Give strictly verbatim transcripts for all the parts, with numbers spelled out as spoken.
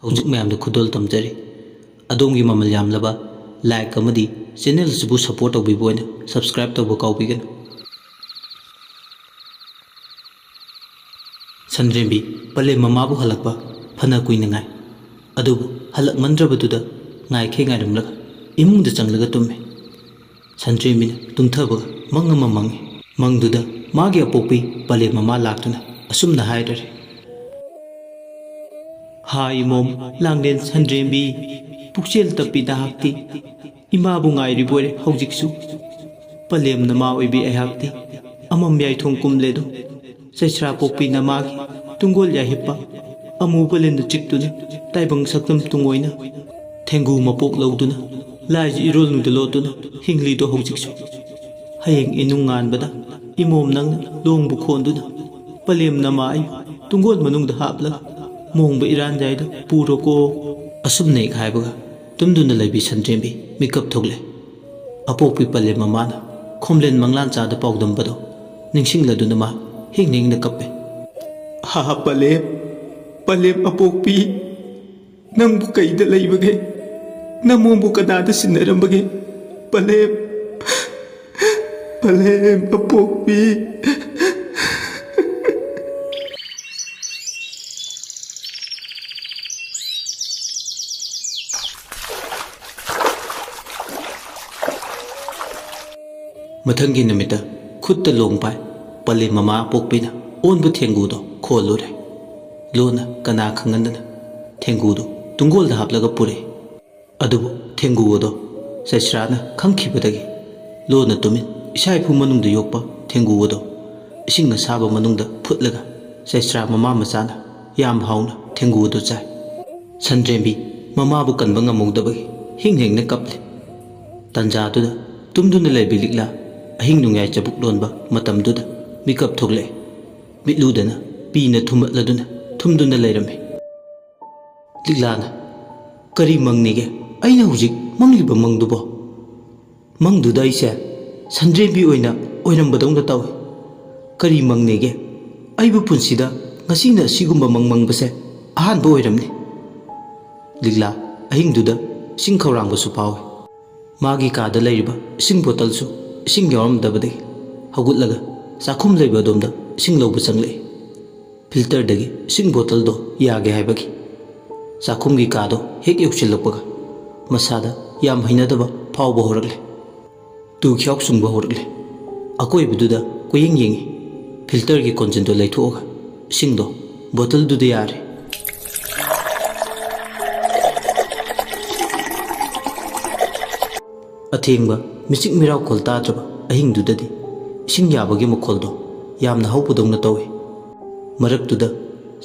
ꯍꯧꯖꯤꯛ ꯃꯌꯥꯝꯗ ꯈꯨꯗꯣꯜ ꯇꯝꯖꯔꯤ꯫ ꯑꯗꯣꯝꯒꯤ ꯃꯃꯜ ꯌꯥꯝꯂꯕ like ꯑꯃꯗꯤ channel ꯑꯁꯤꯕꯨ support ꯇꯧꯕꯤꯕ ꯑꯣꯏꯅ subscribe ꯇꯧꯕ ꯀꯥꯎꯕꯤꯒꯅꯨ꯫ ꯁꯟꯗ꯭ꯔꯦꯝꯕꯤ ꯄꯂꯦꯝ ꯃꯃꯥꯕꯨ ꯍꯜꯂꯛꯄ ꯐꯅ ꯀꯨꯏꯅ ꯉꯥꯏ꯫ ꯑꯗꯨꯕꯨ ꯍꯜꯂꯛꯃꯟꯗ꯭ꯔꯕꯗꯨꯗ ꯉꯥꯏꯈꯩ ꯉꯥꯏꯔꯝꯂꯒ ꯏꯃꯨꯡꯗ ꯆꯪꯂꯒ ꯇꯨꯝꯃꯤ꯫ ꯁꯟꯗ꯭ꯔꯦꯝꯕꯤꯅ ꯇꯨꯝꯊꯕꯒ ꯃꯪ ꯑꯃ ꯃꯪꯉꯤ꯫ ꯃꯪꯗꯨꯗ ꯃꯥꯒꯤ ꯑꯄꯣꯛꯄꯤ ꯄꯂꯦꯝ ꯃꯃꯥ ꯂꯥꯛꯇꯨꯅ ꯑꯁꯨꯝꯅ ꯍꯥꯏꯔꯔꯦ꯫ "ꯍꯥ ꯏꯃꯣꯝ ꯂꯥꯡꯂꯦꯟ ꯁꯟꯗ꯭ꯔꯦꯝꯕꯤ, ꯄꯨꯛꯆꯦꯜ ꯇꯞꯄꯤ ꯅꯍꯥꯛꯇꯤ꯫ ꯏꯃꯥꯕꯨ ꯉꯥꯏꯔꯤꯕꯣꯏꯔꯦ ꯍꯧꯖꯤꯛꯁꯨ꯫ ꯄꯂꯦꯝ ꯅꯃꯥ ꯑꯣꯏꯕꯤ ꯑꯩꯍꯥꯛꯇꯤ ꯑꯃꯝ ꯌꯥꯏꯊꯣꯡ ꯀꯨꯝꯂꯦꯗꯣ꯫ ꯆꯩꯁ꯭ꯔꯥ ꯄꯣꯛꯄꯤ ꯅꯃꯥꯒꯤ ꯇꯨꯡꯒꯣꯜ ꯌꯥꯏꯍꯤꯞꯄ ꯑꯃꯨꯕ ꯂꯤꯟꯅ ꯆꯤꯛꯇꯨꯅ ꯇꯥꯏꯕꯪ ꯁꯛꯇꯝ ꯇꯨꯡꯑꯣꯏꯅ ꯊꯦꯡꯒꯨ ꯃꯄꯣꯛ ꯂꯧꯗꯨꯅ ꯂꯥꯏꯒꯤ ꯏꯔꯣꯜꯅꯨꯡꯗ ꯂꯣꯠꯇꯨꯅ ꯍꯤꯡꯂꯤꯗꯣ ꯍꯧꯖꯤꯛꯁꯨ꯫ ꯍꯌꯦꯡ ꯏꯅꯨꯡ ꯉꯥꯟꯕꯗ ꯏꯃꯣꯝ ꯅꯪꯅ ꯂꯣꯡꯕꯨ ꯈꯣꯟꯗꯨꯅ ꯄꯂꯦꯝ ꯅꯃꯥ ꯑꯩꯕꯨ ꯇꯨꯡꯒꯣꯜ ꯃꯅꯨꯡꯗ ꯍꯥꯞꯂꯒ ꯃꯣꯡꯕ ꯏꯔꯥꯟꯖꯥꯏꯗ ꯄꯨꯔꯣꯀꯣ"꯫ ꯑꯁꯨꯝꯅ ꯍꯦꯛ ꯍꯥꯏꯕꯒ ꯇꯨꯝꯗꯨꯅ ꯂꯩꯕꯤ ꯁꯟꯗ꯭ꯔꯦꯝꯕꯤ ꯃꯤꯀꯞ ꯊꯣꯛꯂꯦ꯫ ꯑꯄꯣꯛꯄꯤ ꯄꯂꯦꯝ ꯃꯃꯥꯅ ꯈꯣꯝꯂꯦꯟ ꯃꯪꯂꯥꯟ ꯆꯥꯗ ꯄꯥꯎꯗꯝꯕꯗꯣ ꯅꯤꯡꯁꯤꯡꯂꯗꯨꯅ ꯃꯥ ꯍꯤꯡꯅ ꯍꯤꯡꯅ ꯀꯞꯄꯦ꯫ "ꯍꯥ ꯄꯂꯦꯝ, ꯄꯂꯦꯝ ꯑꯄꯣꯛꯄꯤ, ꯅꯪꯕꯨ ꯀꯩꯗ ꯂꯩꯕꯒꯦ? ꯅꯃꯣꯝꯕꯨ ꯀꯅꯥꯗ ꯁꯤꯟꯅꯔꯝꯕꯒꯦ? ꯄꯂꯦꯝ, ꯄꯂꯦꯝ ꯑꯄꯣꯛꯄꯤ"꯫ ꯃꯊꯪꯒꯤ ꯅꯨꯃꯤꯠꯇ ꯈꯨꯠꯇ ꯂꯣꯡ ꯄꯥꯏ ꯄꯂꯦꯝ ꯃꯃꯥ ꯑꯄꯣꯛꯄꯤꯅ ꯑꯣꯟꯕ ꯊꯦꯡꯒꯨꯗꯣ ꯈꯣꯜꯂꯨꯔꯦ꯫ ꯂꯣꯟꯅ ꯀꯅꯥ ꯈꯪꯍꯟꯗꯅ ꯊꯦꯡꯒꯨꯗꯣ ꯇꯨꯡꯒꯣꯜꯗ ꯍꯥꯞꯂꯒ ꯄꯨꯔꯛꯏ꯫ ꯑꯗꯨꯕꯨ ꯊꯦꯡꯒꯨ ꯑꯗꯣ ꯆꯩꯁ꯭ꯔꯥꯅ ꯈꯪꯈꯤꯕꯗꯒꯤ ꯂꯣꯟꯅ ꯇꯨꯃꯤꯟ ꯏꯁꯥ ꯏꯐꯨ ꯃꯅꯨꯡꯗ ꯌꯣꯛꯄ ꯊꯦꯡꯒꯨ ꯑꯗꯣ ꯏꯁꯤꯡ ꯑꯁꯥꯕ ꯃꯅꯨꯡꯗ ꯐꯨꯠꯂꯒ ꯆꯩꯁ꯭ꯔꯥ ꯃꯃꯥ ꯃꯆꯥꯅ ꯌꯥꯝ ꯍꯥꯎꯅ ꯊꯦꯡꯒꯨ ꯑꯗꯨ ꯆꯥꯏ꯫ ꯁꯟꯗ꯭ꯔꯦꯝꯕꯤ ꯃꯃꯥꯕꯨ ꯀꯟꯕ ꯉꯝꯍꯧꯗꯕꯒꯤ ꯍꯤꯡ ꯍꯤꯡꯅ ꯀꯞꯂꯤ꯫ ꯇꯟꯖꯥꯗꯨꯗ ꯇꯨꯝꯗꯨꯅ ꯂꯩꯕꯤ ꯂꯤꯛꯂꯥ ꯑꯍꯤꯡ ꯅꯣꯡꯌꯥꯏ ꯆꯕꯨꯛ ꯂꯣꯟꯕ ꯃꯇꯝꯗꯨꯗ ꯃꯤꯀꯞ ꯊꯣꯛꯂꯛꯏ꯫ ꯃꯤꯠꯂꯨꯗꯅ ꯄꯤꯅ ꯊꯨꯝꯃꯠꯂꯗꯨꯅ ꯊꯨꯝꯗꯨꯅ ꯂꯩꯔꯝꯃꯤ꯫ ꯂꯤꯛꯂꯥꯅ, "ꯀꯔꯤ ꯃꯪꯅꯤꯒꯦ ꯑꯩꯅ ꯍꯧꯖꯤꯛ ꯃꯪꯂꯤꯕ ꯃꯪꯗꯨꯕꯣ? ꯃꯪꯗꯨꯗ ꯑꯩꯁꯦ ꯁꯟꯗ꯭ꯔꯦꯝꯕꯤ ꯑꯣꯏꯅ ꯑꯣꯏꯔꯝꯕꯗꯧꯅ ꯇꯧꯏ꯫ ꯀꯔꯤ ꯃꯪꯅꯤꯒꯦ? ꯑꯩꯕꯨ ꯄꯨꯟꯁꯤꯗ ꯉꯁꯤꯅ ꯑꯁꯤꯒꯨꯝꯕ ꯃꯪ ꯃꯪꯕꯁꯦ ꯑꯍꯥꯟꯕ ꯑꯣꯏꯔꯝꯅꯤ"꯫ ꯂꯤꯛꯂꯥ ꯑꯍꯤꯡꯗꯨꯗ ꯏꯁꯤꯡ ꯈꯧꯔꯥꯡꯕꯁꯨ ꯐꯥꯎꯏ꯫ ꯃꯥꯒꯤ ꯀꯥꯗ ꯂꯩꯔꯤꯕ ꯏꯁꯤꯡ ꯕꯣꯇꯜꯁꯨ ꯏꯁꯤꯡ ꯌꯥꯎꯔꯝꯗꯕꯗꯒꯤ ꯍꯧꯒꯠꯂꯒ ꯆꯥꯛꯈꯨꯝ ꯂꯩꯕ ꯑꯗꯣꯝꯗ ꯏꯁꯤꯡ ꯂꯧꯕ ꯆꯪꯂꯛꯏ꯫ ꯐꯤꯜꯇꯔꯗꯒꯤ ꯏꯁꯤꯡ ꯕꯣꯇꯜꯗꯣ ꯌꯥꯒꯦ ꯍꯥꯏꯕꯒꯤ꯫ ꯆꯥꯛꯈꯨꯝꯒꯤ ꯀꯥꯗꯣ ꯍꯦꯛ ꯌꯧꯁꯤꯜꯂꯛꯄꯒ ꯃꯁꯥꯗ ꯌꯥꯝ ꯍꯩꯅꯗꯕ ꯐꯥꯎꯕ ꯍꯧꯔꯛꯂꯦ꯫ ꯇꯨ ꯈ꯭ꯌꯥꯎ ꯆꯨꯡꯕ ꯍꯧꯔꯛꯂꯦ꯫ ꯑꯀꯣꯏꯕꯗꯨꯗ ꯀꯣꯏꯌꯦꯡ ꯌꯦꯡꯉꯤ꯫ ꯐꯤꯜꯇꯔꯒꯤ ꯀꯣꯟꯖꯤꯟꯗꯣ ꯂꯩꯊꯣꯛꯑꯒ ꯏꯁꯤꯡꯗꯣ ꯕꯣꯇꯜꯗꯨꯗ ꯌꯥꯔꯦ꯫ ꯑꯊꯦꯡꯕ ꯃꯤꯆꯤꯛ ꯃꯤꯔꯥꯎꯈꯣꯜ ꯇꯥꯗ꯭ꯔꯕ ꯑꯍꯤꯡꯗꯨꯗꯗꯤ ꯏꯁꯤꯡ ꯌꯥꯕꯒꯤ ꯃꯈꯣꯜꯗꯣ ꯌꯥꯝꯅ ꯍꯧꯕꯗꯧꯅ ꯇꯧꯏ꯫ ꯃꯔꯛꯇꯨꯗ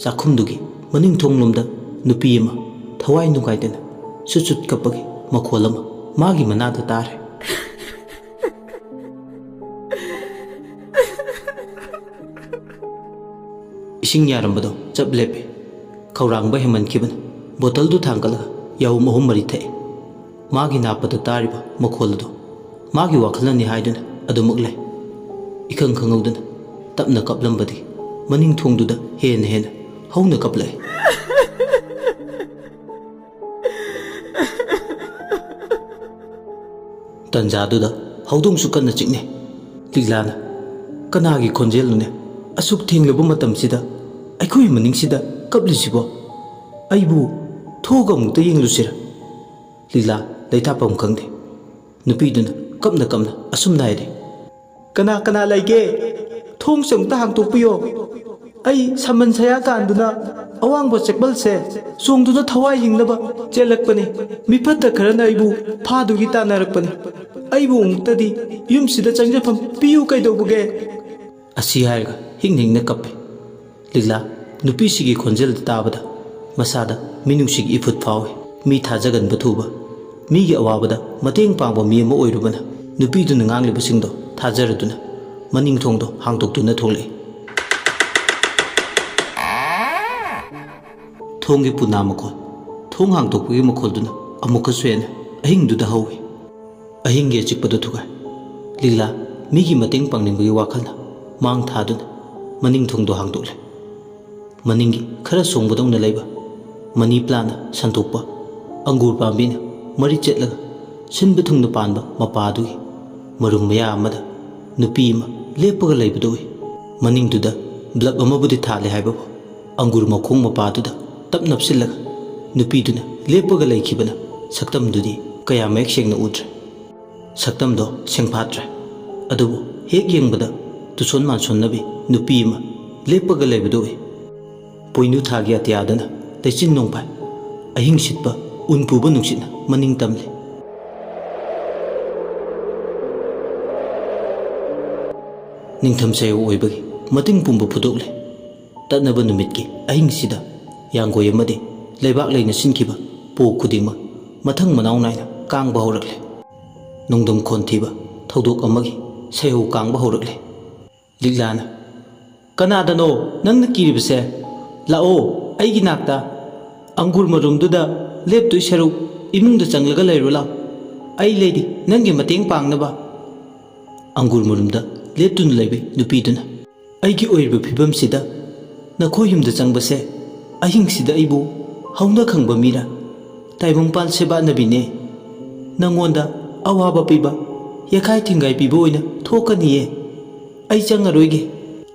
ꯆꯥꯛꯈꯨꯝꯗꯨꯒꯤ ꯃꯅꯤꯡ ꯊꯣꯡꯂꯣꯝꯗ ꯅꯨꯄꯤ ꯑꯃ ꯊꯋꯥꯏ ꯅꯨꯡꯉꯥꯏꯇꯅ ꯁꯨꯠ ꯁꯨꯠ ꯀꯞꯄꯒꯤ ꯃꯈꯣꯜ ꯑꯃ ꯃꯥꯒꯤ ꯃꯅꯥꯗ ꯇꯥꯔꯦ꯫ ꯏꯁꯤꯡ ꯌꯥꯔꯝꯕꯗꯣ ꯆꯞ ꯂꯦꯞꯄꯦ꯫ ꯈꯧꯔꯥꯡꯕ ꯍꯦꯟꯃꯟꯈꯤꯕꯅ ꯕꯣꯇꯜꯗꯨ ꯊꯥꯡꯒꯠꯂꯒ ꯌꯥꯍꯨꯝ ꯑꯍꯨꯝ ꯃꯔꯤ ꯊꯛꯑꯦ꯫ ꯃꯥꯒꯤ ꯅꯥꯞꯄꯗ ꯇꯥꯔꯤꯕ ꯃꯈꯣꯜ ꯑꯗꯨ ꯃꯥꯒꯤ ꯋꯥꯈꯜꯅꯅꯤ ꯍꯥꯏꯗꯨꯅ ꯑꯗꯨꯃꯛ ꯂꯩ꯫ ꯏꯈꯪ ꯈꯪꯍꯧꯗꯅ ꯇꯞꯅ ꯀꯞꯂꯝꯕꯗꯒꯤ ꯃꯅꯤꯡ ꯊꯣꯡꯗꯨꯗ ꯍꯦꯟꯅ ꯍꯦꯟꯅ ꯍꯧꯅ ꯀꯞꯂꯛꯏ꯫ ꯇꯟꯖꯥꯗꯨꯗ ꯍꯧꯗꯣꯡꯁꯨ ꯀꯟꯅ ꯆꯤꯛꯅꯩ꯫ ꯂꯤꯛꯂꯥꯅ, "ꯀꯅꯥꯒꯤ ꯈꯣꯟꯖꯦꯜꯅꯣꯅꯦ? ꯑꯁꯨꯛ ꯊꯦꯡꯂꯕ ꯃꯇꯝꯁꯤꯗ ꯑꯩꯈꯣꯏ ꯃꯅꯤꯡꯁꯤꯗ ꯀꯞꯂꯤꯁꯤꯕꯣ? ꯑꯩꯕꯨ ꯊꯣꯛꯑꯒ ꯑꯃꯨꯛꯇ ꯌꯦꯡꯂꯨꯁꯤꯔ?" ꯂꯤꯛꯂꯥ ꯂꯩꯇꯥꯐꯝ ꯈꯪꯗꯦ꯫ ꯅꯨꯄꯤꯗꯨꯅ ꯀꯞꯅ ꯀꯞꯅ ꯑꯁꯨꯝꯅ ꯍꯥꯏꯔꯤ, "ꯀꯅꯥ ꯀꯅꯥ ꯂꯩꯒꯦ? ꯊꯣꯡꯁꯦ ꯑꯃꯨꯛꯇ ꯍꯥꯡꯇꯣꯛꯄꯤꯌꯣ꯫ ꯑꯩ ꯁꯃꯟ ꯁꯌꯥ ꯀꯥꯟꯗꯨꯅ ꯑꯋꯥꯡꯕ ꯆꯦꯛꯄꯜꯁꯦ ꯆꯣꯡꯗꯨꯅ ꯊꯋꯥꯏ ꯍꯤꯡꯅꯕ ꯆꯦꯜꯂꯛꯄꯅꯤ꯫ ꯃꯤꯐꯠꯇ ꯈꯔꯅ ꯑꯩꯕꯨ ꯐꯥꯗꯨꯒꯤ ꯇꯥꯟꯅꯔꯛꯄꯅꯤ꯫ ꯑꯩꯕꯨ ꯑꯃꯨꯛꯇꯗꯤ ꯌꯨꯝꯁꯤꯗ ꯆꯪꯖꯐꯝ ꯄꯤꯌꯨ ꯀꯩꯗꯧꯕꯒꯦ?" ꯑꯁꯤ ꯍꯥꯏꯔꯒ ꯍꯤꯡ ꯍꯤꯡꯅ ꯀꯞꯄꯦ꯫ ꯂꯤꯛꯂꯥ ꯅꯨꯄꯤꯁꯤꯒꯤ ꯈꯣꯟꯖꯦꯜꯗ ꯇꯥꯕꯗ ꯃꯁꯥꯗ ꯃꯤꯅꯨꯡꯁꯤꯒꯤ ꯏꯐꯨꯠ ꯐꯥꯎꯏ꯫ ꯃꯤ ꯊꯥꯖꯒꯟꯕ ꯊꯨꯕ, ꯃꯤꯒꯤ ꯑꯋꯥꯕꯗ ꯃꯇꯦꯡ ꯄꯥꯡꯕ ꯃꯤ ꯑꯃ ꯑꯣꯏꯔꯨꯕꯅ ꯅꯨꯄꯤꯗꯨꯅ ꯉꯥꯡꯂꯤꯕꯁꯤꯡꯗꯣ ꯊꯥꯖꯔꯗꯨꯅ ꯃꯅꯤꯡ ꯊꯣꯡꯗꯣ ꯍꯥꯡꯗꯣꯛꯇꯨꯅ ꯊꯣꯛꯂꯛꯏ꯫ ꯊꯣꯡꯒꯤ ꯄꯨꯅꯥ ꯃꯈꯣꯜ, ꯊꯣꯡ ꯍꯥꯡꯗꯣꯛꯄꯒꯤ ꯃꯈꯣꯜꯗꯨꯅ ꯑꯃꯨꯛꯀꯁꯨ ꯍꯦꯟꯅ ꯑꯍꯤꯡꯗꯨꯗ ꯍꯧꯏ꯫ ꯑꯍꯤꯡꯒꯤ ꯑꯆꯤꯛꯄꯗꯨ ꯊꯨꯒꯥꯏ꯫ ꯂꯤꯂꯥ ꯃꯤꯒꯤ ꯃꯇꯦꯡ ꯄꯥꯡꯅꯤꯡꯕꯒꯤ ꯋꯥꯈꯜꯅ ꯃꯥꯡ ꯊꯥꯗꯨꯅ ꯃꯅꯤꯡ ꯊꯣꯡꯗꯣ ꯍꯥꯡꯗꯣꯛꯂꯦ꯫ ꯃꯅꯤꯡꯒꯤ ꯈꯔ ꯁꯣꯡꯕꯗꯧꯅ ꯂꯩꯕ ꯃꯅꯤ ꯄ꯭ꯂꯥꯟꯅ ꯁꯟꯗꯣꯛꯄ ꯑꯪꯒꯨꯔ ꯄꯥꯝꯕꯤꯅ ꯃꯔꯤ ꯆꯠꯂꯒ ꯁꯤꯟꯕ ꯊꯨꯡꯅ ꯄꯥꯟꯕ ꯃꯄꯥꯗꯨꯒꯤ ꯃꯔꯨꯝ ꯃꯌꯥ ꯑꯃꯗ ꯅꯨꯄꯤ ꯑꯃ ꯂꯦꯞꯄꯒ ꯂꯩꯕꯗꯨ ꯎꯏ꯫ ꯃꯅꯤꯡꯗꯨꯗ ꯕ꯭ꯂꯕ ꯑꯃꯕꯨꯗꯤ ꯊꯥꯜꯂꯦ ꯍꯥꯏꯕꯕꯨ ꯑꯪꯒꯨꯔ ꯃꯈꯣꯡ ꯃꯄꯥꯗꯨꯗ ꯇꯞ ꯅꯞꯁꯤꯜꯂꯒ ꯅꯨꯄꯤꯗꯨꯅ ꯂꯦꯞꯄꯒ ꯂꯩꯈꯤꯕꯅ ꯁꯛꯇꯝꯗꯨꯗꯤ ꯀꯌꯥ ꯃꯌꯦꯛ ꯁꯦꯡꯅ ꯎꯗ꯭ꯔꯦ꯫ ꯁꯛꯇꯝꯗꯣ ꯁꯦꯡꯐꯥꯠꯇ꯭ꯔꯦ꯫ ꯑꯗꯨꯕꯨ ꯍꯦꯛ ꯌꯦꯡꯕꯗ ꯇꯨꯁꯣꯟ ꯃꯥꯟꯁꯣꯟꯅꯕꯤ ꯅꯨꯄꯤ ꯑꯃ ꯂꯦꯞꯄꯒ ꯂꯩꯕꯗꯨ ꯎꯏ꯫ ꯄꯣꯏꯅꯨ ꯊꯥꯒꯤ ꯑꯇꯤꯌꯥꯗꯅ ꯂꯩꯆꯤꯟ ꯅꯣꯡꯐꯥꯏ, ꯑꯍꯤꯡ ꯁꯤꯠꯄ ꯎꯟ ꯄꯨꯕ ꯅꯨꯡꯁꯤꯠꯅ ꯃꯅꯤꯡ ꯇꯝꯂꯤ꯫ ꯅꯤꯡꯊꯝ ꯁꯌꯧ ꯑꯣꯏꯕꯒꯤ ꯃꯇꯤꯡ ꯄꯨꯝꯕ ꯐꯨꯗꯣꯛꯂꯦ꯫ ꯇꯠꯅꯕ ꯅꯨꯃꯤꯠꯀꯤ ꯑꯍꯤꯡꯁꯤꯗ ꯌꯥꯡꯒꯣꯏ ꯑꯃꯗꯤ ꯂꯩꯕꯥꯛ ꯂꯩꯅ ꯁꯤꯟꯈꯤꯕ ꯄꯣ ꯈꯨꯗꯤꯡꯃꯛ ꯃꯊꯪ ꯃꯅꯥꯎ ꯅꯥꯏꯅ ꯀꯥꯡꯕ ꯍꯧꯔꯛꯂꯦ꯫ ꯅꯣꯡꯗꯝ ꯈꯣꯟꯊꯤꯕ ꯊꯧꯗꯣꯛ ꯑꯃꯒꯤ ꯁꯩꯍꯧ ꯀꯥꯡꯕ ꯍꯧꯔꯛꯂꯦ꯫ ꯂꯤꯛꯂꯥꯅ, "ꯀꯅꯥꯗꯅꯣ ꯅꯪꯅ ꯀꯤꯔꯤꯕꯁꯦ? ꯂꯥꯛꯑꯣ ꯑꯩꯒꯤ ꯅꯥꯛꯇ꯫ ꯑꯪꯒꯨꯔ ꯃꯔꯨꯝꯗꯨꯗ ꯂꯦꯞꯇꯣꯏ ꯁꯔꯨꯛ ꯏꯃꯨꯡꯗ ꯆꯪꯂꯒ ꯂꯩꯔꯨ ꯂꯥꯎ꯫ ꯑꯩ ꯂꯩꯔꯤ ꯅꯪꯒꯤ ꯃꯇꯦꯡ ꯄꯥꯡꯅꯕ꯫" ꯑꯪꯒꯨꯔ ꯃꯔꯨꯝꯗ ꯂꯦꯞꯇꯨꯅ ꯂꯩꯕꯤ ꯅꯨꯄꯤꯗꯨꯅ, "ꯑꯩꯒꯤ ꯑꯣꯏꯔꯤꯕ ꯐꯤꯕꯝꯁꯤꯗ ꯅꯈꯣꯏ ꯌꯨꯝꯗ ꯆꯪꯕꯁꯦ ꯑꯍꯤꯡꯁꯤꯗ ꯑꯩꯕꯨ ꯍꯧꯅ ꯈꯪꯕ ꯃꯤꯔꯥ? ꯇꯥꯏꯕꯪꯄꯥꯜ ꯁꯦꯕꯥꯅꯕꯤꯅꯦ꯫ ꯅꯪꯉꯣꯟꯗ ꯑꯋꯥꯕ ꯄꯤꯕ, ꯌꯦꯈꯥꯏ ꯊꯤꯡꯒꯥꯏ ꯄꯤꯕ ꯑꯣꯏꯅ ꯊꯣꯛꯀꯅꯤꯌꯦ꯫ ꯑꯩ ꯆꯪꯉꯔꯣꯏꯒꯦ꯫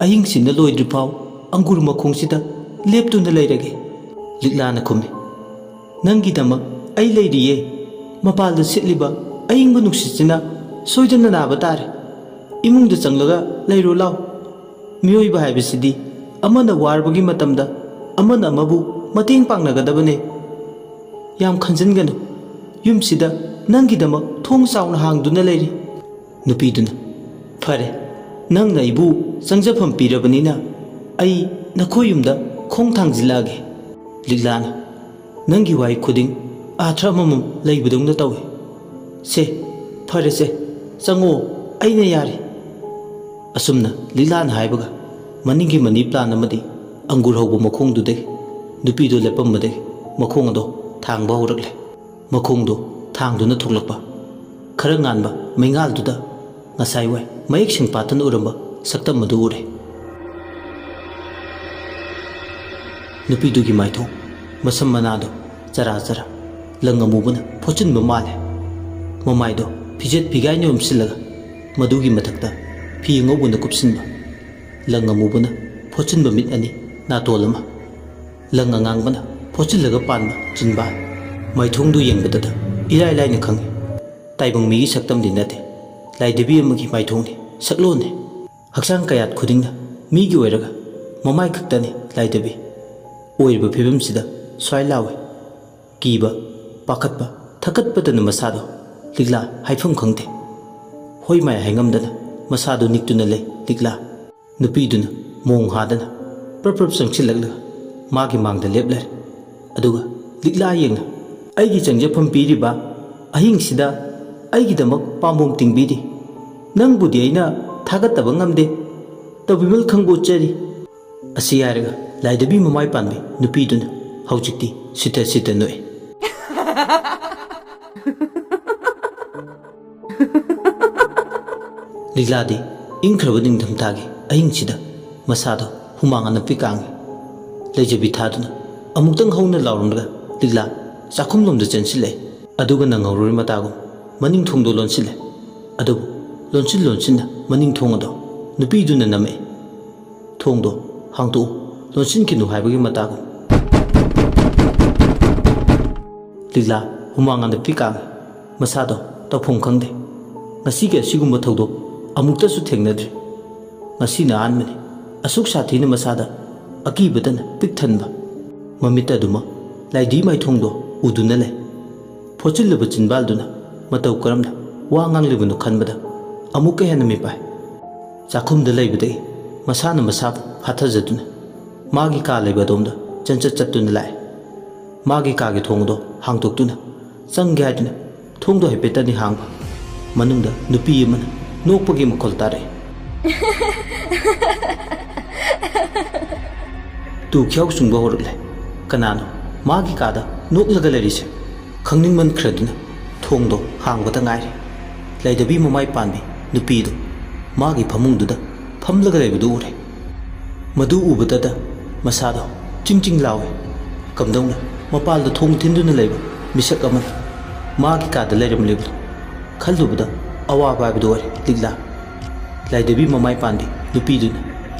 ꯑꯍꯤꯡꯁꯤꯅ ꯂꯣꯏꯗ꯭ꯔꯤꯐꯥꯎ ꯑꯪꯒꯨꯔ ꯃꯈꯣꯡꯁꯤꯗ ꯂꯦꯞꯇꯨꯅ ꯂꯩꯔꯒꯦ꯫" ꯂꯤꯛꯂꯥꯅ ꯈꯨꯝꯃꯤ, "ꯅꯪꯒꯤꯗꯃꯛ ꯑꯩ ꯂꯩꯔꯤꯌꯦ꯫ ꯃꯄꯥꯜꯗ ꯁꯤꯠꯂꯤꯕ ꯑꯏꯪꯕ ꯅꯨꯡꯁꯤꯠꯁꯤꯅ ꯁꯣꯏꯗꯅ ꯅꯥꯕ ꯇꯥꯔꯦ꯫ ꯏꯃꯨꯡꯗ ꯆꯪꯂꯒ ꯂꯩꯔꯣ ꯂꯥꯎ꯫ ꯃꯤꯑꯣꯏꯕ ꯍꯥꯏꯕꯁꯤꯗꯤ ꯑꯃꯅ ꯋꯥꯔꯕꯒꯤ ꯃꯇꯝꯗ ꯑꯃꯅ ꯑꯃꯕꯨ ꯃꯇꯦꯡ ꯄꯥꯡꯅꯒꯗꯕꯅꯦ꯫ ꯌꯥꯝ ꯈꯟꯖꯤꯟꯒꯅꯨ꯫ ꯌꯨꯝꯁꯤꯗ ꯅꯪꯒꯤꯗꯃꯛ ꯊꯣꯡ ꯆꯥꯎꯅ ꯍꯥꯡꯗꯨꯅ ꯂꯩꯔꯤ꯫" ꯅꯨꯄꯤꯗꯨꯅ, "ꯐꯔꯦ, ꯅꯪꯅ ꯑꯩꯕꯨ ꯆꯪꯖꯐꯝ ꯄꯤꯔꯕꯅꯤꯅ ꯑꯩ ꯅꯈꯣꯏ ꯌꯨꯝꯗ ꯈꯣꯡ ꯊꯥꯡꯖꯤꯜꯂꯛꯑꯒꯦ꯫" ꯂꯤꯛꯂꯥꯅ, "ꯅꯪꯒꯤ ꯋꯥꯍꯩ ꯈꯨꯗꯤꯡ ꯑꯥꯔꯊ ꯑꯃꯃꯝ ꯂꯩꯕꯗꯧꯅ ꯇꯧꯏ꯫ ꯁꯦ, ꯐꯔꯦꯁꯦ, ꯆꯪꯉꯣ, ꯑꯩꯅ ꯌꯥꯔꯤ꯫" ꯑꯁꯨꯝꯅ ꯂꯤꯛꯂꯥꯅ ꯍꯥꯏꯕꯒ ꯃꯅꯤꯡꯒꯤ ꯃꯅꯤ ꯄ꯭ꯂꯥꯟ ꯑꯃꯗꯤ ꯑꯪꯒꯨꯔ ꯍꯧꯕ ꯃꯈꯣꯡꯗꯨꯗꯒꯤ ꯅꯨꯄꯤꯗꯨ ꯂꯦꯞꯄꯝꯕꯗꯒꯤ ꯃꯈꯣꯡ ꯑꯗꯣ ꯊꯥꯡꯕ ꯍꯧꯔꯛꯂꯦ꯫ ꯃꯈꯣꯡꯗꯨ ꯊꯥꯡꯗꯨꯅ ꯊꯣꯛꯂꯛꯄ ꯈꯔ ꯉꯥꯟꯕ ꯃꯩꯉꯥꯜꯗꯨꯗ ꯉꯁꯥꯏ ꯋꯥꯏ ꯃꯌꯦꯛ ꯁꯦꯡ ꯄꯥꯠꯇꯅ ꯎꯔꯝꯕ ꯁꯛꯇꯝ ꯑꯗꯨ ꯎꯔꯦ꯫ ꯅꯨꯄꯤꯗꯨꯒꯤ ꯃꯥꯏꯊꯣꯡ ꯃꯁꯝ ꯃꯅꯥꯗꯣ ꯆꯔꯥ ꯆꯔꯥ ꯂꯪ ꯑꯃꯨꯕꯅ ꯐꯣꯠꯆꯤꯟꯕ ꯃꯥꯜꯂꯦ꯫ ꯃꯃꯥꯏꯗꯣ ꯐꯤꯖꯦꯠ ꯐꯤꯒꯥꯏꯅ ꯌꯣꯝꯁꯤꯜꯂꯒ ꯃꯗꯨꯒꯤ ꯃꯊꯛꯇ ꯐꯤ ꯑꯉꯧꯕꯅ ꯀꯨꯞꯁꯤꯟꯕ꯫ ꯂꯪ ꯑꯃꯨꯕꯅ ꯐꯣꯠꯆꯤꯟꯕ ꯃꯤꯠ ꯑꯅꯤ, ꯅꯥꯇꯣꯟ ꯑꯃ꯫ ꯂꯪ ꯑꯉꯥꯡꯕꯅ ꯐꯣꯠꯆꯤꯜꯂꯒ ꯄꯥꯟꯕ ꯆꯤꯟꯕꯥꯜ꯫ ꯃꯥꯏꯊꯣꯡꯗꯨ ꯌꯦꯡꯕꯗꯇ ꯏꯔꯥꯏ ꯂꯥꯏꯅ ꯈꯪꯏ꯫ ꯇꯥꯏꯕꯪ ꯃꯤꯒꯤ ꯁꯛꯇꯝꯗꯤ ꯅꯠꯇꯦ꯫ ꯂꯥꯏꯙꯕꯤ ꯑꯃꯒꯤ ꯃꯥꯏꯊꯣꯡꯅꯤ, ꯁꯛꯂꯣꯟꯅꯤ꯫ ꯍꯛꯆꯥꯡ ꯀꯌꯥꯠ ꯈꯨꯗꯤꯡꯅ ꯃꯤꯒꯤ ꯑꯣꯏꯔꯒ ꯃꯃꯥꯏ ꯈꯛꯇꯅꯤ ꯂꯥꯏꯙꯕꯤ꯫ ꯑꯣꯏꯔꯤꯕ ꯐꯤꯕꯝꯁꯤꯗ ꯁ꯭ꯋꯥꯏ ꯂꯥꯎꯏ꯫ ꯀꯤꯕ, ꯄꯥꯈꯠꯄ, ꯊꯛꯀꯠꯄꯗꯅ ꯃꯁꯥꯗꯣ ꯂꯤꯛꯂꯥ ꯍꯥꯏꯐꯝ ꯈꯪꯗꯦ꯫ ꯍꯣꯏ ꯃꯥꯏ ꯍꯥꯏꯉꯝꯗꯅ ꯃꯁꯥꯗꯣ ꯅꯤꯛꯇꯨꯅ ꯂꯩ ꯂꯤꯛꯂꯥ꯫ ꯅꯨꯄꯤꯗꯨꯅ ꯃꯣꯡ ꯍꯥꯗꯅ ꯄ꯭ꯔꯞ ꯄ꯭ꯔꯞ ꯆꯪꯁꯤꯜꯂꯛꯂꯒ ꯃꯥꯒꯤ ꯃꯥꯡꯗ ꯂꯦꯞꯂꯔꯦ꯫ ꯑꯗꯨꯒ ꯂꯤꯛꯂꯥ ꯌꯦꯡꯅ, "ꯑꯩꯒꯤ ꯆꯪꯖꯐꯝ ꯄꯤꯔꯤꯕ ꯑꯍꯤꯡꯁꯤꯗ ꯑꯩꯒꯤꯗꯃꯛ ꯄꯥꯝꯕꯣꯝ ꯇꯤꯡꯕꯤꯔꯤ꯫ ꯅꯪꯕꯨꯗꯤ ꯑꯩꯅ ꯊꯥꯒꯠꯇꯕ ꯉꯝꯗꯦ꯫ ꯇꯧꯕꯤꯃꯜ ꯈꯪꯕ ꯎꯠꯆꯔꯤ꯫" ꯑꯁꯤ ꯍꯥꯏꯔꯒ ꯂꯥꯏꯙꯕꯤ ꯃꯃꯥꯏ ꯄꯥꯟꯕꯤ ꯅꯨꯄꯤꯗꯨꯅ ꯍꯧꯖꯤꯛꯇꯤ ꯁꯤꯠꯇ ꯁꯤꯠꯇ ꯅꯣꯛꯏ꯫ ꯂꯤꯛꯂꯥꯗꯤ ꯏꯪꯈ꯭ꯔꯕ ꯅꯤꯡꯊꯝꯊꯥꯒꯤ ꯑꯍꯤꯡꯁꯤꯗ ꯃꯁꯥꯗꯣ ꯍꯨꯃꯥꯡ ꯑꯅꯞꯄꯤ ꯀꯥꯡꯉꯤ꯫ ꯂꯩꯖꯕꯤ ꯊꯥꯗꯨꯅ ꯑꯃꯨꯛꯇꯪ ꯍꯧꯅ ꯂꯥꯎꯔꯝꯂꯒ ꯂꯤꯛꯂꯥ ꯆꯥꯛꯈꯨꯝꯂꯣꯝꯗ ꯆꯦꯟꯁꯤꯜꯂꯛꯏ꯫ ꯑꯗꯨꯒ ꯅꯪꯍꯧꯔꯣꯏ ꯃꯇꯥꯒꯨꯝ ꯃꯅꯤꯡ ꯊꯣꯡꯗꯣ ꯂꯣꯟꯁꯤꯜꯂꯦ꯫ ꯑꯗꯨꯕꯨ ꯂꯣꯟꯁꯤꯟ ꯂꯣꯟꯁꯤꯟꯅ ꯃꯅꯤꯡ ꯊꯣꯡ ꯑꯗꯣ ꯅꯨꯄꯤꯗꯨꯅ ꯅꯝꯃꯛꯏ꯫ "ꯊꯣꯡꯗꯣ ꯍꯥꯡꯗꯣꯛꯎ, ꯂꯣꯟꯁꯤꯟꯈꯤꯅꯨ" ꯍꯥꯏꯕꯒꯤ ꯃꯇꯥꯒꯨꯝ꯫ ꯂꯤꯛꯂꯥ ꯍꯨꯃꯥꯡ ꯑꯅꯞꯄꯤ ꯀꯥꯡꯉꯤ꯫ ꯃꯁꯥꯗꯣ ꯇꯧꯐꯝ ꯈꯪꯗꯦ꯫ ꯉꯁꯤꯒꯤ ꯑꯁꯤꯒꯨꯝꯕ ꯊꯧꯗꯣꯛ ꯑꯃꯨꯛꯇꯁꯨ ꯊꯦꯡꯅꯗ꯭ꯔꯤ꯫ ꯉꯁꯤꯅ ꯑꯍꯥꯟꯕꯅꯤ꯫ ꯑꯁꯨꯛ ꯁꯥꯊꯤꯅ ꯃꯁꯥꯗ ꯑꯀꯤꯕꯇꯅ ꯄꯤꯛ ꯊꯟꯕ꯫ ꯃꯃꯤꯠ ꯑꯗꯨꯃꯛ ꯂꯥꯏꯙꯤ ꯃꯥꯏꯊꯣꯡꯗꯣ ꯎꯗꯨꯅ ꯂꯩ꯫ ꯐꯣꯠꯆꯤꯜꯂꯕ ꯆꯤꯟꯕꯥꯜꯗꯨꯅ ꯃꯇꯧ ꯀꯔꯝꯅ ꯋꯥ ꯉꯥꯡꯂꯤꯕꯅꯣ ꯈꯟꯕꯗ ꯑꯃꯨꯛꯀ ꯍꯦꯟꯅ ꯃꯤꯄꯥꯏ꯫ ꯆꯥꯛꯈꯨꯝꯗ ꯂꯩꯕꯗꯒꯤ ꯃꯁꯥꯅ ꯃꯁꯥꯕꯨ ꯐꯥꯊꯖꯗꯨꯅ ꯃꯥꯒꯤ ꯀꯥ ꯂꯩꯕ ꯑꯗꯣꯝꯗ ꯆꯪꯆꯠ ꯆꯠꯇꯨꯅ ꯂꯥꯛꯑꯦ꯫ ꯃꯥꯒꯤ ꯀꯥꯒꯤ ꯊꯣꯡꯗꯣ ꯍꯥꯡꯗꯣꯛꯇꯨꯅ ꯆꯪꯒꯦ ꯍꯥꯏꯗꯨꯅ ꯊꯣꯡꯗꯣ ꯍꯥꯏꯐꯦꯠꯇꯅꯤ ꯍꯥꯡꯕ꯫ ꯃꯅꯨꯡꯗ ꯅꯨꯄꯤ ꯑꯃꯅ ꯅꯣꯛꯄꯒꯤ ꯃꯈꯣꯜ ꯇꯥꯔꯛꯏ꯫ ꯇꯨ ꯈ꯭ꯌꯥꯎ ꯆꯨꯡꯕ ꯍꯧꯔꯛꯂꯦ꯫ ꯀꯅꯥꯅꯣ ꯃꯥꯒꯤ ꯀꯥꯗ ꯅꯣꯛꯂꯒ ꯂꯩꯔꯤꯁꯦ? ꯈꯪꯅꯤꯡꯃꯟꯈ꯭ꯔꯗꯨꯅ ꯊꯣꯡꯗꯣ ꯍꯥꯡꯕꯗ ꯉꯥꯏꯔꯤ꯫ ꯂꯩꯗꯕꯤ ꯃꯃꯥꯏ ꯄꯥꯟꯕꯤ ꯅꯨꯄꯤꯗꯨ ꯃꯥꯒꯤ ꯐꯃꯨꯡꯗꯨꯗ ꯐꯝꯂꯒ ꯂꯩꯕꯗꯨ ꯎꯔꯦ꯫ ꯃꯗꯨ ꯎꯕꯗꯗ ꯃꯁꯥꯗꯣ ꯆꯤꯡ ꯆꯤꯡ ꯂꯥꯎꯏ꯫ ꯀꯝꯗꯧꯅ ꯃꯄꯥꯜꯗ ꯊꯣꯡ ꯊꯤꯟꯗꯨꯅ ꯂꯩꯕ ꯃꯤꯁꯛ ꯑꯃꯅ ꯃꯥꯒꯤ ꯀꯥꯗ ꯂꯩꯔꯝꯂꯤꯕꯅꯣ ꯈꯜꯂꯨꯕꯗ ꯑꯋꯥꯕ ꯍꯥꯏꯕꯗꯨ ꯑꯣꯏꯔꯦ ꯂꯤꯛꯂꯥ꯫ ꯂꯥꯏꯗꯕꯤ ꯃꯃꯥꯏ ꯄꯥꯟꯕꯤ ꯅꯨꯄꯤꯗꯨꯅ,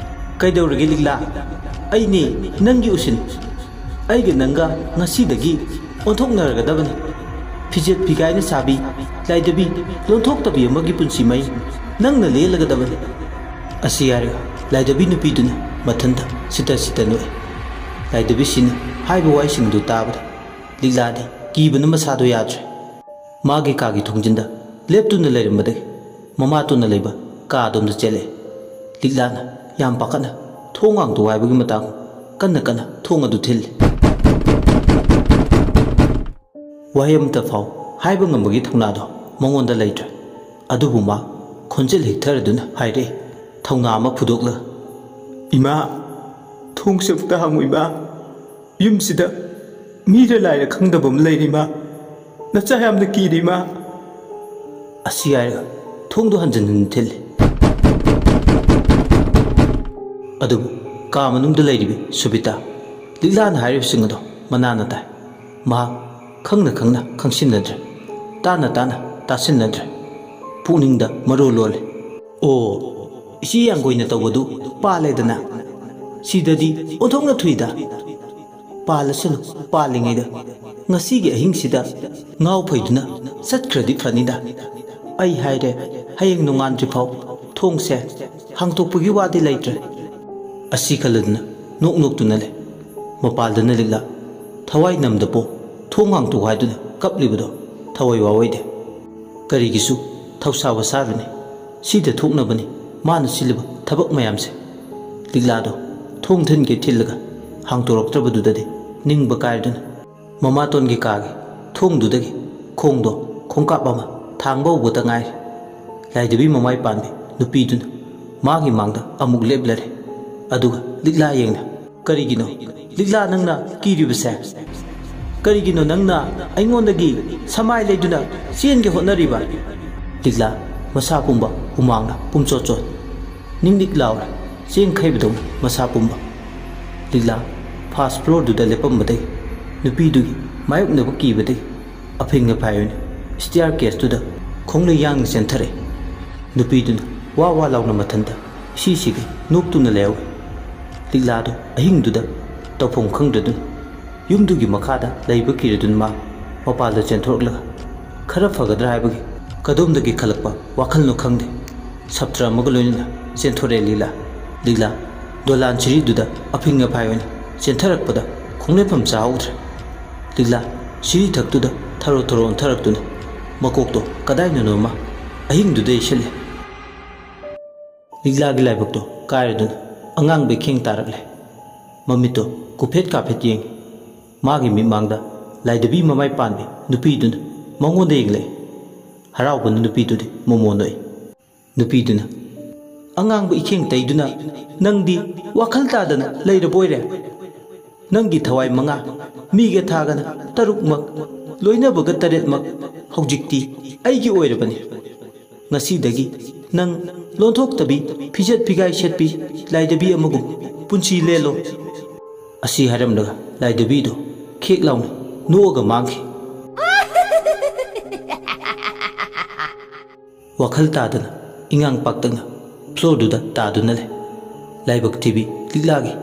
"ꯀꯩꯗꯧꯔꯒꯦ ꯂꯤꯛꯂꯥ? ꯑꯩꯅꯦ ꯅꯪꯒꯤ ꯎꯁꯤꯟ꯫ ꯑꯩꯒ ꯅꯪꯒ ꯉꯁꯤꯗꯒꯤ ꯑꯣꯟꯊꯣꯛꯅꯔꯒꯗꯕꯅꯤ꯫ ꯐꯤꯖꯦꯠ ꯐꯤꯒꯥꯏꯅ ꯁꯥꯕꯤ ꯂꯥꯏꯗꯕꯤ ꯂꯣꯟꯊꯣꯛꯇꯕꯤ ꯑꯃꯒꯤ ꯄꯨꯟꯁꯤ ꯃꯍꯩ ꯅꯪꯅ ꯂꯦꯜꯂꯒꯗꯕꯅꯤ"꯫ ꯑꯁꯤ ꯍꯥꯏꯔꯒ ꯂꯥꯏꯗꯕꯤ ꯅꯨꯄꯤꯗꯨꯅ ꯃꯊꯟꯇ ꯁꯤꯇ ꯁꯤꯇ ꯅꯣꯛꯏ꯫ ꯂꯥꯏꯗꯕꯤꯁꯤꯅ ꯍꯥꯏꯕ ꯋꯥꯍꯩꯁꯤꯡꯗꯨ ꯇꯥꯕꯗ ꯂꯤꯛꯂꯥꯗꯤ ꯀꯤꯕꯅ ꯃꯁꯥꯗꯣ ꯌꯥꯗ꯭ꯔꯦ꯫ ꯃꯥꯒꯤ ꯀꯥꯒꯤ ꯊꯣꯡꯖꯤꯟꯗ ꯂꯦꯞꯇꯨꯅ ꯂꯩꯔꯝꯕꯗꯒꯤ ꯃꯃꯥꯇꯣꯟꯅ ꯂꯩꯕ ꯀꯥ ꯑꯗꯣꯝꯗ ꯆꯦꯜꯂꯛꯑꯦ꯫ ꯂꯤꯛꯂꯥꯅ ꯌꯥꯝ ꯄꯥꯈꯠꯅ ꯊꯣꯡ ꯍꯥꯡꯗꯣꯛꯎ ꯍꯥꯏꯕꯒꯤ ꯃꯇꯥꯡ ꯀꯟꯅ ꯀꯟꯅ ꯊꯣꯡ ꯑꯗꯨ ꯊꯤꯜꯂꯤ꯫ ꯋꯥꯍꯩ ꯑꯃꯠꯇ ꯐꯥꯎ ꯍꯥꯏꯕ ꯉꯝꯕꯒꯤ ꯊꯧꯅꯥꯗꯣ ꯃꯉꯣꯟꯗ ꯂꯩꯇ꯭ꯔꯦ꯫ ꯑꯗꯨꯕꯨ ꯃꯥ ꯈꯣꯟꯖꯦꯜ ꯍꯤꯛꯊꯔꯗꯨꯅ ꯍꯥꯏꯔꯛꯏ, ꯊꯧꯅꯥ ꯑꯃ ꯐꯨꯗꯣꯛꯂꯒ, "ꯏꯃꯥ, ꯊꯣꯡꯁꯦ ꯑꯃꯨꯛꯇ ꯍꯥꯡꯉꯨ ꯏꯃꯥ꯫ ꯌꯨꯝꯁꯤꯗ ꯃꯤꯔ ꯂꯥꯏꯔ ꯈꯪꯗꯕ ꯑꯃ ꯂꯩꯔꯤ ꯏꯃꯥ꯫ ꯅꯆꯥ ꯌꯥꯝꯅ ꯀꯤꯔꯤ ꯏꯃꯥ"꯫ ꯑꯁꯤ ꯍꯥꯏꯔꯒ ꯊꯣꯡꯗꯣ ꯍꯟꯖꯤꯟ ꯍꯟꯖꯤꯟ ꯊꯤꯜꯂꯤ꯫ ꯑꯗꯨꯕꯨ ꯀꯥ ꯃꯅꯨꯡꯗ ꯂꯩꯔꯤꯕꯤ ꯁꯨꯕꯤꯇꯥ ꯂꯤꯛꯂꯥꯅ ꯍꯥꯏꯔꯤꯕꯁꯤꯡ ꯑꯗꯣ ꯃꯅꯥꯅ ꯇꯥꯏ꯫ ꯃꯍꯥꯛ ꯈꯪꯅ ꯈꯪꯅ ꯈꯪꯁꯤꯟꯅꯗ꯭ꯔꯦ, ꯇꯥꯅ ꯇꯥꯅ ꯇꯥꯁꯤꯟꯅꯗ꯭ꯔꯦ꯫ ꯄꯨꯛꯅꯤꯡꯗ ꯃꯔꯣꯜ ꯂꯣꯜꯂꯤ꯫ "ꯑꯣ, ꯏꯆꯦ ꯌꯥꯡꯒꯣꯏꯅ ꯇꯧꯕꯗꯨ ꯄꯥꯜꯂꯦꯗꯅ꯫ ꯁꯤꯗꯗꯤ ꯑꯣꯟꯊꯣꯛꯅ ꯊꯨꯏꯗ꯫ ꯄꯥꯜꯂꯁꯅꯨ, ꯄꯥꯜꯂꯤꯉꯩꯗ ꯉꯁꯤꯒꯤ ꯑꯍꯤꯡꯁꯤꯗ ꯉꯥꯎ ꯐꯩꯗꯨꯅ ꯆꯠꯈ꯭ꯔꯗꯤ ꯐꯅꯤꯗ꯫ ꯑꯩ ꯍꯥꯏꯔꯦ, ꯍꯌꯦꯡ ꯅꯣꯡꯉꯥꯟꯗ꯭ꯔꯤꯐꯥꯎ ꯊꯣꯡꯁꯦ ꯍꯥꯡꯇꯣꯛꯄꯒꯤ ꯋꯥꯗꯤ ꯂꯩꯇ꯭ꯔꯦ"꯫ ꯑꯁꯤ ꯈꯜꯂꯗꯨꯅ ꯅꯣꯛ ꯅꯣꯛꯇꯨꯅ ꯂꯩ꯫ ꯃꯄꯥꯜꯗꯅ ꯂꯤꯛꯂꯥ ꯊꯋꯥꯏ ꯅꯝꯗꯄꯣ ꯊꯣꯡ ꯍꯥꯡꯇꯣꯛ ꯍꯥꯏꯗꯨꯅ ꯀꯞꯂꯤꯕꯗꯣ ꯊꯋꯥꯏ ꯋꯥꯋꯏꯗꯦ꯫ ꯀꯔꯤꯒꯤꯁꯨ ꯊꯧꯁꯥ ꯋꯥꯁꯥꯔꯨꯅꯤ꯫ ꯁꯤꯗ ꯊꯣꯛꯅꯕꯅꯤ ꯃꯥꯅ ꯁꯤꯜꯂꯤꯕ ꯊꯕꯛ ꯃꯌꯥꯝꯁꯦ꯫ ꯂꯤꯛꯂꯥꯗꯣ ꯊꯣꯡ ꯊꯤꯟꯒꯦ ꯊꯤꯜꯂꯒ ꯍꯥꯡꯇꯣꯔꯛꯇ꯭ꯔꯕꯗꯨꯗꯗꯤ ꯅꯤꯡꯕ ꯀꯥꯏꯔꯗꯨꯅ ꯃꯃꯥꯇꯣꯟꯒꯤ ꯀꯥꯒꯤ ꯊꯣꯡꯗꯨꯗꯒꯤ ꯈꯣꯡꯗꯣ ꯈꯣꯡꯀꯥꯞ ꯑꯃ ꯊꯥꯡꯕ ꯍꯧꯕꯇ ꯉꯥꯏꯔꯤ꯫ ꯂꯥꯏꯗꯕꯤ ꯃꯃꯥꯏ ꯄꯥꯟꯕꯤ ꯅꯨꯄꯤꯗꯨꯅ ꯃꯥꯒꯤ ꯃꯥꯡꯗ ꯑꯃꯨꯛ ꯂꯦꯞꯂꯔꯦ꯫ ꯑꯗꯨꯒ ꯂꯤꯛꯂꯥ ꯌꯦꯡꯅ, "ꯀꯔꯤꯒꯤꯅꯣ ꯂꯤꯛꯂꯥ ꯅꯪꯅ ꯀꯤꯔꯤꯕꯁꯦ? ꯀꯔꯤꯒꯤꯅꯣ ꯅꯪꯅ ꯑꯩꯉꯣꯟꯗꯒꯤ ꯁꯃꯥꯏ ꯂꯩꯗꯨꯅ ꯆꯦꯟꯒꯦ ꯍꯣꯠꯅꯔꯤꯕ?" ꯂꯤꯛꯂꯥ ꯃꯁꯥ ꯄꯨꯝꯕ ꯍꯨꯃꯥꯡꯅ ꯄꯨꯝꯆꯣꯠ ꯆꯣꯠ꯫ ꯅꯤꯛ ꯅꯤꯛ ꯂꯥꯎꯔ ꯆꯦꯡꯈꯩꯕꯗꯧꯅ ꯃꯁꯥ ꯄꯨꯝꯕ꯫ ꯂꯤꯛꯂꯥ ꯐꯥꯔꯁ ꯐ꯭ꯂꯣꯔꯗꯨꯗ ꯂꯦꯞꯄꯝꯕꯗꯒꯤ ꯅꯨꯄꯤꯗꯨꯒꯤ ꯃꯥꯌꯣꯛꯅꯕ ꯀꯤꯕꯗꯒꯤ ꯑꯐꯤꯡ ꯑꯐꯥꯏ ꯑꯣꯏꯅ ꯁ꯭ꯇꯤꯌꯥꯔ ꯀꯦꯁꯇꯨꯗ ꯈꯣꯡꯂꯩ ꯌꯥꯡꯅ ꯆꯦꯟꯊꯔꯛꯑꯦ꯫ ꯅꯨꯄꯤꯗꯨꯅ ꯋꯥ ꯋꯥ ꯂꯥꯎꯅ ꯃꯊꯟꯇ ꯏꯁꯤ ꯁꯤꯒꯩ ꯅꯣꯛꯇꯨꯅ ꯂꯩꯍꯧꯏ꯫ ꯂꯤꯛꯂꯥꯗꯨ ꯑꯍꯤꯡꯗꯨꯗ ꯇꯧꯐꯝ ꯈꯪꯗ꯭ꯔꯗꯨꯅ ꯌꯨꯝꯗꯨꯒꯤ ꯃꯈꯥꯗ ꯂꯩꯕ ꯀꯤꯔꯗꯨꯅ ꯃꯥ ꯃꯄꯥꯟꯗ ꯆꯦꯟꯊꯣꯔꯛꯂꯒ ꯈꯔ ꯐꯒꯗ꯭ꯔꯥ ꯍꯥꯏꯕꯒꯤ ꯀꯗꯣꯝꯗꯒꯤ ꯈꯜꯂꯛꯄ ꯋꯥꯈꯜꯅꯣ ꯈꯪꯗꯦ, ꯁꯥꯇ꯭ꯔ ꯑꯃꯒ ꯂꯣꯏꯅꯅ ꯆꯦꯟꯊꯣꯔꯛꯑꯦ ꯂꯤꯛꯂꯥ꯫ ꯂꯤꯛꯂꯥ ꯗꯣꯂꯥꯟ ꯁꯤꯔꯤꯗꯨꯗ ꯑꯐꯤꯡ ꯑꯐꯥꯏ ꯑꯣꯏꯅ ꯆꯦꯟꯊꯔꯛꯄꯗ ꯈꯣꯡꯂꯦꯞꯐꯝ ꯆꯥꯍꯧꯗ꯭ꯔꯦ꯫ ꯂꯤꯛꯂꯥ ꯁꯤꯔꯤ ꯊꯛꯇꯨꯗ ꯊꯔꯣ ꯊꯔꯣ ꯑꯣꯟꯊꯔꯛꯇꯨꯅ ꯃꯀꯣꯛꯇꯣ ꯀꯗꯥꯏꯅꯅꯣꯃ ꯑꯍꯤꯡꯗꯨꯗ ꯌꯩꯁꯜꯂꯦ꯫ ꯂꯤꯛꯂꯥꯒꯤ ꯂꯥꯏꯕꯛꯇꯣ ꯀꯥꯏꯔꯗꯨꯅ ꯑꯉꯥꯡꯕ ꯏꯈꯦꯡ ꯇꯥꯔꯛꯂꯦ꯫ ꯃꯃꯤꯠꯇꯣ ꯀꯨꯐꯦꯠ ꯀꯥꯐꯦꯠ ꯌꯦꯡꯉꯤ꯫ ꯃꯥꯒꯤ ꯃꯤꯠꯃꯥꯡꯗ ꯂꯥꯏꯗꯕꯤ ꯃꯃꯥꯏ ꯄꯥꯟꯕꯤ ꯅꯨꯄꯤꯗꯨꯅ ꯃꯉꯣꯟꯗ ꯌꯦꯡꯂꯛꯏ꯫ ꯍꯔꯥꯎꯕꯅ ꯅꯨꯄꯤꯗꯨꯗꯤ ꯃꯣꯃꯣ ꯅꯣꯛꯏ꯫ ꯅꯨꯄꯤꯗꯨꯅ, "ꯑꯉꯥꯡꯕ ꯏꯈꯦꯡ ꯇꯩꯗꯨꯅ ꯅꯪꯗꯤ ꯋꯥꯈꯜ ꯇꯥꯗꯅ ꯂꯩꯔꯕꯣꯏꯔꯦ? ꯅꯪꯒꯤ ꯊꯋꯥꯏ ꯃꯉꯥ ꯃꯤꯒ ꯊꯥꯒꯅ ꯇꯔꯨꯛꯃꯛ, ꯂꯣꯏꯅꯕꯒ ꯇꯔꯦꯠꯃꯛ ꯍꯧꯖꯤꯛꯇꯤ ꯑꯩꯒꯤ ꯑꯣꯏꯔꯕꯅꯤ꯫ ꯉꯁꯤꯗꯒꯤ ꯅꯪ ꯂꯣꯟꯊꯣꯛꯇꯕꯤ, ꯐꯤꯖꯦꯠ ꯐꯤꯒꯥꯏ ꯁꯦꯠꯄꯤ ꯂꯥꯏꯗꯕꯤ ꯑꯃꯒꯨꯝ ꯄꯨꯟꯁꯤ ꯂꯦꯜꯂꯣ"꯫ ꯑꯁꯤ ꯍꯥꯏꯔꯝꯂꯒ ꯂꯥꯏꯗꯕꯤꯗꯨ ꯈꯦꯛ ꯂꯥꯎꯅ ꯅꯣꯛꯑꯒ ꯃꯥꯡꯈꯤ꯫ ꯋꯥꯈꯜ ꯇꯥꯗꯅ ꯏꯉꯥꯡ ꯄꯥꯛꯇꯛꯅ ꯐ꯭ꯂꯣꯔꯗꯨꯗ ꯇꯥꯗꯨꯅ ꯂꯩ꯫ ꯂꯥꯏꯕꯛ ꯊꯤꯕꯤ ꯂꯤꯛꯂꯥꯒꯤ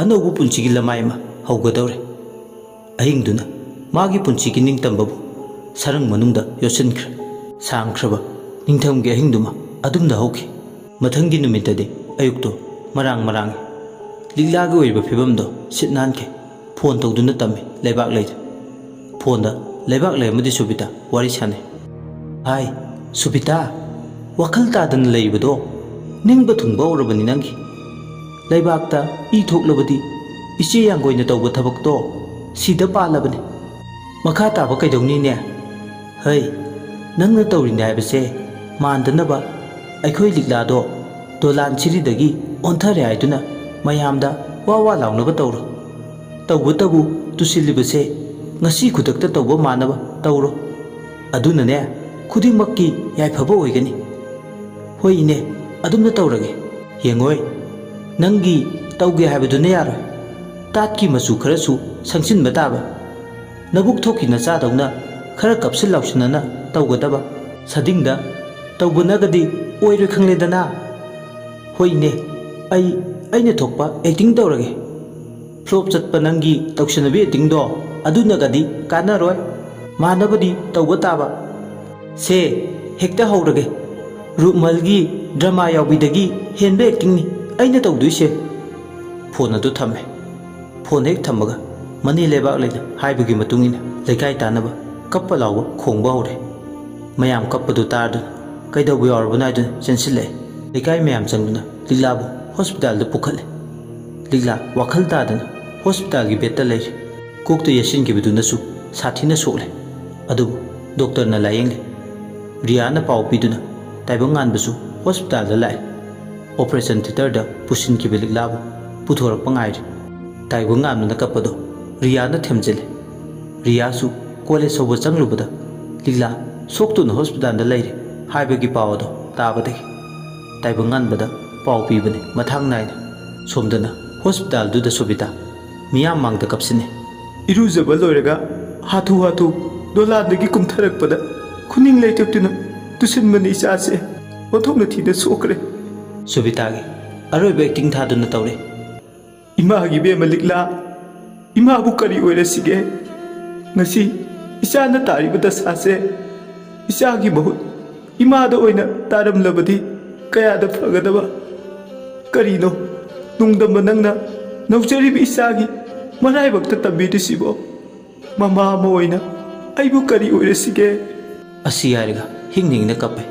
ꯑꯅꯧꯕ ꯄꯨꯟꯁꯤꯒꯤ ꯂꯃꯥꯏ ꯑꯃ ꯍꯧꯒꯗꯧꯔꯦ꯫ ꯑꯍꯤꯡꯗꯨꯅ ꯃꯥꯒꯤ ꯄꯨꯟꯁꯤꯒꯤ ꯅꯤꯡꯇꯝꯕꯕꯨ ꯁꯔꯪ ꯃꯅꯨꯡꯗ ꯌꯣꯠꯁꯤꯟꯈ꯭ꯔꯦ꯫ ꯁꯥꯡꯈ꯭ꯔꯕ ꯅꯤꯡꯊꯝꯒꯤ ꯑꯍꯤꯡꯗꯨꯃ ꯑꯗꯨꯝꯅ ꯍꯧꯈꯤ꯫ ꯃꯊꯪꯒꯤ ꯅꯨꯃꯤꯠꯇꯗꯤ ꯑꯌꯨꯛꯇꯣ ꯃꯔꯥꯡ ꯃꯔꯥꯡꯏ꯫ ꯂꯤꯛꯂꯥꯒꯤ ꯑꯣꯏꯔꯤꯕ ꯐꯤꯕꯝꯗꯣ ꯁꯤꯠ ꯅꯥꯟꯈꯤ꯫ ꯐꯣꯟ ꯇꯧꯗꯨꯅ ꯇꯝꯃꯤ ꯂꯩꯕꯥꯛꯂꯩꯗ꯫ ꯐꯣꯟꯗ ꯂꯩꯕꯥꯛꯂꯩ ꯑꯃꯗꯤ ꯁꯨꯕꯤꯇꯥ ꯋꯥꯔꯤ ꯁꯥꯟꯅꯩ꯫ "ꯍꯥꯏ, ꯁꯨꯕꯤꯇꯥ, ꯋꯥꯈꯜ ꯇꯥꯗꯅ ꯂꯩꯔꯤꯕꯗꯣ ꯅꯤꯡꯕ ꯊꯨꯡꯕ ꯍꯧꯔꯕꯅꯤ ꯅꯪꯒꯤ꯫ ꯂꯩꯕꯥꯛꯇ ꯏ ꯊꯣꯛꯂꯕꯗꯤ ꯏꯆꯦ ꯌꯥꯡꯒꯣꯏꯅ ꯇꯧꯕ ꯊꯕꯛꯇꯣ ꯁꯤꯗ ꯄꯥꯜꯂꯕꯅꯤ꯫ ꯃꯈꯥ ꯇꯥꯕ ꯀꯩꯗꯧꯅꯤꯅꯦ? ꯍꯩ, ꯅꯪꯅ ꯇꯧꯔꯤꯅꯦ ꯍꯥꯏꯕꯁꯦ ꯃꯥꯟꯗꯅꯕ ꯑꯩꯈꯣꯏ ꯂꯤꯛꯂꯥꯗꯣ ꯗꯣꯂꯥꯟ ꯁꯤꯔꯤꯗꯒꯤ ꯑꯣꯟꯊꯔꯦ ꯍꯥꯏꯗꯨꯅ ꯃꯌꯥꯝꯗ ꯋꯥ ꯋꯥ ꯂꯥꯎꯅꯕ ꯇꯧꯔꯣ꯫ ꯇꯧꯕꯇꯕꯨ ꯇꯨꯁꯤꯜꯂꯤꯕꯁꯦ ꯉꯁꯤ ꯈꯨꯗꯛꯇ ꯇꯧꯕ ꯃꯥꯟꯅꯕ ꯇꯧꯔꯣ꯫ ꯑꯗꯨꯅꯅꯦ ꯈꯨꯗꯤꯡꯃꯛꯀꯤ ꯌꯥꯏꯐꯕ ꯑꯣꯏꯒꯅꯤ"꯫ "ꯍꯣꯏ ꯏꯅꯦ, ꯑꯗꯨꯝꯅ ꯇꯧꯔꯒꯦ꯫ ꯌꯦꯡꯉꯣꯏ, ꯅꯪꯒꯤ ꯇꯧꯒꯦ ꯍꯥꯏꯕꯗꯨꯅ ꯌꯥꯔꯣꯏ꯫ ꯇꯥꯠꯀꯤ ꯃꯆꯨ ꯈꯔꯁꯨ ꯁꯪꯁꯤꯟꯕ ꯇꯥꯕ꯫ ꯅꯕꯨꯛ ꯊꯣꯛꯈꯤ ꯅꯆꯥꯗꯧꯅ ꯈꯔ ꯀꯞꯁꯤꯟ ꯂꯥꯎꯁꯤꯟꯅꯅ ꯇꯧꯒꯗꯕ꯫ ꯁꯗꯤꯡꯗ ꯇꯧꯕꯅꯒꯗꯤ ꯑꯣꯏꯔꯣꯏ ꯈꯪꯂꯦꯗꯅ꯫ ꯍꯣꯏꯅꯦ, ꯑꯩ ꯑꯩꯅ ꯊꯣꯛꯄ ꯑꯦꯛꯇꯤꯡ ꯇꯧꯔꯒꯦ꯫ ꯐ꯭ꯂꯣꯞ ꯆꯠꯄ ꯅꯪꯒꯤ ꯇꯧꯁꯟꯅꯕꯤ ꯑꯦꯛꯇꯤꯡꯗꯣ ꯑꯗꯨꯅꯒꯗꯤ ꯀꯥꯟꯅꯔꯣꯏ꯫ ꯃꯥꯟꯅꯕꯗꯤ ꯇꯧꯕ ꯇꯥꯕ꯫ ꯁꯦ, ꯍꯦꯛꯇ ꯍꯧꯔꯒꯦ꯫ ꯔꯨꯛꯃꯜꯒꯤ ꯗ꯭ꯔꯃꯥ ꯌꯥꯎꯕꯤꯗꯒꯤ ꯍꯦꯟꯕ ꯑꯦꯛꯇꯤꯡꯅꯤ ꯑꯩꯅ ꯇꯧꯗꯣꯏꯁꯦ꯫ ꯐꯣꯟ ꯑꯗꯨ ꯊꯝꯃꯦ꯫ ꯐꯣꯟ ꯍꯦꯛ ꯊꯝꯕꯒ ꯃꯅꯤ ꯂꯩꯕꯥꯛ ꯂꯩꯅ ꯍꯥꯏꯕꯒꯤ ꯃꯇꯨꯡ ꯏꯟꯅ ꯂꯩꯀꯥꯏ ꯇꯥꯟꯅꯕ ꯀꯞꯄ ꯂꯥꯎꯕ ꯈꯣꯡꯕ ꯍꯧꯔꯦ꯫ ꯃꯌꯥꯝ ꯀꯞꯄꯗꯨ ꯇꯥꯔꯗꯨꯅ ꯀꯩꯗꯧꯕ ꯌꯥꯎꯔꯕꯅꯣ ꯍꯥꯏꯗꯨꯅ ꯆꯦꯟꯁꯤꯜꯂꯛꯑꯦ꯫ ꯂꯩꯀꯥꯏ ꯃꯌꯥꯝ ꯆꯪꯗꯨꯅ ꯂꯤꯛꯂꯥꯕꯨ ꯍꯣꯁꯄꯤꯇꯥꯜꯗ ꯄꯨꯈꯠꯂꯦ꯫ ꯂꯤꯛꯂꯥ ꯋꯥꯈꯜ ꯇꯥꯗꯅ ꯍꯣꯁꯄꯤꯇꯥꯜꯒꯤ ꯕꯦꯗꯇ ꯂꯩꯔꯤ꯫ ꯀꯣꯛꯇ ꯌꯩꯁꯤꯟꯈꯤꯕꯗꯨꯅꯁꯨ ꯁꯥꯊꯤꯅ ꯁꯣꯛꯂꯦ꯫ ꯑꯗꯨꯕꯨ ꯗꯣꯛꯇꯔꯅ ꯂꯥꯌꯦꯡꯂꯤ꯫ ꯔꯤꯌꯥꯅ ꯄꯥꯎ ꯄꯤꯗꯨꯅ ꯇꯥꯏꯕꯪꯉꯥꯟꯕꯁꯨ ꯍꯣꯁꯄꯤꯇꯥꯜꯗ ꯂꯥꯛꯑꯦ꯫ ꯑꯣꯄꯔꯦꯁꯟ ꯊꯤꯌꯦꯇꯔꯗ ꯄꯨꯁꯤꯟꯈꯤꯕ ꯂꯤꯛꯂꯥꯕꯨ ꯄꯨꯊꯣꯔꯛꯄ ꯉꯥꯏꯔꯤ꯫ ꯇꯥꯏꯕꯪꯉꯥꯟꯕꯅ ꯀꯞꯄꯗꯣ ꯔꯤꯌꯥꯅ ꯊꯦꯝꯖꯤꯜꯂꯤ꯫ ꯔꯤꯌꯥꯁꯨ ꯀꯣꯂꯦꯖ ꯍꯧꯕ ꯆꯪꯂꯨꯕꯗ ꯂꯤꯛꯂꯥ ꯁꯣꯛꯇꯨꯅ ꯍꯣꯁꯄꯤꯇꯥꯜꯗ ꯂꯩꯔꯦ ꯍꯥꯏꯕꯒꯤ ꯄꯥꯎ ꯑꯗꯣ ꯇꯥꯕꯗꯒꯤ ꯇꯥꯏꯕꯪꯉꯥꯟꯕꯗ ꯄꯥꯎ ꯄꯤꯕꯅꯤ ꯃꯊꯥꯡ ꯅꯥꯏꯅ꯫ ꯁꯣꯝꯗꯅ ꯍꯣꯁꯄꯤꯇꯥꯜꯗꯨꯗ ꯁꯣꯕꯤꯇꯥ ꯃꯤꯌꯥꯝ ꯃꯥꯡꯗ ꯀꯞꯁꯤꯟꯅꯩ꯫ ꯏꯔꯨꯖꯕ ꯂꯣꯏꯔꯒ ꯍꯥꯊꯨ ꯍꯥꯊꯨ ꯗꯣꯂꯥꯟꯗꯒꯤ ꯀꯨꯝꯊꯔꯛꯄꯗ ꯈꯨꯅꯤꯡ ꯂꯩꯊꯦꯛꯇꯨꯅ ꯇꯨꯁꯤꯟꯕꯅꯤ ꯏꯆꯥꯁꯦ꯫ ꯑꯣꯟꯊꯣꯛꯅ ꯊꯤꯅ ꯁꯣꯛꯈ꯭ꯔꯦ꯫ ꯁꯣꯕꯤꯇꯥꯒꯤ ꯑꯔꯣꯏꯕ ꯑꯦꯛꯇꯤꯡ ꯊꯥꯗꯨꯅ ꯇꯧꯔꯦ꯫ ꯏꯃꯥꯒꯤ ꯏꯕꯦꯝꯃ ꯂꯤꯛꯂꯥ, ꯏꯃꯥꯕꯨ ꯀꯔꯤ ꯑꯣꯏꯔꯁꯤꯒꯦ? ꯉꯁꯤ ꯏꯆꯥꯅ ꯇꯥꯔꯤꯕ ꯗꯁꯥꯁꯦ ꯏꯆꯥꯒꯤ ꯃꯍꯨꯠ ꯏꯃꯥꯗ ꯑꯣꯏꯅ ꯇꯥꯔꯝꯂꯕꯗꯤ ꯀꯌꯥꯗ ꯐꯒꯗꯕ꯫ ꯀꯔꯤꯅꯣ ꯅꯨꯡꯗꯝꯕ ꯅꯪꯅ ꯅꯧꯖꯔꯤꯕ ꯏꯆꯥꯒꯤ ꯃꯔꯥꯏꯕꯛꯇ ꯇꯝꯕꯤꯔꯤꯁꯤꯕꯣ? ꯃꯃꯥ ꯑꯃ ꯑꯣꯏꯅ ꯑꯩꯕꯨ ꯀꯔꯤ ꯑꯣꯏꯔꯁꯤꯒꯦ? ꯑꯁꯤ ꯍꯥꯏꯔꯒ ꯍꯤꯡ ꯍꯤꯡꯅ ꯀꯞꯄꯦ꯫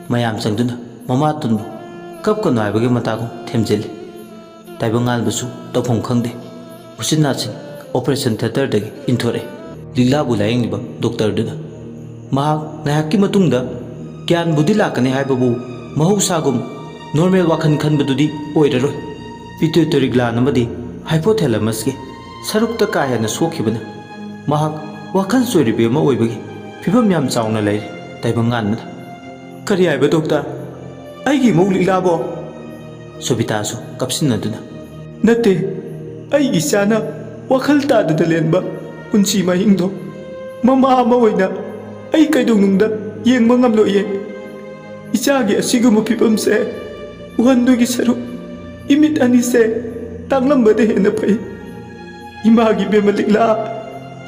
ꯃꯌꯥꯝ ꯆꯪꯗꯨꯅ ꯃꯃꯥ ꯇꯨꯟꯕꯨ ꯀꯞꯀꯅꯨ ꯍꯥꯏꯕꯒꯤ ꯃꯇꯥꯒꯨꯝ ꯊꯦꯝꯖꯤꯜꯂꯤ꯫ ꯇꯥꯏꯕꯪꯉꯥꯟꯕꯁꯨ ꯇꯧꯐꯝ ꯈꯪꯗꯦ꯫ ꯎꯆꯤꯟ ꯅꯥꯆꯤꯟ ꯑꯣꯄꯔꯦꯁꯟ ꯊꯤꯌꯦꯇꯔꯗꯒꯤ ꯏꯟꯊꯣꯔꯛꯑꯦ꯫ ꯂꯤꯛꯂꯥꯕꯨ ꯂꯥꯌꯦꯡꯂꯤꯕ ꯗꯣꯛꯇꯔꯗꯨꯅ ꯃꯍꯥꯛ ꯉꯥꯏꯍꯥꯛꯀꯤ ꯃꯇꯨꯡꯗ ꯒ꯭ꯌꯥꯟꯕꯨꯗꯤ ꯂꯥꯛꯀꯅꯤ ꯍꯥꯏꯕꯕꯨ ꯃꯍꯧꯁꯥꯒꯨꯝ ꯅꯣꯔꯃꯦꯜ ꯋꯥꯈꯜ ꯈꯟꯕꯗꯨꯗꯤ ꯑꯣꯏꯔꯔꯣꯏ꯫ ꯄꯤꯇ꯭ꯌꯨꯇꯔꯤ ꯒ꯭ꯂꯥꯟ ꯑꯃꯗꯤ ꯍꯥꯏꯄꯣꯊꯦꯂꯃꯁꯀꯤ ꯁꯔꯨꯛꯇ ꯀꯥ ꯍꯦꯟꯅ ꯁꯣꯛꯈꯤꯕꯅ ꯃꯍꯥꯛ ꯋꯥꯈꯜ ꯆꯣꯏꯔꯤꯕꯤ ꯑꯃ ꯑꯣꯏꯕꯒꯤ ꯐꯤꯕꯝ ꯌꯥꯝ ꯆꯥꯎꯅ ꯂꯩꯔꯦ꯫ ꯇꯥꯏꯕꯪꯉꯥꯟꯕꯅ, "ꯀꯔꯤ ꯍꯥꯏꯕ ꯗꯣꯛꯇꯔ? ꯑꯩꯒꯤ ꯏꯃꯧ ꯂꯤꯛꯂꯥꯕꯣ?" ꯁꯣꯕꯤꯇꯥꯁꯨ ꯀꯞꯁꯤꯟꯅꯗꯨꯅ, "ꯅꯠꯇꯦ, ꯑꯩꯒꯤ ꯏꯆꯥꯅ ꯋꯥꯈꯜ ꯇꯥꯗꯅ ꯂꯦꯟꯕ ꯄꯨꯟꯁꯤ ꯃꯍꯤꯡꯗꯣ ꯃꯃꯥ ꯑꯃ ꯑꯣꯏꯅ ꯑꯩ ꯀꯩꯗꯧꯅꯨꯡꯗ ꯌꯦꯡꯕ ꯉꯝꯂꯣꯏꯌꯦ꯫ ꯏꯆꯥꯒꯤ ꯑꯁꯤꯒꯨꯝꯕ ꯐꯤꯕꯝꯁꯦ ꯎꯍꯟꯗꯨꯒꯤ ꯁꯔꯨꯛ ꯏꯃꯤꯠ ꯑꯅꯤꯁꯦ ꯇꯥꯡꯂꯝꯕꯗ ꯍꯦꯟꯅ ꯐꯩ꯫ ꯏꯃꯥꯒꯤ ꯏꯕꯦꯝꯃ ꯂꯤꯛꯂꯥ,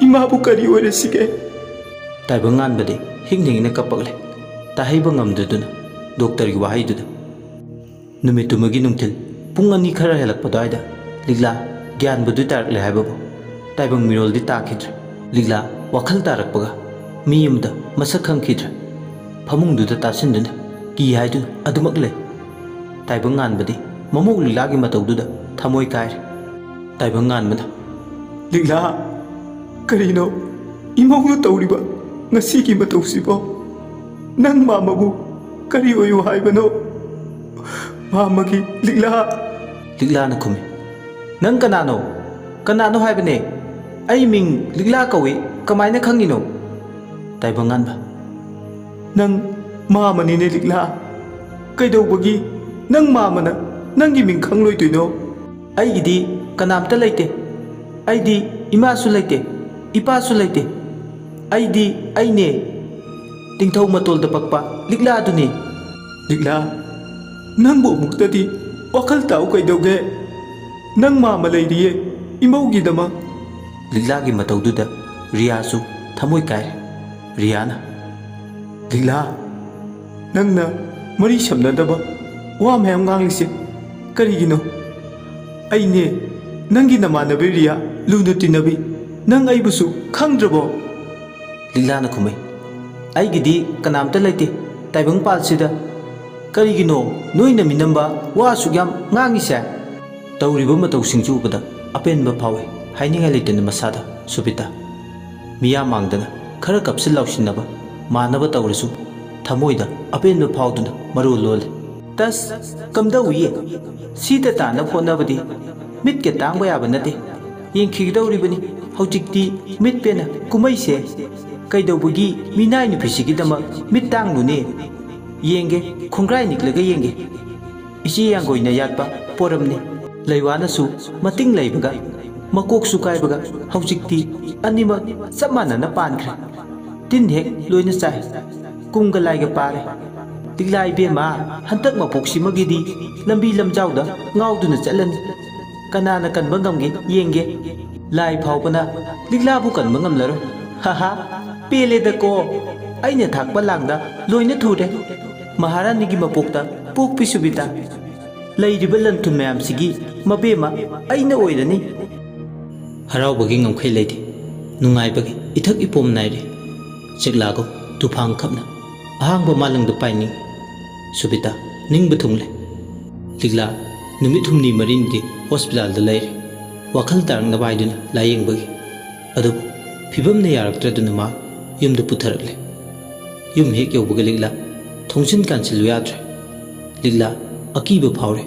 ꯏꯃꯥꯕꯨ ꯀꯔꯤ ꯑꯣꯏꯔꯁꯤꯒꯦ? ꯇꯥꯏꯕꯪ ꯉꯥꯟꯕꯗꯤ ꯍꯤꯡ ꯍꯤꯡꯅ ꯀꯞꯄꯛꯂꯦ, ꯇꯥꯍꯩꯕ ꯉꯝꯗꯗꯨꯅ ꯗꯣꯛꯇꯔꯒꯤ ꯋꯥꯍꯩꯗꯨꯗ꯫ ꯅꯨꯃꯤꯠꯇꯨꯃꯒꯤ ꯅꯨꯡꯊꯤꯜ ꯄꯨꯡ ꯑꯅꯤ ꯈꯔ ꯍꯦꯜꯂꯛꯄ ꯑꯗꯨꯋꯥꯏꯗ ꯂꯤꯛꯂꯥ ꯒ꯭ꯌꯥꯟꯕꯨꯗꯤ ꯇꯥꯔꯛꯂꯦ ꯍꯥꯏꯕꯕꯨ ꯇꯥꯏꯕꯪ ꯃꯤꯔꯣꯜꯗꯤ ꯇꯥꯈꯤꯗ꯭ꯔꯦ꯫ ꯂꯤꯛꯂꯥ ꯋꯥꯈꯜ ꯇꯥꯔꯛꯄꯒ ꯃꯤ ꯑꯃꯗ ꯃꯁꯛ ꯈꯪꯈꯤꯗ꯭ꯔꯦ꯫ ꯐꯃꯨꯡꯗꯨꯗ ꯇꯥꯁꯤꯟꯗꯨꯅ ꯀꯤ ꯍꯥꯏꯗꯨꯅ ꯑꯗꯨꯃꯛ ꯂꯩ꯫ ꯇꯥꯏꯕꯪ ꯉꯥꯟꯕꯗꯤ ꯃꯃꯧ ꯂꯤꯛꯂꯥꯒꯤ ꯃꯇꯧꯗꯨꯗ ꯊꯃꯣꯏ ꯀꯥꯏꯔꯦ꯫ ꯇꯥꯏꯕꯪ ꯉꯥꯟꯕꯅ, "ꯂꯤꯛꯂꯥ, ꯀꯔꯤꯅꯣ ꯏꯃꯧꯅ ꯇꯧꯔꯤꯕ ꯉꯁꯤꯒꯤ ꯃꯇꯧꯁꯤꯕꯣ? ꯅꯪ ꯃꯥꯃꯕꯨ ꯀꯔꯤ ꯑꯣꯏꯌꯨ ꯍꯥꯏꯕꯅꯣ? ꯃꯥꯃꯒꯤ ꯂꯤꯛꯂꯥ!" ꯂꯤꯛꯂꯥꯅ ꯈꯨꯝꯃꯤ, "ꯅꯪ ꯀꯅꯥꯅꯣ? ꯀꯅꯥꯅꯣ ꯍꯥꯏꯕꯅꯦ? ꯑꯩ ꯃꯤꯡ ꯂꯤꯛꯂꯥ ꯀꯧꯏ, ꯀꯃꯥꯏꯅ ꯈꯪꯉꯤꯅꯣ?" ꯇꯥꯏꯕꯪ ꯉꯥꯟꯕ, "ꯅꯪ ꯃꯥꯃꯅꯤꯅꯦ ꯂꯤꯛꯂꯥ꯫ ꯀꯩꯗꯧꯕꯒꯤ ꯅꯪ ꯃꯥꯃꯅ ꯅꯪꯒꯤ ꯃꯤꯡ ꯈꯪꯂꯣꯏꯗꯣꯏꯅꯣ?" "ꯑꯩꯒꯤꯗꯤ ꯀꯅꯥꯝꯇ ꯂꯩꯇꯦ꯫ ꯑꯩꯗꯤ ꯏꯃꯥꯁꯨ ꯂꯩꯇꯦ, ꯏꯄꯥꯁꯨ ꯂꯩꯇꯦ꯫ ꯑꯩꯗꯤ ꯑꯩꯅꯦ, ꯇꯤꯡꯊꯧ ꯃꯇꯣꯜꯗ ꯄꯛꯄ ꯂꯤꯛꯂꯥꯗꯨꯅꯦ꯫" "ꯂꯤꯛꯂꯥ, ꯅꯪꯕꯨ ꯑꯃꯨꯛꯇꯗꯤ ꯋꯥꯈꯜ ꯇꯥꯎ ꯀꯩꯗꯧꯒꯦ? ꯅꯪ ꯃꯥꯃ ꯂꯩꯔꯤꯌꯦ ꯏꯃꯧꯒꯤꯗꯃꯛ꯫" ꯂꯤꯛꯂꯥꯒꯤ ꯃꯇꯧꯗꯨꯗ ꯔꯤꯌꯥꯁꯨ ꯊꯃꯣꯏ ꯀꯥꯏꯔꯦ꯫ ꯔꯤꯌꯥꯅ, "ꯂꯤꯛꯂꯥ, ꯅꯪꯅ ꯃꯔꯤ ꯁꯝꯅꯗꯕ ꯋꯥ ꯃꯌꯥꯝ ꯉꯥꯡꯂꯤꯁꯦ ꯀꯔꯤꯒꯤꯅꯣ? ꯑꯩꯅꯦ ꯅꯪꯒꯤ ꯅꯃꯥꯟꯅꯕꯤ ꯔꯤꯌꯥ, ꯂꯨꯅ ꯇꯤꯟꯅꯕꯤ, ꯅꯪ ꯑꯩꯕꯨꯁꯨ ꯈꯪꯗ꯭ꯔꯕꯣ?" ꯂꯤꯛꯂꯥꯅ ꯈꯨꯝꯃꯩ, "ꯑꯩꯒꯤꯗꯤ ꯀꯅꯥꯝꯇ ꯂꯩꯇꯦ ꯇꯥꯏꯕꯪ ꯄꯥꯜꯁꯤꯗ꯫ ꯀꯔꯤꯒꯤꯅꯣ ꯅꯣꯏꯅ ꯃꯤꯅꯝꯕ ꯋꯥ ꯑꯁꯨꯛ ꯌꯥꯝ ꯉꯥꯡꯉꯤꯁꯦ?" ꯇꯧꯔꯤꯕ ꯃꯇꯧꯁꯤꯡꯁꯨ ꯎꯕꯗ ꯑꯄꯦꯟꯕ ꯐꯥꯎꯏ, ꯍꯥꯏꯅꯤꯡꯉꯥꯏ ꯂꯩꯇꯅ ꯃꯁꯥꯗ ꯁꯨꯕꯤꯇꯥ꯫ ꯃꯤꯌꯥꯝ ꯃꯥꯡꯗꯅ ꯈꯔ ꯀꯞꯁꯤꯟ ꯂꯥꯎꯁꯤꯟꯅꯕ ꯃꯥꯟꯅꯕ ꯇꯧꯔꯁꯨ ꯊꯃꯣꯏꯗ ꯑꯄꯦꯟꯕ ꯐꯥꯎꯗꯨꯅ ꯃꯔꯣꯜ ꯂꯣꯜꯂꯤ꯫ "ꯇꯁ, ꯀꯝꯗꯧꯏꯌꯦ? ꯁꯤꯗ ꯇꯥꯅꯕ ꯍꯣꯠꯅꯕꯗꯤ ꯃꯤꯠꯀ ꯇꯥꯡꯕ ꯌꯥꯕ ꯅꯠꯇꯦ꯫ ꯌꯦꯡꯈꯤꯒꯗꯧꯔꯤꯕꯅꯤ ꯍꯧꯖꯤꯛꯇꯤ ꯃꯤꯠ ꯄꯦꯟꯅ ꯀꯨꯝꯍꯩꯁꯦ꯫ ꯀꯩꯗꯧꯕꯒꯤ ꯃꯤꯅꯥꯏ ꯅꯨꯄꯤꯁꯤꯒꯤꯗꯃꯛ ꯃꯤꯠ ꯇꯥꯡꯂꯨꯅꯦ? ꯌꯦꯡꯒꯦ, ꯈꯣꯡꯒ꯭ꯔꯥꯏ ꯅꯤꯛꯂꯒ ꯌꯦꯡꯒꯦ꯫ ꯏꯆꯦ ꯌꯥꯡꯒꯣꯏꯅ ꯌꯥꯠꯄ ꯄꯣꯔꯝꯅꯤ꯫" ꯂꯩꯋꯥꯅꯁꯨ ꯃꯇꯤꯡ ꯂꯩꯕꯒ ꯃꯀꯣꯛꯁꯨ ꯀꯥꯏꯕꯒ ꯍꯧꯖꯤꯛꯇꯤ ꯑꯅꯤꯃꯛ ꯆꯞ ꯃꯥꯟꯅꯅ ꯄꯥꯟꯈ꯭ꯔꯦ꯫ ꯇꯤꯟ ꯍꯦꯛ ꯂꯣꯏꯅ ꯆꯥꯏ꯫ ꯀꯨꯝꯒ ꯂꯥꯏꯒ ꯄꯥꯔꯦ꯫ ꯂꯤꯛꯂꯥ ꯏꯕꯦꯝꯃ, ꯍꯟꯗꯛ ꯃꯄꯣꯛꯁꯤꯃꯒꯤꯗꯤ ꯂꯝꯕꯤ ꯂꯝꯖꯥꯎꯗ ꯉꯥꯎꯗꯨꯅ ꯆꯠꯂꯅꯤ꯫ ꯀꯅꯥꯅ ꯀꯟꯕ ꯉꯝꯒꯦ ꯌꯦꯡꯒꯦ꯫ ꯂꯥꯏ ꯐꯥꯎꯕꯅ ꯂꯤꯛꯂꯥꯕꯨ ꯀꯟꯕ ꯉꯝꯂꯔꯣꯏ꯫ ꯍꯥꯍꯥ, ꯄꯦꯜꯂꯦꯗꯀꯣ꯫ ꯑꯩꯅ ꯊꯥꯛꯄ ꯂꯥꯡꯗ ꯂꯣꯏꯅ ꯊꯨꯔꯦ꯫ ꯃꯍꯥꯔꯥꯅꯤꯒꯤ ꯃꯄꯣꯛꯇ ꯄꯣꯛꯄꯤ ꯁꯨꯕꯤꯇꯥ꯫ ꯂꯩꯔꯤꯕ ꯂꯟ ꯊꯨꯝ ꯃꯌꯥꯝꯁꯤꯒꯤ ꯃꯕꯦꯝꯃ ꯑꯩꯅ ꯑꯣꯏꯔꯅꯤ꯫ ꯍꯔꯥꯎꯕꯒꯤ ꯉꯝꯈꯩ ꯂꯩꯇꯦ꯫ ꯅꯨꯡꯉꯥꯏꯕꯒꯤ ꯏꯊꯛ ꯏꯄꯣꯝ ꯅꯥꯏꯔꯦ꯫ ꯆꯦꯛꯂꯥꯒꯨꯝ ꯇꯨꯐꯥꯡ ꯈꯞꯅ ꯑꯍꯥꯡꯕ ꯃꯥꯂꯪꯗ ꯄꯥꯏꯅꯤꯡꯏ꯫ ꯁꯨꯕꯤꯇꯥ ꯅꯤꯡꯕ ꯊꯨꯡꯂꯦ꯫ ꯂꯤꯛꯂꯥ ꯅꯨꯃꯤꯠ ꯍꯨꯝꯅꯤ ꯃꯔꯤꯅꯤꯗꯤ ꯍꯣꯁꯄꯤꯇꯥꯜꯗ ꯂꯩꯔꯦ꯫ ꯋꯥꯈꯜ ꯇꯥꯔꯛꯅꯕ ꯍꯥꯏꯗꯨꯅ ꯂꯥꯌꯦꯡꯕꯒꯤ꯫ ꯑꯗꯨꯕꯨ ꯐꯤꯕꯝꯅ ꯌꯥꯔꯛꯇ꯭ꯔꯗꯨꯅ ꯃꯥ ꯌꯨꯝꯗ ꯄꯨꯊꯔꯛꯂꯦ꯫ ꯌꯨꯝ ꯍꯦꯛ ꯌꯧꯕꯒ ꯂꯤꯛꯂꯥ ꯊꯣꯡꯖꯤꯟ ꯀꯥꯟꯁꯤꯜꯂꯨ ꯌꯥꯗ꯭ꯔꯦ꯫ ꯂꯤꯛꯂꯥ ꯑꯀꯤꯕ ꯐꯥꯎꯔꯦ꯫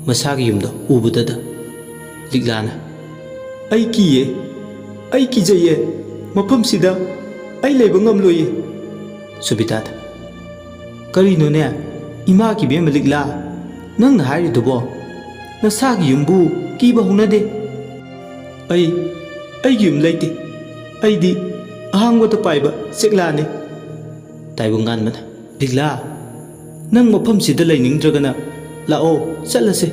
ꯃꯁꯥꯒꯤ ꯌꯨꯝꯗꯣ ꯎꯕꯗꯗ ꯂꯤꯛꯂꯥꯅ, "ꯑꯩ ꯀꯤꯌꯦ, ꯑꯩ ꯀꯤꯖꯩꯌꯦ, ꯃꯐꯝꯁꯤꯗ ꯑꯩ ꯂꯩꯕ ꯉꯝꯂꯣꯏꯌꯦ꯫" ꯁꯨꯕꯤꯇꯥꯗ, "ꯀꯔꯤꯅꯣꯅꯦ, ꯏꯃꯥꯒꯤ ꯏꯕꯦꯝꯃ ꯂꯤꯛꯂꯥ, ꯅꯪꯅ ꯍꯥꯏꯔꯤꯗꯨꯕꯣ? ꯅꯁꯥꯒꯤ ꯌꯨꯝꯕꯨ ꯀꯤꯕ ꯍꯧꯅꯗꯦ꯫" "ꯑꯩ, ꯑꯩꯒꯤ ꯌꯨꯝ ꯂꯩꯇꯦ꯫ ꯑꯩꯗꯤ ꯑꯍꯥꯡꯕꯗ ꯄꯥꯏꯕ ꯆꯦꯛꯂꯥꯅꯤ꯫" ꯇꯥꯏꯕꯪꯉꯥꯟꯕꯅ, "ꯂꯤꯛꯂꯥ, ꯅꯪ ꯃꯐꯝꯁꯤꯗ ꯂꯩꯅꯤꯡꯗ꯭ꯔꯒꯅ ꯂꯥꯛꯑꯣ, ꯆꯠꯂꯁꯦ꯫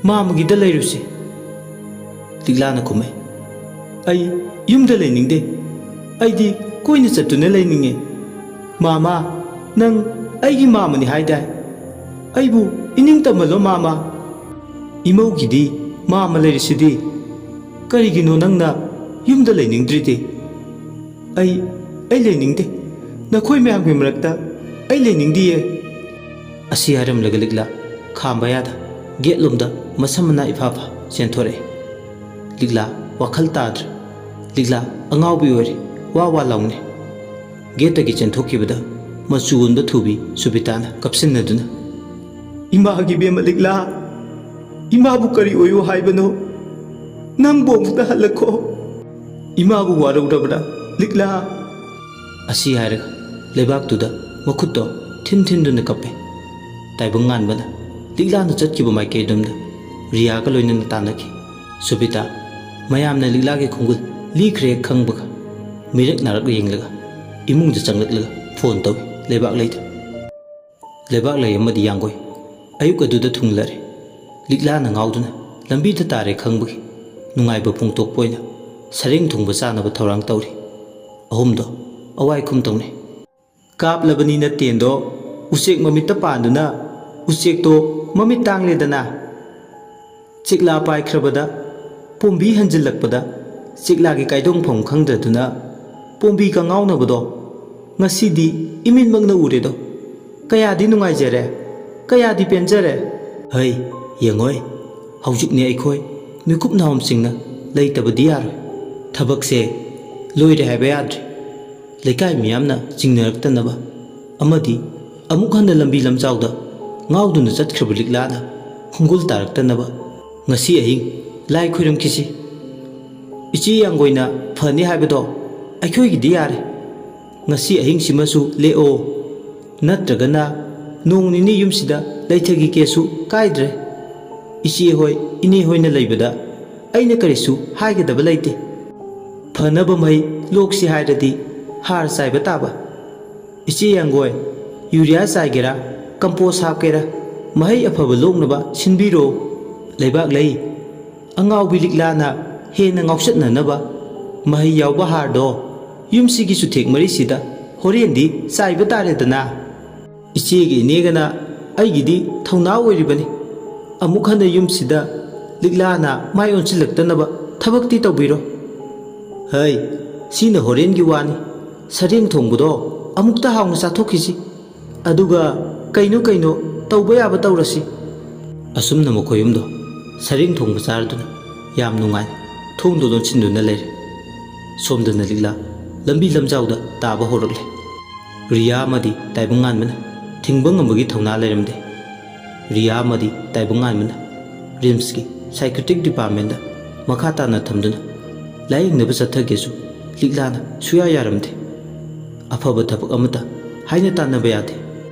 ꯃꯥꯃꯒꯤꯗ ꯂꯩꯔꯨꯁꯤ꯫" ꯂꯤꯛꯂꯥꯅ ꯈꯨꯝꯃꯦ, "ꯑꯩ ꯌꯨꯝꯗ ꯂꯩꯅꯤꯡꯗꯦ꯫ ꯑꯩꯗꯤ ꯀꯣꯏꯅ ꯆꯠꯇꯨꯅ ꯂꯩꯅꯤꯡꯉꯦ꯫ ꯃꯥꯃ, ꯅꯪ ꯑꯩꯒꯤ ꯃꯥꯃꯅꯤ ꯍꯥꯏꯗꯥꯏ? ꯑꯩꯕꯨ ꯏꯅꯤꯡ ꯇꯝꯍꯜꯂꯣ ꯃꯥꯃ꯫ ꯏꯃꯧꯒꯤꯗꯤ ꯃꯥꯃ ꯂꯩꯔꯤꯁꯤꯗꯤ꯫ ꯀꯔꯤꯒꯤꯅꯣ ꯅꯪꯅ ꯌꯨꯝꯗ ꯂꯩꯅꯤꯡꯗ꯭ꯔꯤꯗꯤ?" "ꯑꯩ, ꯑꯩ ꯂꯩꯅꯤꯡꯗꯦ꯫ ꯅꯈꯣꯏ ꯃꯌꯥꯝꯒꯤ ꯃꯔꯛꯇ ꯑꯩ ꯂꯩꯅꯤꯡꯗꯤꯌꯦ꯫" ꯑꯁꯤ ꯍꯥꯏꯔꯝꯂꯒ ꯂꯤꯛꯂꯥ ꯈꯥꯝꯕ ꯌꯥꯗ ꯒꯦꯠꯂꯣꯝꯗ ꯃꯁꯝ ꯃꯅꯥ ꯏꯐꯥ ꯐꯥ ꯆꯦꯟꯊꯣꯔꯛꯏ꯫ ꯂꯤꯛꯂꯥ ꯋꯥꯈꯜ ꯇꯥꯗ꯭ꯔꯦ꯫ ꯂꯤꯛꯂꯥ ꯑꯉꯥꯎꯕꯤ ꯑꯣꯏꯔꯦ, ꯋꯥ ꯋꯥ ꯂꯥꯎꯅꯩ꯫ ꯒꯦꯠꯇꯒꯤ ꯆꯦꯟꯊꯣꯛꯈꯤꯕꯗ ꯃꯆꯨ ꯑꯣꯟꯕ ꯊꯨꯕꯤ ꯁꯨꯕꯤꯇꯥꯅ ꯀꯞꯁꯤꯟꯅꯗꯨꯅ, "ꯏꯃꯥꯒꯤ ꯏꯕꯦꯝꯃ ꯂꯤꯛꯂꯥ, ꯏꯃꯥꯕꯨ ꯀꯔꯤ ꯑꯣꯏꯌꯨ ꯍꯥꯏꯕꯅꯣ? ꯅꯪꯕꯨ ꯑꯃꯨꯛꯇ ꯍꯜꯂꯛꯈꯣ꯫ ꯏꯃꯥꯕꯨ ꯋꯥꯔꯧꯔꯕ꯭ꯔꯥ ꯂꯤꯛꯂꯥ?" ꯑꯁꯤ ꯍꯥꯏꯔꯒ ꯂꯩꯕꯥꯛꯇꯨꯗ ꯃꯈꯨꯠꯇꯣ ꯊꯤꯟ ꯊꯤꯟꯗꯨꯅ ꯀꯞꯄꯦ꯫ ꯇꯥꯏꯕꯪ ꯉꯥꯟꯕꯅ ꯂꯤꯛꯂꯥꯅ ꯆꯠꯈꯤꯕ ꯃꯥꯏꯀꯩꯔꯣꯝꯗ ꯔꯤꯌꯥꯒ ꯂꯣꯏꯅꯅ ꯇꯥꯟꯅꯈꯤ꯫ ꯁꯨꯕꯤꯇꯥ, ꯃꯌꯥꯝꯅ ꯂꯤꯛꯂꯥꯒꯤ ꯈꯣꯡꯒꯨꯜ ꯂꯤꯈ꯭ꯔꯦ ꯈꯪꯕꯒ, ꯃꯤꯔꯛ ꯅꯥꯔꯛ ꯌꯦꯡꯂꯒ ꯏꯃꯨꯡꯗ ꯆꯪꯂꯛꯂꯒ ꯐꯣꯟ ꯇꯧꯏ ꯂꯩꯕꯥꯛꯂꯩꯗ꯫ ꯂꯩꯕꯥꯛꯂꯩ ꯑꯃꯗꯤ ꯌꯥꯡꯒꯣꯏ ꯑꯌꯨꯛ ꯑꯗꯨꯗ ꯊꯨꯡꯂꯔꯦ꯫ ꯂꯤꯛꯂꯥꯅ ꯉꯥꯎꯗꯨꯅ ꯂꯝꯕꯤꯗ ꯇꯥꯔꯦ ꯈꯪꯕꯒꯤ ꯅꯨꯡꯉꯥꯏꯕ ꯐꯣꯡꯗꯣꯛꯄ ꯑꯣꯏꯅ ꯁꯔꯦꯡ ꯊꯣꯡꯕ ꯆꯥꯅꯕ ꯊꯧꯔꯥꯡ ꯇꯧꯔꯤ꯫ ꯑꯍꯨꯝꯗꯣ ꯑꯋꯥꯏ ꯈꯨꯝ ꯇꯧꯅꯩ꯫ ꯀꯥꯞꯂꯕꯅꯤꯅ ꯇꯦꯟꯗꯣ ꯎꯆꯦꯛ ꯃꯃꯤꯠꯇ ꯄꯥꯟꯗꯨꯅ ꯎꯆꯦꯛꯇꯣ ꯃꯃꯤꯠ ꯇꯥꯡꯂꯦꯗꯅ꯫ ꯆꯦꯛꯂꯥ ꯄꯥꯏꯈ꯭ꯔꯕꯗ ꯄꯣꯝꯕꯤ ꯍꯟꯖꯤꯜꯂꯛꯄꯗ ꯆꯦꯛꯂꯥꯒꯤ ꯀꯥꯏꯗꯣꯡꯐꯝ ꯈꯪꯗꯗꯨꯅ ꯄꯣꯝꯕꯤ ꯀꯉꯥꯎꯅꯕꯗꯣ ꯉꯁꯤꯗꯤ ꯏꯃꯤꯠꯃꯛꯅ ꯎꯔꯦꯗꯣ꯫ ꯀꯌꯥꯗꯤ ꯅꯨꯡꯉꯥꯏꯖꯔꯦ, ꯀꯌꯥꯗꯤ ꯄꯦꯟꯖꯔꯦ꯫ ꯍꯩ, ꯌꯦꯡꯉꯣꯏ, ꯍꯧꯖꯤꯛꯅꯦ ꯑꯩꯈꯣꯏ ꯃꯤꯀꯨꯞ ꯅꯥꯍꯣꯝꯁꯤꯡꯅ ꯂꯩꯇꯕꯗꯤ ꯌꯥꯔꯣꯏ꯫ ꯊꯕꯛꯁꯦ ꯂꯣꯏꯔꯦ ꯍꯥꯏꯕ ꯌꯥꯗ꯭ꯔꯦ꯫ ꯂꯩꯀꯥꯏ ꯃꯤꯌꯥꯝꯅ ꯆꯤꯡꯅꯔꯛꯇꯅꯕ ꯑꯃꯗꯤ ꯑꯃꯨꯛ ꯍꯟꯅ ꯂꯝꯕꯤ ꯂꯝꯖꯥꯎꯗ ꯉꯥꯎꯗꯨꯅ ꯆꯠꯈ꯭ꯔꯕ ꯂꯤꯛꯂꯥꯅ ꯈꯣꯡꯒꯨꯜ ꯇꯥꯔꯛꯇꯅꯕ ꯉꯁꯤ ꯑꯍꯤꯡ ꯂꯥꯏ ꯈꯣꯏꯔꯝꯈꯤꯁꯤ꯫ ꯏꯆꯦ ꯌꯥꯡꯒꯣꯏꯅ ꯐꯅꯤ ꯍꯥꯏꯕꯗꯣ ꯑꯩꯈꯣꯏꯒꯤꯗꯤ ꯌꯥꯔꯦ꯫ ꯉꯁꯤ ꯑꯍꯤꯡꯁꯤꯃꯁꯨ ꯂꯦꯛꯑꯣ, ꯅꯠꯇ꯭ꯔꯒꯅ ꯅꯣꯡ ꯅꯤꯅꯤ ꯌꯨꯝꯁꯤꯗ ꯂꯩꯊꯈꯤꯒꯦꯁꯨ ꯀꯥꯏꯗ꯭ꯔꯦ꯫ ꯏꯆꯦ ꯍꯣꯏ, ꯏꯅꯦ ꯍꯣꯏꯅ ꯂꯩꯕꯗ ꯑꯩꯅ ꯀꯔꯤꯁꯨ ꯍꯥꯏꯒꯗꯕ ꯂꯩꯇꯦ꯫ ꯐꯅꯕ ꯃꯍꯩ ꯂꯣꯛꯁꯤ ꯍꯥꯏꯔꯗꯤ ꯍꯥꯔ ꯆꯥꯏꯕ ꯇꯥꯕ꯫ ꯏꯆꯦ ꯌꯥꯡꯒꯣꯏ, ꯌꯨꯔꯤꯌꯥ ꯆꯥꯏꯒꯦꯔꯥ, ꯀꯝꯄꯣꯁ ꯍꯥꯞꯀꯦꯔꯥ, ꯃꯍꯩ ꯑꯐꯕ ꯂꯣꯛꯅꯕ ꯁꯤꯟꯕꯤꯔꯣ꯫ ꯂꯩꯕꯥꯛꯂꯩ, ꯑꯉꯥꯎꯕꯤ ꯂꯤꯛꯂꯥꯅ ꯍꯦꯟꯅ ꯉꯥꯎꯆꯠꯅꯅꯕ ꯃꯍꯩ ꯌꯥꯎꯕ ꯍꯥꯔꯗꯣ ꯌꯨꯝꯁꯤꯒꯤ ꯆꯨꯊꯦꯛ ꯃꯔꯤꯁꯤꯗ ꯍꯣꯔꯦꯟꯗꯤ ꯆꯥꯏꯕ ꯇꯥꯔꯦꯗꯅ꯫ ꯏꯆꯦꯒ ꯏꯅꯦꯒꯅ ꯑꯩꯒꯤꯗꯤ ꯊꯧꯅꯥ ꯑꯣꯏꯔꯤꯕꯅꯤ꯫ ꯑꯃꯨꯛ ꯍꯟꯅ ꯌꯨꯝꯁꯤꯗ ꯂꯤꯛꯂꯥꯅ ꯃꯥꯏ ꯑꯣꯟꯁꯤꯜꯂꯛꯇꯅꯕ ꯊꯕꯛꯇꯤ ꯇꯧꯕꯤꯔꯣ꯫ ꯍꯩ, ꯁꯤꯅ ꯍꯣꯔꯦꯟꯒꯤ ꯋꯥꯅꯤ꯫ ꯁꯔꯦꯡ ꯊꯣꯡꯕꯗꯣ ꯑꯃꯨꯛꯇ ꯍꯥꯎꯅ ꯆꯥꯊꯣꯛꯈꯤꯁꯤ꯫ ꯑꯗꯨꯒ ꯀꯩꯅꯣ ꯀꯩꯅꯣ ꯇꯧꯕ ꯌꯥꯕ ꯇꯧꯔꯁꯤ꯫ ꯑꯁꯨꯝꯅ ꯃꯈꯣꯏ ꯑꯍꯨꯝꯗꯣ ꯁꯔꯦꯡ ꯊꯣꯡꯕ ꯆꯥꯔꯗꯨꯅ ꯌꯥꯝ ꯅꯨꯡꯉꯥꯏꯅ ꯊꯣꯡꯗꯣ ꯂꯣꯟꯁꯤꯟꯗꯨꯅ ꯂꯩꯔꯦ꯫ ꯁꯣꯝꯗꯅ ꯂꯤꯛꯂꯥ ꯂꯝꯕꯤ ꯂꯝꯖꯥꯎꯗ ꯇꯥꯕ ꯍꯧꯔꯛꯂꯦ꯫ ꯔꯤꯌꯥ ꯑꯃꯗꯤ ꯇꯥꯏꯕꯪꯉꯥꯟꯕꯅ ꯊꯤꯡꯕ ꯉꯝꯕꯒꯤ ꯊꯧꯅꯥ ꯂꯩꯔꯝꯗꯦ꯫ ꯔꯤꯌꯥ ꯑꯃꯗꯤ ꯇꯥꯏꯕꯪꯉꯥꯟꯕꯅ ꯔꯤꯝꯁꯀꯤ psychiatric departmentꯇ ꯃꯈꯥ ꯇꯥꯅ ꯊꯝꯗꯨꯅ ꯂꯥꯌꯦꯡꯅꯕ ꯆꯠꯊꯒꯦꯁꯨ ꯂꯤꯛꯂꯥꯅ ꯁꯨꯌꯥ ꯌꯥꯔꯝꯗꯦ꯫ ꯑꯐꯕ ꯊꯕꯛ ꯑꯃꯠꯇ ꯍꯥꯏꯅ ꯇꯥꯟꯅꯕ ꯌꯥꯗꯦ꯫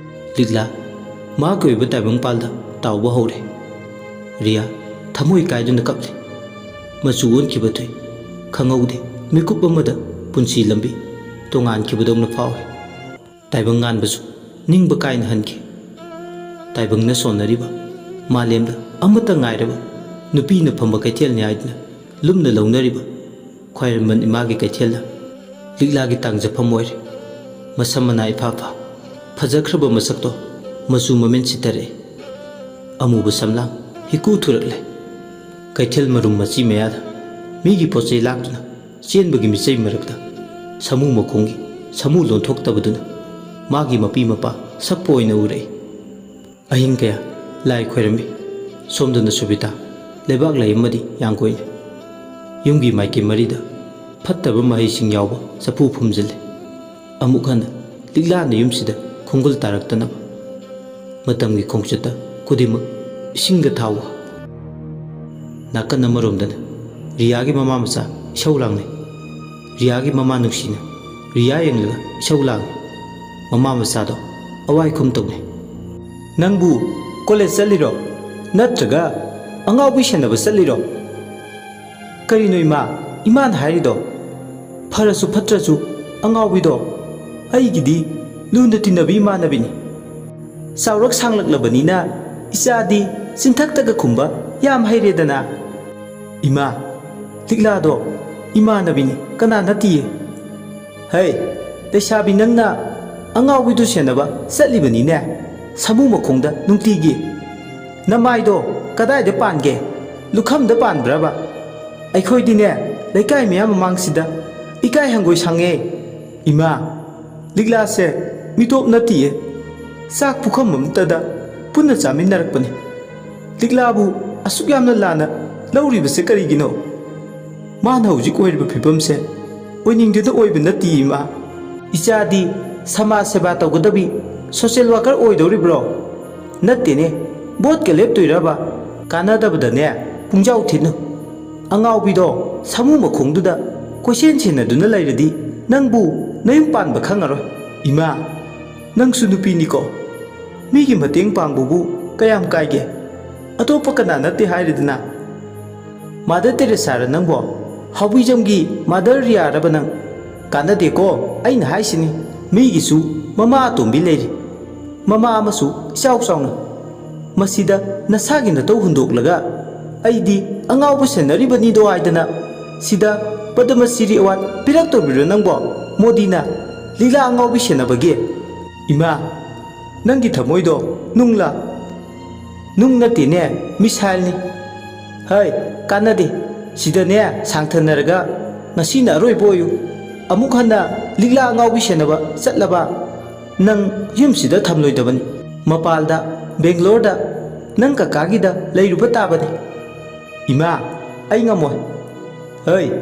ꯂꯤꯛꯂꯥ ꯃꯍꯥꯛꯀꯤ ꯑꯣꯏꯕ ꯇꯥꯏꯕꯪꯄꯥꯜꯗ ꯇꯥꯎꯕ ꯍꯧꯔꯦ꯫ ꯔꯤꯌꯥ, ꯊꯃꯣꯏ ꯀꯥꯏꯗꯨꯅ ꯀꯞꯂꯤ꯫ ꯃꯆꯨ ꯑꯣꯟꯈꯤꯕ ꯊꯨꯏ꯫ ꯈꯪꯍꯧꯗꯦ, ꯃꯤꯀꯨꯞ ꯑꯃꯗ ꯄꯨꯟꯁꯤ ꯂꯝꯕꯤ ꯇꯣꯉꯥꯟꯈꯤꯕꯗꯧꯅ ꯐꯥꯎꯏ꯫ ꯇꯥꯏꯕꯪ ꯉꯥꯟꯕꯁꯨ ꯅꯤꯡꯕ ꯀꯥꯏꯅ ꯍꯟꯈꯤ꯫ ꯇꯥꯏꯕꯪꯅ ꯁꯣꯟꯅꯔꯤꯕ ꯃꯥꯂꯦꯝꯗ ꯑꯃꯠꯇ ꯉꯥꯏꯔꯕ ꯅꯨꯄꯤꯅ ꯐꯝꯕ ꯀꯩꯊꯦꯜꯅꯤ ꯍꯥꯏꯗꯨꯅ ꯂꯨꯝꯅ ꯂꯧꯅꯔꯤꯕ ꯈ꯭ꯋꯥꯏꯔꯝꯕꯟ ꯏꯃꯥꯒꯤ ꯀꯩꯊꯦꯜꯗ ꯂꯤꯛꯂꯥꯒꯤ ꯇꯥꯡꯖꯐꯝ ꯑꯣꯏꯔꯦ꯫ ꯃꯁꯝ ꯃꯅꯥ ꯏꯐꯥ ꯐꯥ, ꯐꯖꯈ꯭ꯔꯕ ꯃꯁꯛꯇꯣ ꯃꯆꯨ ꯃꯃꯦꯟ ꯁꯤꯊꯔꯛꯑꯦ꯫ ꯑꯃꯨꯕ ꯁꯝꯂꯥꯡ ꯍꯤꯀꯨ ꯊꯨꯔꯛꯂꯦ꯫ ꯀꯩꯊꯦꯜ ꯃꯔꯨꯝ ꯃꯆꯤ ꯃꯌꯥꯗ ꯃꯤꯒꯤ ꯄꯣꯠ ꯆꯩ ꯂꯥꯛꯇꯨꯅ ꯆꯦꯟꯕꯒꯤ ꯃꯤꯆꯩ ꯃꯔꯛꯇ ꯁꯥꯃꯨ ꯃꯈꯣꯡꯒꯤ ꯁꯥꯃꯨ ꯂꯣꯟꯊꯣꯛꯇꯕꯗꯨꯅ ꯃꯥꯒꯤ ꯃꯄꯤ ꯃꯄꯥ ꯁꯛꯄ ꯑꯣꯏꯅ ꯎꯔꯛꯏ꯫ ꯑꯍꯤꯡ ꯀꯌꯥ ꯂꯥꯏ ꯈꯣꯏꯔꯝꯃꯤ꯫ ꯁꯣꯝꯗꯅ ꯁꯨꯕꯤꯇꯥ, ꯂꯩꯕꯥꯛ ꯂꯩ ꯑꯃꯗꯤ ꯌꯥꯡꯒꯣꯏꯅꯤ꯫ ꯌꯨꯝꯒꯤ ꯃꯥꯏꯀꯩ ꯃꯔꯤꯗ ꯐꯠꯇꯕ ꯃꯍꯩꯁꯤꯡ ꯌꯥꯎꯕ ꯆꯐꯨ ꯐꯨꯝꯖꯤꯜꯂꯤ꯫ ꯑꯃꯨꯛ ꯍꯟꯅ ꯂꯤꯛꯂꯥꯅ ꯌꯨꯝꯁꯤꯗ ꯈꯣꯡꯒꯨꯜ ꯇꯥꯔꯛꯇꯅꯕ꯫ ꯃꯇꯝꯒꯤ ꯈꯣꯡꯆꯠꯇ ꯈꯨꯗꯤꯡꯃꯛ ꯏꯁꯤꯡꯗ ꯊꯥꯎꯕ꯫ ꯅꯥꯀꯟ ꯑꯃꯔꯣꯝꯗꯅ ꯔꯤꯌꯥꯒꯤ ꯃꯃꯥ ꯃꯆꯥ ꯏꯁꯧ ꯂꯥꯡꯅꯩ꯫ ꯔꯤꯌꯥꯒꯤ ꯃꯃꯥ ꯅꯨꯡꯁꯤꯅ ꯔꯤꯌꯥ ꯌꯦꯡꯂꯒ ꯏꯁꯧ ꯂꯥꯡꯏ꯫ ꯃꯃꯥ ꯃꯆꯥꯗꯣ ꯑꯋꯥꯏꯈꯨꯝ ꯇꯧꯅꯩ꯫ "ꯅꯪꯕꯨ ꯀꯣꯂꯦꯖ ꯆꯠꯂꯤꯔꯣ? ꯅꯠꯇ꯭ꯔꯒ ꯑꯉꯥꯎꯕꯤ ꯁꯦꯟꯅꯕ ꯆꯠꯂꯤꯔꯣ?" "ꯀꯔꯤꯅꯣ ꯏꯃꯥ, ꯏꯃꯥꯅ ꯍꯥꯏꯔꯤꯗꯣ? ꯐꯔꯁꯨ ꯐꯠꯇ꯭ꯔꯁꯨ ꯑꯉꯥꯎꯕꯤꯗꯣ ꯑꯩꯒꯤꯗꯤ ꯂꯨꯅ ꯇꯤꯟꯅꯕ ꯏꯃꯥꯟꯅꯕꯤꯅꯤ꯫ ꯆꯥꯎꯔꯛ ꯁꯥꯡꯂꯛꯂꯕꯅꯤꯅ ꯏꯆꯥꯗꯤ ꯆꯤꯟꯊꯛꯇꯒ ꯈꯨꯝꯕ ꯌꯥꯝ ꯍꯩꯔꯦꯗꯅ꯫" "ꯏꯃꯥ, ꯂꯤꯛꯂꯥꯗꯣ ꯏꯃꯥꯟꯅꯕꯤꯅꯤ, ꯀꯅꯥ ꯅꯠꯇꯤꯌꯦ꯫" "ꯍꯩ, ꯂꯩꯁꯥꯕꯤ ꯅꯪꯅ ꯑꯉꯥꯎꯕꯤꯗꯨ ꯁꯦꯟꯅꯕ ꯆꯠꯂꯤꯕꯅꯤꯅꯦ, ꯁꯥꯃꯨ ꯃꯈꯣꯡꯗ ꯅꯨꯡꯇꯤꯒꯤ꯫ ꯅꯃꯥꯏꯗꯣ ꯀꯗꯥꯏꯗ ꯄꯥꯟꯒꯦ? ꯂꯨꯈꯝꯗ ꯄꯥꯟꯕ꯭ꯔꯕ? ꯑꯩꯈꯣꯏꯗꯤꯅꯦ, ꯂꯩꯀꯥꯏ ꯃꯌꯥꯝ ꯃꯃꯥꯡꯁꯤꯗ ꯏꯀꯥꯏ ꯍꯪꯒꯣꯏ ꯁꯪꯉꯦ꯫" "ꯏꯃꯥ, ꯂꯤꯛꯂꯥꯁꯦ ꯃꯤꯇꯣꯞ ꯅꯠꯇꯤꯌꯦ, ꯆꯥꯛ ꯄꯨꯈꯝ ꯑꯃꯠꯇꯗ ꯄꯨꯟꯅ ꯆꯥꯃꯤꯟꯅꯔꯛꯄꯅꯤ꯫ ꯂꯤꯛꯂꯥꯕꯨ ꯑꯁꯨꯛ ꯌꯥꯝꯅ ꯂꯥꯟꯅ ꯂꯧꯔꯤꯕꯁꯦ ꯀꯔꯤꯒꯤꯅꯣ? ꯃꯥꯅ ꯍꯧꯖꯤꯛ ꯑꯣꯏꯔꯤꯕ ꯐꯤꯕꯝꯁꯦ ꯑꯣꯏꯅꯤꯡꯗꯨꯅ ꯑꯣꯏꯕ ꯅꯠꯇꯤꯌꯦ, ꯏꯃꯥ꯫ ꯏꯆꯥꯗꯤ ꯁꯃꯥꯖ ꯁꯦꯕꯥ ꯇꯧꯒꯗꯕꯤ ꯁꯣꯁꯤꯌꯦꯜ ꯋꯥꯀꯔ ꯑꯣꯏꯗꯧꯔꯤꯕ꯭ꯔꯣ? ꯅꯠꯇꯦꯅꯦ, ꯚꯣꯠꯀ ꯂꯦꯞꯇꯣꯏꯔꯕ? ꯀꯥꯟꯅꯗꯕꯗꯅꯦ, ꯄꯨꯡꯖꯥꯎ ꯊꯤꯠꯅꯨ꯫ ꯑꯉꯥꯎꯕꯤꯗꯣ ꯁꯥꯃꯨ ꯃꯈꯣꯡꯗꯨꯗ ꯀꯣꯏꯁꯦꯟ ꯁꯦꯟꯅꯗꯨꯅ ꯂꯩꯔꯗꯤ ꯅꯪꯕꯨ ꯅꯌꯨꯝ ꯄꯥꯟꯕ ꯈꯪꯉꯔꯣꯏ꯫" "ꯏꯃꯥ, ꯅꯪꯁꯨ ꯅꯨꯄꯤꯅꯤꯀꯣ꯫ ꯃꯤꯒꯤ ꯃꯇꯦꯡ ꯄꯥꯡꯕꯕꯨ ꯀꯌꯥꯝ ꯀꯥꯏꯒꯦ? ꯑꯇꯣꯞꯄ ꯀꯅꯥ ꯅꯠꯇꯦ ꯍꯥꯏꯔꯤꯗꯅ? ꯃꯥꯗꯔ ꯇꯦꯔꯦꯁꯥꯔ ꯅꯪꯕꯣ? ꯍꯥꯎꯕꯤꯖꯝꯒꯤ ꯃꯥꯗꯔ ꯔꯤꯌꯥꯔꯕ ꯅꯪ? ꯀꯥꯟꯅꯗꯦꯀꯣ, ꯑꯩꯅ ꯍꯥꯏꯁꯤꯅꯤ, ꯃꯤꯒꯤꯁꯨ ꯃꯃꯥ ꯑꯇꯣꯝꯕꯤ ꯂꯩꯔꯤ, ꯃꯃꯥ ꯑꯃꯁꯨ ꯏꯆꯥꯎ ꯆꯥꯎꯅ꯫ ꯃꯁꯤꯗ ꯅꯁꯥꯒꯤ ꯅꯇꯧ ꯍꯨꯟꯗꯣꯛꯂꯒ ꯑꯩꯗꯤ ꯑꯉꯥꯎꯕ ꯁꯦꯟꯅꯔꯤꯕꯅꯤꯗꯣ ꯍꯥꯏꯗꯅ ꯁꯤꯗ ꯄꯗꯃꯁꯤꯔꯤ ꯑꯦꯋꯥꯔꯗ ꯄꯤꯔꯛꯇꯧꯔꯤꯕ꯭ꯔꯣ ꯅꯪꯕꯣ? ꯃꯣꯗꯤꯅ ꯂꯤꯛꯂꯥ ꯑꯉꯥꯎꯕꯤ ꯁꯦꯟꯅꯕꯒꯤ? ꯏꯃꯥ, ꯅꯪꯒꯤ ꯊꯃꯣꯏꯗꯣ ꯅꯨꯡꯂꯥ? ꯅꯨꯡ ꯅꯠꯇꯦꯅꯦ, ꯃꯤꯁꯥꯏꯜꯅꯤ꯫ ꯍꯩ, ꯀꯥꯟꯅꯗꯦ꯫ ꯁꯤꯗꯅꯦ ꯁꯥꯡꯊꯅꯔꯒ ꯉꯁꯤꯅ ꯑꯔꯣꯏꯕ ꯑꯣꯏꯌꯨ꯫ ꯑꯃꯨꯛ ꯍꯟꯅ ꯂꯤꯛꯂꯥ ꯑꯉꯥꯎꯕꯤ ꯁꯦꯟꯅꯕ ꯆꯠꯂꯕ ꯅꯪ ꯌꯨꯝꯁꯤꯗ ꯊꯝꯂꯣꯏꯗꯕꯅꯤ꯫ ꯃꯄꯥꯜꯗ, ꯕꯦꯡꯒ꯭ꯂꯣꯔꯗ ꯅꯪ ꯀꯀꯥꯒꯤꯗ ꯂꯩꯔꯨꯕ ꯇꯥꯕꯅꯤ꯫ ꯏꯃꯥ, ꯑꯩ ꯉꯝꯃꯣꯏ꯫ ꯍꯩ,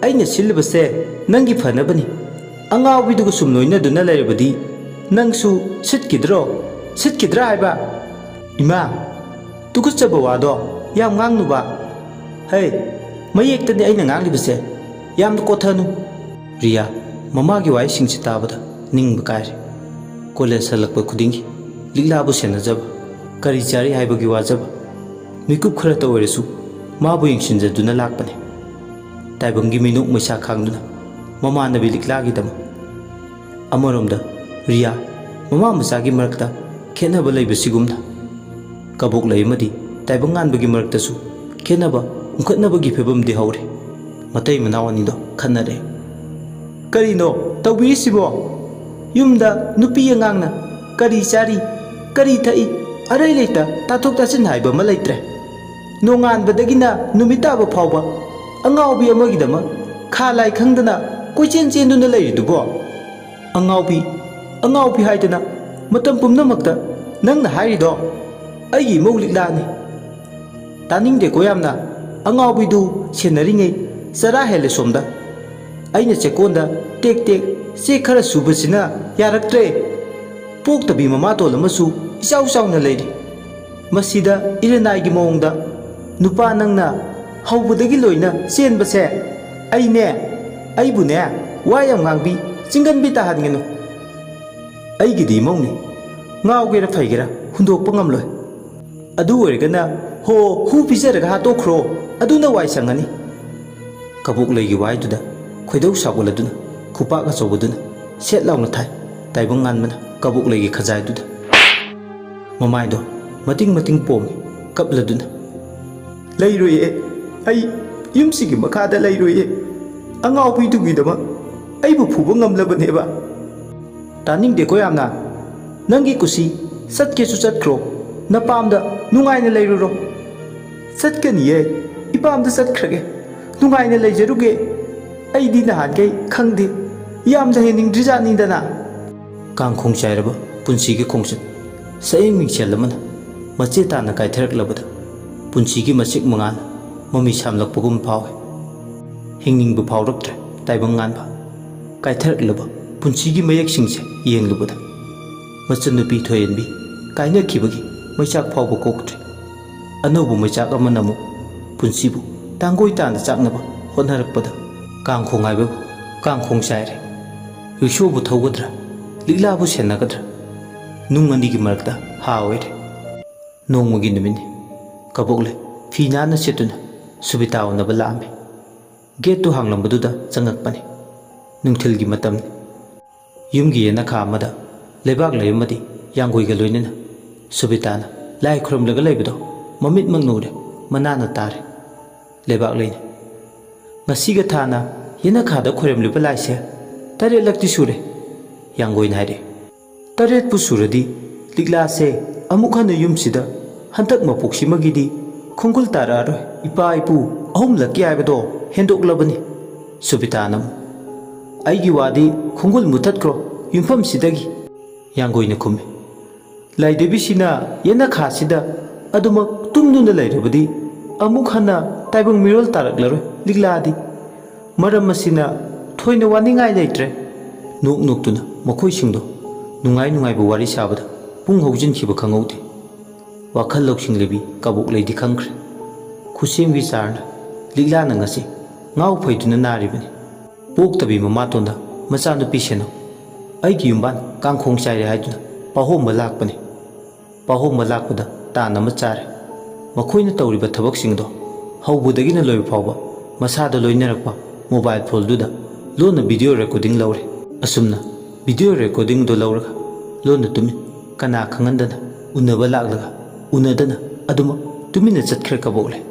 ꯑꯩꯅ ꯁꯤꯜꯂꯤꯕꯁꯦ ꯅꯪꯒꯤ ꯐꯅꯕꯅꯤ꯫ ꯑꯉꯥꯎꯕꯤꯗꯨꯒ ꯁꯨꯝ ꯂꯣꯏꯅꯗꯨꯅ ꯂꯩꯔꯕꯗꯤ ꯅꯪꯁꯨ ꯁꯤꯠꯈꯤꯗ꯭ꯔꯣ? ꯁꯤꯠꯈꯤꯗ꯭ꯔꯥ ꯍꯥꯏꯕ? ꯏꯃꯥ, ꯇꯨꯀꯠꯆꯕ ꯋꯥꯗꯣ ꯌꯥꯝ ꯉꯥꯡꯅꯨꯕ꯫ ꯍꯩ, ꯃꯌꯦꯛꯇꯅꯤ ꯑꯩꯅ ꯉꯥꯡꯂꯤꯕꯁꯦ, ꯌꯥꯝꯅ ꯀꯣꯊꯅꯨ꯫ ꯔꯤꯌꯥ, ꯃꯃꯥꯒꯤ ꯋꯥꯍꯩꯁꯤꯡꯁꯤ ꯇꯥꯕꯗ ꯅꯤꯡꯕ ꯀꯥꯏꯔꯦ꯫ ꯀꯣꯂꯦꯖ ꯍꯜꯂꯛꯄ ꯈꯨꯗꯤꯡꯒꯤ ꯂꯤꯛꯂꯥꯕꯨ ꯁꯦꯟꯅꯖꯕ, ꯀꯔꯤ ꯆꯥꯔꯤ ꯍꯥꯏꯕꯒꯤ ꯋꯥꯖꯕ, ꯃꯤꯀꯨꯞ ꯈꯔꯇ ꯑꯣꯏꯔꯁꯨ ꯃꯥꯕꯨ ꯌꯦꯡꯁꯤꯟꯖꯗꯨꯅ ꯂꯥꯛꯄꯅꯤ꯫ ꯇꯥꯏꯕꯪꯒꯤ ꯃꯤꯅꯣꯛ ꯃꯩꯁꯥ ꯈꯥꯡꯗꯨꯅ ꯃꯃꯥꯟꯅꯕꯤ ꯂꯤꯛꯂꯥꯒꯤꯗꯃꯛ꯫ ꯑꯃꯔꯣꯝꯗ ꯔꯤꯌꯥ, ꯃꯃꯥ ꯃꯆꯥꯒꯤ ꯃꯔꯛꯇ ꯈꯦꯠꯅꯕ ꯂꯩꯕꯁꯤꯒꯨꯝꯅ ꯀꯕꯣꯛꯂꯩ ꯑꯃꯗꯤ ꯇꯥꯏꯕꯪ ꯉꯥꯟꯕꯒꯤ ꯃꯔꯛꯇꯁꯨ ꯈꯦꯠꯅꯕ ꯍꯨꯝꯈꯠꯅꯕꯒꯤ ꯐꯤꯕꯝꯗꯤ ꯍꯧꯔꯦ꯫ ꯃꯇꯩ ꯃꯅꯥꯎ ꯑꯅꯤꯗꯣ ꯈꯟꯅꯔꯦ꯫ ꯀꯔꯤꯅꯣ ꯇꯧꯕꯤꯔꯤꯁꯤꯕꯣ? ꯌꯨꯝꯗ ꯅꯨꯄꯤ ꯑꯉꯥꯡꯅ ꯀꯔꯤ ꯆꯥꯔꯤ, ꯀꯔꯤ ꯊꯛꯏ, ꯑꯔꯩ ꯂꯩꯇ ꯇꯥꯊꯣꯛ ꯇꯥꯁꯤꯟ ꯍꯥꯏꯕ ꯑꯃ ꯂꯩꯇ꯭ꯔꯦ꯫ ꯅꯣꯡꯉꯥꯟꯕꯗꯒꯤꯅ ꯅꯨꯃꯤꯠ ꯇꯥꯕ ꯐꯥꯎꯕ ꯑꯉꯥꯎꯕꯤ ꯑꯃꯒꯤꯗꯃꯛ ꯈꯥ ꯂꯥꯏ ꯈꯪꯗꯅ ꯀꯣꯏꯆꯦꯟ ꯆꯦꯟꯗꯨꯅ ꯂꯩꯔꯤꯗꯨꯕꯣ? ꯑꯉꯥꯎꯕꯤ, ꯑꯉꯥꯎꯕꯤ ꯍꯥꯏꯗꯅ ꯃꯇꯝ ꯄꯨꯝꯅꯃꯛꯇ ꯅꯪꯅ ꯍꯥꯏꯔꯤꯗꯣ ꯑꯩꯒꯤ ꯏꯃꯧ ꯂꯤꯛꯂꯥꯅꯤ꯫ ꯇꯥꯅꯤꯡꯗꯦꯀꯣ ꯌꯥꯝꯅ꯫ ꯑꯉꯥꯎꯕꯤꯗꯨ ꯁꯦꯟꯅꯔꯤꯉꯩ ꯆꯔꯥ ꯍꯦꯜꯂꯦ ꯁꯣꯝꯗ꯫ ꯑꯩꯅ ꯆꯦꯛꯀꯣꯟꯗ ꯇꯦꯛ ꯇꯦꯛ ꯆꯦꯛ ꯈꯔ ꯁꯨꯕꯁꯤꯅ ꯌꯥꯔꯛꯇ꯭ꯔꯦ꯫ ꯄꯣꯛꯇꯕꯤ ꯃꯃꯥꯇꯣꯟ ꯑꯃꯁꯨ ꯏꯆꯥꯎ ꯆꯥꯎꯅ ꯂꯩꯔꯤ꯫ ꯃꯁꯤꯗ ꯏꯔꯅꯥꯏꯒꯤ ꯃꯑꯣꯡꯗ ꯅꯨꯄꯥ ꯅꯪꯅ ꯍꯧꯕꯗꯒꯤ ꯂꯣꯏꯅ ꯆꯦꯟꯕꯁꯦ ꯑꯩꯅꯦ, ꯑꯩꯕꯨꯅꯦ ꯋꯥ ꯌꯥꯝ ꯉꯥꯡꯕꯤ, ꯆꯤꯡꯒꯟꯕꯤ ꯇꯥꯍꯟꯒꯅꯨ꯫ ꯑꯩꯒꯤꯗꯤ ꯏꯃꯧꯅꯤ, ꯉꯥꯎꯒꯦꯔꯥ ꯐꯩꯒꯦꯔꯥ ꯍꯨꯟꯗꯣꯛꯄ ꯉꯝꯂꯣꯏ꯫ ꯑꯗꯨ ꯑꯣꯏꯔꯒꯅ ꯍꯣ ꯍꯨ ꯄꯤꯖꯔꯒ ꯍꯥꯠꯇꯣꯛꯈ꯭ꯔꯣ, ꯑꯗꯨꯅ ꯋꯥꯏ ꯁꯪꯉꯅꯤ꯫ ꯀꯕꯣꯛꯂꯩꯒꯤ ꯋꯥꯍꯩꯗꯨꯗ ꯈꯣꯏꯗꯧ ꯁꯥꯎꯒꯠꯂꯗꯨꯅ ꯈꯨꯄꯥꯛ ꯑꯆꯧꯕꯗꯨꯅ ꯁꯦꯠ ꯂꯥꯎꯅ ꯊꯥꯏ꯫ ꯇꯥꯏꯕꯪ ꯉꯥꯟꯕꯅ ꯀꯕꯣꯛꯂꯩꯒꯤ ꯈꯖꯥꯏꯗꯨꯗ ꯃꯃꯥꯏꯗꯣ ꯃꯇꯤꯡ ꯃꯇꯤꯡ ꯄꯣꯝꯃꯤ꯫ ꯀꯞꯂꯗꯨꯅ, "ꯂꯩꯔꯣꯏꯌꯦ, ꯑꯩ ꯌꯨꯝꯁꯤꯒꯤ ꯃꯈꯥꯗ ꯂꯩꯔꯣꯏꯌꯦ꯫ ꯑꯉꯥꯎꯕꯤꯗꯨꯒꯤꯗꯃꯛ ꯑꯩꯕꯨ ꯐꯨꯕ ꯉꯝꯂꯕꯅꯦꯕ"꯫ "ꯇꯥꯅꯤꯡꯗꯦꯀꯣ ꯌꯥꯝꯅ꯫ ꯅꯪꯒꯤ ꯀꯨꯁꯤ, ꯆꯠꯀꯦꯁꯨ ꯆꯠꯈ꯭ꯔꯣ꯫ ꯅꯄꯥꯝꯗ ꯅꯨꯡꯉꯥꯏꯅ ꯂꯩꯔꯨꯔꯣ"꯫ "ꯆꯠꯀꯅꯤꯌꯦ, ꯏꯄꯥꯝꯗ ꯆꯠꯈ꯭ꯔꯒꯦ꯫ ꯅꯨꯡꯉꯥꯏꯅ ꯂꯩꯖꯔꯨꯒꯦ꯫ ꯑꯩꯗꯤ ꯅꯍꯥꯟꯈꯩ ꯈꯪꯗꯦ, ꯌꯥꯝꯅ ꯍꯦꯟꯅꯤꯡꯗ꯭ꯔꯤꯖꯥꯠꯅꯤꯗꯅ"꯫ ꯀꯥꯡꯈꯣꯡ ꯆꯥꯏꯔꯕ ꯄꯨꯟꯁꯤꯒꯤ ꯈꯣꯡꯆꯠ ꯁꯛꯌꯦꯡ ꯃꯤꯡꯁꯦꯜ ꯑꯃꯅ ꯃꯆꯦ ꯇꯥꯅ ꯀꯥꯏꯊꯔꯛꯂꯕꯗ ꯄꯨꯟꯁꯤꯒꯤ ꯃꯁꯦꯛ ꯃꯉꯥꯜ ꯃꯃꯤ ꯁꯥꯝꯂꯛꯄꯒꯨꯝ ꯐꯥꯎꯏ꯫ ꯍꯤꯡꯅꯤꯡꯕ ꯐꯥꯎꯔꯛꯇ꯭ꯔꯦ ꯇꯥꯏꯕꯪ ꯉꯥꯟꯕ꯫ ꯀꯥꯏꯊꯔꯛꯂꯕ ꯄꯨꯟꯁꯤꯒꯤ ꯃꯌꯦꯛꯁꯤꯡꯁꯦ ꯌꯦꯡꯂꯨꯕꯗ ꯃꯆꯟꯅꯨꯄꯤ ꯊꯣꯏꯍꯦꯟꯕꯤ ꯀꯥꯏꯅꯈꯤꯕꯒꯤ ꯃꯩꯆꯥꯛ ꯐꯥꯎꯕ ꯀꯣꯛꯇ꯭ꯔꯦ꯫ ꯑꯅꯧꯕ ꯃꯩꯆꯥꯛ ꯑꯃꯅ ꯑꯃꯨꯛ ꯄꯨꯟꯁꯤꯕꯨ ꯇꯥꯡꯒꯣꯏ ꯇꯥꯅ ꯆꯥꯛꯅꯕ ꯍꯣꯠꯅꯔꯛꯄꯗ ꯀꯥꯡꯈꯣꯡ ꯍꯥꯏꯕꯕꯨ ꯀꯥꯡꯈꯣꯡ ꯆꯥꯏꯔꯦ꯫ ꯔꯤꯛꯁꯣꯕꯨ ꯊꯧꯒꯗ꯭ꯔꯥ, ꯂꯤꯛꯂꯥꯕꯨ ꯁꯦꯟꯅꯒꯗ꯭ꯔꯥ? ꯅꯨꯡ ꯑꯅꯤꯒꯤ ꯃꯔꯛꯇ ꯍꯥ ꯑꯣꯏꯔꯦ꯫ ꯅꯣꯡꯃꯒꯤ ꯅꯨꯃꯤꯠꯅꯤ꯫ ꯀꯕꯣꯛꯂꯩ ꯐꯤ ꯅꯥꯟꯅ ꯁꯦꯠꯇꯨꯅ ꯁꯨꯕꯤꯇꯥ ꯎꯅꯕ ꯂꯥꯛꯑꯝꯃꯤ꯫ ꯒꯦꯠꯇꯨ ꯍꯥꯡꯂꯝꯕꯗꯨꯗ ꯆꯪꯉꯛꯄꯅꯤ꯫ ꯅꯨꯡꯊꯤꯜꯒꯤ ꯃꯇꯝꯅꯤ꯫ ꯌꯨꯝꯒꯤ ꯌꯦꯅꯈꯥ ꯑꯃꯗ ꯂꯩꯕꯥꯛ ꯂꯩ ꯑꯃꯗꯤ ꯌꯥꯡꯒꯣꯏꯒ ꯂꯣꯏꯅꯅ ꯁꯨꯕꯤꯇꯥꯅ ꯂꯥꯏ ꯈꯨꯔꯨꯝꯂꯒ ꯂꯩꯕꯗꯣ ꯃꯃꯤꯠꯃꯛꯅ ꯎꯔꯦ, ꯃꯅꯥꯅ ꯇꯥꯔꯦ꯫ ꯂꯩꯕꯥꯛ ꯂꯩꯅ, "ꯉꯁꯤꯒ ꯊꯥꯅ ꯌꯦꯅꯈꯥꯗ ꯈꯣꯏꯔꯝꯂꯤꯕ ꯂꯥꯏꯁꯦ ꯇꯔꯦꯠꯂꯛꯇꯤ ꯁꯨꯔꯦ"꯫ ꯌꯥꯡꯒꯣꯏꯅ ꯍꯥꯏꯔꯛꯏ꯫ "ꯇꯔꯦꯠꯄꯨ ꯁꯨꯔꯗꯤ ꯂꯤꯛꯂꯥꯁꯦ ꯑꯃꯨꯛ ꯍꯟꯅ ꯌꯨꯝꯁꯤꯗ ꯍꯟꯗꯛ ꯃꯄꯣꯛꯁꯤꯃꯒꯤꯗꯤ ꯈꯣꯡꯒꯨꯜ ꯇꯥꯔꯛꯑꯔꯣꯏ꯫ ꯏꯄꯥ ꯏꯄꯨ ꯑꯍꯨꯝꯂꯛꯀꯤ ꯍꯥꯏꯕꯗꯣ ꯍꯦꯟꯗꯣꯛꯂꯕꯅꯤ"꯫ ꯁꯨꯕꯤꯇꯥꯅ ꯑꯃꯨꯛ, "ꯑꯩꯒꯤ ꯋꯥꯗꯤ ꯈꯣꯡꯒꯨꯜ ꯃꯨꯊꯠꯈ꯭ꯔꯣ ꯌꯨꯝꯐꯝꯁꯤꯗꯒꯤ"꯫ ꯌꯥꯡꯒꯣꯏꯅ ꯈꯨꯝꯃꯤ꯫ "ꯂꯥꯏꯙꯦꯕꯤꯁꯤꯅ ꯌꯦꯅꯈꯥꯁꯤꯗ ꯑꯗꯨꯃꯛ ꯇꯨꯝꯗꯨꯅ ꯂꯩꯔꯕꯗꯤ ꯑꯃꯨꯛ ꯍꯟꯅ ꯇꯥꯏꯕꯪ ꯃꯤꯔꯣꯜ ꯇꯥꯔꯛꯂꯔꯣꯏ ꯂꯤꯛꯂꯥꯗꯤ꯫ ꯃꯔꯝ ꯑꯁꯤꯅ ꯊꯣꯏꯅ ꯋꯥꯅꯤꯡꯉꯥꯏ ꯂꯩꯇ꯭ꯔꯦ"꯫ ꯅꯣꯛ ꯅꯣꯛꯇꯨꯅ ꯃꯈꯣꯏꯁꯤꯡꯗꯣ ꯅꯨꯡꯉꯥꯏ ꯅꯨꯡꯉꯥꯏꯕ ꯋꯥꯔꯤ ꯁꯥꯕꯗ ꯄꯨꯡ ꯍꯧꯖꯤꯟꯈꯤꯕ ꯈꯪꯍꯧꯗꯦ꯫ ꯋꯥꯈꯜ ꯂꯧꯁꯤꯡ ꯂꯩꯕꯤ ꯀꯕꯣꯛꯂꯩꯗꯤ ꯈꯪꯈ꯭ꯔꯦ꯫ ꯈꯨꯠꯁꯦꯝꯒꯤ ꯆꯥꯔꯅ ꯂꯤꯛꯂꯥꯅ ꯉꯁꯤ ꯉꯥꯎ ꯐꯩꯗꯨꯅ ꯅꯥꯔꯤꯕꯅꯤ꯫ ꯄꯣꯛꯇꯕꯤ ꯃꯃꯥꯇꯣꯟꯗ ꯃꯆꯥꯅꯨꯄꯤ ꯁꯦꯟꯅꯧ꯫ ꯑꯩꯒꯤ ꯌꯨꯝꯕꯥꯟ ꯀꯥꯡꯈꯣꯡ ꯆꯥꯏꯔꯦ ꯍꯥꯏꯗꯨꯅ ꯄꯥꯍꯣꯝꯕ ꯂꯥꯛꯄꯅꯤ꯫ ꯄꯥꯍꯣꯝꯕ ꯂꯥꯛꯄꯗ ꯇꯥꯟ ꯑꯃ ꯆꯥꯔꯦ꯫ ꯃꯈꯣꯏꯅ ꯇꯧꯔꯤꯕ ꯊꯕꯛꯁꯤꯡꯗꯣ ꯍꯧꯕꯗꯒꯤꯅ ꯂꯣꯏꯕ ꯐꯥꯎꯕ ꯃꯁꯥꯗ ꯂꯣꯏꯅꯔꯛꯄ ꯃꯣꯕꯥꯏꯜ ꯐꯣꯜꯗꯨꯗ ꯂꯣꯟꯅ ꯚꯤꯗꯤꯑꯣ ꯔꯦꯀꯣꯔꯗꯤꯡ ꯂꯧꯔꯦ꯫ ꯑꯁꯨꯝꯅ ꯚꯤꯗꯤꯑꯣ ꯔꯦꯀꯣꯔꯗꯤꯡꯗꯣ ꯂꯧꯔꯒ ꯂꯣꯟꯅ ꯇꯨꯃꯤꯟ ꯀꯅꯥ ꯈꯪꯍꯟꯗꯅ ꯎꯅꯕ ꯂꯥꯛꯂꯒ ꯎꯅꯗꯅ ꯑꯗꯨꯃꯛ ꯇꯨꯃꯤꯟꯅ ꯆꯠꯈ꯭ꯔꯦ ꯀꯕꯣꯛꯂꯩ꯫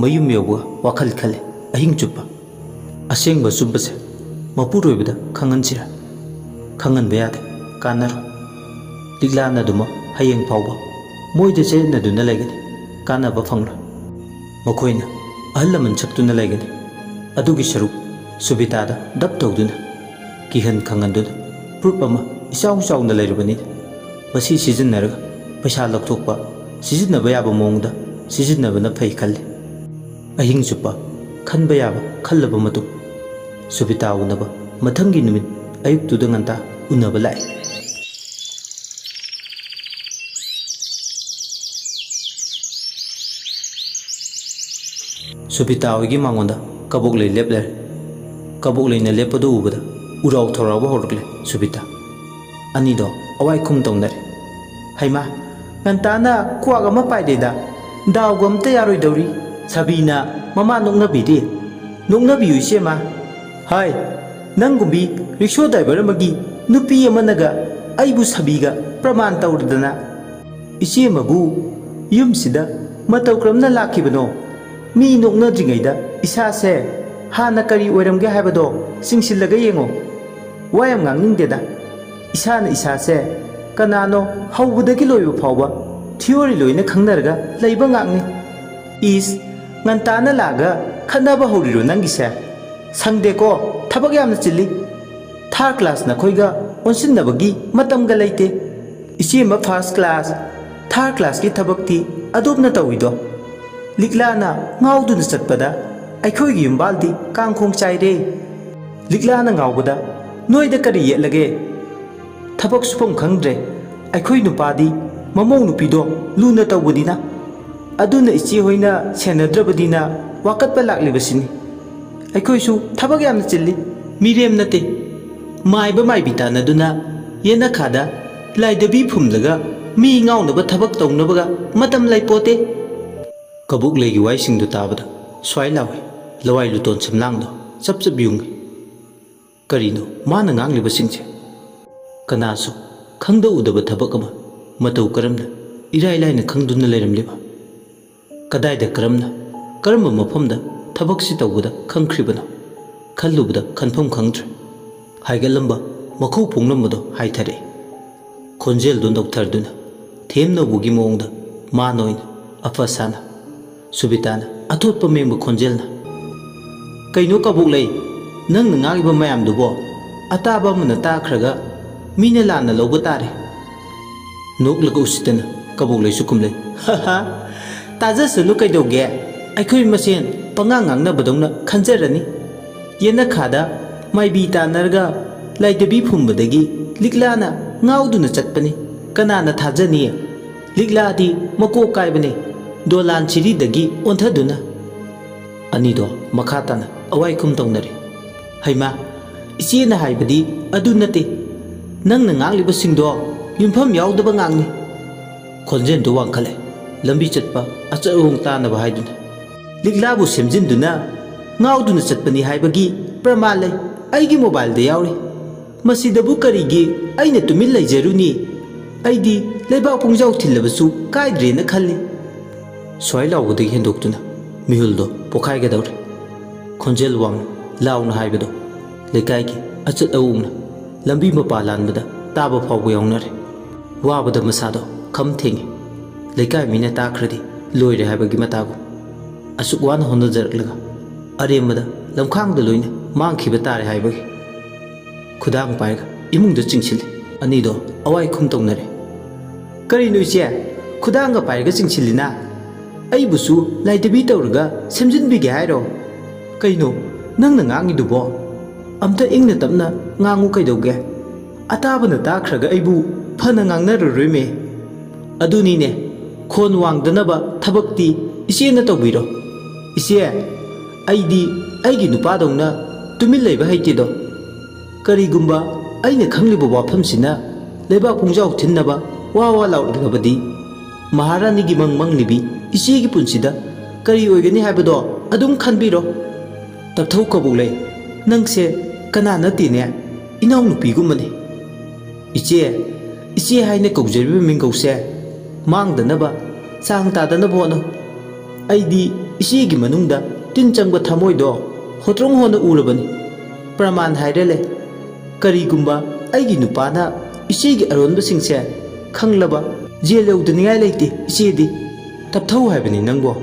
ꯃꯌꯨꯝ ꯌꯧꯕꯒ ꯋꯥꯈꯜ ꯈꯜꯂꯦ ꯑꯍꯤꯡ ꯆꯨꯞꯄ꯫ ꯑꯁꯦꯡꯕ ꯑꯆꯨꯝꯕꯁꯦ ꯃꯄꯨꯔꯣꯏꯕꯗ ꯈꯪꯍꯟꯁꯤꯔꯥ? ꯈꯪꯍꯟꯕ ꯌꯥꯗꯦ, ꯀꯥꯟꯅꯔꯣꯏ꯫ ꯂꯤꯛꯂꯥꯅ ꯑꯗꯨꯃꯛ ꯍꯌꯦꯡ ꯐꯥꯎꯕ ꯃꯣꯏꯗ ꯆꯌꯦꯠꯅꯗꯨꯅ ꯂꯩꯒꯅꯤ, ꯀꯥꯟꯅꯕ ꯐꯪꯂꯣꯏ꯫ ꯃꯈꯣꯏꯅ ꯑꯍꯜ ꯂꯃꯟ ꯁꯛꯇꯨꯅ ꯂꯩꯒꯅꯤ꯫ ꯑꯗꯨꯒꯤ ꯁꯔꯨꯛ ꯁꯨꯕꯤꯇꯥꯗ ꯗꯞ ꯇꯧꯗꯨꯅ, ꯀꯤꯍꯟ ꯈꯪꯍꯟꯗꯨꯅ ꯄ꯭ꯔꯨꯞ ꯑꯃ ꯏꯆꯥꯎ ꯆꯥꯎꯅ ꯂꯩꯔꯕꯅꯤꯅ, ꯃꯁꯤ ꯁꯤꯖꯤꯟꯅꯔꯒ ꯄꯩꯁꯥ ꯂꯧꯊꯣꯛꯄ, ꯁꯤꯖꯤꯟꯅꯕ ꯌꯥꯕ ꯃꯑꯣꯡꯗ ꯁꯤꯖꯤꯟꯅꯕꯅ ꯐꯩ ꯈꯜꯂꯤ꯫ ꯑꯍꯤꯡ ꯆꯨꯞꯄ ꯈꯟꯕ ꯌꯥꯕ ꯈꯜꯂꯕ ꯃꯇꯨꯡ, ꯁꯨꯕꯤꯇꯥ ꯎꯅꯕ ꯃꯊꯪꯒꯤ ꯅꯨꯃꯤꯠ ꯑꯌꯨꯛꯇꯨꯗ ꯉꯟꯇꯥ ꯎꯅꯕ ꯂꯥꯛꯏ꯫ ꯁꯨꯕꯤꯇꯥ ꯍꯣꯏꯒꯤ ꯃꯉꯣꯟꯗ ꯀꯕꯣꯛꯂꯩ ꯂꯦꯞ ꯂꯩꯔꯦ꯫ ꯀꯕꯣꯛꯂꯩꯅ ꯂꯦꯞꯄꯗꯨ ꯎꯕꯗ ꯎꯔꯥꯎ ꯊꯧꯔꯥꯎꯕ ꯍꯧꯔꯛꯂꯦ ꯁꯨꯕꯤꯇꯥ꯫ ꯑꯅꯤꯗꯣ ꯑꯋꯥꯏ ꯈꯨꯝ ꯇꯧꯅꯔꯦ꯫ "ꯍꯩꯃꯥ, ꯉꯟꯇꯥꯅ ꯀ꯭ꯋꯥꯛ ꯑꯃ ꯄꯥꯏꯔꯦꯗ, ꯗꯥꯎꯒ ꯑꯝꯇ ꯌꯥꯔꯣꯏꯗꯧꯔꯤ꯫ ꯁꯥꯕꯤꯅ ꯃꯃꯥ ꯅꯣꯛꯅꯕꯤꯔꯦ꯫ ꯅꯣꯛꯅꯕꯤꯌꯨ ꯏꯆꯦꯃ꯫ ꯍꯥꯏ, ꯅꯪꯒꯨꯝꯕꯤ ꯔꯤꯛꯁꯣ ꯗ꯭ꯔꯥꯏꯚꯔ ꯑꯃꯒꯤ ꯅꯨꯄꯤ ꯑꯃꯅꯒ ꯑꯩꯕꯨ ꯁꯥꯕꯤꯒ ꯄ꯭ꯔꯃꯥꯟ ꯇꯧꯔꯗꯅ꯫ ꯏꯆꯦꯃꯕꯨ ꯌꯨꯝꯁꯤꯗ ꯃꯇꯧ ꯀꯔꯝꯅ ꯂꯥꯛꯈꯤꯕꯅꯣ? ꯃꯤ ꯅꯣꯛꯅꯗ꯭ꯔꯤꯉꯩꯗ ꯏꯁꯥꯁꯦ ꯍꯥꯟꯅ ꯀꯔꯤ ꯑꯣꯏꯔꯝꯒꯦ ꯍꯥꯏꯕꯗꯣ ꯆꯤꯡꯁꯤꯜꯂꯒ ꯌꯦꯡꯉꯣ꯫ ꯋꯥ ꯌꯥꯝ ꯉꯥꯡꯅꯤꯡꯗꯦꯗ꯫ ꯏꯁꯥꯅ ꯏꯁꯥꯁꯦ ꯀꯅꯥꯅꯣ ꯍꯧꯕꯗꯒꯤ ꯂꯣꯏꯕ ꯐꯥꯎꯕ ꯊꯤꯑꯣꯔꯤ ꯂꯣꯏꯅ ꯈꯪꯅꯔꯒ ꯂꯩꯕ ꯉꯥꯛꯅꯤ꯫ ꯏꯁ, ꯉꯟꯇꯥꯅ ꯂꯥꯛꯑꯒ ꯈꯠꯅꯕ ꯍꯧꯔꯤꯔꯣ ꯅꯪꯒꯤꯁꯦ? ꯁꯪꯗꯦꯀꯣ, ꯊꯕꯛ ꯌꯥꯝꯅ ꯆꯤꯜꯂꯤ꯫ ꯊꯥꯔ ꯀ꯭ꯂꯥꯁ ꯅꯈꯣꯏꯒ ꯑꯣꯟꯁꯤꯟꯅꯕꯒꯤ ꯃꯇꯝꯒ ꯂꯩꯇꯦ꯫ ꯏꯆꯦꯃ ꯐꯥꯔꯁ ꯀ꯭ꯂꯥꯁ, ꯊꯥꯔ ꯀ꯭ꯂꯥꯁꯀꯤ ꯊꯕꯛꯇꯤ ꯑꯗꯣꯝꯅ ꯇꯧꯏꯗꯣ?" ꯂꯤꯛꯂꯥꯅ ꯉꯥꯎꯗꯨꯅ ꯆꯠꯄꯗ ꯑꯩꯈꯣꯏꯒꯤ ꯌꯨꯝꯕꯥꯜꯗꯤ ꯀꯥꯡꯈꯣꯡ ꯆꯥꯏꯔꯦ꯫ ꯂꯤꯛꯂꯥꯅ ꯉꯥꯎꯕꯗ, "ꯅꯣꯏꯗ ꯀꯔꯤ ꯌꯦꯠꯂꯒꯦ? ꯊꯕꯛ ꯁꯨꯐꯝ ꯈꯪꯗ꯭ꯔꯦ꯫ ꯑꯩꯈꯣꯏ ꯅꯨꯄꯥꯗꯤ ꯃꯃꯧ ꯅꯨꯄꯤꯗꯣ ꯂꯨꯅ ꯇꯧꯕꯅꯤꯅ, ꯑꯗꯨꯅ ꯏꯆꯦ ꯍꯣꯏꯅ ꯁꯦꯟꯅꯗ꯭ꯔꯕꯅꯤꯅ ꯋꯥꯀꯠꯄ ꯂꯥꯛꯂꯤꯕꯁꯤꯅꯤ꯫ ꯑꯩꯈꯣꯏꯁꯨ ꯊꯕꯛ ꯌꯥꯝꯅ ꯆꯤꯜꯂꯤ, ꯃꯤꯔꯦꯝ ꯅꯠꯇꯦ꯫ ꯃꯥꯏꯕ ꯃꯥꯏꯕꯤ ꯇꯥꯟꯅꯗꯨꯅ ꯌꯦꯅꯈꯥꯗ ꯂꯥꯏꯗꯕꯤ ꯐꯨꯝꯂꯒ ꯃꯤ ꯉꯥꯎꯅꯕ ꯊꯕꯛ ꯇꯧꯅꯕꯒ ꯃꯇꯝ ꯂꯩꯄꯣꯠꯇꯦ꯫ ꯀꯕꯣꯛꯂꯩꯒꯤ ꯋꯥꯍꯩꯁꯤꯡꯗꯨ ꯇꯥꯕꯗ ꯁ꯭ꯋꯥꯏ ꯂꯥꯎꯏ꯫ ꯂꯋꯥꯏ ꯂꯨꯇꯣꯟ ꯁꯝꯂꯥꯡꯗꯣ ꯆꯞ ꯆꯞ ꯌꯨꯡꯏ꯫ ꯀꯔꯤꯅꯣ ꯃꯥꯅ ꯉꯥꯡꯂꯤꯕꯁꯤꯡꯁꯦ? ꯀꯅꯥꯁꯨ ꯈꯪꯗ ꯎꯗꯕ ꯊꯕꯛ ꯑꯃ ꯃꯇꯧ ꯀꯔꯝꯅ ꯏꯔꯥꯏ ꯂꯥꯏꯅ ꯈꯪꯗꯨꯅ ꯂꯩꯔꯝꯂꯤꯕ? ꯀꯗꯥꯏꯗ, ꯀꯔꯝꯅ, ꯀꯔꯝꯕ ꯃꯐꯝꯗ ꯊꯕꯛꯁꯤ ꯇꯧꯕꯗ ꯈꯪꯈ꯭ꯔꯤꯕꯅꯣ? ꯈꯜꯂꯨꯕꯗ ꯈꯟꯐꯝ ꯈꯪꯗ꯭ꯔꯦ꯫ ꯍꯥꯏꯒꯠꯂꯝꯕ ꯃꯈꯧ ꯐꯣꯡꯂꯝꯕꯗꯣ ꯍꯥꯏꯊꯔꯛꯏ꯫ ꯈꯣꯟꯖꯦꯜꯗꯨ ꯅꯣꯛꯊꯗꯨꯅ ꯊꯦꯝꯅꯧꯕꯒꯤ ꯃꯑꯣꯡꯗ ꯃꯥꯅ ꯑꯣꯏꯅ ꯑꯐ ꯁꯥꯅ, ꯁꯨꯕꯤꯇꯥꯅ ꯑꯊꯣꯠꯄ ꯃꯦꯡꯕ ꯈꯣꯟꯖꯦꯜꯅ, "ꯀꯩꯅꯣ ꯀꯕꯣꯛꯂꯩ, ꯅꯪꯅ ꯉꯥꯡꯂꯤꯕ ꯃꯌꯥꯝꯗꯨꯕꯣ ꯑꯇꯥꯕ ꯑꯃꯅ ꯇꯥꯈ꯭ꯔꯒ ꯃꯤꯅ ꯂꯥꯟꯅ ꯂꯧꯕ ꯇꯥꯔꯦ"꯫ ꯅꯣꯛꯂꯒ ꯎꯁꯤꯠꯇꯅ ꯀꯕꯣꯛꯂꯩꯁꯨ ꯈꯨꯝꯂꯩ, "ꯍꯥ ꯍꯥ, ꯇꯥꯖꯁꯅꯨ ꯀꯩꯗꯧꯒꯦ? ꯑꯩꯈꯣꯏ ꯃꯁꯦꯟ ꯄꯉꯥꯡ ꯉꯥꯡꯅꯕꯗꯧꯅ ꯈꯟꯖꯔꯅꯤ꯫ ꯌꯦꯅꯈꯥꯗ ꯃꯥꯏꯕꯤ ꯇꯥꯟꯅꯔꯒ ꯂꯥꯏꯗꯕꯤ ꯐꯨꯝꯕꯗꯒꯤ ꯂꯤꯛꯂꯥꯅ ꯉꯥꯎꯗꯨꯅ ꯆꯠꯄꯅꯤ꯫ ꯀꯅꯥꯅ ꯊꯥꯖꯅꯤ? ꯂꯤꯛꯂꯥꯗꯤ ꯃꯀꯣꯛ ꯀꯥꯏꯕꯅꯤ, ꯗꯣꯂꯥꯟ ꯁꯤꯔꯤꯗꯒꯤ ꯑꯣꯟꯊꯗꯨꯅ"꯫ ꯑꯅꯤꯗꯣ ꯃꯈꯥ ꯇꯥꯅ ꯑꯋꯥꯏꯈꯨꯝ ꯇꯧꯅꯔꯦ꯫ "ꯍꯩꯃꯥ, ꯏꯆꯦꯅ ꯍꯥꯏꯕꯗꯤ ꯑꯗꯨ ꯅꯠꯇꯦ꯫ ꯅꯪꯅ ꯉꯥꯡꯂꯤꯕꯁꯤꯡꯗꯣ ꯌꯨꯝꯐꯝ ꯌꯥꯎꯗꯕ ꯉꯥꯡꯅꯤ"꯫ ꯈꯣꯟꯖꯦꯜꯗꯨ ꯋꯥꯡꯈꯠꯂꯦ, ꯂꯝꯕꯤ ꯆꯠꯄ ꯑꯆꯠ ꯑꯋꯣꯡ ꯇꯥꯅꯕ ꯍꯥꯏꯗꯨꯅ꯫ "ꯂꯤꯛꯂꯥꯕꯨ ꯁꯦꯝꯖꯤꯟꯗꯨꯅ ꯉꯥꯎꯗꯨꯅ ꯆꯠꯄꯅꯤ ꯍꯥꯏꯕꯒꯤ ꯄ꯭ꯔꯃꯥꯟ ꯂꯩ, ꯑꯩꯒꯤ ꯃꯣꯕꯥꯏꯜꯗ ꯌꯥꯎꯔꯤ꯫ ꯃꯁꯤꯗꯕꯨ ꯀꯔꯤꯒꯤ ꯑꯩꯅ ꯇꯨꯃꯤꯟ ꯂꯩꯖꯔꯨꯅꯤ? ꯑꯩꯗꯤ ꯂꯩꯕꯥꯛ ꯄꯨꯡꯖꯥꯎ ꯊꯤꯜꯂꯕꯁꯨ ꯀꯥꯏꯗ꯭ꯔꯦꯅ ꯈꯜꯂꯤ"꯫ ꯁ꯭ꯋꯥꯏ ꯂꯥꯎꯕꯗꯒꯤ ꯍꯦꯟꯗꯣꯛꯇꯨꯅ ꯃꯤꯍꯨꯜꯗꯣ ꯄꯣꯈꯥꯏꯒꯗꯧꯔꯦ꯫ ꯈꯣꯟꯖꯦꯜ ꯋꯥꯡꯅ ꯂꯥꯎꯅ ꯍꯥꯏꯕꯗꯣ ꯂꯩꯀꯥꯏꯒꯤ ꯑꯆꯠ ꯑꯋꯣꯡꯅ ꯂꯝꯕꯤ ꯃꯄꯥ ꯂꯥꯟꯕꯗ ꯇꯥꯕ ꯐꯥꯎꯕ ꯌꯥꯎꯅꯔꯦ꯫ ꯋꯥꯕꯗ ꯃꯁꯥꯗꯣ ꯈꯝ ꯊꯦꯡꯉꯤ꯫ ꯂꯩꯀꯥꯏ ꯃꯤꯅ ꯇꯥꯈ꯭ꯔꯗꯤ ꯂꯣꯏꯔꯦ ꯍꯥꯏꯕꯒꯤ ꯃꯇꯥꯒꯨꯝ꯫ ꯑꯁꯨꯛ ꯋꯥꯅ ꯍꯣꯠꯅꯖꯔꯛꯂꯒ ꯑꯔꯦꯝꯕꯗ ꯂꯝꯈꯥꯡꯗ ꯂꯣꯏꯅ ꯃꯥꯡꯈꯤꯕ ꯇꯥꯔꯦ ꯍꯥꯏꯕꯒꯤ꯫ ꯈꯨꯗꯥꯡ ꯄꯥꯏꯔꯒ ꯏꯃꯨꯡꯗ ꯆꯤꯡꯁꯤꯜꯂꯤ꯫ ꯑꯅꯤꯗꯣ ꯑꯋꯥꯏ ꯈꯨꯝ ꯇꯧꯅꯔꯦ꯫ "ꯀꯔꯤꯅꯣ ꯏꯆꯦ? ꯈꯨꯗꯥꯡꯒ ꯄꯥꯏꯔꯒ ꯆꯤꯡꯁꯤꯜꯂꯤꯅ? ꯑꯩꯕꯨꯁꯨ ꯂꯥꯏꯗꯕꯤ ꯇꯧꯔꯒ ꯁꯦꯝꯖꯤꯟꯕꯤꯒꯦ ꯍꯥꯏꯔꯣ? ꯀꯩꯅꯣ ꯅꯪꯅ ꯉꯥꯡꯉꯤꯗꯨꯕꯣ? ꯑꯝꯇ ꯏꯪꯅ ꯇꯞꯅ ꯉꯥꯡꯉꯨ ꯀꯩꯗꯧꯒꯦ? ꯑꯇꯥꯕꯅ ꯇꯥꯈ꯭ꯔꯒ ꯑꯩꯕꯨ ꯐꯅ ꯉꯥꯡꯅꯔꯔꯣꯏꯃꯦ"꯫ "ꯑꯗꯨꯅꯤꯅꯦ, ꯈꯣꯟ ꯋꯥꯡꯗꯅꯕ ꯊꯕꯛꯇꯤ ꯏꯆꯦꯅ ꯇꯧꯕꯤꯔꯣ꯫ ꯏꯆꯦ, ꯑꯩꯗꯤ ꯑꯩꯒꯤ ꯅꯨꯄꯥꯗꯧꯅ ꯇꯨꯃꯤꯟ ꯂꯩꯕ ꯍꯩꯇꯦꯗꯣ꯫ ꯀꯔꯤꯒꯨꯝꯕ ꯑꯩꯅ ꯈꯪꯂꯤꯕ ꯋꯥꯐꯝꯁꯤꯅ ꯂꯩꯕꯥꯛ ꯄꯨꯡꯖꯥꯎ ꯊꯤꯟꯅꯕ ꯋꯥ ꯋꯥ ꯂꯥꯎꯔꯛꯂꯕꯗꯤ ꯃꯍꯥꯔꯥꯅꯤꯒꯤ ꯃꯪ ꯃꯪꯂꯤꯕꯤ ꯏꯆꯦꯒꯤ ꯄꯨꯟꯁꯤꯗ ꯀꯔꯤ ꯑꯣꯏꯒꯅꯤ ꯍꯥꯏꯕꯗꯣ ꯑꯗꯨꯝ ꯈꯟꯕꯤꯔꯣ꯫ ꯇꯞꯊꯧ ꯀꯕꯣꯛꯂꯩ, ꯅꯪꯁꯦ ꯀꯅꯥ ꯅꯠꯇꯦꯅꯦ, ꯏꯅꯥꯎꯅꯨꯄꯤꯒꯨꯝꯕꯅꯤ꯫ ꯏꯆꯦ, ꯏꯆꯦ ꯍꯥꯏꯅ ꯀꯧꯖꯔꯤꯕ ꯃꯤꯡꯒꯧꯁꯦ ꯃꯥꯡꯗꯅꯕ, ꯆꯥꯡ ꯇꯥꯗꯅꯕ ꯍꯣꯠꯅꯧ꯫ ꯑꯩꯗꯤ ꯏꯆꯦꯒꯤ ꯃꯅꯨꯡꯗ ꯇꯤꯟ ꯆꯪꯕ ꯊꯃꯣꯏꯗꯣ ꯍꯣꯇ꯭ꯔꯣꯡ ꯍꯣꯅ ꯎꯔꯕꯅꯤ꯫ ꯄ꯭ꯔꯃꯥꯟ ꯍꯥꯏꯔ ꯂꯩ꯫ ꯀꯔꯤꯒꯨꯝꯕ ꯑꯩꯒꯤ ꯅꯨꯄꯥꯅ ꯏꯆꯦꯒꯤ ꯑꯔꯣꯟꯕꯁꯤꯡꯁꯦ ꯈꯪꯂꯕ, ꯖꯦꯜ ꯌꯧꯗꯅꯤꯡꯉꯥꯏ ꯂꯩꯇꯦ ꯏꯆꯦꯗꯤ꯫ ꯇꯞꯊꯧ ꯍꯥꯏꯕꯅꯤ ꯅꯪꯕꯣ꯫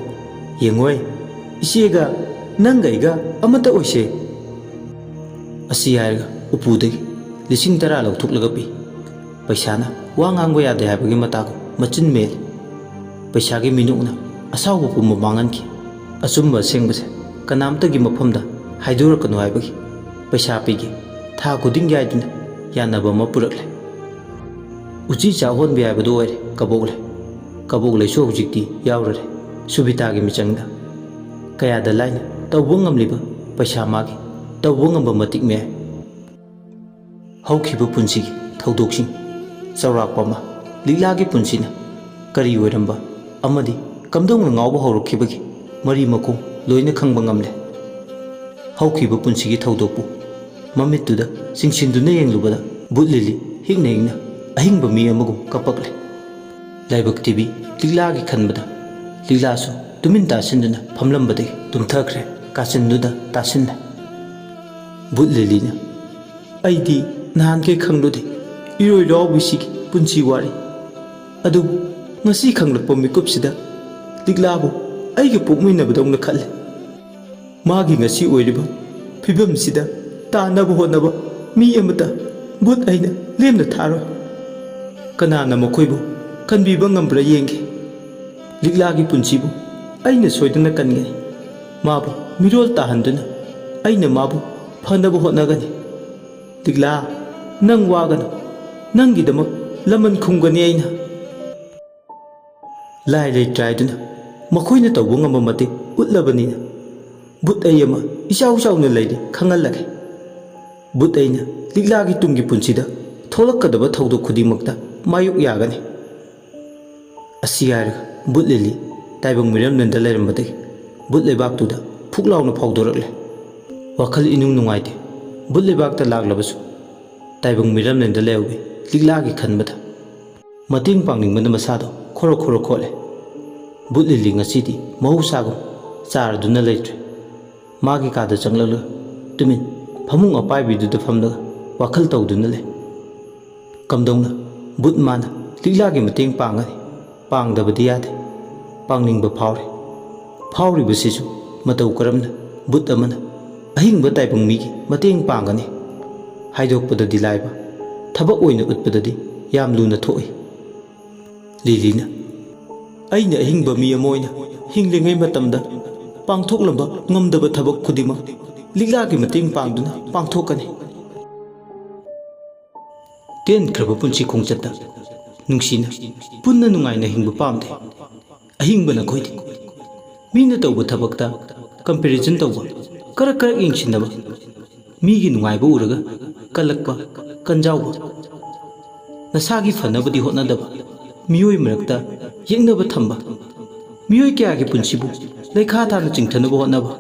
ꯌꯦꯡꯉꯣꯏ, ꯏꯆꯦꯒ ꯅꯪꯒ ꯑꯩꯒ ꯑꯃꯠꯇ ꯑꯣꯏꯁꯦ꯫ ꯑꯁꯤ ꯍꯥꯏꯔꯒ ꯎꯄꯨꯗꯒꯤ ꯂꯤꯁꯤꯡ ꯇꯔꯥ ꯂꯧꯊꯣꯛꯂꯒ ꯄꯤ꯫ ꯄꯩꯁꯥꯅ ꯋꯥ ꯉꯥꯡꯕ ꯌꯥꯗꯦ ꯍꯥꯏꯕꯒꯤ ꯃꯇꯥꯒꯨꯝ ꯃꯆꯤꯟ ꯃꯦꯜꯂꯤ꯫ ꯄꯩꯁꯥꯒꯤ ꯃꯤꯅꯣꯛꯅ ꯑꯁꯥꯎꯕ ꯄꯨꯝꯕ ꯃꯥꯡꯍꯟꯈꯤ꯫ ꯑꯆꯨꯝꯕ ꯑꯁꯦꯡꯕꯁꯦ ꯀꯅꯥꯝꯇꯒꯤ ꯃꯐꯝꯗ ꯍꯥꯏꯗꯣꯔꯛꯀꯅꯨ ꯍꯥꯏꯕꯒꯤ ꯄꯩꯁꯥ ꯄꯤꯒꯦ, ꯊꯥ ꯈꯨꯗꯤꯡ ꯌꯥꯏꯗꯨꯅ ꯌꯥꯅꯕ ꯑꯃ ꯄꯨꯔꯛꯂꯦ꯫ ꯎꯆꯤ ꯆꯥꯛ ꯍꯣꯟꯕꯤ ꯍꯥꯏꯕꯗꯨ ꯑꯣꯏꯔꯦ ꯀꯕꯣꯛꯂꯩ꯫ ꯀꯕꯣꯛꯂꯩꯁꯨ ꯍꯧꯖꯤꯛꯇꯤ ꯌꯥꯎꯔꯔꯦ ꯁꯨꯕꯤꯇꯥꯒꯤ ꯃꯤꯆꯪꯗ꯫ ꯀꯌꯥꯗ ꯂꯥꯏꯅ ꯇꯧꯕ ꯉꯝꯂꯤꯕ ꯄꯩꯁꯥ ꯃꯥꯒꯤ ꯇꯧꯕ ꯉꯝꯕ ꯃꯇꯤꯛ ꯃꯌꯥꯏ꯫ ꯍꯧꯈꯤꯕ ꯄꯨꯟꯁꯤꯒꯤ ꯊꯧꯗꯣꯛꯁꯤꯡ ꯆꯥꯎꯔꯥꯛꯄ ꯑꯃ, ꯂꯤꯛꯂꯥꯒꯤ ꯄꯨꯟꯁꯤꯅ ꯀꯔꯤ ꯑꯣꯏꯔꯝꯕ ꯑꯃꯗꯤ ꯀꯝꯗꯧꯅ ꯉꯥꯎꯕ ꯍꯧꯔꯛꯈꯤꯕꯒꯦ ꯃꯔꯤ ꯃꯈꯣꯡ ꯂꯣꯏꯅ ꯈꯪꯕ ꯉꯝꯂꯦ꯫ ꯍꯧꯈꯤꯕ ꯄꯨꯟꯁꯤꯒꯤ ꯊꯧꯗꯣꯛꯄꯨ ꯃꯃꯤꯠꯇꯨꯗ ꯆꯤꯡꯁꯤꯟꯗꯨꯅ ꯌꯦꯡꯂꯨꯕꯗ ꯕꯨꯠ ꯂꯤꯂꯤ ꯍꯤꯛꯅ ꯍꯤꯛꯅ ꯑꯍꯤꯡꯕ ꯃꯤ ꯑꯃꯒꯨꯝ ꯀꯞꯄꯛꯂꯦ꯫ ꯂꯥꯏꯕꯛ ꯊꯤꯕꯤ ꯂꯤꯛꯂꯥꯒꯤ ꯈꯟꯕꯗ ꯂꯤꯛꯂꯥꯁꯨ ꯇꯨꯃꯤꯟ ꯇꯥꯁꯤꯟꯗꯨꯅ ꯐꯝꯂꯝꯕꯗꯒꯤ ꯇꯨꯝꯊꯈ꯭ꯔꯦ, ꯀꯥꯆꯤꯟꯗꯨꯗ ꯇꯥꯁꯤꯟꯅ꯫ ꯕꯨꯠ ꯂꯤꯂꯤꯅ, "ꯑꯩꯗꯤ ꯅꯍꯥꯟꯈꯩ ꯈꯪꯂꯨꯗꯦ ꯏꯔꯣꯏ ꯂꯣꯏꯕꯤꯁꯤꯒꯤ ꯄꯨꯟꯁꯤ ꯋꯥꯔꯤ꯫ ꯑꯗꯨꯕꯨ ꯉꯁꯤ ꯈꯪꯂꯛꯄ ꯃꯤꯀꯨꯞꯁꯤꯗ ꯂꯤꯛꯂꯥꯕꯨ ꯑꯩꯒ ꯄꯣꯛꯃꯤꯟꯅꯕꯗꯧꯅ ꯈꯜꯂꯦ꯫ ꯃꯥꯒꯤ ꯉꯁꯤ ꯑꯣꯏꯔꯤꯕ ꯐꯤꯕꯝꯁꯤꯗ ꯇꯥꯅꯕ ꯍꯣꯠꯅꯕ ꯃꯤ ꯑꯃꯠꯇ ꯕꯨꯠ ꯑꯩꯅ ꯂꯦꯝꯅ ꯊꯥꯔꯣꯏ꯫ ꯀꯅꯥꯅ ꯃꯈꯣꯏꯕꯨ ꯀꯟꯕꯤꯕ ꯉꯝꯕ꯭ꯔꯥ ꯌꯦꯡꯒꯦ꯫ ꯂꯤꯛꯂꯥꯒꯤ ꯄꯨꯟꯁꯤꯕꯨ ꯑꯩꯅ ꯁꯣꯏꯗꯅ ꯀꯟꯒꯅꯤ꯫ ꯃꯥꯕꯨ ꯃꯤꯔꯣꯜ ꯇꯥꯍꯟꯗꯨꯅ ꯑꯩꯅ ꯃꯥꯕꯨ ꯐꯅꯕ ꯍꯣꯠꯅꯒꯅꯤ꯫ ꯂꯤꯛꯂꯥ, ꯅꯪ ꯋꯥꯒꯅꯨ꯫ ꯅꯪꯒꯤꯗꯃꯛ ꯂꯃꯟ ꯈꯨꯝꯒꯅꯤ ꯑꯩꯅ꯫" ꯂꯥꯏ ꯂꯩꯇ꯭ꯔꯥꯏꯗꯨꯅ ꯃꯈꯣꯏꯅ ꯇꯧꯕ ꯉꯝꯕ ꯃꯇꯤꯛ ꯎꯠꯂꯕꯅꯤꯅ, ꯕꯨꯠ ꯑꯩ ꯑꯃ ꯏꯆꯥꯎ ꯆꯥꯎꯅ ꯂꯩꯔꯤ ꯈꯪꯍꯜꯂꯒꯦ꯫ ꯕꯨꯠ ꯑꯩꯅ ꯂꯤꯛꯂꯥꯒꯤ ꯇꯨꯡꯒꯤ ꯄꯨꯟꯁꯤꯗ ꯊꯣꯛꯂꯛꯀꯗꯕ ꯊꯧꯗꯣꯛ ꯈꯨꯗꯤꯡꯃꯛꯇ ꯃꯥꯌꯣꯛ ꯌꯥꯒꯅꯤ꯫ ꯑꯁꯤ ꯍꯥꯏꯔꯒ ꯕꯨꯠ ꯂꯤꯂꯤ ꯇꯥꯏꯕꯪ ꯃꯤꯔꯝꯂꯦꯟꯗ ꯂꯩꯔꯝꯕꯗꯒꯤ ꯕꯨꯠ ꯂꯩꯕꯥꯛꯇꯨꯗ ꯐꯨꯛ ꯂꯥꯎꯅ ꯐꯥꯎꯗꯣꯔꯛꯂꯦ꯫ ꯋꯥꯈꯜ ꯏꯅꯨꯡ ꯅꯨꯡꯉꯥꯏꯇꯦ꯫ ꯕꯨꯠ ꯂꯩꯕꯥꯛꯇ ꯂꯥꯛꯂꯕꯁꯨ ꯇꯥꯏꯕꯪ ꯃꯤꯔꯝꯂꯦꯟꯗ ꯂꯩꯍꯧꯕꯤ ꯂꯤꯛꯂꯥꯒꯤ ꯈꯟꯕꯗ ꯃꯇꯦꯡ ꯄꯥꯡꯅꯤꯡꯕꯅ ꯃꯁꯥꯗꯣ ꯈꯣꯔꯣ ꯈꯣꯔꯣ ꯈꯣꯠꯂꯦ꯫ ꯕꯨꯠ ꯂꯤꯂꯤ ꯉꯁꯤꯗꯤ ꯃꯍꯧꯁꯥꯒꯨꯝ ꯆꯥꯔꯗꯨꯅ ꯂꯩꯇ꯭ꯔꯦ꯫ ꯃꯥꯒꯤ ꯀꯥꯗ ꯆꯪꯂꯛꯂꯒ ꯇꯨꯃꯤꯟ ꯐꯃꯨꯡ ꯑꯄꯥꯏꯕꯤꯗꯨꯗ ꯐꯝꯂꯒ ꯋꯥꯈꯜ ꯇꯧꯗꯨꯅ ꯂꯩ꯫ ꯀꯝꯗꯧꯅ ꯕꯨꯠ ꯃꯥꯅ ꯂꯤꯛꯂꯥꯒꯤ ꯃꯇꯦꯡ ꯄꯥꯡꯒꯅꯤ? ꯄꯥꯡꯗꯕꯗꯤ ꯌꯥꯗꯦ꯫ ꯄꯥꯡꯅꯤꯡꯕ ꯐꯥꯎꯔꯤ꯫ ꯐꯥꯎꯔꯤꯕꯁꯤꯁꯨ ꯃꯇꯧ ꯀꯔꯝꯅ ꯕꯨꯠ ꯑꯃꯅ ꯑꯍꯤꯡꯕ ꯇꯥꯏꯕꯪ ꯃꯤꯒꯤ ꯃꯇꯦꯡ ꯄꯥꯡꯒꯅꯤ? ꯍꯥꯏꯗꯣꯛꯄꯗꯗꯤ ꯂꯥꯏꯕ, ꯊꯕꯛ ꯑꯣꯏꯅ ꯎꯠꯄꯗꯗꯤ ꯌꯥꯝ ꯂꯨꯅ ꯊꯣꯛꯏ꯫ ꯂꯤꯂꯤꯅ, "ꯑꯩꯅ ꯑꯍꯤꯡꯕ ꯃꯤ ꯑꯃ ꯑꯣꯏꯅ ꯍꯤꯡꯂꯤꯉꯩ ꯃꯇꯝꯗ ꯄꯥꯡꯊꯣꯛꯂꯝꯕ ꯉꯝꯗꯕ ꯊꯕꯛ ꯈꯨꯗꯤꯡꯃꯛ ꯂꯤꯛꯂꯥꯒꯤ ꯃꯇꯦꯡ ꯄꯥꯡꯗꯨꯅ ꯄꯥꯡꯊꯣꯛꯀꯅꯤ꯫ ꯇꯦꯟꯈ꯭ꯔꯕ ꯄꯨꯟꯁꯤ ꯈꯣꯡꯆꯠꯇ ꯅꯨꯡꯁꯤꯅ ꯄꯨꯟꯅ ꯅꯨꯡꯉꯥꯏꯅ ꯍꯤꯡꯕ ꯄꯥꯝꯗꯦ꯫ ꯑꯍꯤꯡꯕ ꯅꯈꯣꯏꯗꯤ ꯃꯤꯅ ꯇꯧꯕ ꯊꯕꯛꯇ comparison ꯇꯧꯕ, ꯀꯔꯛ ꯀꯔꯛ ꯌꯦꯡꯁꯤꯟꯅꯕ, ꯃꯤꯒꯤ ꯅꯨꯡꯉꯥꯏꯕ ꯎꯔꯒ ꯀꯜꯂꯛꯄ, ꯀꯟꯖꯥꯎꯕ, ꯅꯁꯥꯒꯤ ꯐꯅꯕꯗꯤ ꯍꯣꯠꯅꯗꯕ, ꯃꯤꯑꯣꯏ ꯃꯔꯛꯇ ꯌꯦꯛꯅꯕ ꯊꯝꯕ, ꯃꯤꯑꯣꯏ ꯀꯌꯥꯒꯤ ꯄꯨꯟꯁꯤꯕꯨ ꯂꯩꯈꯥ ꯊꯥꯅ ꯆꯤꯡꯊꯅꯕ ꯍꯣꯠꯅꯕ,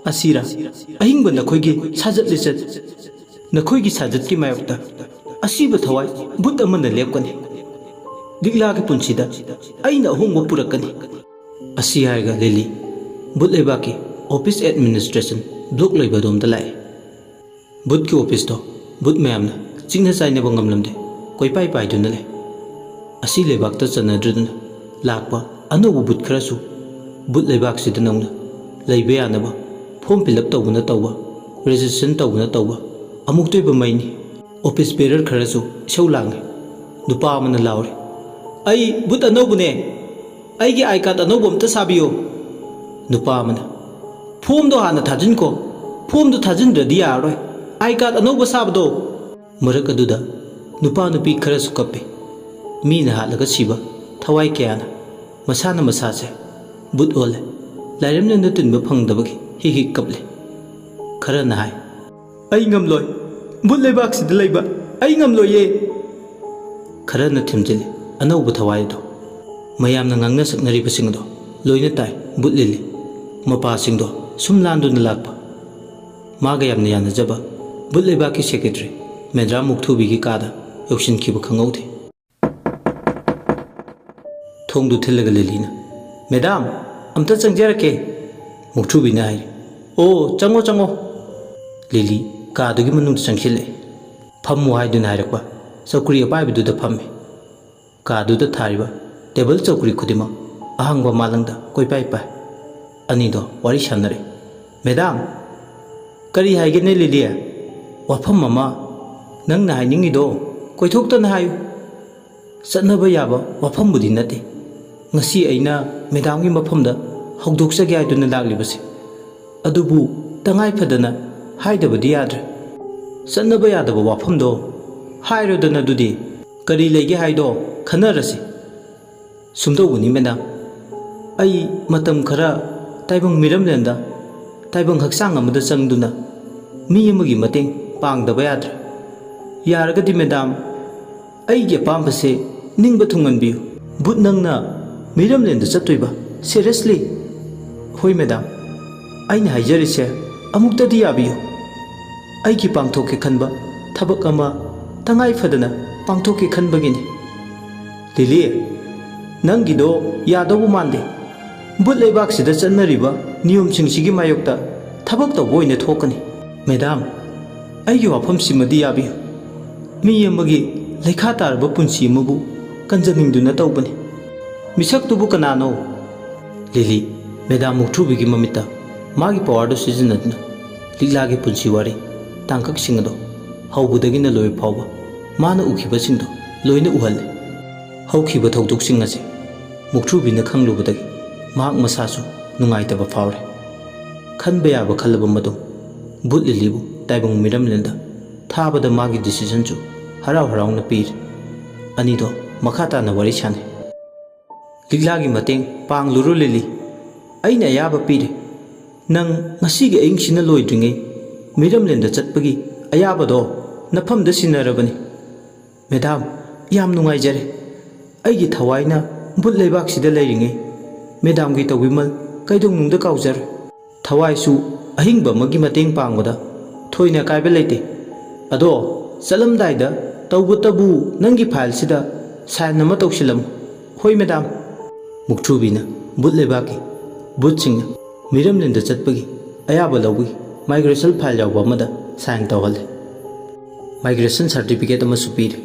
ꯑꯁꯤꯔ ꯑꯍꯤꯡꯕ ꯅꯈꯣꯏꯒꯤ ꯁꯥꯖꯠ ꯂꯤꯆꯠ? ꯅꯈꯣꯏꯒꯤ ꯁꯥꯖꯠꯀꯤ ꯃꯥꯌꯣꯛꯇ ꯑꯁꯤꯕ ꯊꯋꯥꯏ ꯕꯨꯠ ꯑꯃꯅ ꯂꯦꯞꯀꯅꯤ꯫ ꯂꯤꯛꯂꯥꯒꯤ ꯄꯨꯟꯁꯤꯗ ꯑꯩꯅ ꯑꯍꯣꯡꯕ ꯄꯨꯔꯛꯀꯅꯤ꯫" ꯑꯁꯤ ꯍꯥꯏꯔꯒ ꯂꯤꯂꯤ ꯕꯨꯠ ꯂꯩꯕꯥꯛꯀꯤ office administration block ꯂꯩꯕ ꯑꯗꯣꯝꯗ ꯂꯥꯛꯏ꯫ ꯕꯨꯠꯀꯤ office ꯇꯣ ꯕꯨꯠ ꯃꯌꯥꯝꯅ ꯆꯤꯛꯅ ꯆꯥꯏꯅꯕ ꯉꯝꯂꯝꯗꯦ, ꯀꯣꯏꯄꯥꯏ ꯄꯥꯏꯗꯨꯅ ꯂꯩ꯫ ꯑꯁꯤ ꯂꯩꯕꯥꯛꯇ ꯆꯟꯅꯗ꯭ꯔꯗꯨꯅ ꯂꯥꯛꯄ ꯑꯅꯧꯕ ꯕꯨꯠ ꯈꯔꯁꯨ ꯕꯨꯠ ꯂꯩꯕꯥꯛꯁꯤꯗ ꯅꯧꯅ ꯂꯩꯕ ꯌꯥꯅꯕ form fill up ꯇꯧꯕꯅ ꯇꯧꯕ, registration ꯇꯧꯕꯅ ꯇꯧꯕ, ꯑꯃꯨꯛꯇꯣꯏꯕ ꯃꯩꯅꯤ꯫ Office bearer ꯈꯔꯁꯨ ꯏꯁꯧ ꯂꯥꯡꯉꯤ꯫ ꯅꯨꯄꯥ ꯑꯃꯅ ꯂꯥꯎꯔꯤ, "ꯑꯩ ꯕꯨꯠ ꯑꯅꯧꯕꯅꯦ, ꯑꯩꯒꯤ I card ꯑꯅꯧꯕ ꯑꯝꯇ ꯁꯥꯕꯤꯌꯨ꯫" ꯅꯨꯄꯥ ꯑꯃꯅ, "Form ꯗꯣ ꯍꯥꯟꯅ ꯊꯥꯖꯤꯟꯈꯣ, form ꯗꯣ ꯊꯥꯖꯤꯟꯗ꯭ꯔꯗꯤ ꯌꯥꯔꯔꯣꯏ, I card ꯑꯅꯧꯕ ꯁꯥꯕꯗꯣ꯫" ꯃꯔꯛ ꯑꯗꯨꯗ ꯅꯨꯄꯥ ꯅꯨꯄꯤ ꯈꯔꯁꯨ ꯀꯞꯄꯤ꯫ ꯃꯤꯅ ꯍꯥꯠꯂꯒ ꯁꯤꯕ ꯊꯋꯥꯏ ꯀꯌꯥꯅ ꯃꯁꯥꯅ ꯃꯁꯥꯁꯦ ꯕꯨꯠ ꯑꯣꯜꯂꯦ, ꯂꯥꯏꯔꯦꯝꯅꯅ ꯇꯨꯟꯕ ꯐꯪꯗꯕꯒꯤ ꯍꯤꯛ ꯍꯤꯛ ꯀꯞꯂꯤ꯫ ꯈꯔꯅ ꯍꯥꯏ, "ꯑꯩ ꯉꯝꯂꯣꯏ, ꯕꯨꯠ ꯂꯩꯕꯥꯛꯁꯤꯗ ꯂꯩꯕ ꯑꯩ ꯉꯝꯂꯣꯏꯌꯦ꯫" ꯈꯔꯅ ꯊꯦꯝꯖꯤꯜꯂꯤ ꯑꯅꯧꯕ ꯊꯋꯥꯏ ꯑꯗꯣ꯫ ꯃꯌꯥꯝꯅ ꯉꯥꯡꯅ ꯁꯛꯅꯔꯤꯕꯁꯤꯡ ꯑꯗꯣ ꯂꯣꯏꯅ ꯇꯥꯏ ꯕꯨꯠ ꯂꯤꯂꯤ꯫ ꯃꯄꯥꯁꯤꯡꯗꯣ ꯁꯨꯝ ꯂꯥꯟꯗꯨꯅ ꯂꯥꯛꯄ꯫ ꯃꯥꯒ ꯌꯥꯝꯅ ꯌꯥꯅꯖꯕ ꯕꯨꯠ ꯂꯩꯕꯥꯛꯀꯤ ꯁꯦꯀ꯭ꯔꯦꯇꯔꯤ ꯃꯦꯗꯥꯝ ꯃꯨꯛꯊꯨꯕꯤꯒꯤ ꯀꯥꯗ ꯌꯧꯁꯤꯟꯈꯤꯕ ꯈꯪꯍꯧꯗꯦ꯫ ꯊꯣꯡꯗꯨ ꯊꯤꯜꯂꯒ ꯂꯤꯂꯤꯅ, "ꯃꯦꯗꯥꯝ, ꯑꯝꯇ ꯆꯪꯖꯔꯛꯀꯦ꯫" ꯃꯨꯛꯊꯨꯕꯤꯅ ꯍꯥꯏꯔꯤ꯫ "ꯑꯣ, ꯆꯪꯉꯣ, ꯆꯪꯉꯣ꯫" ꯂꯤꯂꯤ ꯀꯥꯗꯨꯒꯤ ꯃꯅꯨꯡꯗ ꯆꯪꯁꯤꯜꯂꯛꯏ꯫ "ꯐꯝꯃꯨ" ꯍꯥꯏꯗꯨꯅ ꯍꯥꯏꯔꯛꯄ ꯆꯧꯀ꯭ꯔꯤ ꯑꯄꯥꯏꯕꯗꯨꯗ ꯐꯝꯃꯤ꯫ ꯀꯥꯗꯨꯗ ꯊꯥꯔꯤꯕ ꯇꯦꯕꯜ ꯆꯧꯀ꯭ꯔꯤ ꯈꯨꯗꯤꯡꯃꯛ ꯑꯍꯥꯡꯕ ꯃꯥꯂꯪꯗ ꯀꯣꯏꯄꯥꯏ ꯄꯥꯏ꯫ ꯑꯅꯤꯗꯣ ꯋꯥꯔꯤ ꯁꯥꯟꯅꯔꯦ꯫ "ꯃꯦꯗꯥꯝ, ꯀꯔꯤ ꯍꯥꯏꯒꯦꯅꯦ ꯂꯤꯂꯤ? ꯋꯥꯐꯝ ꯑꯃ ꯅꯪꯅ ꯍꯥꯏꯅꯤꯡꯉꯤꯗꯣ ꯀꯣꯏꯊꯣꯛꯇꯅ ꯍꯥꯏꯌꯨ꯫ ꯆꯠꯅꯕ ꯌꯥꯕ ꯋꯥꯐꯝꯕꯨꯗꯤ ꯅꯠꯇꯦ꯫ ꯉꯁꯤ ꯑꯩꯅ ꯃꯦꯗꯥꯝꯒꯤ ꯃꯐꯝꯗ ꯍꯧꯗꯣꯛꯆꯒꯦ ꯍꯥꯏꯗꯨꯅ ꯂꯥꯛꯂꯤꯕꯁꯦ꯫ ꯑꯗꯨꯕꯨ ꯇꯉꯥꯏ ꯐꯗꯅ ꯍꯥꯏꯗꯕꯗꯤ ꯌꯥꯗ꯭ꯔꯦ꯫ ꯆꯠꯅꯕ ꯌꯥꯗꯕ ꯋꯥꯐꯝꯗꯣ ꯍꯥꯏꯔꯣꯗꯅ ꯑꯗꯨꯗꯤ꯫ ꯀꯔꯤ ꯂꯩꯒꯦ ꯍꯥꯏꯗꯣ ꯈꯟꯅꯔꯁꯤ꯫" "ꯁꯨꯝꯗꯧꯕꯅꯤ ꯃꯦꯗꯥꯝ, ꯑꯩ ꯃꯇꯝ ꯈꯔ ꯇꯥꯏꯕꯪ ꯃꯤꯔꯝꯂꯦꯟꯗ ꯇꯥꯏꯕꯪ ꯍꯛꯆꯥꯡ ꯑꯃꯗ ꯆꯪꯗꯨꯅ ꯃꯤ ꯑꯃꯒꯤ ꯃꯇꯦꯡ ꯄꯥꯡꯗꯕ ꯌꯥꯗ꯭ꯔꯦ꯫ ꯌꯥꯔꯒꯗꯤ ꯃꯦꯗꯥꯝ, ꯑꯩꯒꯤ ꯑꯄꯥꯝꯕꯁꯦ ꯅꯤꯡꯕ ꯊꯨꯡꯍꯟꯕꯤꯌꯨ꯫" "ꯕꯨꯠ, ꯅꯪꯅ ꯃꯤꯔꯝꯂꯦꯟꯗ ꯆꯠꯇꯣꯏꯕ? Seriously?" "ꯍꯣꯏ ꯃꯦꯗꯥꯝ, ꯑꯩꯅ ꯍꯥꯏꯖꯔꯤꯁꯦ ꯑꯃꯨꯛꯇꯗꯤ ꯌꯥꯕꯤꯌꯨ꯫ ꯑꯩꯒꯤ ꯄꯥꯡꯊꯣꯛꯀꯦ ꯈꯟꯕ ꯊꯕꯛ ꯑꯃ ꯇꯉꯥꯏ ꯐꯗꯅ ꯄꯥꯡꯊꯣꯛꯀꯦ ꯈꯟꯕꯒꯤꯅꯤ꯫" "ꯂꯤꯂꯤ, ꯅꯪꯒꯤꯗꯣ ꯌꯥꯗꯧꯕ ꯃꯥꯟꯗꯦ꯫ ꯕꯨꯠ ꯂꯩꯕꯥꯛꯁꯤꯗ ꯆꯠꯅꯔꯤꯕ ꯅꯤꯌꯣꯝꯁꯤꯡꯁꯤꯒꯤ ꯃꯥꯌꯣꯛꯇ ꯊꯕꯛ ꯇꯧꯕ ꯑꯣꯏꯅ ꯊꯣꯛꯀꯅꯤ꯫" "ꯃꯦꯗꯥꯝ, ꯑꯩꯒꯤ ꯋꯥꯐꯝꯁꯤꯃꯗꯤ ꯌꯥꯕꯤꯌꯨ꯫ ꯃꯤ ꯑꯃꯒꯤ ꯂꯩꯈꯥ ꯇꯥꯔꯕ ꯄꯨꯟꯁꯤ ꯑꯃꯕꯨ ꯀꯟꯖꯅꯤꯡꯗꯨꯅ ꯇꯧꯕꯅꯤ꯫" "ꯃꯤꯁꯛꯇꯨꯕꯨ ꯀꯅꯥꯅꯣ?" ꯂꯤꯂꯤ, ꯃꯦꯗꯥꯝ ꯃꯨꯛꯊ꯭ꯔꯨꯕꯤꯒꯤ ꯃꯃꯤꯠꯇ ꯃꯥꯒꯤ ꯄꯋꯥꯔꯗꯨ ꯁꯤꯖꯤꯟꯅꯗꯨꯅ ꯂꯤꯛꯂꯥꯒꯤ ꯄꯨꯟꯁꯤ ꯋꯥꯔꯤ ꯇꯥꯡꯀꯛꯁꯤꯡ ꯑꯗꯣ ꯍꯧꯕꯗꯒꯤꯅ ꯂꯣꯏꯕ ꯐꯥꯎꯕ ꯃꯥꯅ ꯎꯈꯤꯕꯁꯤꯡꯗꯣ ꯂꯣꯏꯅ ꯎꯍꯜꯂꯦ꯫ ꯍꯧꯈꯤꯕ ꯊꯧꯗꯣꯛꯁꯤꯡ ꯑꯁꯤ ꯃꯨꯛꯊ꯭ꯔꯨꯕꯤꯅ ꯈꯪꯂꯨꯕꯗꯒꯤ ꯃꯍꯥꯛ ꯃꯁꯥꯁꯨ ꯅꯨꯡꯉꯥꯏꯇꯕ ꯐꯥꯎꯔꯦ꯫ ꯈꯟꯕ ꯌꯥꯕ ꯈꯜꯂꯕ ꯃꯇꯨꯡ ꯕꯨꯠ ꯂꯤꯂꯤꯕꯨ ꯇꯥꯏꯕꯪ ꯃꯤꯔꯝꯂꯦꯟꯗ ꯊꯥꯕꯗ ꯃꯥꯒꯤ ꯗꯤꯁꯤꯖꯟꯁꯨ ꯍꯔꯥꯎ ꯍꯔꯥꯎꯅ ꯄꯤꯔꯦ꯫ ꯑꯅꯤꯗꯣ ꯃꯈꯥ ꯇꯥꯅ ꯋꯥꯔꯤ ꯁꯥꯟꯅꯩ꯫ "ꯂꯤꯛꯂꯥꯒꯤ ꯃꯇꯦꯡ ꯄꯥꯡꯂꯨꯔꯣ ꯂꯤꯂꯤ꯫ ꯑꯩꯅ ꯑꯌꯥꯕ ꯄꯤꯔꯦ꯫ ꯅꯪ ꯉꯁꯤꯒꯤ ꯑꯍꯤꯡꯁꯤꯅ ꯂꯣꯏꯗ꯭ꯔꯤꯉꯩ ꯃꯤꯔꯝꯂꯦꯟꯗ ꯆꯠꯄꯒꯤ ꯑꯌꯥꯕꯗꯣ ꯅꯐꯝꯗ ꯁꯤꯟꯅꯔꯕꯅꯤ꯫" "ꯃꯦꯗꯥꯝ, ꯌꯥꯝ ꯅꯨꯡꯉꯥꯏꯖꯔꯦ꯫ ꯑꯩꯒꯤ ꯊꯋꯥꯏꯅ ꯚꯨꯠ ꯂꯩꯕꯥꯛꯁꯤꯗ ꯂꯩꯔꯤꯉꯩ ꯃꯦꯗꯥꯝꯒꯤ ꯇꯧꯕꯤꯃꯜ ꯀꯩꯗꯧꯅꯨꯡꯗ ꯀꯥꯎꯖꯔꯣꯏ꯫ ꯊꯋꯥꯏꯁꯨ ꯑꯍꯤꯡꯕ ꯑꯃꯒꯤ ꯃꯇꯦꯡ ꯄꯥꯡꯕꯗ ꯊꯣꯏꯅ ꯑꯀꯥꯏꯕ ꯂꯩꯇꯦ꯫ ꯑꯗꯣ ꯆꯠꯂꯝꯗꯥꯏꯗ ꯇꯧꯕꯇꯕꯨ ꯅꯪꯒꯤ ꯐꯥꯏꯜꯁꯤꯗ ꯁꯥꯏꯟ ꯑꯃ ꯇꯧꯁꯤꯜꯂꯝꯃꯨ꯫ ꯍꯣꯏ ꯃꯦꯗꯥꯝ꯫ ꯃꯨꯛꯊ꯭ꯔꯨꯕꯤꯅ ꯚꯨꯠ ꯂꯩꯕꯥꯛꯀꯤ ꯚꯨꯠꯁꯤꯡꯅ ꯃꯤꯔꯝꯂꯦꯟꯗ ꯆꯠꯄꯒꯤ ꯑꯌꯥꯕ ꯂꯧꯕꯒꯤ ꯃꯥꯏꯒ꯭ꯔꯦꯁꯟ ꯐꯥꯏꯜ ꯌꯥꯎꯕ ꯑꯃꯗ ꯁꯥꯏꯟ ꯇꯧꯍꯜꯂꯦ꯫ ꯃꯥꯏꯒ꯭ꯔꯦꯁꯟ ꯁꯥꯔꯇꯤꯐꯤꯀꯦꯠ ꯑꯃꯁꯨ ꯄꯤꯔꯦ꯫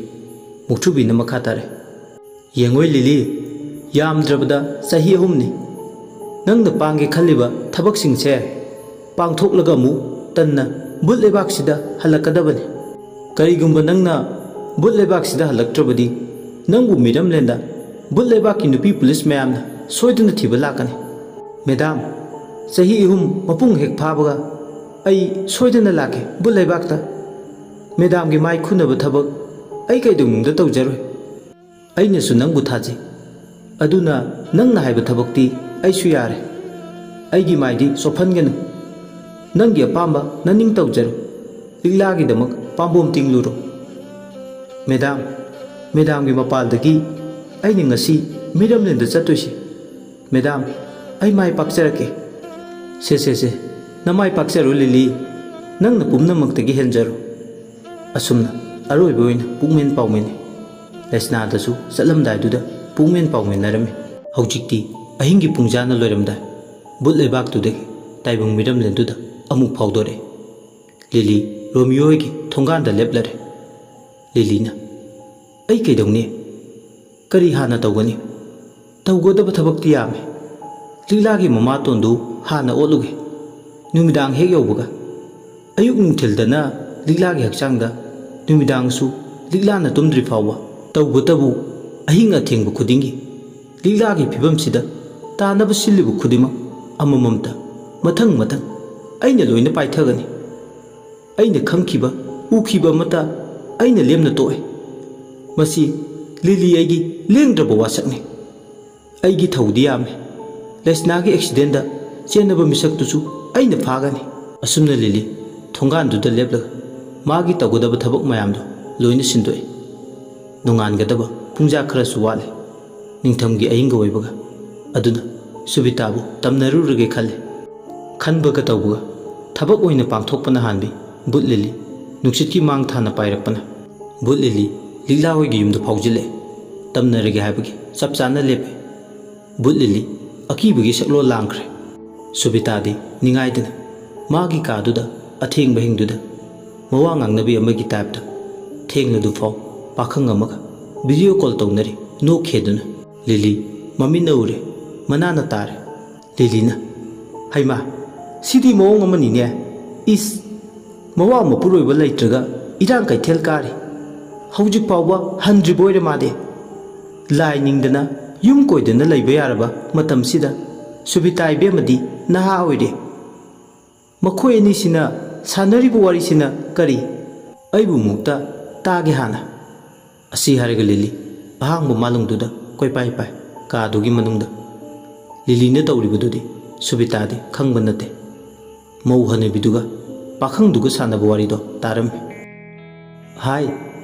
ꯃꯨꯛꯊ꯭ꯔꯨꯕꯤꯅ ꯃꯈꯥ ꯇꯥꯔꯦ꯫ ꯌꯦꯡꯉꯣꯏ ꯂꯤꯂꯤ, ꯌꯥꯝꯗ꯭ꯔꯕꯗ ꯆꯍꯤ ꯑꯍꯨꯝꯅꯤ꯫ ꯅꯪꯅ ꯄꯥꯡꯒꯦ ꯈꯜꯂꯤꯕ ꯊꯕꯛꯁꯤꯡꯁꯦ ꯄꯥꯡꯊꯣꯛꯂꯒ ꯑꯃꯨꯛ ꯇꯟꯅ ꯚꯨꯠ ꯂꯩꯕꯥꯛꯁꯤꯗ ꯍꯜꯂꯛꯀꯗꯕꯅꯤ꯫ ꯀꯔꯤꯒꯨꯝꯕ ꯅꯪꯅ ꯚꯨꯠ ꯂꯩꯕꯥꯛꯁꯤꯗ ꯍꯜꯂꯛꯇ꯭ꯔꯕꯗꯤ ꯅꯪꯕꯨ ꯃꯤꯔꯝꯂꯦꯟꯗ ꯚꯨꯠ ꯂꯩꯕꯥꯛꯀꯤ ꯅꯨꯄꯤ ꯄꯨꯂꯤꯁ ꯃꯌꯥꯝꯅ ꯁꯣꯏꯗꯅ ꯊꯤꯕ ꯂꯥꯛꯀꯅꯤ꯫ ꯃꯦꯗꯥꯝ, ꯆꯍꯤ ꯑꯍꯨꯝ ꯃꯄꯨꯡ ꯍꯦꯛ ꯐꯥꯕꯒ ꯑꯩ ꯁꯣꯏꯗꯅ ꯂꯥꯛꯀꯦ ꯚꯨꯠ ꯂꯩꯕꯥꯛꯇ꯫ ꯃꯦꯗꯥꯝꯒꯤ ꯃꯥꯏ ꯈꯨꯅꯕ ꯊꯕꯛ ꯑꯩ ꯀꯩꯗꯧꯅꯨꯡꯗ ꯇꯧꯖꯔꯣꯏ꯫ ꯑꯩꯅꯁꯨ ꯅꯪꯕꯨ ꯊꯥꯖꯩ꯫ ꯑꯗꯨꯅ ꯅꯪꯅ ꯍꯥꯏꯕ ꯊꯕꯛꯇꯤ ꯑꯩꯁꯨ ꯌꯥꯔꯦ꯫ ꯑꯩꯒꯤ ꯃꯥꯏꯗꯤ ꯆꯣꯞꯍꯟꯒꯅꯨ꯫ ꯅꯪꯒꯤ ꯑꯄꯥꯝꯕ ꯅꯅꯤꯡ ꯇꯧꯖꯔꯣ꯫ ꯂꯤꯛꯂꯥꯒꯤꯗꯃꯛ ꯄꯥꯝꯕꯣꯝ ꯇꯤꯡꯂꯨꯔꯣ꯫ ꯃꯦꯗꯥꯝ, ꯃꯦꯗꯥꯝꯒꯤ ꯃꯄꯥꯜꯗꯒꯤ ꯑꯩꯅ ꯉꯁꯤ ꯃꯤꯔꯝꯂꯦꯟꯗ ꯆꯠꯇꯣꯏꯁꯤ꯫ ꯃꯦꯗꯥꯝ, ꯑꯩ ꯃꯥꯏ ꯄꯥꯛꯆꯔꯛꯀꯦ꯫ ꯁꯦ, ꯁꯦ, ꯁꯦ, ꯅꯃꯥꯏ ꯄꯥꯛꯆꯔꯣ ꯂꯤꯂꯤ꯫ ꯅꯪꯅ ꯄꯨꯝꯅꯃꯛꯇꯒꯤ ꯍꯦꯟꯖꯔꯣ꯫ ꯑꯁꯨꯝꯅ ꯑꯔꯣꯏꯕ ꯑꯣꯏꯅ ꯄꯨꯛꯃꯦꯟ ꯄꯥꯎꯃꯦꯟꯅꯤ꯫ ꯂꯩꯁꯅꯥꯗꯁꯨ ꯆꯠꯂꯝꯗꯥꯏꯗꯨꯗ ꯄꯨꯛꯃꯦꯟ ꯄꯥꯎꯃꯦꯟꯅꯔꯝꯃꯤ꯫ ꯍꯧꯖꯤꯛꯇꯤ ꯑꯍꯤꯡꯒꯤ ꯄꯨꯡꯖꯥꯅ ꯂꯣꯏꯔꯝꯗꯥꯏ꯫ ꯚꯨꯠ ꯂꯩꯕꯥꯛꯇꯨꯗꯒꯤ ꯇꯥꯏꯕꯪ ꯃꯤꯔꯝꯂꯦꯟꯗꯨꯗ ꯑꯃꯨꯛ ꯐꯥꯎꯗꯣꯔꯛꯏ꯫ ꯂꯤꯂꯤ ꯔꯣꯃꯤꯌꯣ ꯍꯣꯏꯒꯤ ꯊꯣꯡꯒꯥꯟꯗ ꯂꯦꯞꯂꯔꯦ꯫ ꯂꯤꯂꯤꯅ, "ꯑꯩ ꯀꯩꯗꯧꯅꯤ? ꯀꯔꯤ ꯍꯥꯟꯅ ꯇꯧꯒꯅꯤ? ꯇꯧꯒꯗꯕ ꯊꯕꯛꯇꯤ ꯌꯥꯝꯃꯤ꯫ ꯂꯤꯛꯂꯥꯒꯤ ꯃꯃꯥꯇꯣꯟꯗꯨ ꯍꯥꯟꯅ ꯑꯣꯠꯂꯨꯒꯦ꯫ ꯅꯨꯃꯤꯗꯥꯡ ꯍꯦꯛ ꯌꯧꯕꯒ, ꯑꯌꯨꯛ ꯅꯨꯡꯊꯤꯜꯗꯅ ꯂꯤꯛꯂꯥꯒꯤ ꯍꯛꯆꯥꯡꯗ, ꯅꯨꯃꯤꯗꯥꯡꯁꯨ ꯂꯤꯛꯂꯥꯅ ꯇꯨꯝꯗ꯭ꯔꯤ ꯐꯥꯎꯕ꯫ ꯇꯧꯕꯇꯕꯨ ꯑꯍꯤꯡ ꯑꯊꯦꯡꯕ ꯈꯨꯗꯤꯡꯒꯤ ꯂꯤꯛꯂꯥꯒꯤ ꯐꯤꯕꯝꯁꯤꯗ ꯇꯥꯅꯕ ꯁꯤꯜꯂꯤꯕ ꯈꯨꯗꯤꯡꯃꯛ ꯑꯃꯃꯝꯇ, ꯃꯊꯪ ꯃꯊꯪ ꯑꯩꯅ ꯂꯣꯏꯅ ꯄꯥꯏꯊꯒꯅꯤ꯫ ꯑꯩꯅ ꯈꯪꯈꯤꯕ, ꯎꯈꯤꯕ ꯑꯃꯠꯇ ꯑꯩꯅ ꯂꯦꯝꯅ ꯇꯣꯛꯑꯦ꯫ ꯃꯁꯤ ꯂꯤꯂꯤ ꯑꯩꯒꯤ ꯂꯦꯡꯗ꯭ꯔꯕ ꯋꯥꯁꯛꯅꯤ꯫ ꯑꯩꯒꯤ ꯊꯧꯗꯤ ꯌꯥꯝꯃꯤ꯫ ꯂꯩꯁꯅꯥꯒꯤ ꯑꯦꯛꯁꯤꯗꯦꯟꯗ ꯆꯦꯟꯅꯕ ꯃꯤꯁꯛꯇꯨꯁꯨ ꯑꯩꯅ ꯐꯥꯒꯅꯤ꯫" ꯑꯁꯨꯝꯅ ꯂꯤꯂꯤ ꯊꯣꯡꯒꯥꯟꯗꯨꯗ ꯂꯦꯞꯂꯒ ꯃꯥꯒꯤ ꯇꯧꯒꯗꯕ ꯊꯕꯛ ꯃꯌꯥꯝꯗꯨ ꯂꯣꯏꯅ ꯁꯤꯟꯗꯣꯛꯏ꯫ ꯅꯣꯡꯉꯥꯟꯒꯗꯕ ꯄꯨꯡꯖꯥ ꯈꯔꯁꯨ ꯋꯥꯠꯂꯤ꯫ ꯅꯤꯡꯊꯝꯒꯤ ꯑꯏꯪꯒ ꯑꯣꯏꯕꯒ꯫ ꯑꯗꯨꯅ ꯁꯨꯕꯤꯇꯥꯕꯨ ꯇꯝꯅꯔꯨꯔꯒꯦ ꯈꯜꯂꯤ꯫ ꯈꯟꯕꯒ ꯇꯧꯕꯒ ꯊꯕꯛ ꯑꯣꯏꯅ ꯄꯥꯡꯊꯣꯛꯄꯅ ꯍꯥꯟꯕꯤ ꯕꯨꯠ ꯂꯤꯂꯤ ꯅꯨꯡꯁꯤꯠꯀꯤ ꯃꯥꯡ ꯊꯥꯅ ꯄꯥꯏꯔꯛꯄꯅ ꯕꯨꯠ ꯂꯤꯂꯤ ꯂꯤꯛꯂꯥ ꯍꯣꯏꯒꯤ ꯌꯨꯝꯗ ꯐꯥꯎꯖꯤꯜꯂꯛꯑꯦ꯫ ꯇꯝꯅꯔꯒꯦ ꯍꯥꯏꯕꯒꯤ ꯆꯞ ꯆꯥꯅ ꯂꯦꯞꯄꯦ꯫ ꯕꯨꯠ ꯂꯤꯂꯤ ꯑꯀꯤꯕꯒꯤ ꯁꯛꯂꯣꯟ ꯂꯥꯡꯈ꯭ꯔꯦ꯫ ꯁꯨꯕꯤꯇꯥꯗꯤ ꯅꯤꯡꯉꯥꯏꯗꯅ ꯃꯥꯒꯤ ꯀꯥꯗꯨꯗ ꯑꯊꯦꯡꯕ ꯍꯤꯡꯗꯨꯗ ꯃꯋꯥ ꯉꯥꯡꯅꯕꯤ ꯑꯃꯒꯤ ꯇꯥꯏꯞꯇ ꯊꯦꯡꯂꯗꯨꯐꯥꯎ ꯄꯥꯈꯪ ꯑꯃꯒ ꯚꯤꯗꯤꯑꯣ ꯀꯣꯜ ꯇꯧꯅꯔꯤ ꯅꯣꯛꯈꯦꯗꯨꯅ꯫ ꯂꯤꯂꯤ ꯃꯃꯤꯠꯅ ꯎꯔꯦ, ꯃꯅꯥꯅ ꯇꯥꯔꯦ꯫ ꯂꯤꯂꯤꯅ, "ꯍꯩꯃꯥ, ꯁꯤꯗꯤ ꯃꯑꯣꯡ ꯑꯃꯅꯤꯅꯦ꯫ ꯏꯁ, ꯃꯋꯥ ꯃꯄꯨꯔꯣꯏꯕ ꯂꯩꯇ꯭ꯔꯒ ꯏꯔꯥꯡ ꯀꯩꯊꯦꯜ ꯀꯥꯔꯤ꯫ ꯍꯧꯖꯤꯛ ꯐꯥꯎꯕ ꯍꯟꯗ꯭ꯔꯤꯕ ꯑꯣꯏꯔꯦ ꯃꯥꯗꯤ꯫ ꯂꯥꯏ ꯅꯤꯡꯗꯅ ꯌꯨꯝ ꯀꯣꯏꯗꯅ ꯂꯩꯕ ꯌꯥꯔꯕ ꯃꯇꯝꯁꯤꯗ ꯁꯨꯕꯤꯇꯥ ꯏꯕꯦꯝꯃꯗꯤ ꯅꯍꯥ ꯑꯣꯏꯔꯦ꯫ ꯃꯈꯣꯏ ꯑꯅꯤꯁꯤꯅ ꯁꯥꯟꯅꯔꯤꯕ ꯋꯥꯔꯤꯁꯤꯅ ꯀꯔꯤ? ꯑꯩꯕꯨ ꯃꯨꯛꯇ ꯇꯥꯒꯦ ꯍꯥꯟꯅ꯫" ꯑꯁꯤ ꯍꯥꯏꯔꯒ ꯂꯤꯂꯤ ꯑꯍꯥꯡꯕ ꯃꯥꯂꯪꯗꯨꯗ ꯀꯣꯏꯄꯥꯏ ꯄꯥꯏ꯫ ꯀꯥꯗꯨꯒꯤ ꯃꯅꯨꯡꯗ ꯂꯤꯂꯤꯅ ꯇꯧꯔꯤꯕꯗꯨꯗꯤ ꯁꯨꯕꯤꯇꯥꯗꯤ ꯈꯪꯕ ꯅꯠꯇꯦ꯫ ꯃꯧ ꯍꯅꯨꯕꯤꯗꯨꯒ ꯄꯥꯈꯪꯗꯨꯒ ꯁꯥꯟꯅꯕ ꯋꯥꯔꯤꯗꯣ ꯇꯥꯔꯝꯃꯤ꯫ "ꯍꯥꯏ,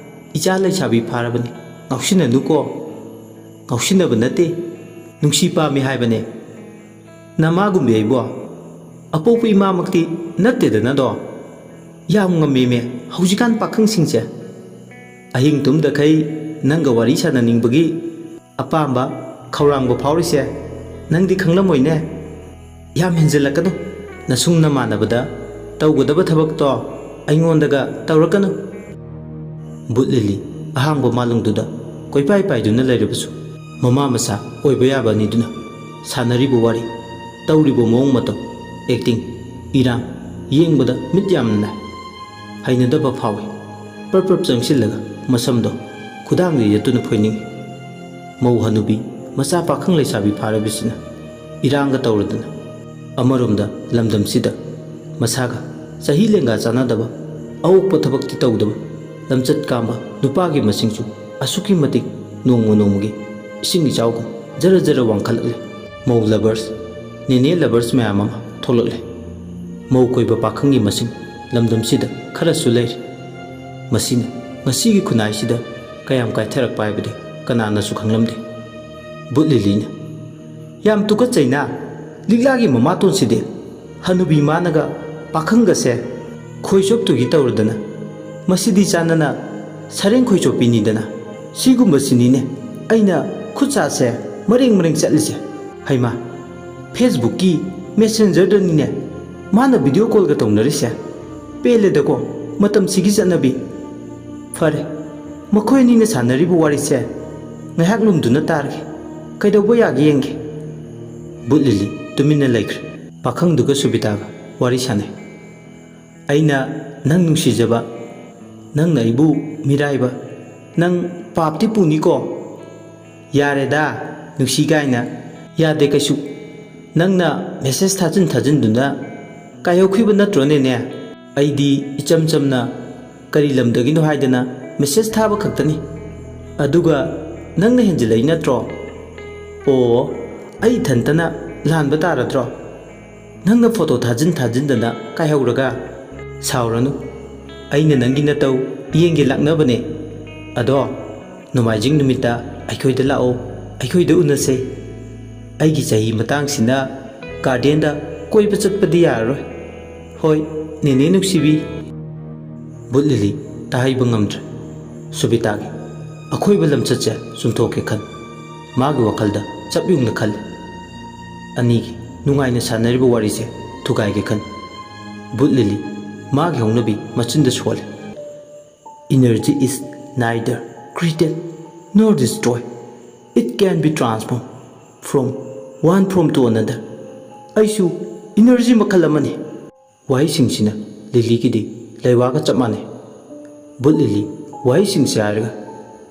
ꯏꯆꯥ ꯂꯩꯁꯥꯕꯤ ꯐꯥꯔꯕꯅꯤ, ꯉꯥꯎꯁꯤꯟꯅꯅꯨꯀꯣ꯫" "ꯉꯥꯎꯁꯤꯟꯅꯕ ꯅꯠꯇꯦ, ꯅꯨꯡꯁꯤ ꯄꯥꯝꯃꯤ ꯍꯥꯏꯕꯅꯦ꯫ ꯅꯃꯥꯒꯨꯝꯕꯤ ꯑꯩꯕꯣ, ꯑꯄꯣꯛꯄ ꯏꯃꯥꯃꯛꯇꯤ ꯅꯠꯇꯦꯗꯅꯗꯣ꯫ ꯌꯥꯝ ꯉꯝꯃꯦꯃꯦ ꯍꯧꯖꯤꯛꯀꯥꯟ ꯄꯥꯈꯪꯁꯤꯡꯁꯦ꯫ ꯑꯍꯤꯡ ꯇꯨꯝꯗꯈꯩ ꯅꯪꯒ ꯋꯥꯔꯤ ꯁꯥꯟꯅꯅꯤꯡꯕꯒꯤ ꯑꯄꯥꯝꯕ ꯈꯧꯔꯥꯡꯕ ꯐꯥꯎꯔꯤꯁꯦ ꯅꯪꯗꯤ ꯈꯪꯂꯝꯃꯣꯏꯅꯦ꯫ ꯌꯥꯝ ꯍꯦꯟꯖꯤꯜꯂꯛꯀꯅꯨ꯫ ꯅꯁꯨꯡ ꯅꯃꯥꯟꯅꯕꯗ ꯇꯧꯒꯗꯕ ꯊꯕꯛꯇꯣ ꯑꯩꯉꯣꯟꯗꯒ ꯇꯧꯔꯛꯀꯅꯨ꯫" ꯕꯨꯠ ꯂꯤꯂꯤ ꯑꯍꯥꯡꯕ ꯃꯥꯂꯪꯗꯨꯗ ꯀꯣꯏꯄꯥꯏ ꯄꯥꯏꯗꯨꯅ ꯂꯩꯔꯕꯁꯨ ꯃꯃꯥ ꯃꯆꯥ ꯑꯣꯏꯕ ꯌꯥꯕ ꯑꯅꯤꯗꯨꯅ ꯁꯥꯟꯅꯔꯤꯕ ꯋꯥꯔꯤ, ꯇꯧꯔꯤꯕ ꯃꯑꯣꯡ ꯃꯇꯧ, ꯑꯦꯛꯇꯤꯡ, ꯏꯔꯥꯡ ꯌꯦꯡꯕꯗ ꯃꯤꯠ ꯌꯥꯝꯅ ꯅꯥꯏ꯫ ꯍꯩꯅꯗꯕ ꯐꯥꯎꯏ꯫ ꯄ꯭ꯔꯞ ꯄ꯭ꯔꯞ ꯆꯪꯁꯤꯜꯂꯒ ꯃꯁꯝꯗꯣ ꯈꯨꯗꯥꯡꯗ ꯌꯦꯠꯇꯨꯅ ꯐꯣꯏꯅꯤꯡꯏ꯫ ꯃꯧ ꯍꯅꯨꯕꯤ ꯃꯆꯥ ꯄꯥꯈꯪ ꯂꯩꯁꯥꯕꯤ ꯐꯥꯔꯕꯁꯤꯅ ꯏꯔꯥꯡꯒ ꯇꯧꯔꯗꯅ ꯑꯃꯔꯣꯝꯗ ꯂꯝꯗꯝꯁꯤꯗ ꯃꯁꯥꯒ ꯆꯍꯤ ꯂꯦꯡꯒꯥ ꯆꯥꯟꯅꯗꯕ, ꯑꯑꯣꯛꯄ ꯊꯕꯛꯇꯤ ꯇꯧꯗꯕ, ꯂꯝꯆꯠ ꯀꯥꯝꯕ ꯅꯨꯄꯥꯒꯤ ꯃꯁꯤꯡꯁꯨ ꯑꯁꯨꯛꯀꯤ ꯃꯇꯤꯛ ꯅꯣꯡꯃ ꯅꯣꯡꯃꯒꯤ ꯏꯁꯤꯡ ꯏꯆꯥꯎꯒꯨꯝ ꯖꯔ ꯖꯔ ꯋꯥꯡꯈꯠꯂꯛꯂꯤ꯫ ꯃꯧ ꯂꯚꯔꯁ, ꯅꯦꯅꯦ ꯂꯚꯔꯁ ꯃꯌꯥꯝ ꯑꯃ ꯊꯣꯛꯂꯛꯂꯦ꯫ ꯃꯧ ꯀꯣꯏꯕ ꯄꯥꯈꯪꯒꯤ ꯃꯁꯤꯡ ꯂꯝꯗꯝꯁꯤꯗ ꯈꯔꯁꯨ ꯂꯩꯔꯤ꯫ ꯃꯁꯤꯅ ꯉꯁꯤꯒꯤ ꯈꯨꯟꯅꯥꯏꯁꯤꯗ ꯀꯌꯥꯝ ꯀꯥꯏꯊꯔꯛꯄ ꯍꯥꯏꯕꯗꯤ ꯀꯅꯥꯅꯁꯨ ꯈꯪꯂꯝꯗꯦ꯫ ꯕꯨꯠ ꯂꯤꯂꯤꯅ, "ꯌꯥꯝ ꯇꯨꯀꯠꯆꯩꯅ, ꯂꯤꯛꯂꯥꯒꯤ ꯃꯃꯥꯇꯣꯟꯁꯤꯗꯤ꯫ ꯍꯅꯨꯕꯤ ꯃꯥꯅꯒ ꯄꯥꯈꯪꯒꯁꯦ ꯈꯣꯏ ꯆꯣꯞꯇꯨꯒꯤ ꯇꯧꯔꯗꯅ, ꯃꯁꯤꯗꯤ ꯆꯥꯟꯅꯅ ꯁꯔꯦꯡ ꯈꯣꯏ ꯆꯣꯞꯄꯤꯅꯤꯗꯅ꯫ ꯁꯤꯒꯨꯝꯕꯁꯤꯅꯤꯅꯦ ꯑꯩꯅ ꯈꯨꯠ ꯁꯥꯁꯦ ꯃꯔꯦꯡ ꯃꯔꯦꯡ ꯆꯠꯂꯤꯁꯦ꯫ ꯍꯩꯃꯥ, Facebookꯀꯤ Messengerꯗꯅꯤꯅꯦ ꯃꯥꯅ video callꯒ ꯇꯧꯅꯔꯤꯁꯦ꯫ ꯄꯦꯜꯂꯦꯗꯀꯣ ꯃꯇꯝꯁꯤꯒꯤ ꯆꯠꯅꯕꯤ꯫ ꯐꯔꯦ, ꯃꯈꯣꯏ ꯑꯅꯤꯅ ꯁꯥꯟꯅꯔꯤꯕ ꯋꯥꯔꯤꯁꯦ ꯉꯥꯏꯍꯥꯛ ꯂꯨꯝꯗꯨꯅ ꯇꯥꯔꯒꯦ꯫ ꯀꯩꯗꯧꯕ ꯌꯥꯒꯦ ꯌꯦꯡꯒꯦ꯫" ꯕꯨꯠ ꯂꯤꯂꯤ ꯇꯨꯃꯤꯟꯅ ꯂꯩꯈ꯭ꯔꯦ꯫ ꯄꯥꯈꯪꯗꯨꯒ ꯁꯨꯕꯤꯇꯥꯒ ꯋꯥꯔꯤ ꯁꯥꯟꯅꯩ꯫ "ꯑꯩꯅ ꯅꯪ ꯅꯨꯡꯁꯤꯖꯕ, ꯅꯪꯅ ꯑꯩꯕꯨ ꯃꯤꯔꯥꯏꯕ, ꯅꯪ ꯄꯥꯞꯇꯤ ꯄꯨꯅꯤꯀꯣ꯫" "ꯌꯥꯔꯦꯗ, ꯅꯨꯡꯁꯤ ꯀꯥꯏꯅ꯫ ꯌꯥꯗꯦ ꯀꯩꯁꯨ꯫ ꯅꯪꯅ message ꯊꯥꯖꯤꯟ ꯊꯥꯖꯤꯟꯗꯨꯅ ꯀꯥꯏꯍꯧꯈꯤꯕ ꯅꯠꯇ꯭ꯔꯣꯅꯦꯅꯦ? ꯑꯩꯗꯤ ꯏꯆꯝ ꯆꯝꯅ ꯀꯔꯤ ꯂꯝꯗꯒꯤꯅꯣ ꯍꯥꯏꯗꯅ message ꯊꯥꯕ ꯈꯛꯇꯅꯤ꯫ ꯑꯗꯨꯒ ꯅꯪꯅ ꯍꯦꯟꯖꯤꯜꯂꯛꯏ ꯅꯠꯇ꯭ꯔꯣ?" "ꯑꯣ, ꯑꯩ ꯏꯊꯟꯇꯅ ꯂꯥꯟꯕ ꯇꯥꯔꯗ꯭ꯔꯣ? ꯅꯪꯅ photo ꯊꯥꯖꯤꯟ ꯊꯥꯖꯤꯟꯗꯅ ꯀꯥꯏꯍꯧꯔꯒ?" "ꯁꯥꯎꯔꯅꯨ, ꯑꯩꯅ ꯅꯪꯒꯤ ꯅꯇꯧ ꯌꯦꯡꯒꯦ ꯂꯥꯛꯅꯕꯅꯦ꯫ ꯑꯗꯣ ꯅꯣꯡꯃꯥꯏꯖꯤꯡ ꯅꯨꯃꯤꯠꯇ ꯑꯩꯈꯣꯏꯗ ꯂꯥꯛꯑꯣ, ꯑꯩꯈꯣꯏꯗ ꯎꯅꯁꯦ꯫ ꯑꯩꯒꯤ ꯆꯍꯤ ꯃꯇꯥꯡꯁꯤꯅ gardenꯗ ꯀꯣꯏꯕ ꯆꯠꯄꯗꯤ ꯌꯥꯔꯔꯣꯏ꯫ ꯍꯣꯏ, ꯅꯦꯅꯦ ꯅꯨꯡꯁꯤꯕꯤ꯫" ꯕꯨꯠ ꯂꯤꯂꯤ ꯇꯥꯍꯩꯕ ꯉꯝꯗ꯭ꯔꯦ꯫ ꯁꯨꯕꯤꯇꯥꯒꯤ ꯑꯈꯣꯏꯕ ꯂꯝꯆꯠꯁꯦ ꯆꯨꯝꯊꯣꯛꯀꯦ ꯈꯟ, ꯃꯥꯒꯤ ꯋꯥꯈꯜꯗ ꯆꯞ ꯌꯨꯡꯅ ꯈꯜꯂꯤ꯫ ꯑꯅꯤꯒꯤ ꯅꯨꯡꯉꯥꯏꯅ ꯁꯥꯟꯅꯔꯤꯕ ꯋꯥꯔꯤꯁꯦ ꯊꯨꯒꯥꯏꯒꯦ ꯈꯟ꯫ ꯕꯨꯠ ꯂꯤꯂꯤ ꯃꯥꯒꯤ ꯍꯧꯅꯕꯤ ꯃꯆꯤꯟꯗ ꯁꯣꯜꯂꯤ꯫ "Energy is neither created nor destroyed. It can be transformed from one form to another." ꯑꯩꯁꯨ energy ꯃꯈꯜ ꯑꯃꯅꯤ꯫ ꯋꯥꯍꯩꯁꯤꯡꯁꯤꯅ ꯂꯤꯂꯤꯒꯤꯗꯤ ꯂꯩꯋꯥꯒ ꯆꯞ ꯃꯥꯟꯅꯩ꯫ ꯕꯨꯠ ꯂꯤꯂꯤ ꯋꯥꯍꯩꯁꯤꯡꯁꯦ ꯍꯥꯏꯔꯒ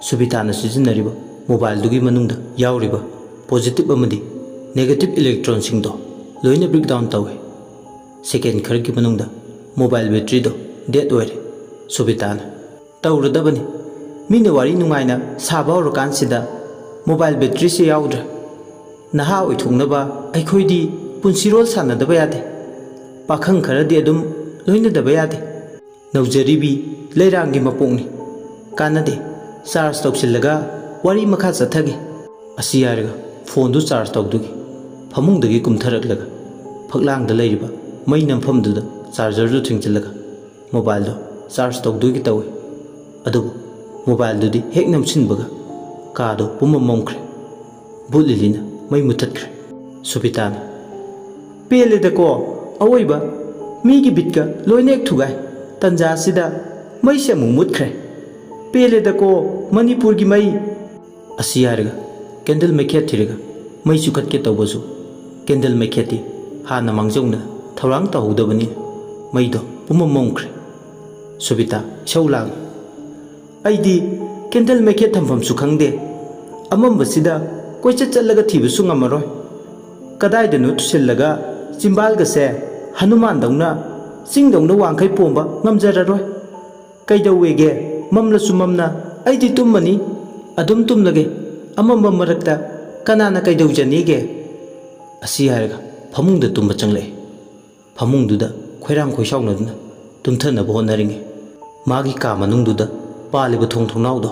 ꯁꯨꯕꯤꯇꯥꯅ ꯁꯤꯖꯤꯟꯅꯔꯤꯕ mobileꯗꯨꯒꯤ ꯃꯅꯨꯡꯗ ꯌꯥꯎꯔꯤꯕ positive ꯑꯃꯗꯤ negative electronꯁꯤꯡꯗꯣ ꯂꯣꯏꯅ breakdown ꯇꯧꯏ꯫ Second ꯈꯔꯒꯤ ꯃꯅꯨꯡꯗ mobile batteryꯗꯣ dead ꯑꯣꯏꯔꯦ꯫ ꯁꯨꯕꯤꯇꯥꯅ, "ꯇꯧꯔꯗꯕꯅꯤ꯫ ꯃꯤꯅ ꯋꯥꯔꯤ ꯅꯨꯡꯉꯥꯏꯅ ꯁꯥꯕ ꯍꯧꯔꯀꯥꯟꯁꯤꯗ mobile batteryꯁꯦ ꯌꯥꯎꯗ꯭ꯔꯦ꯫ ꯅꯍꯥ ꯑꯣꯏꯊꯣꯛꯅꯕ ꯑꯩꯈꯣꯏꯗꯤ ꯄꯨꯟꯁꯤꯔꯣꯜ ꯁꯥꯟꯅꯗꯕ ꯌꯥꯗꯦ꯫ ꯄꯥꯈꯪ ꯈꯔꯗꯤ ꯑꯗꯨꯝ ꯂꯣꯏꯅꯗꯕ ꯌꯥꯗꯦ꯫ ꯅꯧꯖꯔꯤꯕꯤ ꯂꯩꯔꯥꯡꯒꯤ ꯃꯄꯣꯛꯅꯤ꯫ ꯀꯥꯟꯅꯗꯦ꯫ ꯆꯥꯔꯖ ꯇꯧꯁꯤꯜꯂꯒ ꯋꯥꯔꯤ ꯃꯈꯥ ꯆꯠꯊꯒꯦ꯫ ꯑꯁꯤ ꯍꯥꯏꯔꯒ ꯐꯣꯟꯗꯨ ꯆꯥꯔꯖ ꯇꯧꯗꯨꯒꯤ ꯐꯃꯨꯡꯗꯒꯤ ꯀꯨꯝꯊꯔꯛꯂꯒ ꯐꯛꯂꯥꯡꯗ ꯂꯩꯔꯤꯕ ꯃꯩ ꯅꯝꯐꯝꯗꯨꯗ ꯆꯥꯔꯖꯔꯗꯨ ꯊꯤꯡꯖꯤꯜꯂꯒ ꯃꯣꯕꯥꯏꯜꯗꯣ ꯆꯥꯔꯖ ꯇꯧꯗꯨꯒꯤ ꯇꯧꯏ꯫ ꯑꯗꯨꯕꯨ ꯃꯣꯕꯥꯏꯜꯗꯨꯗꯤ ꯍꯦꯛ ꯅꯝꯁꯤꯟꯕꯒ ꯀꯥꯗꯣ ꯄꯨꯝꯃꯝ ꯃꯝꯈ꯭ꯔꯦ꯫ ꯕꯨꯠ ꯂꯤꯂꯤꯅ ꯃꯩ ꯃꯨꯊꯠꯈ꯭ꯔꯦ꯫ ꯁꯨꯕꯤꯇꯥꯅ, "ꯄꯦꯜꯂꯦꯗꯀꯣ ꯑꯋꯣꯏꯕ, ꯃꯤꯒꯤ ꯕꯤꯠꯀ ꯂꯣꯏꯅ ꯍꯦꯛ ꯊꯨꯒꯥꯏ꯫ ꯇꯟꯖꯥꯁꯤꯗ ꯃꯩꯁꯦ ꯑꯃꯨꯛ ꯃꯨꯠꯈ꯭ꯔꯦ꯫ ꯄꯦꯜꯂꯦꯗꯀꯣ ꯃꯅꯤꯄꯨꯔꯒꯤ ꯃꯩ!" ꯑꯁꯤ ꯍꯥꯏꯔꯒ ꯀꯦꯟꯗꯜ ꯃꯩꯈꯦꯠ ꯊꯤꯔꯒ ꯃꯩ ꯆꯨꯈꯠꯀꯦ ꯇꯧꯕꯁꯨ ꯀꯦꯟꯗꯜ ꯃꯩꯈꯦꯠꯇꯤ ꯍꯥꯟꯅ ꯃꯥꯡꯖꯧꯅꯅ ꯊꯧꯔꯥꯡ ꯇꯧꯍꯧꯗꯕꯅꯤꯅ ꯃꯩꯗꯣ ꯄꯨꯝꯃꯝ ꯃꯝꯈ꯭ꯔꯦ꯫ ꯁꯨꯕꯤꯇꯥ ꯏꯁꯧ ꯂꯥꯡꯏ, "ꯑꯩꯗꯤ ꯀꯦꯟꯗꯜ ꯃꯩꯈꯦꯠ ꯊꯝꯐꯝꯁꯨ ꯈꯪꯗꯦ꯫ ꯑꯃꯝꯕꯁꯤꯗ ꯀꯣꯏꯆꯠ ꯆꯠꯂꯒ ꯊꯤꯕꯁꯨ ꯉꯝꯃꯔꯣꯏ꯫ ꯀꯗꯥꯏꯗꯅꯣ ꯇꯨꯁꯤꯜꯂꯒ ꯆꯤꯝꯕꯥꯜꯒꯁꯦ ꯍꯅꯨꯃꯥꯟꯗꯧꯅ, ꯆꯤꯡꯗꯧꯅ ꯋꯥꯡꯈꯩ ꯄꯣꯝꯕ ꯉꯝꯖꯔꯔꯣꯏ꯫ ꯀꯩꯗꯧꯋꯦꯒꯦ? ꯃꯝꯂꯁꯨ ꯃꯝꯅ ꯑꯩꯗꯤ ꯇꯨꯝꯃꯅꯤ꯫ ꯑꯗꯨꯝ ꯇꯨꯝꯂꯒꯦ꯫ ꯑꯃꯝꯕ ꯃꯔꯛꯇ ꯀꯅꯥꯅ ꯀꯩꯗꯧꯖꯅꯤꯒꯦ?" ꯑꯁꯤ ꯍꯥꯏꯔꯒ ꯐꯃꯨꯡꯗ ꯇꯨꯝꯕ ꯆꯪꯂꯛꯑꯦ꯫ ꯐꯃꯨꯡꯗꯨꯗ ꯈꯣꯏꯔꯥꯡ ꯈꯣꯏꯁꯥꯎꯅꯗꯨꯅ ꯇꯨꯝꯊꯅꯕ ꯍꯣꯠꯅꯔꯤꯉꯩ, ꯃꯥꯒꯤ ꯀꯥ ꯃꯅꯨꯡꯗꯨꯗ ꯄꯥꯜꯂꯤꯕ ꯊꯣꯡ ꯊꯣꯡꯅꯥꯎꯗꯣ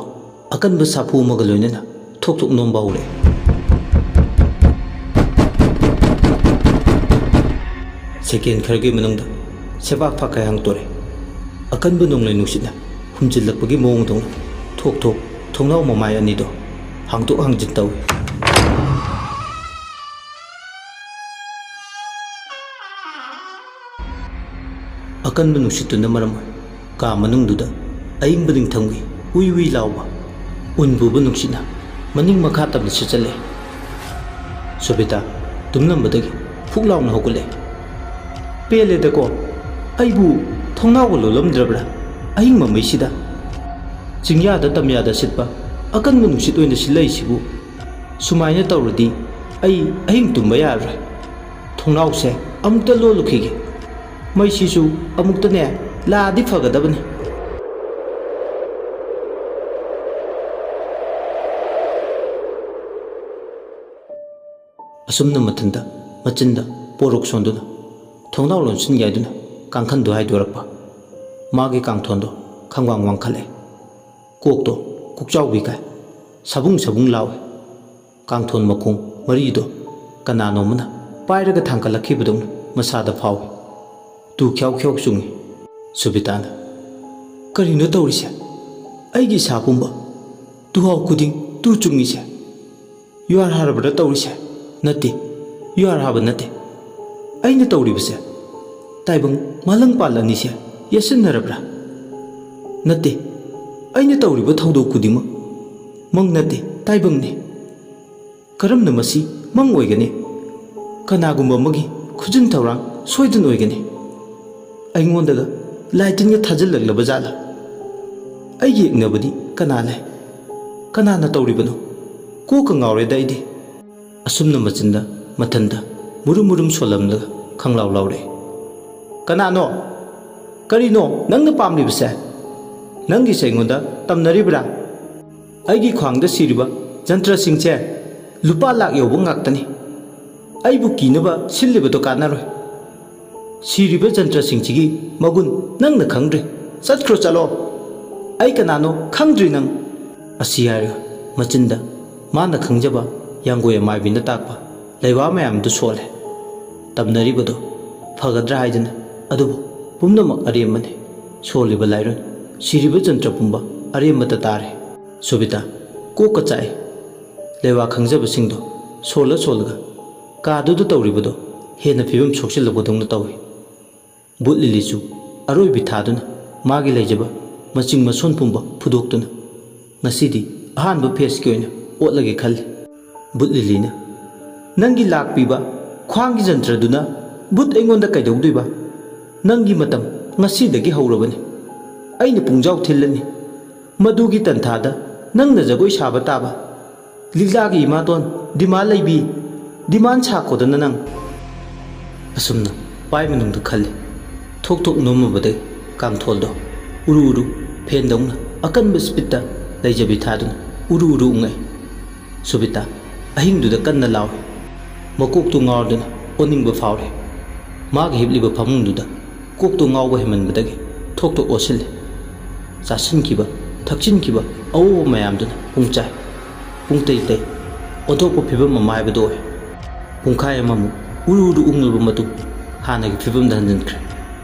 ꯑꯀꯟꯕ ꯁꯥꯐꯨ ꯑꯃꯒ ꯂꯣꯏꯅꯅ ꯊꯣꯛ ꯊꯣꯛ ꯅꯣꯝꯕ ꯍꯧꯔꯛꯑꯦ꯫ ꯁꯦꯀꯦꯟ ꯈꯔꯒꯤ ꯃꯅꯨꯡꯗ ꯁꯦꯕꯥꯛ ꯐꯥꯛ ꯀꯥꯏ ꯍꯥꯡꯇꯣꯔꯛꯑꯦ꯫ ꯑꯀꯟꯕ ꯅꯣꯡꯂꯩ ꯅꯨꯡꯁꯤꯠꯅ ꯍꯨꯝꯖꯤꯜꯂꯛꯄꯒꯤ ꯃꯑꯣꯡꯗꯧꯅ ꯊꯣꯛ ꯊꯣꯛ ꯊꯣꯡꯅꯥꯎ ꯃꯃꯥꯏ ꯑꯅꯤꯗꯣ ꯍꯥꯡꯗꯣꯛ ꯍꯥꯡꯖꯤꯟ ꯇꯧꯏ꯫ ꯑꯀꯟꯕ ꯅꯨꯡꯁꯤꯠꯇꯨꯅ ꯃꯔꯝ ꯑꯣꯏ ꯀꯥ ꯃꯅꯨꯡꯗꯨꯗ ꯑꯏꯪꯕ ꯅꯤꯡꯊꯝꯒꯤ ꯎꯏ ꯎꯏ ꯂꯥꯎꯕ ꯎꯟ ꯄꯨꯕ ꯅꯨꯡꯁꯤꯠꯅ ꯃꯅꯤꯡ ꯃꯈꯥ ꯇꯝꯅ ꯁꯤꯠꯆꯜꯂꯦ꯫ ꯁꯣꯕꯤꯇꯥ ꯇꯨꯝꯂꯝꯕꯗꯒꯤ ꯐꯨꯛ ꯂꯥꯎꯅ ꯍꯧꯒꯠꯂꯦ꯫ "ꯄꯦꯜꯂꯦꯗꯀꯣ, ꯑꯩꯕꯨ ꯊꯣꯡꯅꯥꯎꯒ ꯂꯣꯜꯂꯝꯗ꯭ꯔꯕ꯭ꯔꯥ ꯑꯍꯤꯡ ꯃꯃꯩꯁꯤꯗ? ꯆꯤꯡꯌꯥꯗ ꯇꯝꯌꯥꯗ ꯁꯤꯠꯄ ꯑꯀꯟꯕ ꯅꯨꯡꯁꯤꯠ ꯑꯣꯏꯅ ꯁꯤꯠꯂꯛꯏꯁꯤꯕꯨ꯫ ꯁꯨꯃꯥꯏꯅ ꯇꯧꯔꯗꯤ ꯑꯩ ꯑꯍꯤꯡ ꯇꯨꯝꯕ ꯌꯥꯔꯔꯣꯏ꯫ ꯊꯣꯡꯅꯥꯎꯁꯦ ꯑꯃꯨꯛꯇ ꯂꯣꯜꯂꯨꯈꯤꯒꯦ꯫ ꯃꯩꯁꯤꯁꯨ ꯑꯃꯨꯛꯇꯅꯦ ꯂꯥꯛꯑꯗꯤ ꯐꯒꯗꯕꯅꯤ꯫" ꯑꯁꯨꯝꯅ ꯃꯊꯟꯇ ꯃꯆꯤꯟꯗ ꯄꯣꯔꯣꯛ ꯁꯣꯟꯗꯨꯅ ꯊꯣꯡꯅꯥꯎ ꯂꯣꯟꯁꯤꯟꯒꯦ ꯍꯥꯏꯗꯨꯅ ꯀꯥꯡꯈꯟꯗꯨ ꯍꯥꯏꯗꯣꯔꯛꯄ꯫ ꯃꯥꯒꯤ ꯀꯥꯡꯊꯣꯟꯗꯣ ꯈꯪꯋꯥꯡ ꯋꯥꯡꯈꯠꯂꯦ꯫ ꯀꯣꯛꯇꯣ ꯀꯣꯛꯆꯥꯎꯕꯤ ꯀꯥꯏ꯫ ꯁꯥꯕꯨꯡ ꯁꯥꯕꯨꯡ ꯂꯥꯎꯏ꯫ ꯀꯥꯡꯊꯣꯟ ꯃꯈꯣꯡ ꯃꯔꯤꯗꯣ ꯀꯅꯥꯅꯣꯝꯃꯅ ꯄꯥꯏꯔꯒ ꯊꯥꯡꯒꯠꯂꯛꯈꯤꯕꯗꯧꯅ ꯃꯁꯥꯗ ꯐꯥꯎꯏ꯫ ꯇꯨ ꯈ꯭ꯌꯥꯎ ꯈ꯭ꯌꯥꯎ ꯆꯨꯡꯏ꯫ ꯁꯨꯕꯤꯇꯥꯅ, "ꯀꯔꯤꯅꯣ ꯇꯧꯔꯤꯁꯦ? ꯑꯩꯒꯤ ꯏꯁꯥ ꯄꯨꯝꯕ ꯇꯨꯍꯥꯎ ꯈꯨꯗꯤꯡ ꯇꯨ ꯆꯨꯡꯉꯤꯁꯦ? ꯌꯨꯍꯥꯔ ꯍꯥꯔꯕꯔ ꯇꯧꯔꯤꯁꯦ?" "ꯅꯠꯇꯦ, ꯌꯨꯍꯥꯔ ꯍꯥꯕ ꯅꯠꯇꯦ꯫ ꯑꯩꯅ ꯇꯧꯔꯤꯕꯁꯦ ꯇꯥꯏꯕꯪ ꯃꯥꯂꯪ ꯄꯥꯜ ꯑꯅꯤꯁꯦ ꯌꯦꯠꯁꯤꯟꯅꯔꯕ꯭ꯔꯥ? ꯅꯠꯇꯦ, ꯑꯩꯅ ꯇꯧꯔꯤꯕ ꯊꯧꯗꯣꯛ ꯈꯨꯗꯤꯡꯃꯛ ꯃꯪ ꯅꯠꯇꯦ, ꯇꯥꯏꯕꯪꯅꯤ꯫ ꯀꯔꯝꯅ ꯃꯁꯤ ꯃꯪ ꯑꯣꯏꯒꯅꯤ? ꯀꯅꯥꯒꯨꯝꯕ ꯑꯃꯒꯤ ꯈꯨꯖꯤꯟ ꯊꯧꯔꯥꯡ ꯁꯣꯏꯗꯅ ꯑꯣꯏꯒꯅꯤ꯫ ꯑꯩꯉꯣꯟꯗꯒ ꯂꯥꯏ ꯇꯤꯟꯒ ꯊꯥꯖꯤꯜꯂꯛꯂꯕ ꯖꯥꯠꯂꯥ? ꯑꯩꯒꯤ ꯌꯦꯛꯅꯕꯗꯤ ꯀꯅꯥ ꯂꯩ? ꯀꯅꯥꯅ ꯇꯧꯔꯤꯕꯅꯣ? ꯀꯣꯛꯀ ꯉꯥꯎꯔꯦꯗ ꯑꯩꯗꯤ꯫" ꯑꯁꯨꯝꯅ ꯃꯆꯤꯟꯗ ꯃꯊꯟꯇ ꯃꯨꯔꯨꯝ ꯃꯨꯔꯨꯝ ꯁꯣꯜꯂꯝꯂꯒ ꯈꯪꯂꯥꯎ ꯂꯥꯎꯔꯛꯏ꯫ "ꯀꯅꯥꯅꯣ? ꯀꯔꯤꯅꯣ ꯅꯪꯅ ꯄꯥꯝꯂꯤꯕꯁꯦ? ꯅꯪꯒꯤꯁꯦ ꯑꯩꯉꯣꯟꯗ ꯇꯝꯅꯔꯤꯕ꯭ꯔꯥ? ꯑꯩꯒꯤ ꯈ꯭ꯋꯥꯡꯗ ꯁꯤꯔꯤꯕ ꯖꯟꯇ꯭ꯔꯁꯤꯡꯁꯦ ꯂꯨꯄꯥ ꯂꯥꯛ ꯌꯧꯕ ꯉꯥꯛꯇꯅꯤ꯫ ꯑꯩꯕꯨ ꯀꯤꯅꯕ ꯁꯤꯜꯂꯤꯕꯗꯣ ꯀꯥꯟꯅꯔꯣꯏ꯫ ꯁꯤꯔꯤꯕ ꯖꯟꯇ꯭ꯔꯁꯤꯡꯁꯤꯒꯤ ꯃꯒꯨꯟ ꯅꯪꯅ ꯈꯪꯗ꯭ꯔꯤ꯫ ꯆꯠꯈ꯭ꯔꯣ, ꯆꯠꯂꯣ꯫ ꯑꯩ ꯀꯅꯥꯅꯣ ꯈꯪꯗ꯭ꯔꯤ ꯅꯪ꯫" ꯑꯁꯤ ꯍꯥꯏꯔꯒ ꯃꯆꯤꯟꯗ ꯃꯥꯅ ꯈꯪꯖꯕ ꯌꯥꯡꯒꯣꯏ ꯑꯃꯥꯏꯕꯤꯅ ꯇꯥꯛꯄ ꯂꯩꯋꯥ ꯃꯌꯥꯝꯗꯨ ꯁꯣꯜꯂꯦ꯫ ꯇꯝꯅꯔꯤꯕꯗꯣ ꯐꯒꯗ꯭ꯔꯥ ꯍꯥꯏꯗꯅ, ꯑꯗꯨꯕꯨ ꯄꯨꯝꯅꯃꯛ ꯑꯔꯦꯝꯕꯅꯤ꯫ ꯁꯣꯜꯂꯤꯕ ꯂꯥꯏꯔꯣꯟ, ꯁꯤꯔꯤꯕ ꯖꯟꯇ꯭ꯔ ꯄꯨꯝꯕ ꯑꯔꯦꯝꯕꯇ ꯇꯥꯔꯦ꯫ ꯁꯣꯕꯤꯇꯥ ꯀꯣꯛꯀ ꯆꯥꯛꯏ꯫ ꯂꯩꯋꯥ ꯈꯪꯖꯕꯁꯤꯡꯗꯣ ꯁꯣꯜꯂ ꯁꯣꯜꯂꯒ ꯀꯥꯗꯨꯗ ꯇꯧꯔꯤꯕꯗꯣ ꯍꯦꯟꯅ ꯐꯤꯕꯝ ꯁꯣꯛꯆꯤꯜꯂꯛꯄꯗꯧꯅ ꯇꯧꯏ꯫ ꯕꯨꯠ ꯂꯤꯂꯤꯁꯨ ꯑꯔꯣꯏꯕꯤ ꯊꯥꯗꯨꯅ ꯃꯥꯒꯤ ꯂꯩꯖꯕ ꯃꯆꯤꯡ ꯃꯁꯣꯟ ꯄꯨꯝꯕ ꯐꯨꯗꯣꯛꯇꯨꯅ ꯉꯁꯤꯗꯤ ꯑꯍꯥꯟꯕ ꯐꯦꯁꯀꯤ ꯑꯣꯏꯅ ꯑꯣꯠꯂꯒꯦ ꯈꯜꯂꯤ꯫ ꯕꯨꯠ ꯂꯤꯂꯤꯅ, "ꯅꯪꯒꯤ ꯂꯥꯛꯄꯤꯕ ꯈ꯭ꯋꯥꯡꯒꯤ ꯖꯟꯇ꯭ꯔꯗꯨꯅ ꯕꯨꯠ ꯑꯩꯉꯣꯟꯗ ꯀꯩꯗꯧꯗꯣꯏꯕ? ꯅꯪꯒꯤ ꯃꯇꯝ ꯉꯁꯤꯗꯒꯤ ꯍꯧꯔꯕꯅꯤ꯫ ꯑꯩꯅ ꯄꯨꯡꯖꯥꯎ ꯊꯤꯜꯂꯅꯤ꯫ ꯃꯗꯨꯒꯤ ꯇꯟꯊꯥꯗ ꯅꯪꯅ ꯖꯒꯣꯏ ꯁꯥꯕ ꯇꯥꯕ꯫ ꯂꯤꯛꯂꯥꯒꯤ ꯏꯃꯥꯇꯣꯟ, ꯗꯤꯃꯥꯟ ꯂꯩꯕꯤ, ꯗꯤꯃꯥꯟ ꯁꯥꯈꯣꯗꯅ ꯅꯪ꯫" ꯑꯁꯨꯝꯅ ꯄꯥꯏ ꯃꯅꯨꯡꯗ ꯈꯜꯂꯤ꯫ ꯊꯣꯛ ꯊꯣꯛ ꯅꯣꯝꯃꯨꯕꯗꯒꯤ ꯀꯥꯡꯊꯣꯜꯗꯣ ꯎꯔꯨ ꯎꯔꯨ ꯐꯦꯟꯗꯧꯅ ꯑꯀꯟꯕ ꯁ꯭ꯄꯤꯠꯇ ꯂꯩꯖꯕꯤ ꯊꯥꯗꯨꯅ ꯎꯔꯨ ꯎꯔꯨ ꯎꯪꯉꯛꯏ꯫ ꯁꯨꯕꯤꯇꯥ ꯑꯍꯤꯡꯗꯨꯗ ꯀꯟꯅ ꯂꯥꯎꯏ꯫ ꯃꯀꯣꯛꯇꯨ ꯉꯥꯎꯔꯗꯨꯅ ꯑꯣꯅꯤꯡꯕ ꯐꯥꯎꯔꯦ꯫ ꯃꯥꯒꯤ ꯍꯤꯞꯂꯤꯕ ꯐꯃꯨꯡꯗꯨꯗ ꯀꯣꯛꯇꯨ ꯉꯥꯎꯕ ꯍꯦꯟꯃꯟꯕꯗꯒꯤ ꯊꯣꯛ ꯊꯣꯛ ꯑꯣꯁꯤꯜꯂꯦ꯫ ꯆꯥꯁꯤꯟꯈꯤꯕ, ꯊꯛꯆꯤꯟꯈꯤꯕ, ꯑꯎꯕ ꯃꯌꯥꯝꯗꯨꯅ ꯄꯨꯡ ꯆꯥꯏ, ꯄꯨꯡ ꯇꯩ ꯇꯩ꯫ ꯑꯣꯟꯊꯣꯛꯄ ꯐꯤꯕꯝ ꯑꯃ ꯍꯥꯏꯕꯗꯨ ꯑꯣꯏ꯫ ꯄꯨꯡꯈꯥꯏ ꯑꯃꯃꯨꯛ ꯎꯔꯨ ꯎꯔꯨ ꯎꯪꯂꯕ ꯃꯇꯨꯡ ꯍꯥꯟꯅꯒꯤ ꯐꯤꯕꯝꯗ ꯍꯟꯖꯤꯟꯈ꯭ꯔꯦ꯫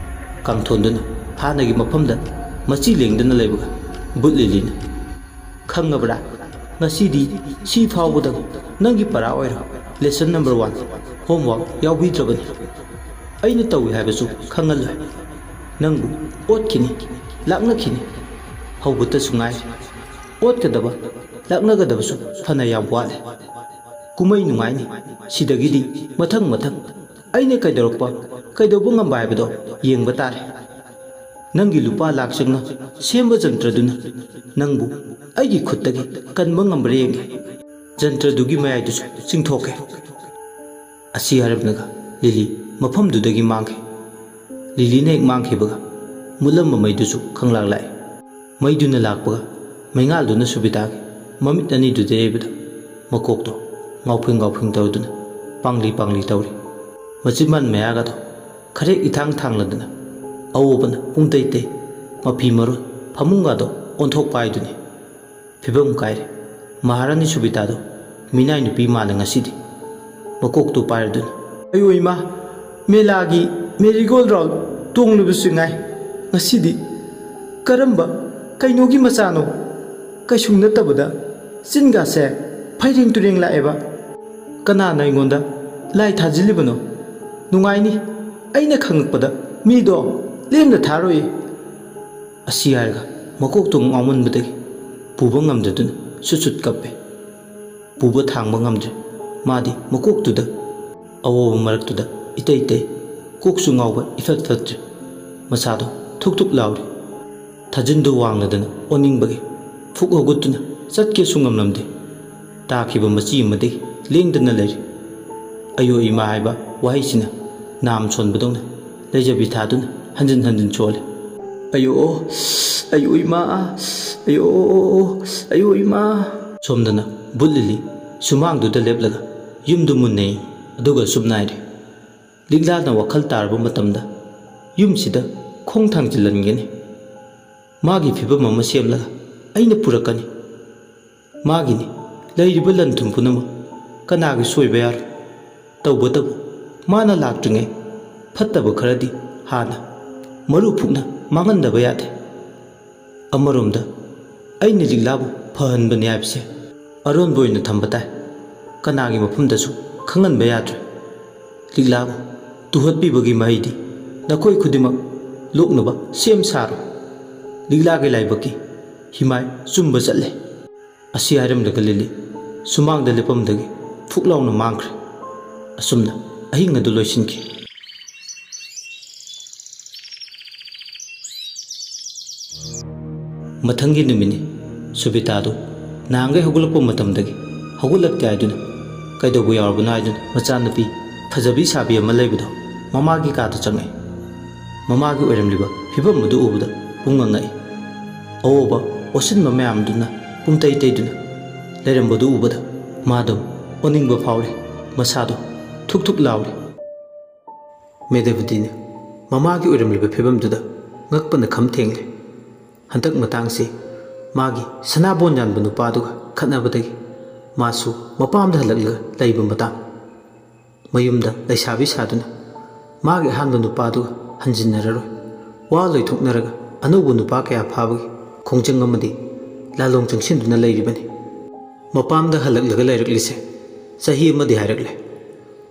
ꯀꯥꯡꯊꯣꯟꯗꯨꯅ ꯍꯥꯟꯅꯒꯤ ꯃꯐꯝꯗ ꯃꯆꯤ ꯂꯦꯡꯗꯅ ꯂꯩꯕꯒ ꯕꯨꯠ ꯂꯤꯂꯤꯅ, "ꯈꯪꯉꯕ꯭ꯔꯥ? ꯉꯁꯤꯗꯤ ꯁꯤ ꯐꯥꯎꯕꯗ ꯅꯪꯒꯤ ꯄꯔꯥ ꯑꯣꯏꯔꯣ, lesson number one, homework ꯌꯥꯎꯕꯤꯗ꯭ꯔꯕꯅꯤ꯫ ꯑꯩꯅ ꯇꯧꯏ ꯍꯥꯏꯕꯁꯨ ꯈꯪꯍꯜꯂꯣꯏ꯫ ꯅꯪꯕꯨ ꯑꯣꯠꯈꯤꯅꯤ, ꯂꯥꯛꯅꯈꯤꯅꯤ꯫ ꯍꯧꯕꯇꯁꯨ ꯉꯥꯏꯔꯤ꯫ ꯑꯣꯠꯀꯗꯕ, ꯂꯥꯛꯅꯒꯗꯕꯁꯨ ꯐꯅ ꯌꯥꯝ ꯋꯥꯠꯂꯦ꯫ ꯀꯨꯝꯍꯩ ꯅꯨꯡꯉꯥꯏꯅꯤ꯫ ꯁꯤꯗꯒꯤꯗꯤ ꯃꯊꯪ ꯃꯊꯪ ꯑꯩꯅ ꯀꯩꯗꯧꯔꯛꯄ, ꯀꯩꯗꯧꯕ ꯉꯝꯕ ꯍꯥꯏꯕꯗꯣ ꯌꯦꯡꯕ ꯇꯥꯔꯦ꯫ ꯅꯪꯒꯤ ꯂꯨꯄꯥ ꯂꯥꯛ ꯆꯪꯅ ꯁꯦꯝꯕ ꯖꯟꯇ꯭ꯔꯗꯨꯅ ꯅꯪꯕꯨ ꯑꯩꯒꯤ ꯈꯨꯠꯇꯒꯤ ꯀꯟꯕ ꯉꯝꯕ꯭ꯔꯥ ꯌꯦꯡꯒꯦ꯫ ꯖꯟꯇ꯭ꯔꯗꯨꯒꯤ ꯃꯌꯥꯏꯗꯨꯁꯨ ꯆꯤꯡꯊꯣꯛꯀꯦ"꯫ ꯑꯁꯤ ꯍꯥꯏꯔꯝꯂꯒ ꯂꯤꯂꯤ ꯃꯐꯝꯗꯨꯗꯒꯤ ꯃꯥꯡꯈꯤ꯫ ꯂꯤꯂꯤꯅ ꯍꯦꯛ ꯃꯥꯡꯈꯤꯕꯒ ꯃꯨꯠꯂꯝꯕ ꯃꯩꯗꯨꯁꯨ ꯈꯪꯂꯥꯛ ꯂꯥꯛꯏ꯫ ꯃꯩꯗꯨꯅ ꯂꯥꯛꯄꯒ ꯃꯩꯉꯥꯜꯗꯨꯅ ꯁꯨꯕꯤꯇꯥꯒꯤ ꯃꯃꯤꯠ ꯑꯅꯤꯗꯨꯗ ꯌꯩꯕꯗ ꯃꯀꯣꯛꯇꯣ ꯉꯥꯎꯐꯤꯡ ꯉꯥꯎꯐꯤꯡ ꯇꯧꯗꯨꯅ ꯄꯥꯡꯂꯤ ꯄꯥꯡꯂꯤ ꯇꯧꯔꯤ꯫ ꯃꯆꯤꯟꯕꯥꯟ ꯃꯌꯥꯒꯗꯣ ꯈꯔꯦꯛ ꯏꯊꯥꯡ ꯊꯥꯡꯂꯗꯅ ꯑꯋꯣꯕꯅ ꯄꯨꯡꯇꯩ ꯇꯩ, ꯃꯐꯤ ꯃꯔꯣꯜ ꯐꯃꯨꯡꯒꯗꯣ ꯑꯣꯟꯊꯣꯛꯄ ꯍꯥꯏꯗꯨꯅꯤ꯫ ꯐꯤꯕꯝ ꯀꯥꯏꯔꯦ꯫ ꯃꯍꯥꯔꯥꯅꯤ ꯁꯨꯕꯤꯇꯥꯗꯣ ꯃꯤꯅꯥꯏ ꯅꯨꯄꯤ ꯃꯥꯜꯂꯦ ꯉꯁꯤꯗꯤ꯫ ꯃꯀꯣꯛꯇꯨ ꯄꯥꯏꯔꯗꯨꯅ, "ꯑꯌꯣ ꯏꯃꯥ, ꯃꯦꯂꯥꯒꯤ ꯃꯦꯔꯤꯒꯣꯜ ꯔꯥꯎꯟ ꯇꯣꯡꯂꯨꯕꯁꯨ ꯉꯥꯏ꯫ ꯉꯁꯤꯗꯤ ꯀꯔꯝꯕ ꯀꯩꯅꯣꯒꯤ ꯃꯆꯥꯅꯣ? ꯀꯩꯁꯨ ꯅꯠꯇꯕꯗ ꯆꯤꯟꯒꯥꯁꯦ ꯐꯩꯔꯦꯡ ꯇꯨꯔꯦꯡ ꯂꯥꯛꯑꯦꯕ꯫ ꯀꯅꯥꯅ ꯑꯩꯉꯣꯟꯗ ꯂꯥꯏ ꯊꯥꯖꯤꯜꯂꯤꯕꯅꯣ? ꯅꯨꯡꯉꯥꯏꯅꯤ꯫ ꯑꯩꯅ ꯈꯪꯉꯛꯄꯗ ꯃꯤꯗꯣ ꯂꯦꯝꯅ ꯊꯥꯔꯣꯏ"꯫ ꯑꯁꯤ ꯍꯥꯏꯔꯒ ꯃꯀꯣꯛꯇꯣ ꯉꯥꯎꯃꯟꯕꯗꯒꯤ ꯄꯨꯕ ꯉꯝꯗꯗꯨꯅ ꯁꯨꯠ ꯁꯨꯠ ꯀꯞꯄꯦ꯫ ꯄꯨꯕ ꯊꯥꯡꯕ ꯉꯝꯗ꯭ꯔꯦ꯫ ꯃꯥꯗꯤ ꯃꯀꯣꯛꯇꯨꯗ ꯑꯋꯣꯕ ꯃꯔꯛꯇꯨꯗ ꯏꯇꯩ ꯇꯩ, ꯀꯣꯛꯁꯨ ꯉꯥꯎꯕ ꯏꯐꯠ ꯐꯠꯇ꯭ꯔꯦ꯫ ꯃꯁꯥꯗꯣ ꯊꯨꯛ ꯊꯨꯛ ꯂꯥꯎꯔꯤ꯫ ꯊꯥꯖꯤꯟꯗꯨ ꯋꯥꯡꯂꯗꯅ ꯑꯣꯅꯤꯡꯕꯒꯤ ꯐꯨꯛ ꯍꯧꯒꯠꯇꯨꯅ ꯆꯠꯀꯦꯁꯨ ꯉꯝꯂꯝꯗꯦ꯫ ꯇꯥꯈꯤꯕ ꯃꯆꯤ ꯑꯃꯗꯒꯤ ꯂꯦꯡꯗꯅ ꯂꯩꯔꯤ꯫ "ꯑꯌꯣ ꯏꯃꯥ" ꯍꯥꯏꯕ ꯋꯥꯍꯩꯁꯤꯅ ꯅꯥꯝ ꯁꯣꯟꯕꯗꯧꯅ ꯂꯩꯖꯕꯤ ꯊꯥꯗꯨꯅ ꯍꯟꯖꯤꯟ ꯍꯟꯖꯤꯟ ꯁꯣꯜꯂꯤ꯫ "ꯑꯌꯣ, ꯑꯌꯣ ꯏꯃꯥ, ꯑꯌꯣ, ꯑꯌꯣ ꯏꯃꯥ"꯫ ꯁꯣꯝꯗꯅ ꯕꯨꯠ ꯂꯤꯂꯤ ꯁꯨꯃꯥꯡꯗꯨꯗ ꯂꯦꯞꯂꯒ ꯌꯨꯝꯗꯨ ꯃꯨꯟꯅꯩ, ꯑꯗꯨꯒ ꯁꯨꯝ ꯅꯥꯏꯔꯤ꯫ ꯂꯤꯛꯂꯥꯅ ꯋꯥꯈꯜ ꯇꯥꯔꯕ ꯃꯇꯝꯗ ꯌꯨꯝꯁꯤꯗ ꯈꯣꯡ ꯊꯥꯡꯖꯤꯜꯍꯟꯒꯅꯤ꯫ ꯃꯥꯒꯤ ꯐꯤꯕꯝ ꯑꯃ ꯁꯦꯝꯂꯒ ꯑꯩꯅ ꯄꯨꯔꯛꯀꯅꯤ꯫ ꯃꯥꯒꯤꯅꯤ꯫ ꯂꯩꯔꯤꯕ ꯂꯟ ꯊꯨꯝ ꯄꯨꯝꯅꯃꯛ ꯀꯅꯥꯒꯤ ꯁꯣꯏꯕ ꯌꯥꯔꯣꯏ꯫ ꯇꯧꯕꯇꯕꯨ ꯃꯥꯅ ꯂꯥꯛꯇ꯭ꯔꯤꯉꯩ ꯐꯠꯇꯕ ꯈꯔꯗꯤ ꯍꯥꯟꯅ ꯃꯔꯨ ꯐꯨꯛꯅ ꯃꯥꯡꯍꯟꯗꯕ ꯌꯥꯗꯦ꯫ ꯑꯃꯔꯣꯝꯗ ꯑꯩꯅ ꯂꯤꯛꯂꯥꯕꯨ ꯐꯍꯟꯕꯅꯤ ꯍꯥꯏꯕꯁꯦ ꯑꯔꯣꯟꯕ ꯑꯣꯏꯅ ꯊꯝꯕ ꯇꯥꯏ꯫ ꯀꯅꯥꯒꯤ ꯃꯐꯝꯗꯁꯨ ꯈꯪꯍꯟꯕ ꯌꯥꯗ꯭ꯔꯦ꯫ ꯂꯤꯛꯂꯥꯕꯨ ꯇꯨꯍꯠꯄꯤꯕꯒꯤ ꯃꯍꯩꯗꯤ ꯅꯈꯣꯏ ꯈꯨꯗꯤꯡꯃꯛ ꯂꯣꯛꯅꯕ ꯁꯦꯝ ꯁꯥꯔꯣ꯫ ꯂꯤꯛꯂꯥꯒꯤ ꯂꯥꯏꯕꯛꯀꯤ ꯍꯤꯃꯥꯏ ꯆꯨꯝꯕ ꯆꯠꯂꯦ꯫ ꯑꯁꯤ ꯍꯥꯏꯔꯝꯂꯒ ꯂꯤꯂꯤ ꯁꯨꯃꯥꯡꯗ ꯂꯦꯞꯄꯝꯗꯒꯤ ꯐꯨꯛ ꯂꯥꯎꯅ ꯃꯥꯡꯈ꯭ꯔꯦ꯫ ꯑꯁꯨꯝꯅ ꯑꯍꯤꯡ ꯑꯗꯨ ꯂꯣꯏꯁꯤꯟꯈꯤ꯫ ꯃꯊꯪꯒꯤ ꯅꯨꯃꯤꯠꯅꯤ꯫ ꯁꯨꯕꯤꯇꯥꯗꯨ ꯅꯍꯥꯟꯈꯩ ꯍꯧꯒꯠꯂꯛꯄ ꯃꯇꯝꯗꯒꯤ ꯍꯧꯒꯠꯂꯛꯇꯦ ꯍꯥꯏꯗꯨꯅ ꯀꯩꯗꯧꯕ ꯌꯥꯎꯔꯕꯅꯣ ꯍꯥꯏꯗꯨꯅ ꯃꯆꯥꯅꯨꯄꯤ ꯐꯖꯕꯤ ꯁꯥꯕꯤ ꯑꯃ ꯂꯩꯕꯗꯣ ꯃꯃꯥꯒꯤ ꯀꯥꯗ ꯆꯪꯉꯛꯏ꯫ ꯃꯃꯥꯒꯤ ꯑꯣꯏꯔꯝꯂꯤꯕ ꯐꯤꯕꯝ ꯑꯗꯨ ꯎꯕꯗ ꯄꯨꯡꯉꯛ ꯉꯛꯏ꯫ ꯑꯑꯣꯕ ꯑꯣꯠꯁꯤꯟꯕ ꯃꯌꯥꯝꯗꯨꯅ ꯄꯨꯡꯇꯩ ꯇꯩꯗꯨꯅ ꯂꯩꯔꯝꯕꯗꯨ ꯎꯕꯗ ꯃꯥꯗꯣ ꯑꯣꯅꯤꯡꯕ ꯐꯥꯎꯔꯦ꯫ ꯃꯁꯥꯗꯣ ꯊꯨꯛ ꯊꯨꯛ ꯂꯥꯎꯔꯦ꯫ ꯃꯦꯙꯥꯕꯇꯤꯅ ꯃꯃꯥꯒꯤ ꯑꯣꯏꯔꯝꯂꯤꯕ ꯐꯤꯕꯝꯗꯨꯗ ꯉꯛꯄꯅ ꯈꯝ ꯊꯦꯡꯂꯦ꯫ ꯍꯟꯗꯛ ꯃꯇꯥꯡꯁꯤ ꯃꯥꯒꯤ ꯁꯅꯥꯕꯣꯟ ꯌꯥꯟꯕ ꯅꯨꯄꯥꯗꯨꯒ ꯈꯠꯅꯕꯗꯒꯤ ꯃꯥꯁꯨ ꯃꯄꯥꯝꯗ ꯍꯜꯂꯛꯂꯒ ꯂꯩꯕ ꯃꯇꯥꯡ꯫ ꯃꯌꯨꯝꯗ ꯂꯩꯁꯥꯕꯤ ꯁꯥꯗꯨꯅ ꯃꯥꯒꯤ ꯑꯍꯥꯟꯕ ꯅꯨꯄꯥꯗꯨꯒ ꯍꯟꯖꯤꯟꯅꯔꯔꯣꯏ꯫ ꯋꯥ ꯂꯣꯏꯊꯣꯛꯅꯔꯒ ꯑꯅꯧꯕ ꯅꯨꯄꯥ ꯀꯌꯥ ꯐꯥꯕꯒꯤ ꯈꯣꯡꯖꯪ ꯑꯃꯗꯤ ꯂꯥꯂꯣꯡ ꯆꯪꯁꯤꯟꯗꯨꯅ ꯂꯩꯔꯤꯕꯅꯤ꯫ ꯃꯄꯥꯝꯗ ꯍꯜꯂꯛꯂꯒ ꯂꯩꯔꯛꯂꯤꯁꯦ ꯆꯍꯤ ꯑꯃꯗꯤ ꯍꯥꯏꯔꯛꯂꯦ꯫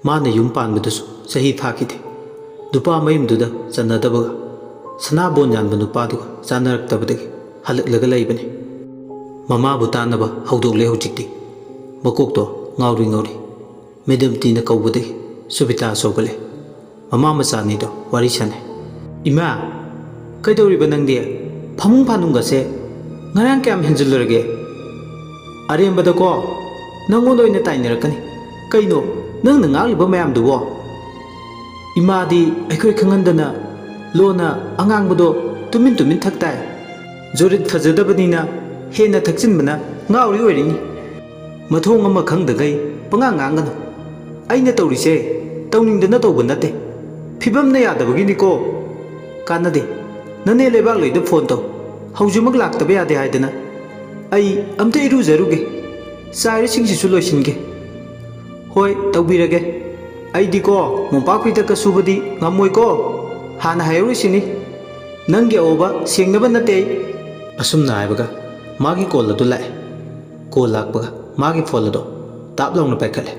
ꯃꯥꯅ ꯌꯨꯝ ꯄꯥꯟꯕꯗꯨꯁꯨ ꯆꯍꯤ ꯐꯥꯈꯤꯗꯦ꯫ ꯅꯨꯄꯥ ꯃꯌꯨꯝꯗꯨꯗ ꯆꯟꯅꯗꯕꯒ ꯁꯅꯥꯕꯣꯟ ꯌꯥꯟꯕ ꯅꯨꯄꯥꯗꯨꯒ ꯆꯥꯟꯅꯔꯛꯇꯕꯗꯒꯤ ꯍꯜꯂꯛꯂꯒ ꯂꯩꯕꯅꯤ꯫ ꯃꯃꯥꯕꯨ ꯇꯥꯟꯅꯕ ꯍꯧꯗꯣꯛꯂꯦ ꯍꯧꯖꯤꯛꯇꯤ꯫ ꯃꯀꯣꯛꯇꯣ ꯉꯥꯎꯔꯤ ꯉꯥꯎꯔꯤ꯫ ꯃꯦꯗꯝꯇꯤꯅ ꯀꯧꯕꯗꯒꯤ ꯁꯨꯕꯤꯇꯥ ꯁꯧꯒꯠꯂꯦ꯫ ꯃꯃꯥ ꯃꯆꯥ ꯑꯅꯤꯗꯣ ꯋꯥꯔꯤ ꯁꯥꯟꯅꯩ꯫ "ꯏꯃꯥ, ꯀꯩꯗꯧꯔꯤꯕ ꯅꯪꯗꯤ? ꯐꯃꯨꯡ ꯐꯥꯅꯨꯡꯒꯁꯦ ꯉꯔꯥꯡ ꯀꯌꯥꯝ ꯍꯦꯟꯖꯤꯜꯂꯨꯔꯒꯦ? ꯑꯔꯦꯝꯕꯗꯀꯣ ꯅꯪꯉꯣꯟꯗ ꯑꯣꯏꯅ ꯇꯥꯏꯅꯔꯛꯀꯅꯤ꯫ ꯀꯩꯅꯣ ꯅꯪꯅ ꯉꯥꯡꯂꯤꯕ ꯃꯌꯥꯝꯗꯨꯕꯣ?" ꯏꯃꯥꯗꯤ ꯑꯩꯈꯣꯏ ꯈꯪꯍꯟꯗꯅ ꯂꯣꯟꯅ ꯑꯉꯥꯡꯕꯗꯣ ꯇꯨꯃꯤꯟ ꯇꯨꯃꯤꯟ ꯊꯛ ꯇꯥꯏ꯫ ꯖꯣꯔꯤꯠ ꯐꯖꯗꯕꯅꯤꯅ ꯍꯦꯟꯅ ꯊꯛꯆꯤꯟꯕꯅ ꯉꯥꯎꯔꯤ ꯑꯣꯏꯔꯤꯅꯤ꯫ ꯃꯊꯣꯡ ꯑꯃ ꯈꯪꯗꯈꯩ ꯄꯉꯥꯡ ꯉꯥꯡꯒꯅꯨ꯫ ꯑꯩꯅ ꯇꯧꯔꯤꯁꯦ ꯇꯧꯅꯤꯡꯗꯅ ꯇꯧꯕ ꯅꯠꯇꯦ꯫ ꯐꯤꯕꯝꯅ ꯌꯥꯗꯕꯒꯤꯅꯤꯀꯣ꯫ ꯀꯥꯟꯅꯗꯦ꯫ ꯅꯅꯦ ꯂꯩꯕꯥꯛꯂꯩꯗ ꯐꯣꯟ ꯇꯧ꯫ ꯍꯧꯖꯤꯛꯃꯛ ꯂꯥꯛꯇꯕ ꯌꯥꯗꯦ ꯍꯥꯏꯗꯅ ꯑꯩ ꯑꯝꯇ ꯏꯔꯨꯖꯔꯨꯒꯦ, ꯆꯥꯏꯔꯤꯁꯤꯡꯁꯤꯁꯨ ꯂꯣꯏꯁꯤꯟꯒꯦ꯫ ꯍꯣꯏ, ꯇꯧꯕꯤꯔꯒꯦ꯫ ꯑꯩꯗꯤꯀꯣ, ꯃꯣꯝꯄꯥꯛ ꯐꯤꯗꯛꯀ ꯁꯨꯕꯗꯤ ꯉꯝꯃꯣꯏꯀꯣ꯫ ꯍꯥꯟꯅ ꯍꯥꯏꯍꯧꯔꯤꯁꯤꯅꯤ, ꯅꯪꯒꯤ ꯑꯋꯣꯕ ꯁꯦꯡꯅꯕ ꯅꯠꯇꯦ ꯑꯩ꯫ ꯑꯁꯨꯝꯅ ꯍꯥꯏꯕꯒ ꯃꯥꯒꯤ ꯀꯣꯜ ꯑꯗꯨ ꯂꯥꯛꯑꯦ꯫ ꯀꯣꯜ ꯂꯥꯛꯄꯒ ꯃꯥꯒꯤ ꯐꯣꯟ ꯑꯗꯣ ꯇꯥꯞ ꯂꯥꯎꯅ ꯄꯥꯏꯈꯠꯂꯦ꯫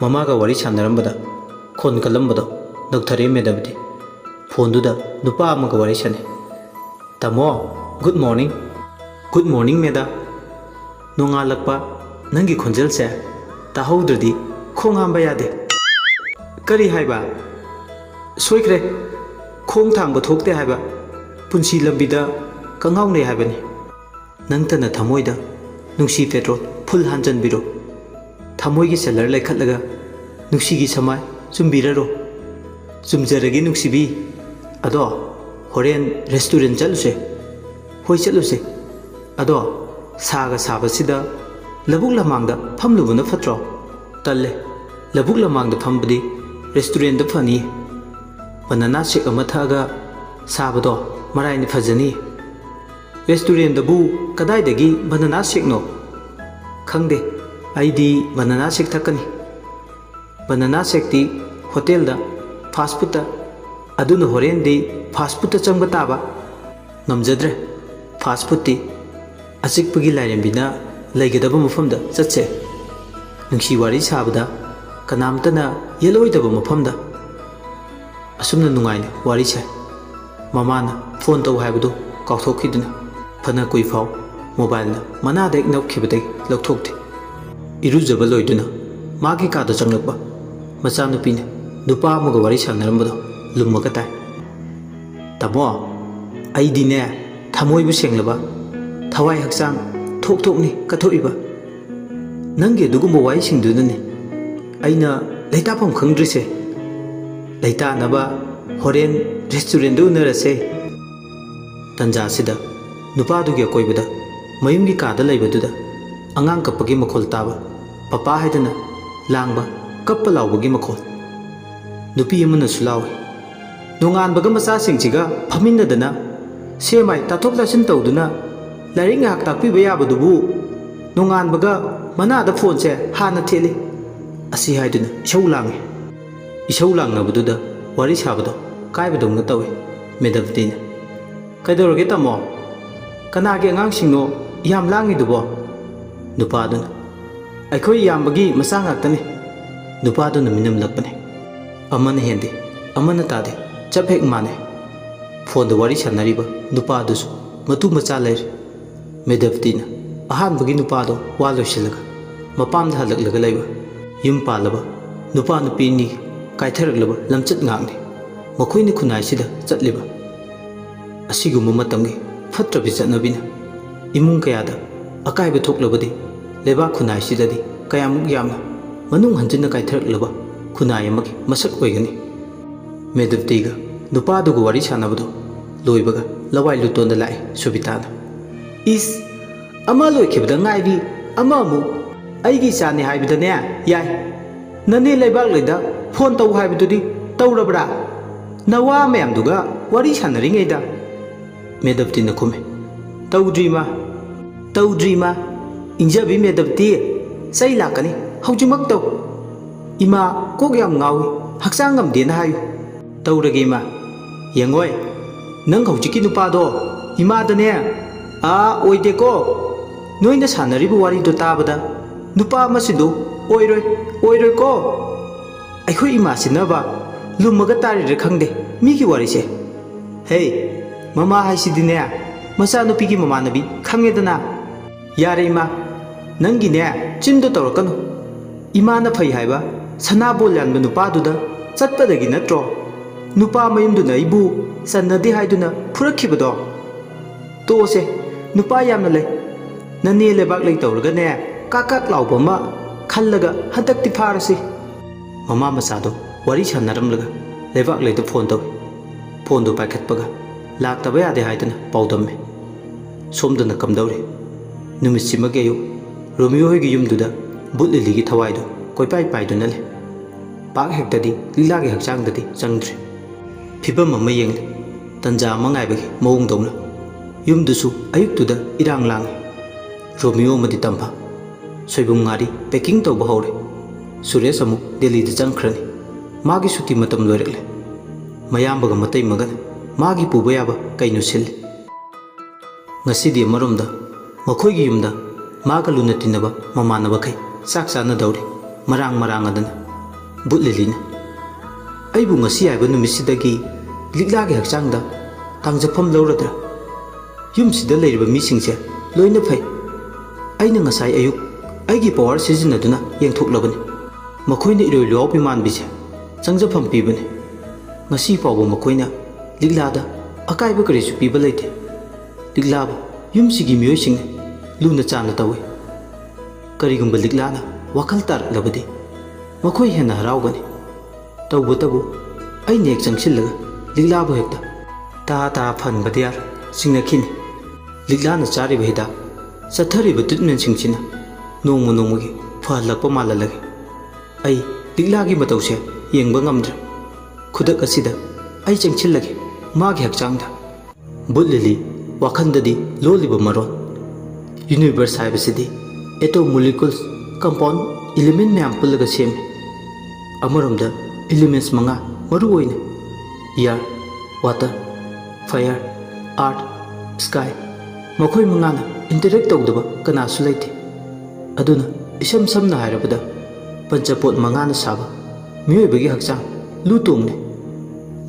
ꯃꯃꯥꯒ ꯋꯥꯔꯤ ꯁꯥꯟꯅꯔꯝꯕꯗ ꯈꯣꯟ ꯀꯜꯂꯝꯕꯗꯣ ꯗꯣꯛꯇꯔ ꯑꯦꯝ ꯃꯦꯗꯕꯗꯤ ꯐꯣꯟꯗꯨꯗ ꯅꯨꯄꯥ ꯑꯃꯒ ꯋꯥꯔꯤ ꯁꯥꯟꯅꯩ꯫ "ꯇꯥꯃꯣ, ꯒꯨꯗ ꯃꯣꯔꯅꯤꯡ꯫" "ꯒꯨꯗ ꯃꯣꯔꯅꯤꯡ ꯃꯦꯗꯥ꯫ ꯅꯣꯡꯉꯥꯜꯂꯛꯄ ꯅꯪꯒꯤ ꯈꯣꯟꯖꯦꯜꯁꯦ ꯇꯥꯍꯧꯗ꯭ꯔꯗꯤ ꯈꯣꯡ ꯍꯥꯝꯕ ꯌꯥꯗꯦ꯫" "ꯀꯔꯤ ꯍꯥꯏꯕ?" "ꯁꯣꯏꯈ꯭ꯔꯦ, ꯈꯣꯡ ꯊꯥꯡꯕ ꯊꯣꯛꯇꯦ ꯍꯥꯏꯕ, ꯄꯨꯟꯁꯤ ꯂꯝꯕꯤꯗ ꯀꯉꯥꯎꯅꯩ ꯍꯥꯏꯕꯅꯤ꯫" "ꯅꯪꯇꯅ ꯊꯃꯣꯏꯗ ꯅꯨꯡꯁꯤ ꯄꯦꯇ꯭ꯔꯣꯜ ꯐꯨꯜ ꯍꯥꯟꯖꯟꯕꯤꯔꯣ꯫ ꯊꯃꯣꯏꯒꯤ ꯁꯦꯂꯔ ꯂꯩꯈꯠꯂꯒ ꯅꯨꯡꯁꯤꯒꯤ ꯁꯃꯥꯏ ꯆꯨꯝꯕꯤꯔꯔꯣ꯫" "ꯆꯨꯝꯖꯔꯒꯦ ꯅꯨꯡꯁꯤꯕꯤ꯫ ꯑꯗꯣ ꯍꯣꯔꯦꯟ ꯔꯦꯁꯇꯨꯔꯦꯟ ꯆꯠꯂꯨꯁꯦ꯫" "ꯍꯣꯏ, ꯆꯠꯂꯨꯁꯦ꯫ ꯑꯗꯣ ꯁꯥꯒ ꯁꯥꯕꯁꯤꯗ ꯂꯧꯕꯨꯛ ꯂꯃꯥꯡꯗ ꯐꯝꯂꯨꯕꯅ ꯐꯠꯇ꯭ꯔꯣ?" "ꯇꯜꯂꯦ, ꯂꯧꯕꯨꯛ ꯂꯃꯥꯡꯗ ꯐꯝꯕꯗꯤ ꯔꯦꯁꯇꯨꯔꯦꯟꯗ ꯐꯅꯤ꯫ ꯕꯅꯥꯅꯥ ꯁꯦꯛ ꯑꯃ ꯊꯛꯑꯒ ꯁꯥꯕꯗꯣ ꯃꯔꯥꯏꯅ ꯐꯖꯅꯤ꯫" "ꯔꯦꯁꯇꯨꯔꯦꯟꯗꯕꯨ ꯀꯗꯥꯏꯗꯒꯤ ꯕꯅꯥꯅꯥ ꯁꯦꯛꯅꯣ?" "ꯈꯪꯗꯦ, ꯑꯩꯗꯤ ꯕꯅꯥꯅꯥ ꯁꯦꯛ ꯊꯛꯀꯅꯤ꯫" "ꯕꯅꯥꯅꯥ ꯁꯦꯛꯇꯤ ꯍꯣꯇꯦꯜꯗ, ꯐꯥꯁ ꯐꯨꯗꯇ꯫ ꯑꯗꯨꯅ ꯍꯣꯔꯦꯟꯗꯤ ꯐꯥꯁ ꯐꯨꯗꯇ ꯆꯪꯕ ꯇꯥꯕ꯫" "ꯉꯝꯖꯗ꯭ꯔꯦ, ꯐꯥꯁ ꯐꯨꯗꯇꯤ꯫ ꯑꯆꯤꯛꯄꯒꯤ ꯂꯥꯏꯔꯦꯝꯕꯤꯅ ꯂꯩꯒꯗꯕ ꯃꯐꯝꯗ ꯆꯠꯁꯦ꯫ ꯅꯨꯡꯁꯤ ꯋꯥꯔꯤ ꯁꯥꯕꯗ ꯀꯅꯥꯝꯇꯅ ꯌꯦꯠꯂꯣꯏꯗꯕ ꯃꯐꯝꯗ꯫" ꯑꯁꯨꯝꯅ ꯅꯨꯡꯉꯥꯏꯅ ꯋꯥꯔꯤ ꯁꯥꯏ꯫ ꯃꯃꯥꯅ ꯐꯣꯟ ꯇꯧ ꯍꯥꯏꯕꯗꯨ ꯀꯥꯎꯊꯣꯛꯈꯤꯗꯨꯅ ꯐꯅ ꯀꯨꯏꯐꯥꯎ ꯃꯣꯕꯥꯏꯜꯗ ꯃꯅꯥꯗ ꯍꯦꯛ ꯅꯞꯈꯤꯕꯗꯒꯤ ꯂꯧꯊꯣꯛꯇꯦ꯫ ꯏꯔꯨꯖꯕ ꯂꯣꯏꯗꯨꯅ ꯃꯥꯒꯤ ꯀꯥꯗ ꯆꯪꯂꯛꯄ ꯃꯆꯥꯅꯨꯄꯤꯅ ꯅꯨꯄꯥ ꯑꯃꯒ ꯋꯥꯔꯤ ꯁꯥꯟꯅꯔꯝꯕꯗꯣ ꯂꯨꯝꯃꯒ ꯇꯥꯏ꯫ "ꯇꯥꯃꯣ, ꯑꯩꯗꯤꯅꯦ ꯊꯃꯣꯏꯕꯨ ꯁꯦꯡꯂꯕ, ꯊꯋꯥꯏ ꯍꯛꯆꯥꯡ ꯊꯣꯛ ꯊꯣꯛꯅꯤ ꯀꯠꯊꯣꯛꯏꯕ꯫ ꯅꯪꯒꯤ ꯑꯗꯨꯒꯨꯝꯕ ꯋꯥꯍꯩꯁꯤꯡꯗꯨꯅꯅꯦ ꯑꯩꯅ ꯂꯩꯇꯥꯐꯝ ꯈꯪꯗ꯭ꯔꯤꯁꯦ꯫ ꯂꯩꯇꯥꯅꯕ ꯍꯣꯔꯦꯟ ꯔꯦꯁꯇꯨꯔꯦꯟꯗ ꯎꯅꯔꯁꯦ꯫" ꯇꯟꯖꯥꯁꯤꯗ ꯅꯨꯄꯥꯗꯨꯒꯤ ꯑꯀꯣꯏꯕꯗ ꯃꯌꯨꯝꯒꯤ ꯀꯥꯗ ꯂꯩꯕꯗꯨꯗ ꯑꯉꯥꯡ ꯀꯞꯄꯒꯤ ꯃꯈꯣꯜ ꯇꯥꯕ꯫ "ꯄꯄꯥ" ꯍꯥꯏꯗꯅ ꯂꯥꯡꯕ, ꯀꯞꯄ ꯂꯥꯎꯕꯒꯤ ꯃꯈꯣꯜ꯫ ꯅꯨꯄꯤ ꯑꯃꯅꯁꯨ ꯂꯥꯎꯏ꯫ ꯅꯣꯡꯉꯥꯟꯕꯒ ꯃꯆꯥꯁꯤꯡꯁꯤꯒ ꯐꯝꯃꯤꯟꯅꯗꯅ ꯁꯦ ꯃꯥꯏ ꯇꯥꯊꯣꯛ ꯇꯥꯁꯤꯟ ꯇꯧꯗꯨꯅ ꯂꯥꯏꯔꯤꯛ ꯉꯥꯏꯍꯥꯛ ꯇꯥꯛꯄꯤꯕ ꯌꯥꯕꯗꯨꯕꯨ ꯅꯣꯡꯉꯥꯟꯕꯒ ꯃꯅꯥꯗ ꯐꯣꯟꯁꯦ ꯍꯥꯟꯅ ꯊꯦꯠꯂꯤ꯫ ꯑꯁꯤ ꯍꯥꯏꯗꯨꯅ ꯏꯁꯧ ꯂꯥꯡꯉꯤ꯫ ꯏꯁꯧ ꯂꯥꯡꯅꯕꯗꯨꯗ ꯋꯥꯔꯤ ꯁꯥꯕꯗꯣ ꯀꯥꯏꯕꯗꯧꯅ ꯇꯧꯏ꯫ ꯃꯦꯗꯕꯇꯤꯅ, "ꯀꯩꯗꯧꯔꯒꯦ ꯇꯥꯃꯣ? ꯀꯅꯥꯒꯤ ꯑꯉꯥꯡꯁꯤꯡꯅꯣ ꯌꯥꯝ ꯂꯥꯡꯉꯤꯗꯨꯕꯣ?" ꯅꯨꯄꯥꯗꯨꯅ, "ꯑꯩꯈꯣꯏ ꯏꯌꯥꯝꯕꯒꯤ ꯃꯆꯥ ꯉꯥꯛꯇꯅꯤ꯫" ꯅꯨꯄꯥꯗꯨꯅ ꯃꯤꯅꯝꯂꯛꯄꯅꯤ꯫ ꯑꯃꯅ ꯍꯦꯟꯗꯦ, ꯑꯃꯅ ꯇꯥꯗꯦ, ꯆꯞ ꯍꯦꯛ ꯃꯥꯟꯅꯩ꯫ ꯐꯣꯟꯗ ꯋꯥꯔꯤ ꯁꯥꯟꯅꯔꯤꯕ ꯅꯨꯄꯥꯗꯨꯁꯨ ꯃꯇꯨ ꯃꯆꯥ ꯂꯩꯔꯦ꯫ ꯃꯦꯗꯕꯇꯤꯅ ꯑꯍꯥꯟꯕꯒꯤ ꯅꯨꯄꯥꯗꯣ ꯋꯥ ꯂꯣꯏꯁꯤꯜꯂꯒ ꯃꯄꯥꯝꯗ ꯍꯜꯂꯛꯂꯒ ꯂꯩꯕ, ꯌꯨꯝ ꯄꯥꯜꯂꯕ ꯅꯨꯄꯥ ꯅꯨꯄꯤ ꯑꯅꯤ ꯀꯥꯏꯊꯔꯛꯂꯕ ꯂꯝꯆꯠ ꯉꯥꯛꯅꯤ ꯃꯈꯣꯏꯅ ꯈꯨꯟꯅꯥꯏꯁꯤꯗ ꯆꯠꯂꯤꯕ꯫ ꯑꯁꯤꯒꯨꯝꯕ ꯃꯇꯝꯒꯤ ꯐꯠꯇ꯭ꯔꯕꯤ ꯆꯠꯅꯕꯤꯅ ꯏꯃꯨꯡ ꯀꯌꯥꯗ ꯑꯀꯥꯏꯕ ꯊꯣꯛꯂꯕꯗꯤ ꯂꯩꯕꯥꯛ ꯈꯨꯟꯅꯥꯏꯁꯤꯗꯗꯤ ꯀꯌꯥꯃꯨꯛ ꯌꯥꯝꯅ ꯃꯅꯨꯡ ꯍꯟꯖꯤꯟꯅ ꯀꯥꯏꯊꯔꯛꯂꯕ ꯈꯨꯟꯅꯥꯏ ꯑꯃꯒꯤ ꯃꯁꯛ ꯑꯣꯏꯒꯅꯤ꯫ ꯃꯦꯗꯕꯇꯤꯒ ꯅꯨꯄꯥꯗꯨꯒ ꯋꯥꯔꯤ ꯁꯥꯟꯅꯕꯗꯨ ꯂꯣꯏꯕꯒ ꯂꯋꯥꯏ ꯂꯨꯇꯣꯟꯗ ꯂꯥꯛꯏ ꯁꯨꯕꯤꯇꯥꯅ꯫ "ꯏꯁ, ꯑꯃ ꯂꯣꯏꯈꯤꯕꯗ ꯉꯥꯏꯔꯤ, ꯑꯃ ꯑꯃꯨꯛ꯫ ꯑꯩꯒꯤ ꯏꯆꯥꯅꯤ ꯍꯥꯏꯕꯗꯅꯦ ꯌꯥꯏ꯫ ꯅꯅꯦ ꯂꯩꯕꯥꯛꯂꯩꯗ ꯐꯣꯟ ꯇꯧ ꯍꯥꯏꯕꯗꯨꯗꯤ ꯇꯧꯔꯕ꯭ꯔꯥ? ꯅꯋꯥ ꯃꯌꯥꯝꯗꯨꯒ ꯋꯥꯔꯤ ꯁꯥꯟꯅꯔꯤꯉꯩꯗ?" ꯃꯦꯗꯕꯇꯤꯅ ꯈꯨꯝꯃꯤ, "ꯇꯧꯗ꯭ꯔꯤ ꯏꯃꯥ꯫ ꯇꯧꯗ꯭ꯔꯤ ꯏꯃꯥ꯫ ꯏꯪꯖꯕꯤ ꯃꯦꯗꯕꯇꯤ, ꯆꯩ ꯂꯥꯛꯀꯅꯤ꯫ ꯍꯧꯖꯤꯛꯃꯛ ꯇꯧ꯫ ꯏꯃꯥ, ꯀꯣꯛ ꯌꯥꯝ ꯉꯥꯎꯏ꯫ ꯍꯛꯆꯥꯡ ꯉꯝꯗꯦꯅ ꯍꯥꯏꯌꯨ꯫" "ꯇꯧꯔꯒꯦ ꯏꯃꯥ꯫ ꯌꯦꯡꯉꯣꯏ, ꯅꯪ ꯍꯧꯖꯤꯛꯀꯤ ꯅꯨꯄꯥꯗꯣ ꯏꯃꯥꯗꯅꯦ, ꯑꯥ, ꯑꯣꯏꯗꯦꯀꯣ꯫ ꯅꯣꯏꯅ ꯁꯥꯟꯅꯔꯤꯕ ꯋꯥꯔꯤꯗꯣ ꯇꯥꯕꯗ ꯅꯨꯄꯥ ꯑꯃꯁꯤꯗꯣ ꯑꯣꯏꯔꯣꯏ, ꯑꯣꯏꯔꯣꯏꯀꯣ꯫ ꯑꯩꯈꯣꯏ ꯏꯃꯥꯁꯤꯅꯕ ꯂꯨꯝꯃꯒ ꯇꯥꯔꯤꯔ ꯈꯪꯗꯦ ꯃꯤꯒꯤ ꯋꯥꯔꯤꯁꯦ꯫ ꯍꯦ, ꯃꯃꯥ ꯍꯥꯏꯁꯤꯗꯤꯅꯦ, ꯃꯆꯥꯅꯨꯄꯤꯒꯤ ꯃꯃꯥꯟꯅꯕꯤ ꯈꯪꯉꯦꯗꯅ꯫ ꯌꯥꯔꯦ ꯏꯃꯥ, ꯅꯪꯒꯤꯅꯦ ꯆꯤꯟꯗꯣ ꯇꯧꯔꯛꯀꯅꯨ꯫ ꯏꯃꯥꯅ ꯐꯩ ꯍꯥꯏꯕ ꯁꯅꯥꯕꯣꯜ ꯌꯥꯟꯕ ꯅꯨꯄꯥꯗꯨꯗ ꯆꯠꯄꯗꯒꯤ ꯅꯠꯇ꯭ꯔꯣ ꯅꯨꯄꯥ ꯃꯌꯨꯝꯗꯨꯅ ꯑꯩꯕꯨ ꯆꯟꯅꯗꯦ ꯍꯥꯏꯗꯨꯅ ꯐꯨꯔꯛꯈꯤꯕꯗꯣ? ꯇꯣꯛꯑꯁꯦ, ꯅꯨꯄꯥ ꯌꯥꯝꯅ ꯂꯩ꯫ ꯅꯅꯦ ꯂꯩꯕꯥꯛ ꯂꯩ ꯇꯧꯔꯒꯅꯦ, ꯀꯥꯛ ꯀꯥꯛ ꯂꯥꯎꯕ ꯑꯃ ꯈꯜꯂꯒ ꯍꯟꯗꯛꯇꯤ ꯐꯥꯔꯁꯤ꯫" ꯃꯃꯥ ꯃꯆꯥꯗꯣ ꯋꯥꯔꯤ ꯁꯥꯟꯅꯔꯝꯂꯒ ꯂꯩꯕꯥꯛ ꯂꯩꯗ ꯐꯣꯟ ꯇꯧꯏ꯫ ꯐꯣꯟꯗꯣ ꯄꯥꯏꯈꯠꯄꯒ ꯂꯥꯛꯇꯕ ꯌꯥꯗꯦ ꯍꯥꯏꯗꯨꯅ ꯄꯥꯎꯗꯝꯃꯤ꯫ ꯁꯣꯝꯗꯅ ꯀꯝꯗꯧꯔꯤ? ꯅꯨꯃꯤꯠꯁꯤꯃꯒꯤ ꯑꯌꯨꯛ ꯔꯣꯃꯤꯌꯣ ꯍꯣꯏꯒꯤ ꯌꯨꯝꯗꯨꯗ ꯕꯨꯠ ꯂꯤꯂꯤꯒꯤ ꯊꯋꯥꯏꯗꯨ ꯀꯣꯏꯄꯥꯏ ꯄꯥꯏꯗꯨꯅ ꯂꯩ꯫ ꯄꯥꯛ ꯍꯦꯛꯇꯗꯤ ꯂꯤꯂꯥꯒꯤ ꯍꯛꯆꯥꯡꯗꯗꯤ ꯆꯪꯗ꯭ꯔꯤ꯫ ꯐꯤꯕꯝ ꯑꯃ ꯌꯦꯡꯂꯦ꯫ ꯇꯟꯖꯥ ꯑꯃ ꯉꯥꯏꯕꯒꯤ ꯃꯑꯣꯡꯗꯧꯅ꯫ ꯌꯨꯝꯗꯨꯁꯨ ꯑꯌꯨꯛꯇꯨꯗ ꯏꯔꯥꯡ ꯂꯥꯡꯉꯤ꯫ ꯔꯣꯃꯤꯌꯣ ꯑꯃꯗꯤ ꯇꯝꯐꯥ꯫ ꯁꯣꯏꯕꯨꯝ ꯉꯥꯔꯤ packing ꯇꯧꯕ ꯍꯧꯔꯦ꯫ ꯁꯨꯔꯦꯁ ꯑꯃꯨꯛ ꯗꯦꯜꯂꯤꯗ ꯆꯪꯈ꯭ꯔꯅꯤ꯫ ꯃꯥꯒꯤ ꯁꯨꯇꯤ ꯃꯇꯝ ꯂꯣꯏꯔꯛꯂꯦ꯫ ꯃꯌꯥꯝꯕꯒ ꯃꯇꯩꯃꯒꯅ ꯃꯥꯒꯤ ꯄꯨꯕ ꯌꯥꯕ ꯀꯩꯅꯣ ꯁꯤꯜꯂꯤ꯫ ꯉꯁꯤꯗꯤ ꯑꯃꯔꯣꯝꯗ ꯃꯈꯣꯏꯒꯤ ꯌꯨꯝꯗ ꯃꯥꯒ ꯂꯨꯅ ꯇꯤꯟꯅꯕ ꯃꯃꯥꯟꯅꯕꯈꯩ ꯆꯥꯛ ꯆꯥꯅꯗꯧꯔꯤ꯫ ꯃꯔꯥꯡ ꯃꯔꯥꯡ ꯑꯗꯨꯅ ꯕꯨꯠ ꯂꯤꯂꯤꯅ, "ꯑꯩꯕꯨ ꯉꯁꯤ ꯍꯥꯏꯕ ꯅꯨꯃꯤꯠꯁꯤꯗꯒꯤ ꯂꯤꯛꯂꯥꯒꯤ ꯍꯛꯆꯥꯡꯗ ꯇꯥꯡꯖꯐꯝ ꯂꯧꯔꯗ꯭ꯔꯥ? ꯌꯨꯝꯁꯤꯗ ꯂꯩꯔꯤꯕ ꯃꯤꯁꯤꯡꯁꯦ ꯂꯣꯏꯅ ꯐꯩ꯫ ꯑꯩꯅ ꯉꯁꯥꯏ ꯑꯌꯨꯛ ꯑꯩꯒꯤ power ꯁꯤꯖꯤꯟꯅꯗꯨꯅ ꯌꯦꯡꯊꯣꯛꯂꯕꯅꯤ꯫ ꯃꯈꯣꯏꯅ ꯏꯔꯣꯏ ꯂꯨꯋꯥꯎꯕꯤ ꯃꯥꯟꯕꯤꯁꯦ ꯆꯪꯖꯐꯝ ꯄꯤꯕꯅꯤ꯫ ꯉꯁꯤ ꯐꯥꯎꯕ ꯃꯈꯣꯏꯅ ꯂꯤꯛꯂꯥꯗ ꯑꯀꯥꯏꯕ ꯀꯔꯤꯁꯨ ꯄꯤꯕ ꯂꯩꯇꯦ꯫ ꯂꯤꯛꯂꯥꯕꯨ ꯌꯨꯝꯁꯤꯒꯤ ꯃꯤꯑꯣꯏꯁꯤꯡꯅ ꯂꯨꯅ ꯆꯥꯟꯅ ꯇꯧꯏ꯫ ꯀꯔꯤꯒꯨꯝꯕ ꯂꯤꯛꯂꯥꯅ ꯋꯥꯈꯜ ꯇꯥꯔꯛꯂꯕꯗꯤ ꯃꯈꯣꯏ ꯍꯦꯟꯅ ꯍꯔꯥꯎꯒꯅꯤ꯫ ꯇꯧꯕꯇꯕꯨ ꯑꯩꯅ ꯍꯦꯛ ꯆꯪꯁꯤꯜꯂꯒ ꯂꯤꯛꯂꯥꯕꯨ ꯍꯦꯛꯇ ꯇꯥ ꯇꯥ ꯐꯟꯕꯗꯤ ꯌꯥꯔꯣꯏ ꯆꯤꯡꯅꯈꯤꯅꯤ꯫ ꯂꯤꯛꯂꯥꯅ ꯆꯥꯔꯤꯕ ꯍꯤꯗꯥꯛ, ꯆꯠꯊꯔꯤꯕ treatment ꯁꯤꯡꯁꯤꯅ ꯅꯣꯡꯃ ꯅꯣꯡꯃꯒꯤ ꯐꯍꯜꯂꯛꯄ ꯃꯥꯜꯍꯜꯂꯒꯦ꯫ ꯑꯩ ꯂꯤꯛꯂꯥꯒꯤ ꯃꯇꯧꯁꯦ ꯌꯦꯡꯕ ꯉꯝꯗ꯭ꯔꯦ꯫ ꯈꯨꯗꯛ ꯑꯁꯤꯗ ꯑꯩ ꯆꯪꯁꯤꯜꯂꯒꯦ ꯃꯥꯒꯤ ꯍꯛꯆꯥꯡꯗ꯫" ꯕꯨꯠ ꯂꯤꯂꯤ ꯋꯥꯈꯜꯗꯗꯤ ꯂꯣꯜꯂꯤꯕ ꯃꯔꯣꯟ꯫ Universe ꯍꯥꯏꯕꯁꯤꯗꯤ atom, molecules, compound, element ꯃꯌꯥꯝ ꯄꯨꯜꯂꯒ ꯁꯦꯝꯃꯤ꯫ ꯑꯃꯔꯣꯝꯗ elements ꯃꯉꯥ, ꯃꯔꯨ ꯑꯣꯏꯅ air, water, fire, earth, sky, ꯃꯈꯣꯏ ꯃꯉꯥꯅ interact ꯇꯧꯗꯕ ꯀꯅꯥꯁꯨ ꯂꯩꯇꯦ꯫ ꯑꯗꯨꯅ ꯏꯁꯝ ꯁꯝꯅ ꯍꯥꯏꯔꯕꯗ ꯄꯟꯆꯄꯣꯠ ꯃꯉꯥꯅ ꯁꯥꯕ ꯃꯤꯑꯣꯏꯕꯒꯤ ꯍꯛꯆꯥꯡ ꯂꯨ ꯇꯣꯡꯂꯦ꯫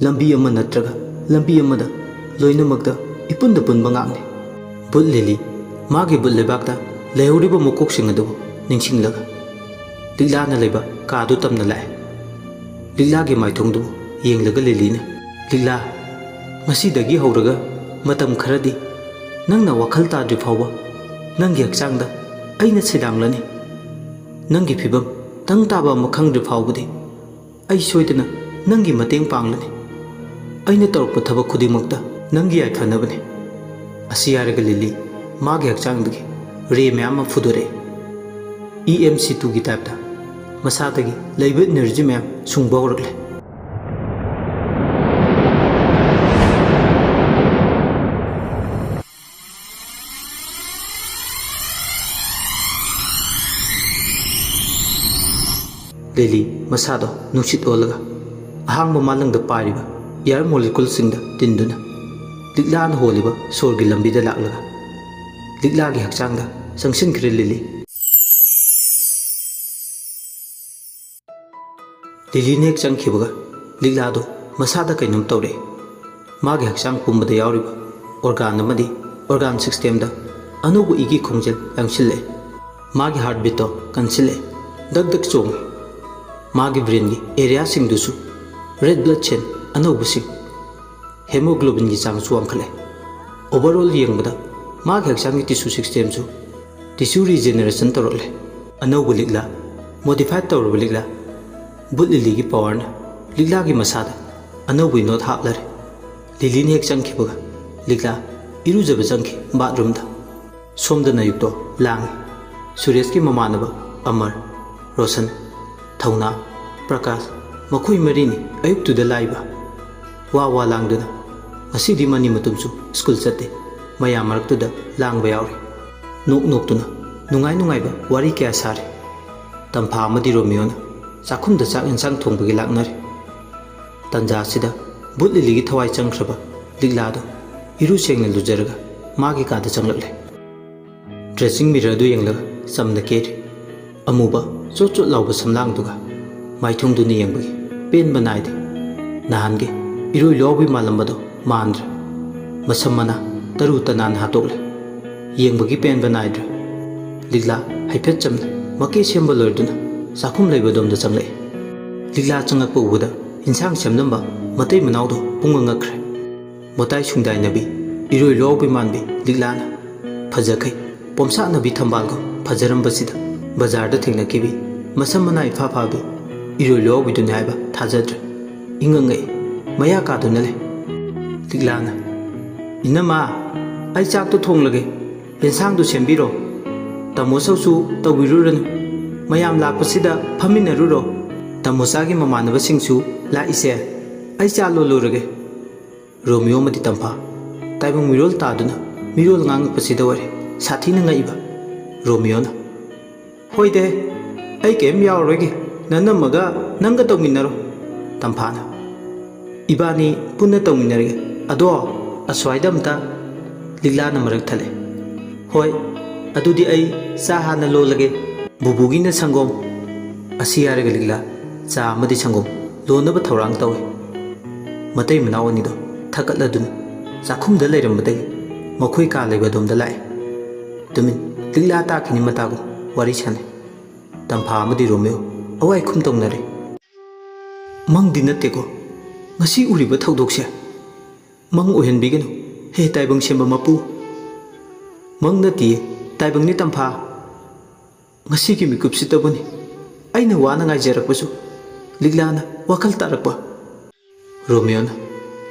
ꯂꯝꯕꯤ ꯑꯃ ꯅꯠꯇ꯭ꯔꯒ ꯂꯝꯕꯤ ꯑꯃꯗ ꯂꯣꯏꯅꯃꯛꯇ ꯏꯄꯨꯟꯗ ꯄꯨꯟꯕ ꯉꯥꯛꯅꯤ꯫ ꯕꯨꯠ ꯂꯤꯂꯤ ꯃꯥꯒꯤ ꯕꯨꯠ ꯂꯩꯕꯥꯛꯇ ꯂꯩꯍꯧꯔꯤꯕ ꯃꯀꯣꯛꯁꯤꯡ ꯑꯗꯨꯕꯨ ꯅꯤꯡꯁꯤꯡꯂꯒ ꯂꯤꯛꯂꯥꯅ ꯂꯩꯕ ꯀꯥꯗꯨ ꯇꯝꯅ ꯂꯥꯛꯑꯦ꯫ ꯂꯤꯛꯂꯥꯒꯤ ꯃꯥꯏꯊꯣꯡꯗꯨꯕꯨ ꯌꯦꯡꯂꯒ ꯂꯤꯂꯤꯅ, "ꯂꯤꯛꯂꯥ, ꯉꯁꯤꯗꯒꯤ ꯍꯧꯔꯒ ꯃꯇꯝ ꯈꯔꯗꯤ ꯅꯪꯅ ꯋꯥꯈꯜ ꯇꯥꯗ꯭ꯔꯤ ꯐꯥꯎꯕ ꯅꯪꯒꯤ ꯍꯛꯆꯥꯡꯗ ꯑꯩꯅ ꯁꯤꯗꯥꯡꯂꯅꯤ꯫ ꯅꯪꯒꯤ ꯐꯤꯕꯝ ꯇꯪ ꯇꯥꯕ ꯑꯃ ꯈꯪꯗ꯭ꯔꯤ ꯐꯥꯎꯕꯗꯤ ꯑꯩ ꯁꯣꯏꯗꯅ ꯅꯪꯒꯤ ꯃꯇꯦꯡ ꯄꯥꯡꯂꯅꯤ꯫ ꯑꯩꯅ ꯇꯧꯔꯛꯄ ꯊꯕꯛ ꯈꯨꯗꯤꯡꯃꯛꯇ ꯅꯪꯒꯤ ꯌꯥꯏꯐꯅꯕꯅꯤ꯫" ꯑꯁꯤ ꯍꯥꯏꯔꯒ ꯂꯤꯂꯤ ꯃꯥꯒꯤ ꯍꯛꯆꯥꯡꯗꯒꯤ ray ꯃꯌꯥꯝ ꯑꯃ ꯐꯨꯗꯣꯔꯛꯏ꯫ E M C two ꯒꯤ type ꯇ ꯃꯁꯥꯗꯒꯤ ꯂꯩꯕ energy ꯃꯌꯥꯝ ꯁꯨꯡꯕ ꯍꯧꯔꯛꯂꯦ꯫ ꯂꯤꯂꯤ ꯃꯁꯥꯗꯣ ꯅꯨꯡꯁꯤꯠ ꯑꯣꯜꯂꯒ ꯑꯍꯥꯡꯕ ꯃꯥꯂꯪꯗ ꯄꯥꯏꯔꯤꯕ ꯏꯌꯥꯔ ꯃꯣꯂꯤꯀꯨꯜꯁꯤꯡꯗ ꯇꯤꯟꯗꯨꯅ ꯂꯤꯛꯂꯥꯅ ꯍꯣꯜꯂꯤꯕ ꯁꯣꯔꯒꯤ ꯂꯝꯕꯤꯗ ꯂꯥꯛꯂꯒ ꯂꯤꯛꯂꯥꯒꯤ ꯍꯛꯆꯥꯡꯗ ꯆꯪꯁꯤꯟꯈ꯭ꯔꯦ ꯂꯤꯂꯤ꯫ ꯂꯤꯂꯤꯅ ꯍꯦꯛ ꯆꯪꯈꯤꯕꯒ ꯂꯤꯛꯂꯥꯗꯣ ꯃꯁꯥꯗ ꯀꯩꯅꯣꯝ ꯇꯧꯔꯛꯑꯦ꯫ ꯃꯥꯒꯤ ꯍꯛꯆꯥꯡ ꯄꯨꯝꯕꯗ ꯌꯥꯎꯔꯤꯕ ꯑꯣꯔꯒꯥꯟ ꯑꯃꯗꯤ ꯑꯣꯔꯒꯥꯟ ꯁꯤꯁꯇꯦꯝꯗ ꯑꯅꯧꯕ ꯏꯒꯤ ꯈꯣꯡꯖꯦꯜ ꯌꯥꯡꯁꯤꯜꯂꯛꯑꯦ꯫ ꯃꯥꯒꯤ ꯍꯥꯔꯠ ꯕꯤꯠꯇꯣ ꯀꯟꯁꯤꯜꯂꯛꯑꯦ꯫ ꯗꯛ ꯗꯛ ꯆꯣꯡꯉꯦ꯫ ꯃꯥꯒꯤ ꯕ꯭ꯔꯦꯟꯒꯤ ꯑꯦꯔꯤꯌꯥꯁꯤꯡꯗꯨꯁꯨ ꯔꯦꯗ ꯕ꯭ꯂꯗ ꯁꯦꯜ ꯑꯅꯧꯕꯁꯤꯡ, ꯍꯦꯃꯣꯒ꯭ꯂꯣꯕꯤꯟꯒꯤ ꯆꯥꯡꯁꯨ ꯋꯥꯡꯈꯠꯂꯦ꯫ ꯑꯣꯚꯔꯑꯣꯜ ꯌꯦꯡꯕꯗ ꯃꯥꯒꯤ ꯍꯛꯆꯥꯡꯒꯤ ꯇꯤꯁꯨ ꯁꯤꯁꯇꯦꯝꯁꯨ ꯇꯤꯁꯨ ꯔꯤꯖꯦꯅꯦꯔꯦꯁꯟ ꯇꯧꯔꯛꯂꯦ꯫ ꯑꯅꯧꯕ ꯂꯤꯛꯂꯥ, ꯃꯣꯗꯤꯐꯥꯏꯠ ꯇꯧꯔꯕ ꯂꯤꯛꯂꯥ꯫ ꯕꯨꯠ ꯂꯤꯂꯤꯒꯤ ꯄꯋꯥꯔꯅ ꯂꯤꯛꯂꯥꯒꯤ ꯃꯁꯥꯗ ꯑꯅꯧꯕ ꯏꯅꯣꯠ ꯍꯥꯞꯂꯔꯦ꯫ ꯂꯤꯂꯤꯅ ꯍꯦꯛ ꯆꯪꯈꯤꯕꯒ ꯂꯤꯛꯂꯥ ꯏꯔꯨꯖꯕ ꯆꯪꯈꯤ ꯕꯥꯠꯔꯨꯝꯗ꯫ ꯁꯣꯝꯗꯅ ꯑꯌꯨꯛꯇꯣ ꯂꯥꯡꯉꯤ꯫ ꯁꯨꯔꯦꯁꯀꯤ ꯃꯃꯥꯟꯅꯕ ꯑꯃꯔ, ꯔꯣꯁꯟ, ꯊꯧꯅꯥ, ꯄ꯭ꯔꯀꯥꯁ, ꯃꯈꯣꯏ ꯃꯔꯤꯅꯤ ꯑꯌꯨꯛꯇꯨꯗ ꯂꯥꯛꯏꯕ꯫ ꯋꯥ ꯋꯥ ꯂꯥꯡꯗꯨꯅ꯫ ꯉꯁꯤꯗꯤ ꯃꯅꯤ ꯃꯇꯨꯝꯁꯨ ꯁ꯭ꯀꯨꯜ ꯆꯠꯇꯦ꯫ ꯃꯌꯥꯝ ꯃꯔꯛꯇꯨꯗ ꯂꯥꯡꯕ ꯌꯥꯎꯔꯤ꯫ ꯅꯣꯛ ꯅꯣꯛꯇꯨꯅ ꯅꯨꯡꯉꯥꯏ ꯅꯨꯡꯉꯥꯏꯕ ꯋꯥꯔꯤ ꯀꯌꯥ ꯁꯥꯔꯤ꯫ ꯇꯝꯐꯥ ꯑꯃꯗꯤ ꯔꯣꯃꯤꯌꯣꯅ ꯆꯥꯛꯈꯨꯝꯗ ꯆꯥꯛ ꯌꯦꯟꯁꯥꯡ ꯊꯣꯡꯕꯒꯤ ꯂꯥꯛꯅꯔꯤ꯫ ꯇꯟꯖꯥ ꯑꯁꯤꯗ ꯕꯨꯠ ꯂꯤꯂꯤꯒꯤ ꯊꯋꯥꯏ ꯆꯪꯈ꯭ꯔꯕ ꯂꯤꯛꯂꯥꯗꯣ ꯏꯔꯨ ꯁꯦꯡꯅ ꯂꯨꯖꯔꯒ ꯃꯥꯒꯤ ꯀꯥꯗ ꯆꯪꯂꯛꯂꯦ꯫ ꯗ꯭ꯔꯦꯁꯤꯡ ꯃꯤꯔꯔꯗꯨ ꯌꯦꯡꯂꯒ ꯆꯝꯅ ꯀꯦꯔꯤ꯫ ꯑꯃꯨꯕ ꯆꯣꯠ ꯆꯣꯠ ꯂꯥꯎꯕ ꯁꯝꯂꯥꯡꯗꯨꯒ ꯃꯥꯏꯊꯣꯡꯗꯨꯅ ꯌꯦꯡꯕꯒꯤ ꯄꯦꯟꯕ ꯅꯥꯏꯗꯦ꯫ ꯅꯍꯥꯟꯒꯤ ꯏꯔꯣꯏ ꯂꯣꯌꯥꯎꯕꯤ ꯃꯥꯜꯂꯝꯕꯗꯣ ꯃꯥꯟꯗ꯭ꯔꯦ꯫ ꯃꯁꯝ ꯃꯅꯥ ꯇꯔꯨ ꯇꯅꯥꯟ ꯍꯥꯠꯇꯣꯛꯂꯦ꯫ ꯌꯦꯡꯕꯒꯤ ꯄꯦꯟꯕ ꯅꯥꯏꯗ꯭ꯔꯦ꯫ ꯂꯤꯛꯂꯥ ꯍꯥꯏꯐꯦꯠ ꯆꯝꯅ ꯃꯀꯦ ꯁꯦꯝꯕ ꯂꯣꯏꯔꯗꯨꯅ ꯆꯥꯛꯈꯨꯝ ꯂꯩꯕ ꯑꯗꯣꯝꯗ ꯆꯪꯂꯛꯏ꯫ ꯂꯤꯛꯂꯥ ꯆꯪꯂꯛꯄ ꯎꯕꯗ ꯏꯟꯁꯥꯡ ꯁꯦꯝꯂꯝꯕ ꯃꯇꯩ ꯃꯅꯥꯎꯗꯣ ꯄꯨꯡꯉꯛ ꯉꯛꯈ꯭ꯔꯦ꯫ ꯃꯇꯥꯏ ꯁꯨꯡꯗꯥꯏꯅꯕꯤ, ꯏꯔꯣꯏ ꯂꯣꯌꯥꯎꯕꯤ ꯃꯥꯟꯕꯤ ꯂꯤꯛꯂꯥꯅ ꯐꯖꯈꯩ ꯄꯣꯝꯁꯥꯠꯅꯕꯤ ꯊꯝꯕꯥꯜꯒꯨꯝ ꯐꯖꯔꯝꯕꯁꯤꯗ ꯕꯖꯥꯔꯗ ꯊꯦꯡꯅꯈꯤꯕꯤ ꯃꯁꯝ ꯃꯅꯥ ꯏꯐꯥ ꯐꯥꯕꯤ ꯏꯔꯣꯏ ꯂꯣꯌꯥꯎꯕꯤꯗꯨꯅꯤ ꯍꯥꯏꯕ ꯊꯥꯖꯗ꯭ꯔꯦ꯫ ꯏꯉꯛ ꯉꯛꯏ꯫ ꯃꯌꯥ ꯀꯥꯗꯨꯅ ꯂꯩ꯫ ꯂꯤꯛꯂꯥꯅ, "ꯏꯅꯝꯃ, ꯑꯩ ꯆꯥꯛꯇꯣ ꯊꯣꯡꯂꯒꯦ, ꯌꯦꯟꯁꯥꯡꯗꯣ ꯁꯦꯝꯕꯤꯔꯣ꯫ ꯇꯥꯃꯣ ꯁꯧꯁꯨ ꯇꯧꯕꯤꯔꯨꯔꯅꯨ꯫ ꯃꯌꯥꯝ ꯂꯥꯛꯄꯁꯤꯗ ꯐꯝꯃꯤꯟꯅꯔꯨꯔꯣ꯫ ꯇꯥꯃꯣꯆꯥꯒꯤ ꯃꯃꯥꯟꯅꯕꯁꯤꯡꯁꯨ ꯂꯥꯛꯏꯁꯦ꯫ ꯑꯩ ꯆꯥ ꯂꯣꯜꯂꯨꯔꯒꯦ꯫" ꯔꯣꯃꯤꯌꯣ ꯑꯃꯗꯤ ꯇꯝꯐꯥ ꯇꯥꯏꯕꯪ ꯃꯤꯔꯣꯜ ꯇꯥꯗꯨꯅ ꯃꯤꯔꯣꯜ ꯉꯥꯡꯉꯛꯄꯁꯤꯗ ꯑꯣꯏꯔꯦ ꯁꯥꯊꯤꯅ ꯉꯛꯏꯕ꯫ ꯔꯣꯃꯤꯌꯣꯅ, "ꯍꯣꯏꯗꯦ, ꯑꯩ ꯀꯔꯤꯝ ꯌꯥꯎꯔꯔꯣꯏꯒꯦ꯫ "ꯅꯅꯝꯃꯒ ꯅꯪꯒ ꯇꯧꯃꯤꯟꯅꯔꯣ," ꯇꯝꯐꯥꯅ꯫ "ꯏꯕꯥꯅꯤ ꯄꯨꯟꯅ ꯇꯧꯃꯤꯟꯅꯔꯒꯦ꯫ ꯑꯗꯣ ꯑꯁ꯭ꯋꯥꯏꯗ ꯑꯝꯇ," ꯂꯤꯛꯂꯥꯅ ꯃꯔꯛ ꯊꯠꯂꯦ꯫ "ꯍꯣꯏ, ꯑꯗꯨꯗꯤ ꯑꯩ ꯆꯥ ꯍꯥꯟꯅ ꯂꯣꯜꯂꯒꯦ꯫ ꯕꯨꯕꯨꯒꯤꯅ ꯁꯪꯒꯣꯝ꯫" ꯑꯁꯤ ꯍꯥꯏꯔꯒ ꯂꯤꯛꯂꯥ ꯆꯥ ꯑꯃꯗꯤ ꯁꯪꯒꯣꯝ ꯂꯣꯟꯅꯕ ꯊꯧꯔꯥꯡ ꯇꯧꯏ꯫ ꯃꯇꯩ ꯃꯅꯥꯎ ꯑꯅꯤꯗꯣ ꯊꯛꯀꯠꯂꯗꯨꯅ ꯆꯥꯛꯈꯨꯝꯗ ꯂꯩꯔꯝꯕꯗꯒꯤ ꯃꯈꯣꯏ ꯀꯥ ꯂꯩꯕ ꯑꯗꯣꯝꯗ ꯂꯥꯛꯏ꯫ ꯇꯨꯃꯤꯟ ꯂꯤꯛꯂꯥ ꯇꯥꯈꯤꯅꯤ ꯃꯇꯥꯒꯨꯝ ꯋꯥꯔꯤ ꯁꯥꯟꯅꯩ꯫ ꯇꯝꯐꯥ ꯑꯃꯗꯤ ꯔꯣꯃꯤꯌꯣ ꯑꯋꯥꯏ ꯈꯨꯝ ꯇꯧꯅꯔꯦ꯫ "ꯃꯪꯗꯤ ꯅꯠꯇꯦꯀꯣ ꯉꯁꯤ ꯎꯔꯤꯕ ꯊꯧꯗꯣꯛꯁꯦ? ꯃꯪ ꯑꯣꯏꯍꯟꯕꯤꯒꯅꯨ, ꯍꯦ ꯇꯥꯏꯕꯪ ꯁꯦꯝꯕ ꯃꯄꯨ!" "ꯃꯪ ꯅꯠꯇꯤꯌꯦ, ꯇꯥꯏꯕꯪꯅꯤ ꯇꯝꯐꯥ꯫ ꯉꯁꯤꯒꯤ ꯃꯤꯀꯨꯞꯁꯤꯇꯕꯨꯅꯤ ꯑꯩꯅ ꯋꯥꯅ ꯉꯥꯏꯖꯔꯛꯄꯁꯨ ꯂꯤꯛꯂꯥꯅ ꯋꯥꯈꯜ ꯇꯥꯔꯛꯄ꯫" ꯔꯣꯃꯤꯌꯣꯅ,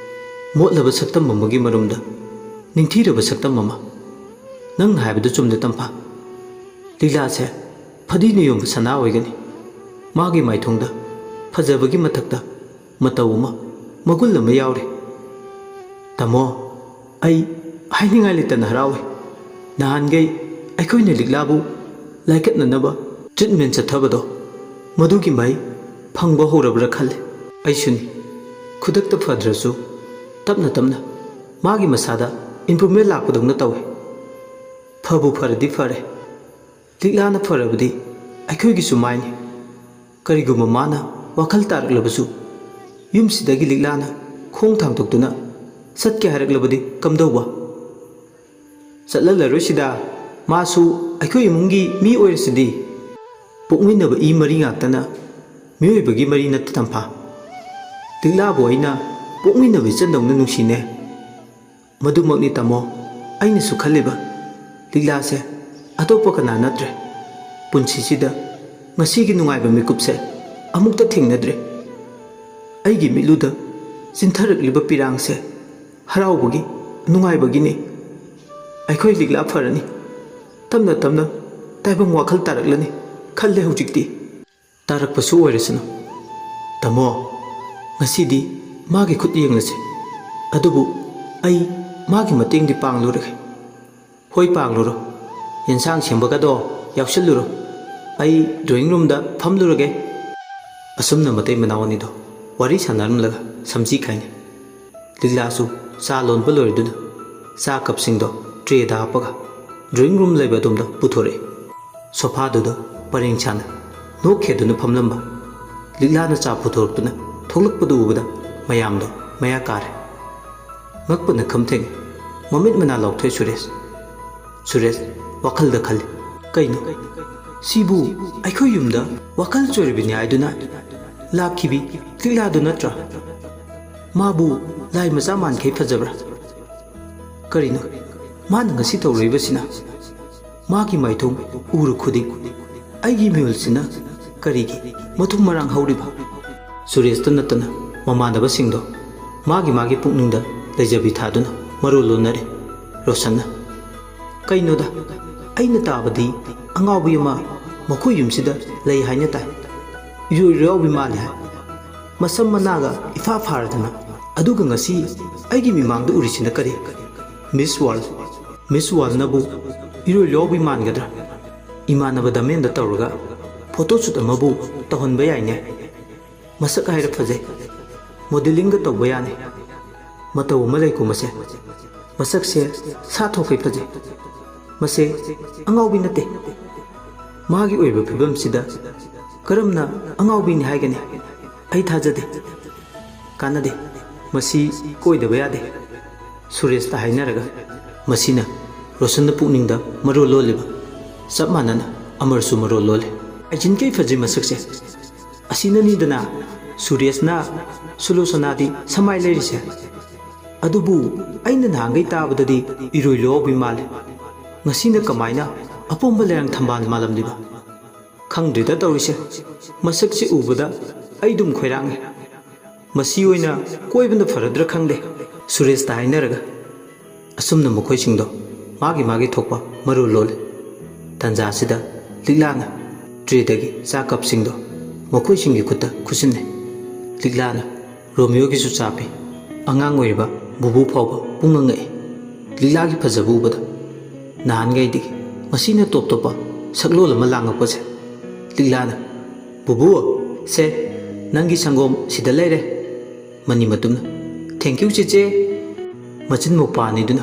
ꯃꯣꯠꯂꯕ ꯁꯛꯇꯝ ꯑꯃꯒꯤ ꯃꯔꯨꯝꯗ ꯅꯤꯡꯊꯤꯔꯕ ꯁꯛꯇꯝ ꯑꯃ꯫ "ꯅꯪꯅ ꯍꯥꯏꯕꯗꯨ ꯆꯨꯝꯗꯦ ꯇꯝꯐꯥ꯫ ꯂꯤꯛꯂꯥꯁꯦ ꯐꯗꯤꯅ ꯌꯣꯟꯕ ꯁꯅꯥ ꯑꯣꯏꯒꯅꯤ꯫ ꯃꯥꯒꯤ ꯃꯥꯏꯊꯣꯡꯗ ꯐꯖꯕꯒꯤ ꯃꯊꯛꯇ ꯃꯇꯧ ꯑꯃ, ꯃꯒꯨꯟ ꯑꯃ ꯌꯥꯎꯔꯤ꯫ ꯇꯥꯃꯣ, ꯑꯩ ꯍꯥꯏꯅꯤꯡꯉꯥꯏ ꯂꯩꯇꯅ ꯍꯔꯥꯎꯏ꯫ ꯅꯍꯥꯟꯈꯩ ꯑꯩꯈꯣꯏꯅ ꯂꯤꯛꯂꯥꯕꯨ ꯂꯥꯏꯀꯠꯅꯅꯕ ꯇ꯭ꯔꯤꯠꯃꯦꯟ ꯆꯠꯊꯕꯗꯣ, ꯃꯗꯨꯒꯤ ꯃꯍꯩ ꯐꯪꯕ ꯍꯧꯔꯕ꯭ꯔꯥ ꯈꯜꯂꯦ꯫" "ꯑꯩꯁꯨꯅꯤ꯫ ꯈꯨꯗꯛꯇ ꯐꯗ꯭ꯔꯁꯨ ꯇꯞꯅ ꯇꯞꯅ ꯃꯥꯒꯤ ꯃꯁꯥꯗ ꯏꯝꯄ꯭ꯔꯨꯚꯃꯦꯟ ꯂꯥꯛꯄꯗꯧꯅ ꯇꯧꯏ꯫ ꯐꯕꯨ ꯐꯔꯗꯤ ꯐꯔꯦ꯫ ꯂꯤꯛꯂꯥꯅ ꯐꯔꯕꯗꯤ ꯑꯩꯈꯣꯏꯒꯤꯁꯨ ꯃꯥꯏꯅꯤ꯫ ꯀꯔꯤꯒꯨꯝꯕ ꯃꯥꯅ ꯋꯥꯈꯜ ꯇꯥꯔꯛꯂꯕꯁꯨ, ꯌꯨꯝꯁꯤꯗꯒꯤ ꯂꯤꯛꯂꯥꯅ ꯈꯣꯡ ꯊꯥꯡꯗꯣꯛꯇꯨꯅ ꯆꯠꯀꯦ ꯍꯥꯏꯔꯛꯂꯕꯗꯤ ꯀꯝꯗꯧꯕ?" "ꯆꯠꯍꯜꯂꯔꯣꯏꯁꯤꯗ, ꯃꯥꯁꯨ ꯑꯩꯈꯣꯏ ꯏꯃꯨꯡꯒꯤ ꯃꯤ ꯑꯣꯏꯔꯁꯤꯗꯤ꯫ ꯄꯣꯛꯃꯤꯟꯅꯕ ꯏ ꯃꯔꯤ ꯉꯥꯛꯇꯅ ꯃꯤꯑꯣꯏꯕꯒꯤ ꯃꯔꯤ ꯅꯠꯇꯦ ꯇꯝꯐꯥ꯫ ꯂꯤꯛꯂꯥꯕꯨ ꯑꯩꯅ ꯄꯣꯛꯃꯤꯟꯅꯕ ꯏꯆꯟꯗꯧꯅ ꯅꯨꯡꯁꯤꯅꯦ꯫" "ꯃꯗꯨꯃꯛꯅꯤ ꯇꯥꯃꯣ ꯑꯩꯅꯁꯨ ꯈꯜꯂꯤꯕ꯫ ꯂꯤꯛꯂꯥꯁꯦ ꯑꯇꯣꯞꯄ ꯀꯅꯥ ꯅꯠꯇ꯭ꯔꯦ꯫ ꯄꯨꯟꯁꯤꯁꯤꯗ ꯉꯁꯤꯒꯤ ꯅꯨꯡꯉꯥꯏꯕ ꯃꯤꯀꯨꯞꯁꯦ ꯑꯃꯨꯛꯇ ꯊꯦꯡꯅꯗ꯭ꯔꯤ꯫ ꯑꯩꯒꯤ ꯃꯤꯠꯂꯨꯗ ꯆꯤꯟꯊꯔꯛꯂꯤꯕ ꯄꯤꯔꯥꯡꯁꯦ ꯍꯔꯥꯎꯕꯒꯤ, ꯅꯨꯡꯉꯥꯏꯕꯒꯤꯅꯤ꯫ ꯑꯩꯈꯣꯏ ꯂꯤꯛꯂꯥ ꯐꯔꯅꯤ꯫ ꯇꯞꯅ ꯇꯞꯅ ꯇꯥꯏꯕꯪ ꯋꯥꯈꯜ ꯇꯥꯔꯛꯂꯅꯤ ꯈꯜꯂꯦ ꯍꯧꯖꯤꯛꯇꯤ꯫" "ꯇꯥꯔꯛꯄꯁꯨ ꯑꯣꯏꯔꯁꯅꯨ꯫ ꯇꯥꯃꯣ, ꯉꯁꯤꯗꯤ ꯃꯥꯒꯤ ꯈꯨꯠ ꯌꯦꯡꯂꯁꯤ꯫ ꯑꯗꯨꯕꯨ ꯑꯩ ꯃꯥꯒꯤ ꯃꯇꯦꯡꯗꯤ ꯄꯥꯡꯂꯨꯔꯒꯦ꯫" "ꯍꯣꯏ, ꯄꯥꯡꯂꯨꯔꯣ꯫ ꯌꯦꯟꯁꯥꯡ ꯁꯦꯝꯕꯒꯗꯣ ꯌꯥꯎꯁꯤꯜꯂꯨꯔꯣ꯫ ꯑꯩ ꯗ꯭ꯔꯣꯌꯤꯡ ꯔꯨꯝꯗ ꯐꯝꯂꯨꯔꯒꯦ꯫" ꯑꯁꯨꯝꯅ ꯃꯇꯩ ꯃꯅꯥꯎ ꯑꯅꯤꯗꯣ ꯋꯥꯔꯤ ꯁꯥꯟꯅꯔꯝꯂꯒ ꯁꯝꯖꯤ ꯈꯥꯏꯅꯩ꯫ ꯂꯤꯛꯂꯥꯁꯨ ꯆꯥ ꯂꯣꯟꯕ ꯂꯣꯏꯔꯗꯨꯅ ꯆꯥ ꯀꯞꯁꯤꯡꯗꯣ ꯇ꯭ꯔꯦꯗ ꯍꯥꯞꯄꯒ ꯗ꯭ꯔꯣꯌꯤꯡ ꯔꯨꯝ ꯂꯩꯕ ꯑꯗꯣꯝꯗ ꯄꯨꯊꯣꯔꯛꯏ꯫ ꯁꯣꯐꯥꯗꯨꯗ ꯄꯔꯦꯡ ꯁꯥꯅ ꯅꯣꯛ ꯈꯦꯗꯨꯅ ꯐꯝꯂꯝꯕ ꯂꯤꯛꯂꯥꯅ ꯆꯥ ꯄꯨꯊꯣꯔꯛꯇꯨꯅ ꯊꯣꯛꯂꯛꯄꯗꯨ ꯎꯕꯗ ꯃꯌꯥꯝꯗꯣ ꯃꯌꯥ ꯀꯥꯔꯦ꯫ ꯉꯛꯄꯅ ꯈꯝ ꯊꯦꯡꯉꯦ꯫ ꯃꯃꯤꯠ ꯃꯅꯥ ꯂꯥꯎꯊꯣꯛꯑꯦ ꯁꯨꯔꯦꯁ꯫ ꯁꯨꯔꯦꯁ ꯋꯥꯈꯜꯗ ꯈꯜꯂꯤ, "ꯀꯩꯅꯣ? ꯁꯤꯕꯨ ꯑꯩꯈꯣꯏ ꯌꯨꯝꯗ ꯋꯥꯈꯜ ꯆꯣꯏꯔꯕꯤꯅꯤ ꯍꯥꯏꯗꯨꯅ ꯂꯥꯛꯈꯤꯕꯤ ꯂꯤꯛꯂꯥꯗꯨ ꯅꯠꯇ꯭ꯔꯥ? ꯃꯥꯕꯨ ꯂꯥꯏ ꯃꯆꯥ ꯃꯥꯟꯈꯩ ꯐꯖꯕ꯭ꯔꯥ? ꯀꯔꯤꯅꯣ ꯃꯥꯅ ꯉꯁꯤ ꯇꯧꯔꯛꯏꯕꯁꯤꯅ? ꯃꯥꯒꯤ ꯃꯥꯏꯊꯣꯡ ꯎꯔꯨ ꯈꯨꯗꯤꯡ ꯑꯩꯒꯤ ꯃꯤꯍꯨꯜꯁꯤꯅ ꯀꯔꯤꯒꯤ ꯃꯊꯨꯝ ꯃꯔꯥꯡ ꯍꯧꯔꯤꯕ?" ꯁꯨꯔꯦꯁꯇ ꯅꯠꯇꯅ ꯃꯃꯥꯟꯅꯕꯁꯤꯡꯗꯣ ꯃꯥꯒꯤ ꯃꯥꯒꯤ ꯄꯨꯛꯅꯤꯡꯗ ꯂꯩꯖꯕꯤ ꯊꯥꯗꯨꯅ ꯃꯔꯣꯜ ꯂꯣꯟꯅꯔꯦ꯫ ꯔꯣꯁꯟꯅ, "ꯀꯩꯅꯣꯗ, ꯑꯩꯅ ꯇꯥꯕꯗꯤ ꯑꯉꯥꯎꯕꯤ ꯑꯃ ꯃꯈꯣꯏ ꯌꯨꯝꯁꯤꯗ ꯂꯩ ꯍꯥꯏꯅ ꯇꯥꯏ꯫ ꯏꯔꯣꯏ ꯂꯣꯌꯥꯎꯕꯤ ꯃꯥꯜꯂꯤ ꯍꯥꯏ꯫ ꯃꯁꯝ ꯃꯅꯥꯒ ꯏꯐꯥ ꯐꯥꯔꯗꯅ꯫ ꯑꯗꯨꯒ ꯉꯁꯤ ꯑꯩꯒꯤ ꯃꯤꯃꯥꯡꯗ ꯎꯔꯤꯁꯤꯅ ꯀꯔꯤ? ꯃꯤꯁ ꯋꯥꯔꯜ꯫ ꯃꯤꯁ ꯋꯥꯔꯜꯅꯕꯨ ꯏꯔꯣꯏ ꯂꯣꯌꯥꯎꯕꯤ ꯃꯥꯟꯒꯗ꯭ꯔꯥ? ꯏꯃꯥꯟꯅꯕ ꯗꯃꯦꯟꯗ ꯇꯧꯔꯒ ꯐꯣꯇꯣ ꯁꯨꯠ ꯑꯃꯕꯨ ꯇꯧꯍꯟꯕ ꯌꯥꯏꯅꯦ꯫ ꯃꯁꯛ ꯍꯥꯏꯔ ꯐꯖꯩ꯫ ꯃꯣꯗꯦꯂꯤꯡꯒ ꯇꯧꯕ ꯌꯥꯅꯤ꯫ ꯃꯇꯧ ꯑꯃ ꯂꯩꯀꯣ ꯃꯁꯦ꯫ ꯃꯁꯛꯁꯦ ꯁꯥ ꯊꯣꯛꯈꯩ ꯐꯖꯩ꯫ ꯃꯁꯦ ꯑꯉꯥꯎꯕꯤ ꯅꯠꯇꯦ꯫ ꯃꯥꯒꯤ ꯑꯣꯏꯕ ꯐꯤꯕꯝꯁꯤꯗ ꯀꯔꯝꯅ ꯑꯉꯥꯎꯕꯤꯅꯤ ꯍꯥꯏꯒꯅꯤ? ꯑꯩ ꯊꯥꯖꯗꯦ꯫ ꯀꯥꯟꯅꯗꯦ꯫ ꯃꯁꯤ ꯀꯣꯏꯗꯕ ꯌꯥꯗꯦ꯫" ꯁꯨꯔꯦꯁꯇ ꯍꯥꯏꯅꯔꯒ ꯃꯁꯤꯅ ꯔꯣꯁꯟꯅ ꯄꯨꯛꯅꯤꯡꯗ ꯃꯔꯨ ꯂꯣꯜꯂꯤꯕ ꯆꯞ ꯃꯥꯟꯅꯅ ꯑꯃꯔꯁꯨ ꯃꯔꯣꯜ ꯂꯣꯜꯂꯤ꯫ "ꯍꯥꯏꯖꯤꯟ ꯀꯩ ꯐꯖꯩ ꯃꯁꯛꯁꯦ꯫ ꯑꯁꯤꯅꯅꯤꯗꯅ ꯁꯨꯔꯦꯁꯅ ꯁꯨꯂꯣꯆꯅꯥꯗꯤ ꯁꯃꯥꯏ ꯂꯩꯔꯤꯁꯦ꯫ ꯑꯗꯨꯕꯨ ꯑꯩꯅ ꯅꯍꯥꯟꯈꯩ ꯇꯥꯕꯗꯗꯤ ꯏꯔꯣꯏ ꯂꯣꯌꯥꯎꯕꯤ ꯃꯥꯜꯂꯤ꯫ ꯉꯁꯤꯅ ꯀꯃꯥꯏꯅ ꯑꯄꯣꯝꯕ ꯂꯩꯔꯥꯡ ꯊꯝꯕꯥꯜ ꯃꯥꯜꯂꯝꯂꯤꯕ? ꯈꯪꯗ꯭ꯔꯤꯗ ꯇꯧꯔꯤꯁꯦ꯫ ꯃꯁꯛꯁꯦ ꯎꯕꯗ ꯑꯩ ꯑꯗꯨꯝ ꯈꯣꯏꯔꯥꯡꯉꯦ꯫ ꯃꯁꯤ ꯑꯣꯏꯅ ꯀꯣꯏꯕꯅ ꯐꯔꯗ꯭ꯔꯥ ꯈꯪꯗꯦ꯫" ꯁꯨꯔꯦꯁꯇ ꯍꯥꯏꯅꯔꯒ ꯑꯁꯨꯝꯅ ꯃꯈꯣꯏꯁꯤꯡꯗꯣ ꯃꯥꯒꯤ ꯃꯥꯒꯤ ꯊꯣꯛꯄ ꯃꯔꯨ ꯂꯣꯜꯂꯤ꯫ ꯇꯟꯖꯥꯁꯤꯗ ꯂꯤꯛꯂꯥꯅ ꯇ꯭ꯔꯦꯗꯒꯤ ꯆꯥ ꯀꯞꯁꯤꯡꯗꯣ ꯃꯈꯣꯏꯁꯤꯡꯒꯤ ꯈꯨꯠꯇ ꯈꯨꯠꯁꯤꯟꯅꯩ꯫ ꯂꯤꯛꯂꯥꯅ ꯔꯣꯃꯤꯌꯣꯒꯤꯁꯨ ꯆꯥ ꯄꯤ꯫ ꯑꯉꯥꯡ ꯑꯣꯏꯔꯤꯕ ꯕꯨꯕꯨ ꯐꯥꯎꯕ ꯄꯨꯡꯉꯛ ꯉꯛꯏ꯫ ꯂꯤꯛꯂꯥꯒꯤ ꯐꯖꯕ ꯎꯕꯗ ꯅꯍꯥꯟꯈꯩꯗꯒꯤ ꯉꯁꯤꯅ ꯇꯣꯞ ꯇꯣꯞꯄ ꯁꯛꯂꯣꯟ ꯑꯃ ꯂꯥꯡꯉꯛꯄꯁꯦ꯫ ꯂꯤꯛꯂꯥꯅ, "ꯕꯨꯕꯨ, ꯁꯦ, "ꯅꯪꯒꯤ ꯁꯪꯒꯣꯝ ꯁꯤꯗ ꯂꯩꯔꯦ"꯫ ꯃꯅꯤꯃꯇꯨꯝꯅ, "Thank you, ꯆꯦꯆꯦ"꯫ ꯃꯆꯤꯟ ꯃꯧꯄꯥ ꯑꯅꯤꯗꯨꯅ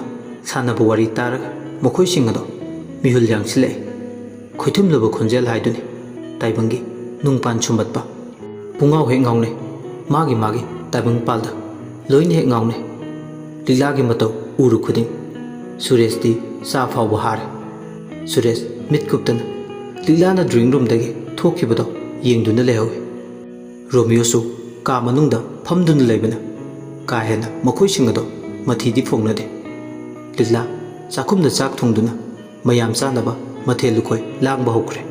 ꯁꯥꯟꯅꯕ ꯋꯥꯔꯤ ꯇꯥꯔꯒ ꯃꯈꯣꯏꯁꯤꯡ ꯑꯗꯣ ꯃꯤꯍꯨꯜ ꯌꯥꯡꯁꯤꯜꯂꯛꯑꯦ꯫ ꯈꯣꯏꯊꯨꯝꯂꯕ ꯈꯣꯟꯖꯦꯜ ꯍꯥꯏꯗꯨꯅꯤ ꯇꯥꯏꯕꯪꯒꯤ ꯅꯨꯡꯄꯥꯟ ꯁꯨꯝꯕꯠꯄ꯫ ꯄꯨꯡꯉꯥꯎ ꯍꯦꯛ ꯉꯥꯎꯅꯩ, ꯃꯥꯒꯤ ꯃꯥꯒꯤ ꯇꯥꯏꯕꯪ ꯄꯥꯜꯗ ꯂꯣꯏꯅ ꯍꯦꯛ ꯉꯥꯎꯅꯩ꯫ ꯂꯤꯛꯂꯥꯒꯤ ꯃꯇꯧ ꯎꯔꯨ ꯈꯨꯗꯤꯡ ꯁꯨꯔꯦꯁꯇꯤ ꯆꯥ ꯐꯥꯎꯕ ꯍꯥꯔꯦ꯫ ꯁꯨꯔꯦꯁ ꯃꯤꯠ ꯀꯨꯞꯇꯅ ꯂꯤꯛꯂꯥꯅ drawing roomꯗꯒꯤ ꯊꯣꯛꯈꯤꯕꯗꯣ ꯌꯦꯡꯗꯨꯅ ꯂꯩꯍꯧꯏ꯫ ꯔꯣꯃꯤꯌꯣꯁꯨ ꯀꯥ ꯃꯅꯨꯡꯗ ꯐꯝꯗꯨꯅ ꯂꯩꯕꯅ ꯀꯥ ꯍꯦꯟꯅ ꯃꯈꯣꯏꯁꯤꯡ ꯑꯗꯣ ꯃꯊꯤꯗꯤ ꯐꯣꯡꯅꯗꯦ꯫ ꯂꯤꯛꯂꯥ ꯆꯥꯛꯈꯨꯝꯗ ꯆꯥꯛ ꯊꯣꯡꯗꯨꯅ ꯃꯌꯥꯝ ꯆꯥꯅꯕ ꯃꯊꯦꯜ ꯂꯨꯀꯣꯏ ꯂꯥꯡꯕ ꯍꯧꯈ꯭ꯔꯦ꯫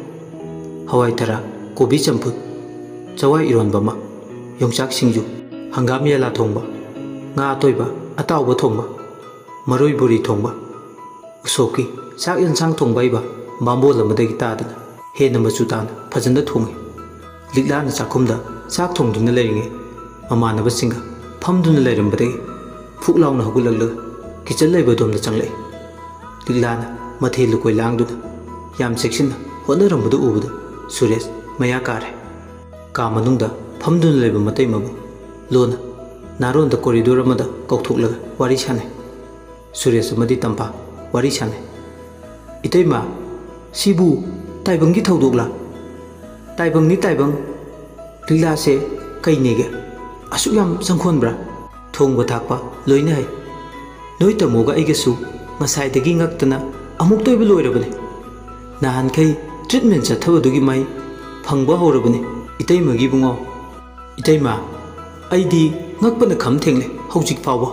ꯍꯋꯥꯏ ꯊꯔꯥꯛ, ꯀꯣꯕꯤ ꯆꯝꯐꯨꯠ, ꯆꯋꯥꯏ ꯏꯔꯣꯟꯕ ꯑꯃ, ꯌꯣꯡꯆꯥꯛ ꯁꯤꯡꯖꯨ, ꯍꯪꯒꯥꯝ ꯌꯦꯂꯥ ꯊꯣꯡꯕ, ꯉꯥ ꯑꯇꯣꯏꯕ ꯑꯇꯥꯎꯕ ꯊꯣꯡꯕ, ꯃꯔꯣꯏ ꯕꯣꯔꯤ ꯊꯣꯡꯕ, ꯎꯁꯣꯞꯀꯤ ꯆꯥꯛ ꯌꯦꯟꯁꯥꯡ ꯊꯣꯡꯕ ꯍꯩꯕ ꯕꯥꯝꯕꯣꯟ ꯑꯃꯗꯒꯤ ꯇꯥꯗꯅ ꯍꯦꯟꯅ ꯃꯆꯨ ꯇꯥꯅ ꯐꯖꯅ ꯊꯣꯡꯏ꯫ ꯂꯤꯛꯂꯥꯅ ꯆꯥꯛꯈꯨꯝꯗ ꯆꯥꯛ ꯊꯣꯡꯗꯨꯅ ꯂꯩꯔꯤꯉꯩ ꯃꯃꯥꯟꯅꯕꯁꯤꯡꯒ ꯐꯝꯗꯨꯅ ꯂꯩꯔꯝꯕꯗꯒꯤ ꯐꯨꯛ ꯂꯥꯎꯅ ꯍꯧꯒꯠꯂꯛꯂꯒ ꯀꯤꯆꯟ ꯂꯩꯕ ꯑꯗꯣꯝꯗ ꯆꯪꯂꯛꯏ꯫ ꯂꯤꯛꯂꯥꯅ ꯃꯊꯦꯜ ꯂꯨꯀꯣꯏ ꯂꯥꯡꯗꯨꯅ ꯌꯥꯝ ꯆꯦꯛꯁꯤꯟꯅ ꯍꯣꯠꯅꯔꯝꯕꯗꯨ ꯎꯕꯗ ꯁꯨꯔꯦꯁ ꯃꯌꯥ ꯀꯥꯔꯦ꯫ ꯀꯥ ꯃꯅꯨꯡꯗ ꯐꯝꯗꯨꯅ ꯂꯩꯕ ꯃꯇꯩꯃꯕꯨ ꯂꯣꯟꯅ ꯅꯥꯔꯣꯟꯗ corridor ꯑꯃꯗ ꯀꯧꯊꯣꯛꯂꯒ ꯋꯥꯔꯤ ꯁꯥꯟꯅꯩ꯫ ꯁꯨꯔꯦꯁ ꯑꯃꯗꯤ ꯇꯝꯐꯥ ꯋꯥꯔꯤ ꯁꯥꯟꯅꯩ꯫ "ꯏꯇꯩꯃ, ꯁꯤꯕꯨ ꯇꯥꯏꯕꯪꯒꯤ ꯊꯧꯗꯣꯛꯂꯥ?" "ꯇꯥꯏꯕꯪꯅꯤ ꯇꯥꯏꯕꯪ꯫ ꯂꯤꯛꯂꯥꯁꯦ ꯀꯩꯅꯦꯒꯦ? ꯑꯁꯨꯛ ꯌꯥꯝ ꯆꯪꯈꯣꯟꯕ꯭ꯔꯥ? ꯊꯣꯡꯕ ꯊꯥꯛꯄ ꯂꯣꯏꯅ ꯍꯩ꯫ ꯅꯣꯏ ꯇꯥꯃꯣꯒ ꯑꯩꯒꯁꯨ ꯉꯁꯥꯏꯗꯒꯤ ꯉꯛꯇꯅ ꯑꯃꯨꯛꯇ ꯑꯣꯏꯕ ꯂꯣꯏꯔꯕꯅꯤ꯫ ꯅꯍꯥꯟꯈꯩ treatment ꯆꯠꯊꯕꯗꯨꯒꯤ ꯃꯍꯩ ꯐꯪꯕ ꯍꯧꯔꯕꯅꯤ ꯏꯇꯩꯃꯒꯤ ꯏꯕꯨꯡꯉꯣ꯫ ꯏꯇꯩꯃ, ꯑꯩꯗꯤ ꯉꯛꯄꯅ ꯈꯝ ꯊꯦꯡꯂꯦ ꯍꯧꯖꯤꯛ ꯐꯥꯎꯕ꯫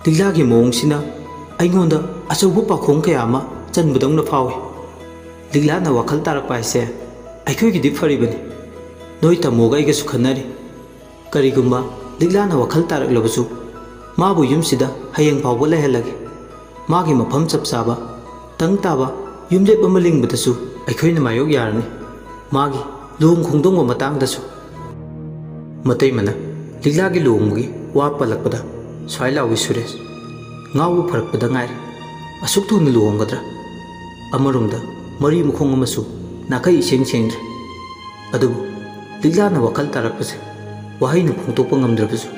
ꯂꯤꯛꯂꯥꯒꯤ ꯃꯑꯣꯡꯁꯤꯅ ꯑꯩꯉꯣꯟꯗ ꯑꯆꯧꯕ ꯄꯥꯈꯣꯡ ꯀꯌꯥ ꯑꯃ ꯆꯟꯕꯗꯧꯅ ꯐꯥꯎꯏ꯫ ꯂꯤꯛꯂꯥꯅ ꯋꯥꯈꯜ ꯇꯥꯔꯛꯄ ꯍꯥꯏꯁꯦ ꯑꯩꯈꯣꯏꯒꯤꯗꯤ ꯐꯔꯤꯕꯅꯤ꯫ ꯅꯣꯏ ꯇꯥꯃꯣꯒ ꯑꯩꯒꯁꯨ ꯈꯟꯅꯔꯤ꯫ ꯀꯔꯤꯒꯨꯝꯕ ꯂꯤꯛꯂꯥꯅ ꯋꯥꯈꯜ ꯇꯥꯔꯛꯂꯕꯁꯨ ꯃꯥꯕꯨ ꯌꯨꯝꯁꯤꯗ ꯍꯌꯦꯡ ꯐꯥꯎꯕ ꯂꯩꯍꯜꯂꯒꯦ꯫ ꯃꯥꯒꯤ ꯃꯐꯝ ꯆꯞ ꯆꯥꯕ, ꯇꯪ ꯇꯥꯕ ꯌꯨꯝꯂꯦꯞ ꯑꯃ ꯂꯤꯡꯕꯗꯁꯨ ꯑꯩꯈꯣꯏꯅ ꯃꯥꯌꯣꯛ ꯌꯥꯔꯅꯤ꯫ ꯃꯥꯒꯤ ꯂꯨꯍꯣꯡ ꯈꯣꯡꯗꯣꯡꯕ ꯃꯇꯥꯡꯗꯁꯨ꯫ ꯃꯇꯩꯃꯅ ꯂꯤꯛꯂꯥꯒꯤ ꯂꯨꯍꯣꯡꯕꯒꯤ ꯋꯥ ꯄꯜꯂꯛꯄꯗ ꯁ꯭ꯋꯥꯏ ꯂꯥꯎꯏ ꯁꯨꯔꯦꯁ꯫ ꯉꯥꯎꯕ ꯐꯔꯛꯄꯗ ꯉꯥꯏꯔꯦ꯫ ꯑꯁꯨꯛ ꯊꯨꯅ ꯂꯨꯍꯣꯡꯒꯗ꯭ꯔꯥ? ꯑꯃꯔꯣꯝꯗ ꯃꯔꯤ ꯃꯈꯣꯡ ꯑꯃꯁꯨ ꯅꯥꯈꯩ ꯏꯁꯦꯡ ꯁꯦꯡꯗ꯭ꯔꯦ꯫ ꯑꯗꯨꯕꯨ ꯂꯤꯛꯂꯥꯅ ꯋꯥꯈꯜ ꯇꯥꯔꯛꯄꯁꯦ ꯋꯥꯍꯩꯅ ꯐꯣꯡꯗꯣꯛꯄ ꯉꯝꯗ꯭ꯔꯕꯁꯨ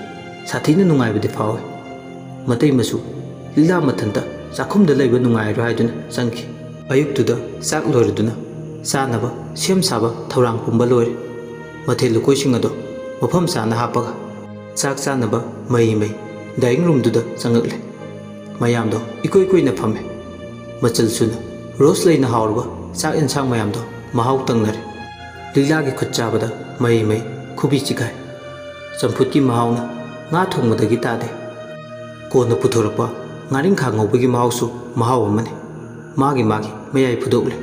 ꯁꯥꯊꯤꯅ ꯅꯨꯡꯉꯥꯏꯕꯗꯤ ꯐꯥꯎꯏ꯫ ꯃꯇꯩ ꯃꯁꯨ ꯂꯤꯛꯂꯥ ꯃꯊꯟꯇ ꯆꯥꯛꯈꯨꯝꯗ ꯂꯩꯕ ꯅꯨꯡꯉꯥꯏꯔꯣꯏ ꯍꯥꯏꯗꯨꯅ ꯆꯪꯈꯤ꯫ ꯑꯌꯨꯛꯇꯨꯗ ꯆꯥꯛ ꯂꯣꯏꯔꯗꯨꯅ ꯆꯥꯅꯕ ꯁꯦꯝ ꯁꯥꯕ ꯊꯧꯔꯥꯡ ꯄꯨꯝꯕ ꯂꯣꯏꯔꯦ꯫ ꯃꯊꯦꯜ ꯂꯨꯀꯣꯏꯁꯤꯡ ꯑꯗꯣ ꯃꯐꯝ ꯆꯥꯅ ꯍꯥꯞꯄꯒ ꯆꯥꯛ ꯆꯥꯅꯕ ꯃꯩ ꯃꯩ ꯗꯥꯏꯅꯤꯡ ꯔꯨꯝꯗꯨꯗ ꯆꯪꯉꯛꯂꯦ꯫ ꯃꯌꯥꯝꯗꯣ ꯏꯀꯣꯏ ꯀꯣꯏꯅ ꯐꯝꯃꯦ꯫ ꯃꯆꯜ ꯁꯨꯅ ꯔꯣꯁ ꯂꯩꯅ ꯍꯥꯎꯔꯕ ꯆꯥꯛ ꯌꯦꯟꯁꯥꯡ ꯃꯌꯥꯝꯗꯣ ꯃꯍꯥꯎ ꯇꯪꯅꯔꯦ꯫ ꯂꯤꯛꯂꯥꯒꯤ ꯈꯨꯠ ꯆꯥꯕꯗ ꯃꯩ ꯃꯩ ꯈꯨꯕꯤ ꯆꯤꯈꯥꯏ꯫ ꯆꯝꯐꯨꯠꯀꯤ ꯃꯍꯥꯎꯅ ꯉꯥ ꯊꯣꯡꯕꯗꯒꯤ ꯇꯥꯗꯦ꯫ ꯀꯣꯟꯅ ꯄꯨꯊꯣꯔꯛꯄ ꯉꯥꯔꯤꯡꯈꯥ ꯉꯧꯕꯒꯤ ꯃꯍꯥꯎꯁꯨ ꯃꯍꯥꯎ ꯑꯃꯅꯤ꯫ ꯃꯥꯒꯤ ꯃꯥꯒꯤ ꯃꯌꯥꯏ ꯐꯨꯗꯣꯛꯂꯦ꯫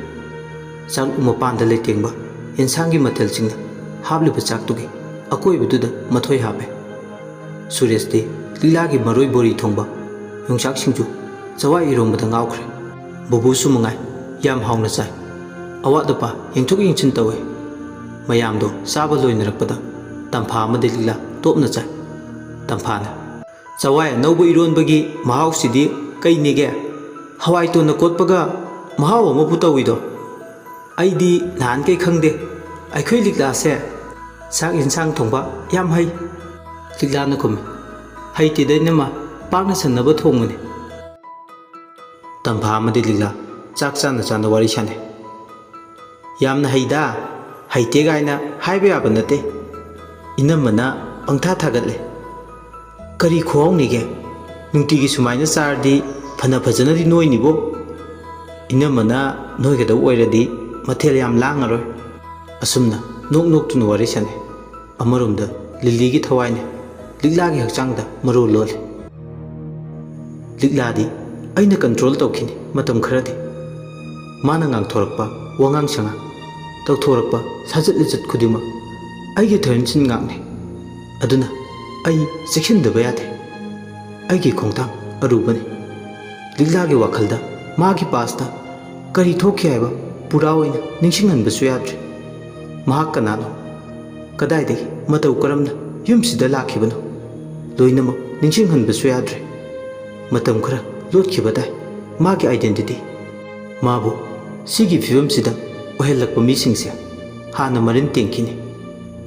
ꯆꯥꯛꯂꯨꯛ ꯃꯄꯥꯟꯗ ꯂꯩꯇꯦꯡꯕ ꯌꯦꯟꯁꯥꯡꯒꯤ ꯃꯊꯦꯜꯁꯤꯡꯅ ꯍꯥꯞꯂꯤꯕ ꯆꯥꯛꯇꯨꯒꯤ ꯑꯀꯣꯏꯕꯗꯨꯗ ꯃꯊꯣꯏ ꯍꯥꯞꯄꯦ꯫ ꯁꯨꯔꯦꯁꯇꯤ ꯂꯤꯛꯂꯥꯒꯤ ꯃꯔꯣꯏ ꯕꯣꯔꯤ ꯊꯣꯡꯕ, ꯌꯣꯡꯆꯥꯛ ꯁꯤꯡꯖꯨ, ꯆꯋꯥꯏ ꯏꯔꯣꯝꯕꯗ ꯉꯥꯎꯈ꯭ꯔꯦ꯫ ꯕꯨꯕꯨꯁꯨ ꯃꯉꯥꯏ ꯌꯥꯝ ꯍꯥꯎꯅ ꯆꯥꯏ꯫ ꯑꯋꯥꯠ ꯑꯄꯥ ꯌꯦꯡꯊꯣꯛ ꯌꯦꯡꯁꯤꯟ ꯇꯧꯏ꯫ ꯃꯌꯥꯝꯗꯣ ꯆꯥꯕ ꯂꯣꯏꯅꯔꯛꯄꯗ ꯇꯝꯐꯥ ꯑꯃꯗꯤ ꯂꯤꯛꯂꯥ ꯇꯣꯞꯅ ꯆꯥꯏ꯫ ꯇꯝꯐꯥꯅ, "ꯆꯋꯥꯏ ꯑꯅꯧꯕ ꯏꯔꯣꯟꯕꯒꯤ ꯃꯍꯥꯎꯁꯤꯗꯤ ꯀꯩꯅꯦꯒꯦ? ꯍꯋꯥꯏ ꯇꯣꯟꯅ ꯀꯣꯠꯄꯒ ꯃꯍꯥꯎ ꯑꯃꯕꯨ ꯇꯧꯏꯗꯣ꯫ ꯑꯩꯗꯤ ꯅꯍꯥꯟꯈꯩ ꯈꯪꯗꯦ꯫ ꯑꯩꯈꯣꯏ ꯂꯤꯛꯂꯥꯁꯦ ꯆꯥꯛ ꯌꯦꯟꯁꯥꯡ ꯊꯣꯡꯕ ꯌꯥꯝ ꯍꯩ꯫" ꯂꯤꯛꯂꯥꯅ ꯈꯨꯝꯃꯤ, "ꯍꯩꯇꯦꯗ ꯏꯅꯝꯃ, ꯄꯥꯛꯅ ꯁꯟꯅꯕ ꯊꯣꯡꯕꯅꯤ꯫" ꯇꯝꯐꯥ ꯑꯃꯗꯤ ꯂꯤꯛꯂꯥ ꯆꯥꯛ ꯆꯥꯅ ꯆꯥꯅ ꯋꯥꯔꯤ ꯁꯥꯟꯅꯩ꯫ "ꯌꯥꯝꯅ ꯍꯩꯗ, ꯍꯩꯇꯦ ꯀꯥꯏꯅ ꯍꯥꯏꯕ ꯌꯥꯕ ꯅꯠꯇꯦ꯫ ꯏꯅꯝꯃꯅ ꯄꯪꯊꯥ ꯊꯥꯒꯠꯂꯦ꯫ ꯀꯔꯤ ꯈꯨꯍꯥꯎꯅꯤꯒꯦ? ꯅꯨꯡꯇꯤꯒꯤ ꯁꯨꯃꯥꯏꯅ ꯆꯥꯔꯗꯤ ꯐꯅ ꯐꯖꯅꯗꯤ ꯅꯣꯏꯅꯤꯕꯣ꯫ ꯏꯅꯝꯃꯅ ꯅꯣꯏꯒꯗꯧ ꯑꯣꯏꯔꯗꯤ ꯃꯊꯦꯜ ꯌꯥꯝ ꯂꯥꯡꯉꯔꯣꯏ꯫" ꯑꯁꯨꯝꯅ ꯅꯣꯛ ꯅꯣꯛꯇꯨꯅ ꯋꯥꯔꯤ ꯁꯥꯟꯅꯩ꯫ ꯑꯃꯔꯣꯝꯗ ꯂꯤꯂꯤꯒꯤ ꯊꯋꯥꯏꯅ ꯂꯤꯛꯂꯥꯒꯤ ꯍꯛꯆꯥꯡꯗ ꯃꯔꯨ ꯂꯣꯜꯂꯤ꯫ ꯂꯤꯛꯂꯥꯗꯤ ꯑꯩꯅ ꯀꯟꯇ꯭ꯔꯣꯜ ꯇꯧꯈꯤꯅꯤ ꯃꯇꯝ ꯈꯔꯗꯤ꯫ ꯃꯥꯅ ꯉꯥꯡꯊꯣꯔꯛꯄ ꯋꯥꯉꯥꯡ ꯁꯉꯥꯡ, ꯇꯧꯊꯣꯔꯛꯄ ꯁꯥꯖꯠ ꯂꯤꯆꯠ ꯈꯨꯗꯤꯡꯃꯛ ꯑꯩꯒꯤ ꯊꯣꯏꯍꯟꯁꯤꯟ ꯉꯥꯛꯅꯤ꯫ ꯑꯗꯨꯅ ꯑꯩ ꯆꯦꯛꯁꯤꯟꯗꯕ ꯌꯥꯗꯦ꯫ ꯑꯩꯒꯤ ꯈꯣꯡꯊꯥꯡ ꯑꯔꯨꯕꯅꯤ꯫ ꯂꯤꯛꯂꯥꯒꯤ ꯋꯥꯈꯜꯗ ꯃꯥꯒꯤ ꯄꯥꯁꯇ ꯀꯔꯤ ꯊꯣꯛꯈꯤ ꯍꯥꯏꯕ ꯄꯨꯔꯥ ꯑꯣꯏꯅ ꯅꯤꯡꯁꯤꯡꯍꯟꯕꯁꯨ ꯌꯥꯗ꯭ꯔꯦ꯫ ꯃꯍꯥꯛ ꯀꯅꯥꯅꯣ? ꯀꯗꯥꯏꯗꯒꯤ ꯃꯇꯧ ꯀꯔꯝꯅ ꯌꯨꯝꯁꯤꯗ ꯂꯥꯛꯈꯤꯕꯅꯣ? ꯂꯣꯏꯅꯃꯛ ꯅꯤꯡꯁꯤꯡꯍꯟꯕꯁꯨ ꯌꯥꯗ꯭ꯔꯦ꯫ ꯃꯇꯝ ꯈꯔ ꯂꯣꯠꯈꯤꯕ ꯇꯥꯏ꯫ ꯃꯥꯒꯤ identity꯫ ꯃꯥꯕꯨ ꯁꯤꯒꯤ ꯐꯤꯕꯝꯁꯤꯗ ꯑꯣꯏꯍꯜꯂꯛꯄ ꯃꯤꯁꯤꯡꯁꯦ ꯍꯥꯟꯅ ꯃꯔꯤꯟ ꯇꯦꯡꯈꯤꯅꯤ꯫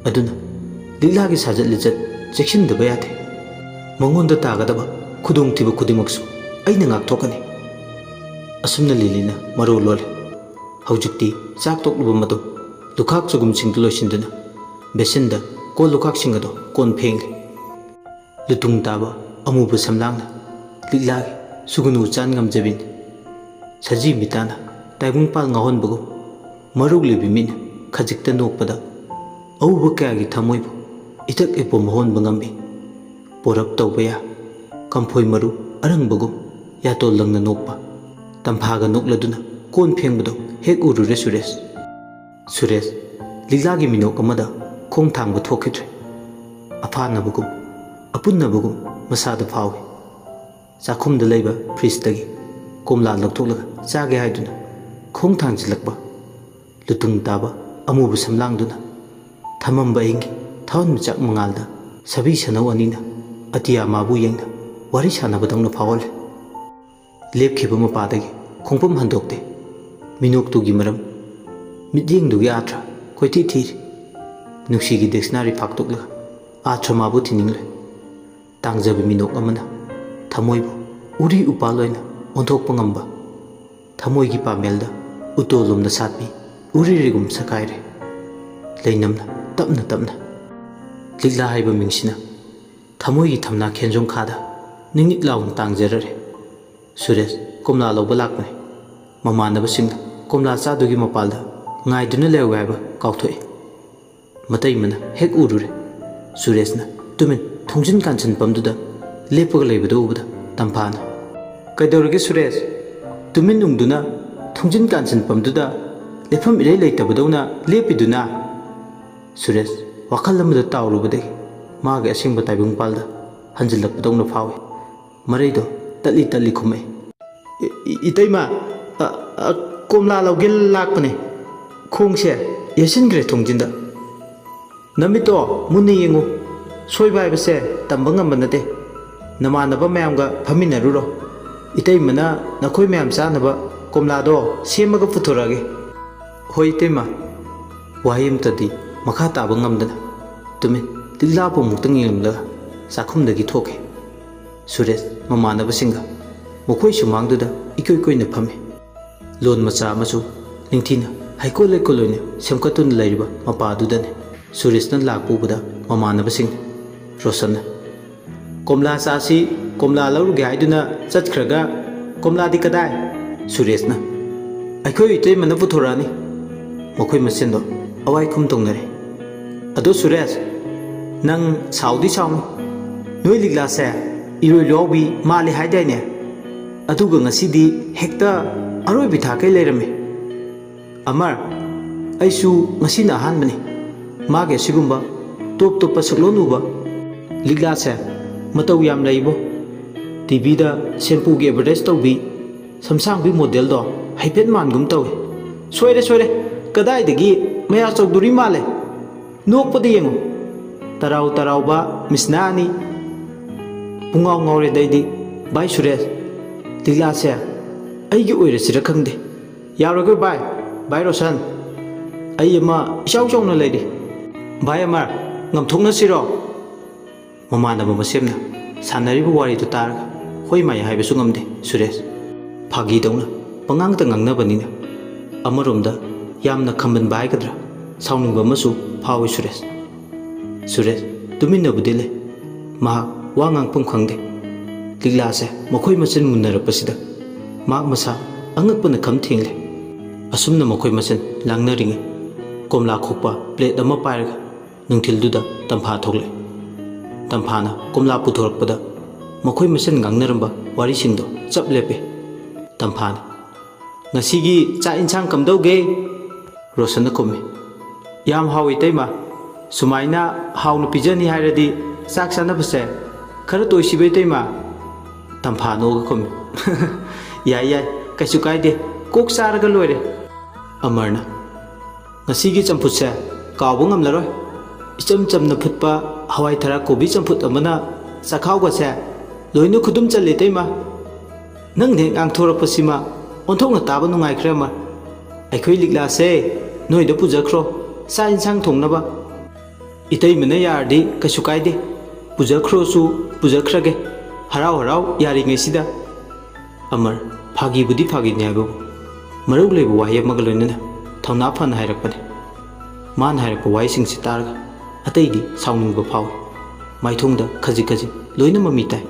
ꯑꯗꯨꯅ ꯂꯤꯛꯂꯥꯒꯤ ꯁꯥꯖꯠ ꯂꯤꯆꯠ ꯆꯦꯛꯁꯤꯟꯗꯕ ꯌꯥꯗꯦ꯫ ꯃꯉꯣꯟꯗ ꯇꯥꯒꯗꯕ ꯈꯨꯗꯣꯡꯊꯤꯕ ꯈꯨꯗꯤꯡꯃꯛꯁꯨ ꯑꯩꯅ ꯉꯥꯛꯊꯣꯛꯀꯅꯤ꯫ ꯑꯁꯨꯝꯅ ꯂꯤꯂꯤꯅ ꯃꯔꯨ ꯂꯣꯜꯂꯤ꯫ ꯍꯧꯖꯤꯛꯇꯤ ꯆꯥꯛ ꯇꯣꯛꯂꯕ ꯃꯇꯨꯡ ꯂꯨꯈꯥꯛ ꯆꯒꯨꯝꯁꯤꯡꯗꯨ ꯂꯣꯏꯁꯤꯟꯗꯨꯅ ꯕꯦꯁꯤꯟꯗ ꯀꯣꯜ ꯂꯨꯈꯥꯛꯁꯤꯡ ꯑꯗꯨ ꯀꯣꯟ ꯐꯦꯡꯂꯤ꯫ ꯂꯨꯇꯨꯡ ꯇꯥꯕ ꯑꯃꯨꯕ ꯁꯝꯂꯥꯡꯅ ꯂꯤꯛꯂꯥꯒꯤ ꯁꯨꯒꯨꯅꯨ ꯆꯥꯟ ꯉꯝꯖꯕꯤꯅꯤ꯫ ꯁꯖꯤ ꯃꯤꯇꯥꯅ ꯇꯥꯏꯕꯪꯄꯥꯜ ꯉꯥꯎꯍꯟꯕꯒꯨꯝ ꯃꯔꯧ ꯂꯩꯕꯤ ꯃꯤꯠꯅ ꯈꯖꯤꯛꯇ ꯅꯣꯛꯄꯗ ꯑꯎꯕ ꯀꯌꯥꯒꯤ ꯊꯃꯣꯏꯕꯨ ꯏꯇꯛ ꯏꯄꯣꯝ ꯍꯣꯟꯕ ꯉꯝꯕꯤ꯫ ꯄꯣꯔꯞ ꯇꯧꯕ ꯌꯥ ꯀꯝꯐꯣꯏ ꯃꯔꯨ ꯑꯔꯪꯕꯒꯨꯝ ꯌꯥꯇꯣꯜ ꯂꯪꯅ ꯅꯣꯛꯄ ꯇꯝꯐꯥꯒ ꯅꯣꯛꯂꯗꯨꯅ ꯀꯣꯟ ꯐꯦꯡꯕꯗꯣ ꯍꯦꯛ ꯎꯔꯨꯔꯦ ꯁꯨꯔꯦꯁ꯫ ꯁꯨꯔꯦꯁ ꯂꯤꯛꯂꯥꯒꯤ ꯃꯤꯅꯣꯛ ꯑꯃꯗ ꯈꯣꯡ ꯊꯥꯡꯕ ꯊꯣꯛꯈꯤꯗ꯭ꯔꯦ꯫ ꯑꯐꯥꯅꯕꯒꯨꯝ ꯑꯄꯨꯟꯅꯕꯒꯨꯝ ꯃꯁꯥꯗ ꯐꯥꯎꯏ꯫ ꯆꯥꯛꯈꯨꯝꯗ ꯂꯩꯕ ꯐ꯭ꯔꯤꯖꯇꯒꯤ ꯀꯣꯝꯂꯥ ꯂꯧꯊꯣꯛꯂꯒ ꯆꯥꯒꯦ ꯍꯥꯏꯗꯨꯅ ꯈꯣꯡ ꯊꯥꯡꯖꯤꯜꯂꯛꯄ ꯂꯨꯇꯨꯡ ꯇꯥꯕ ꯑꯃꯨꯕ ꯁꯝꯂꯥꯡꯗꯨꯅ ꯊꯝꯃꯝꯕ ꯑꯍꯤꯡꯒꯤ ꯊꯥꯋꯥꯟꯃꯤꯆꯥꯛ ꯃꯉꯥꯜꯗ ꯁꯥꯕꯤ ꯁꯅꯧ ꯑꯅꯤꯅ ꯑꯇꯤꯌꯥ ꯃꯥꯕꯨ ꯌꯦꯡꯅ ꯋꯥꯔꯤ ꯁꯥꯟꯅꯕꯗꯧꯅ ꯐꯥꯎꯍꯜꯂꯦ꯫ ꯂꯦꯞꯈꯤꯕ ꯃꯄꯥꯗꯒꯤ ꯈꯣꯡꯐꯝ ꯍꯟꯗꯣꯛꯇꯦ꯫ ꯃꯤꯅꯣꯛꯇꯨꯒꯤ ꯃꯔꯝ, ꯃꯤꯠꯌꯦꯡꯗꯨꯒꯤ ꯑꯥꯊ꯭ꯔ ꯀꯣꯏꯊꯤ ꯊꯤꯔꯤ꯫ ꯅꯨꯡꯁꯤꯒꯤ ꯗꯤꯛꯁꯅꯥꯔꯤ ꯐꯥꯛꯇꯣꯛꯂꯒ ꯑꯥꯊ꯭ꯔ ꯃꯥꯕꯨ ꯊꯤꯅꯤꯡꯂꯦ꯫ ꯇꯥꯡꯖꯕ ꯃꯤꯅꯣꯛ ꯑꯃꯅ ꯊꯃꯣꯏꯕꯨ ꯎꯔꯤ ꯎꯄꯥꯜ ꯑꯣꯏꯅ ꯑꯣꯟꯊꯣꯛꯄ ꯉꯝꯕ, ꯊꯃꯣꯏꯒꯤ ꯄꯥꯃꯦꯜꯗ ꯎꯇꯣꯜꯂꯣꯝꯗ ꯁꯥꯠꯄꯤ ꯎꯔꯤꯔꯤꯒꯨꯝ ꯁꯛꯀꯥꯏꯔꯦ꯫ ꯂꯩꯅꯝꯅ ꯇꯞꯅ ꯇꯞꯅ ꯂꯤꯛꯂꯥ ꯍꯥꯏꯕ ꯃꯤꯡꯁꯤꯅ ꯊꯃꯣꯏꯒꯤ ꯊꯝꯅꯥ ꯈꯦꯟꯖꯣꯡꯈꯥꯗ ꯅꯤꯛ ꯅꯤꯛ ꯂꯥꯎꯅ ꯇꯥꯡꯖꯔꯔꯦ꯫ ꯁꯨꯔꯦꯁ ꯀꯣꯝꯂꯥ ꯂꯧꯕ ꯂꯥꯛꯄꯅꯤ꯫ ꯃꯃꯥꯟꯅꯕꯁꯤꯡꯅ ꯀꯣꯝꯂꯥ ꯆꯥꯗꯨꯒꯤ ꯃꯄꯥꯜꯗ ꯉꯥꯏꯗꯨꯅ ꯂꯩꯍꯧꯒꯦ ꯍꯥꯏꯕ ꯀꯥꯎꯊꯣꯛꯏ꯫ ꯃꯇꯩꯃꯅ ꯍꯦꯛ ꯎꯔꯨꯔꯦ꯫ ꯁꯨꯔꯦꯁꯅ ꯇꯨꯃꯤꯟ ꯊꯣꯡꯖꯤꯟ ꯀꯥꯟꯁꯤꯟ ꯄꯝꯗꯨꯗ ꯂꯦꯞꯄꯒ ꯂꯩꯕꯗꯨ ꯎꯕꯗ ꯇꯝꯐꯥꯅ, "ꯀꯩꯗꯧꯔꯒꯦ ꯁꯨꯔꯦꯁ? ꯇꯨꯃꯤꯟ ꯎꯪꯗꯨꯅ ꯊꯣꯡꯖꯤꯟ ꯀꯥꯟꯁꯤꯟ ꯄꯝꯗꯨꯗ ꯂꯦꯞꯐꯝ ꯏꯔꯩ ꯂꯩꯇꯕꯗꯧꯅ ꯂꯦꯞꯄꯤꯗꯨꯅ?" ꯁꯨꯔꯦꯁ ꯋꯥꯈꯜ ꯑꯃꯗ ꯇꯥꯎꯔꯨꯕꯗꯒꯤ ꯃꯥꯒꯤ ꯑꯁꯦꯡꯕ ꯇꯥꯏꯕꯪꯄꯥꯜꯗ ꯍꯟꯖꯤꯜꯂꯛꯄꯗꯧꯅ ꯐꯥꯎꯏ꯫ ꯃꯔꯩꯗꯣ ꯇꯠꯂꯤ ꯇꯠꯂꯤ ꯈꯨꯝꯃꯛꯏ꯫ "ꯏ-, ꯏ-, ꯏꯇꯩꯃ, ꯑ, ꯑ, ꯀꯣꯝꯂꯥ ꯂꯧꯒꯦ ꯂꯥꯛꯄꯅꯦ꯫ ꯈꯣꯡꯁꯦ ꯌꯩꯁꯤꯟꯈ꯭ꯔꯦ ꯊꯣꯡꯖꯤꯟꯗ꯫ ꯅꯃꯤꯠꯇꯣ ꯃꯨꯟꯅ ꯌꯦꯡꯉꯨ꯫ ꯁꯣꯏꯕ ꯍꯥꯏꯕꯁꯦ ꯇꯝꯕ ꯉꯝꯕ ꯅꯠꯇꯦ꯫ ꯅꯃꯥꯟꯅꯕ ꯃꯌꯥꯝꯒ ꯐꯝꯃꯤꯟꯅꯔꯨꯔꯣ꯫ ꯏꯇꯩꯃꯅ ꯅꯈꯣꯏ ꯃꯌꯥꯝ ꯆꯥꯅꯕ ꯀꯣꯝꯂꯥꯗꯣ ꯁꯦꯝꯃꯒ ꯄꯨꯊꯣꯔꯛꯑꯒꯦ꯫" "ꯍꯣꯏ ꯏꯇꯩꯃ꯫" ꯋꯥꯍꯩ ꯑꯃꯇꯗꯤ ꯃꯈꯥ ꯇꯥꯕ ꯉꯝꯗꯅ ꯇꯨꯃꯤꯟ ꯂꯤꯛꯂꯥꯕꯨ ꯑꯃꯨꯛꯇꯪ ꯌꯦꯡꯂꯝꯂꯒ ꯆꯥꯛꯈꯨꯝꯗꯒꯤ ꯊꯣꯛꯈꯤ꯫ ꯁꯨꯔꯦꯁ ꯃꯃꯥꯟꯅꯕꯁꯤꯡꯒ ꯃꯈꯣꯏ ꯁꯨꯃꯥꯡꯗꯨꯗ ꯏꯀꯣꯏ ꯀꯣꯏꯅ ꯐꯝꯃꯤ꯫ ꯂꯣꯟ ꯃꯆꯥ ꯑꯃꯁꯨ ꯅꯤꯡꯊꯤꯅ ꯍꯩꯀꯣꯜ ꯂꯩꯀꯣꯜ ꯑꯣꯏꯅ ꯁꯦꯝꯒꯠꯇꯨꯅ ꯂꯩꯔꯤꯕ ꯃꯄꯥꯗꯨꯗꯅꯤ꯫ ꯁꯨꯔꯦꯁꯅ ꯂꯥꯛꯄ ꯎꯕꯗ ꯃꯃꯥꯟꯅꯕꯁꯤꯡꯅ ꯔꯣꯁꯟꯅ, "ꯀꯣꯝꯂꯥ ꯆꯥꯁꯤ, ꯀꯣꯝꯂꯥ ꯂꯧꯔꯨꯒꯦ ꯍꯥꯏꯗꯨꯅ ꯆꯠꯈ꯭ꯔꯒ ꯀꯣꯝꯂꯥꯗꯤ ꯀꯗꯥꯏ?" ꯁꯨꯔꯦꯁꯅ, "ꯑꯩꯈꯣꯏ ꯏꯇꯩꯃꯅ ꯄꯨꯊꯣꯔꯛꯑꯅꯤ꯫" ꯃꯈꯣꯏ ꯃꯁꯦꯟꯗꯣ ꯑꯋꯥꯏꯈꯨꯝ ꯇꯧꯅꯔꯦ꯫ "ꯑꯗꯣ ꯁꯨꯔꯦꯁ, ꯅꯪ ꯁꯥꯎꯗꯤ ꯁꯥꯎꯅꯨ꯫ ꯅꯣꯏ ꯂꯤꯛꯂꯥꯁꯦ ꯏꯔꯣꯏ ꯂꯣꯌꯥꯎꯕꯤ ꯃꯥꯜꯂꯤ ꯍꯥꯏꯗꯥꯏꯅꯦ? ꯑꯗꯨꯒ ꯉꯁꯤꯗꯤ ꯍꯦꯛꯇ ꯑꯔꯣꯏꯕꯤ ꯊꯥꯛꯈꯩ ꯂꯩꯔꯝꯃꯦ꯫" "ꯑꯃꯔ, ꯑꯩꯁꯨ ꯉꯁꯤꯅ ꯑꯍꯥꯟꯕꯅꯤ ꯃꯥꯒꯤ ꯑꯁꯤꯒꯨꯝꯕ ꯇꯣꯞ ꯇꯣꯞꯄ ꯁꯛꯂꯣꯟ ꯎꯕ꯫ ꯂꯤꯛꯂꯥꯁꯦ ꯃꯇꯧ ꯌꯥꯝ ꯂꯩꯕꯣ꯫ ꯇꯤ ꯚꯤꯗ ꯁꯦꯝꯄꯨꯒꯤ ꯑꯦꯗꯚꯔꯇꯥꯏꯁ ꯇꯧꯕꯤ ꯁꯝꯁꯥꯡꯕꯤ ꯃꯣꯗꯦꯜꯗꯣ ꯍꯥꯏꯐꯦꯠ ꯃꯥꯟꯒꯨꯝ ꯇꯧꯏ꯫" "ꯁꯣꯏꯔꯦ, ꯁꯣꯏꯔꯦ꯫ ꯀꯗꯥꯏꯗꯒꯤ ꯃꯌꯥ ꯆꯧꯗꯣꯔꯤ ꯃꯥꯜꯂꯦ꯫ ꯅꯣꯛꯄꯗ ꯌꯦꯡꯉꯨ꯫ ꯇꯔꯥꯎ ꯇꯔꯥꯎꯕ ꯃꯤꯁꯅꯥ ꯑꯅꯤ꯫ ꯄꯨꯡꯉꯥꯎ ꯉꯥꯎꯔꯦꯗ ꯑꯩꯗꯤ꯫ ꯚꯥꯏ ꯁꯨꯔꯦꯁ, ꯂꯤꯛꯂꯥꯁꯦ ꯑꯩꯒꯤ ꯑꯣꯏꯔꯁꯤꯔ ꯈꯪꯗꯦ꯫" "ꯌꯥꯔꯣꯏꯀꯣ ꯚꯥꯏ, ꯚꯥꯏ ꯔꯣꯁꯟ, ꯑꯩ ꯑꯃ ꯏꯆꯥꯎ ꯆꯥꯎꯅ ꯂꯩꯔꯤ꯫" "ꯚꯥꯏ ꯑꯃꯔ, ꯉꯝꯊꯣꯛꯅꯁꯤꯔꯣ?" ꯃꯃꯥꯟꯅꯕ ꯃꯁꯦꯝꯅ ꯁꯥꯟꯅꯔꯤꯕ ꯋꯥꯔꯤꯗꯨ ꯇꯥꯔꯒ ꯍꯣꯏ ꯃꯥꯏ ꯍꯥꯏꯕꯁꯨ ꯉꯝꯗꯦ ꯁꯨꯔꯦꯁ꯫ ꯐꯥꯒꯤꯗꯧꯅ ꯄꯉꯥꯡꯇ ꯉꯥꯡꯅꯕꯅꯤꯅ꯫ ꯑꯃꯔꯣꯝꯗ ꯌꯥꯝꯅ ꯈꯝꯕꯟꯕ ꯍꯥꯏꯒꯗ꯭ꯔꯥ, ꯁꯥꯎꯅꯤꯡꯕ ꯑꯃꯁꯨ ꯐꯥꯎꯏ ꯁꯨꯔꯦꯁ꯫ ꯁꯨꯔꯦꯁ ꯇꯨꯃꯤꯟꯅꯕꯨꯗꯤ ꯂꯩ꯫ ꯃꯍꯥꯛ ꯋꯥ ꯉꯥꯡꯐꯝ ꯈꯪꯗꯦ꯫ ꯂꯤꯛꯂꯥꯁꯦ ꯃꯈꯣꯏ ꯃꯁꯦꯟ ꯃꯨꯟꯅꯔꯛꯄꯁꯤꯗ ꯃꯍꯥꯛ ꯃꯁꯥ ꯑꯉꯛꯄꯅ ꯈꯝ ꯊꯦꯡꯂꯦ꯫ ꯑꯁꯨꯝꯅ ꯃꯈꯣꯏ ꯃꯁꯦꯟ ꯂꯥꯡꯅꯔꯤꯉꯩ ꯀꯣꯝꯂꯥ ꯈꯣꯛꯄ ꯄ꯭ꯂꯦꯠ ꯑꯃ ꯄꯥꯏꯔꯒ ꯅꯨꯡꯊꯤꯜꯗꯨꯗ ꯇꯝꯐꯥ ꯊꯣꯛꯂꯛꯏ꯫ ꯇꯝꯐꯥꯅ ꯀꯣꯝꯂꯥ ꯄꯨꯊꯣꯔꯛꯄꯗ ꯃꯈꯣꯏ ꯃꯁꯦꯟ ꯉꯥꯡꯅꯔꯝꯕ ꯋꯥꯔꯤꯁꯤꯡꯗꯣ ꯆꯞ ꯂꯦꯞꯄꯦ꯫ ꯇꯝꯐꯥꯅ, "ꯉꯁꯤꯒꯤ ꯆꯥꯛ ꯏꯟꯁꯥꯡ ꯀꯝꯗꯧꯒꯦ?" ꯔꯣꯁꯟꯅ ꯈꯨꯝꯃꯤ, "ꯌꯥꯝ ꯍꯥꯎꯏ ꯏꯇꯩꯃ꯫ ꯁꯨꯃꯥꯏꯅ ꯍꯥꯎꯅ ꯄꯤꯖꯅꯤ ꯍꯥꯏꯔꯗꯤ ꯆꯥꯛ ꯆꯥꯅꯕꯁꯦ ꯈꯔ ꯇꯣꯏꯁꯤꯕ ꯏꯇꯩꯃ?" ꯇꯝꯐꯥ ꯅꯣꯛꯑꯒ ꯈꯨꯝꯃꯤ, "ꯌꯥꯏ ꯌꯥꯏ, ꯀꯩꯁꯨ ꯀꯥꯏꯗꯦ, ꯀꯣꯛ ꯆꯥꯔꯒ ꯂꯣꯏꯔꯦ꯫" ꯑꯃꯔꯅ, "ꯉꯁꯤꯒꯤ ꯆꯝꯐꯨꯠꯁꯦ ꯀꯥꯎꯕ ꯉꯝꯂꯔꯣꯏ꯫ ꯏꯆꯝ ꯆꯝꯅ ꯐꯨꯠꯄ ꯍꯋꯥꯏ ꯊꯔꯥꯛ ꯀꯣꯕꯤ ꯆꯝꯐꯨꯠ ꯑꯃꯅ ꯆꯥꯛꯈꯥꯎꯒꯁꯦ ꯂꯣꯏꯅ ꯈꯨꯗꯨꯝ ꯆꯜꯂꯦ ꯏꯇꯩꯃ꯫ ꯅꯪꯅ ꯍꯦꯛ ꯉꯥꯡꯊꯣꯔꯛꯄꯁꯤꯃ ꯑꯣꯟꯊꯣꯛꯅ ꯇꯥꯕ ꯅꯨꯡꯉꯥꯏꯈ꯭ꯔꯦ ꯑꯃꯔ꯫ ꯑꯩꯈꯣꯏ ꯂꯤꯛꯂꯥꯁꯦ ꯅꯣꯏꯗ ꯄꯨꯖꯈ꯭ꯔꯣ, ꯆꯥꯛ ꯏꯟꯁꯥꯡ ꯊꯣꯡꯅꯕ ꯏꯇꯩꯃꯅ ꯌꯥꯔꯗꯤ ꯀꯩꯁꯨ ꯀꯥꯏꯗꯦ, ꯄꯨꯖꯈ꯭ꯔꯣꯁꯨ ꯄꯨꯖꯈ꯭ꯔꯒꯦ, ꯍꯔꯥꯎ ꯍꯔꯥꯎ ꯌꯥꯔꯤꯉꯩꯁꯤꯗ꯫ ꯑꯃꯔ, ꯐꯥꯒꯤꯕꯨꯗꯤ ꯐꯥꯒꯤꯅꯤ ꯍꯥꯏꯕꯕꯨ ꯃꯔꯧ ꯂꯩꯕ ꯋꯥꯍꯩ ꯑꯃꯒ ꯂꯣꯏꯅꯅ ꯊꯧꯅꯥ ꯐꯅ ꯍꯥꯏꯔꯛꯄꯅꯤ꯫ ꯃꯥꯅ ꯍꯥꯏꯔꯛꯄ ꯋꯥꯍꯩꯁꯤꯡꯁꯤ ꯇꯥꯔꯒ ꯑꯇꯩꯗꯤ ꯁꯥꯎꯅꯤꯡꯕ ꯐꯥꯎꯏ꯫ ꯃꯥꯏꯊꯣꯡꯗ ꯈꯖꯤꯛ ꯈꯖꯤꯛ ꯂꯣꯏꯅ ꯃꯃꯤ ꯇꯥꯏ꯫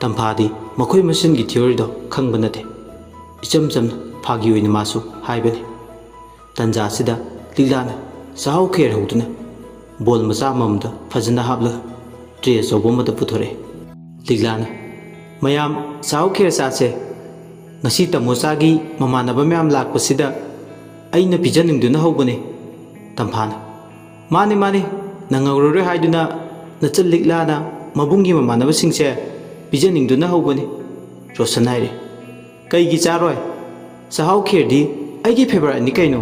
ꯇꯝꯐꯥꯗꯤ ꯃꯈꯣꯏ ꯃꯁꯦꯟꯒꯤ ꯊꯤꯑꯣꯔꯤꯗꯣ ꯈꯪꯕ ꯅꯠꯇꯦ꯫ ꯏꯆꯝ ꯆꯝꯅ ꯐꯥꯒꯤ ꯑꯣꯏꯅ ꯃꯥꯁꯨ ꯍꯥꯏꯕꯅꯤ꯫ ꯇꯟꯖꯥꯁꯤꯗ ꯂꯤꯛꯂꯥꯅ ꯆꯥꯛꯍꯥꯎ ꯈꯦꯔ ꯍꯧꯗꯨꯅ ꯕꯣꯜ ꯃꯆꯥ ꯑꯃꯃꯝꯗ ꯐꯖꯅ ꯍꯥꯞꯂꯒ ꯇ꯭ꯔꯦ ꯑꯆꯧꯕ ꯑꯃꯗ ꯄꯨꯊꯣꯔꯛꯑꯦ꯫ ꯂꯤꯛꯂꯥꯅ, "ꯃꯌꯥꯝ ꯆꯥꯛꯍꯥꯎ ꯈꯦꯔ ꯆꯥꯁꯦ꯫ ꯉꯁꯤ ꯇꯥꯃꯣꯆꯥꯒꯤ ꯃꯃꯥꯟꯅꯕ ꯃꯌꯥꯝ ꯂꯥꯛꯄꯁꯤꯗ ꯑꯩꯅ ꯄꯤꯖꯅꯤꯡꯗꯨꯅ ꯍꯧꯕꯅꯦ꯫" ꯇꯝꯐꯥꯅ, "ꯃꯥꯅꯦ, ꯃꯥꯅꯦ, ꯅꯪꯍꯧꯔꯔꯣꯏ ꯍꯥꯏꯗꯨꯅ ꯅꯆꯜ ꯂꯤꯛꯂꯥꯅ ꯃꯕꯨꯡꯒꯤ ꯃꯃꯥꯟꯅꯕꯁꯤꯡꯁꯦ ꯄꯤꯖꯅꯤꯡꯗꯨꯅ ꯍꯧꯕꯅꯤ꯫" ꯔꯣꯁꯟ ꯍꯥꯏꯔꯦ, "ꯀꯩꯒꯤ ꯆꯥꯔꯣꯏ? ꯆꯥꯛꯍꯥꯎ ꯈꯦꯔꯗꯤ ꯑꯩꯒꯤ ꯐꯦꯚꯔꯥꯏꯠꯅꯤ ꯀꯩꯅꯣ꯫"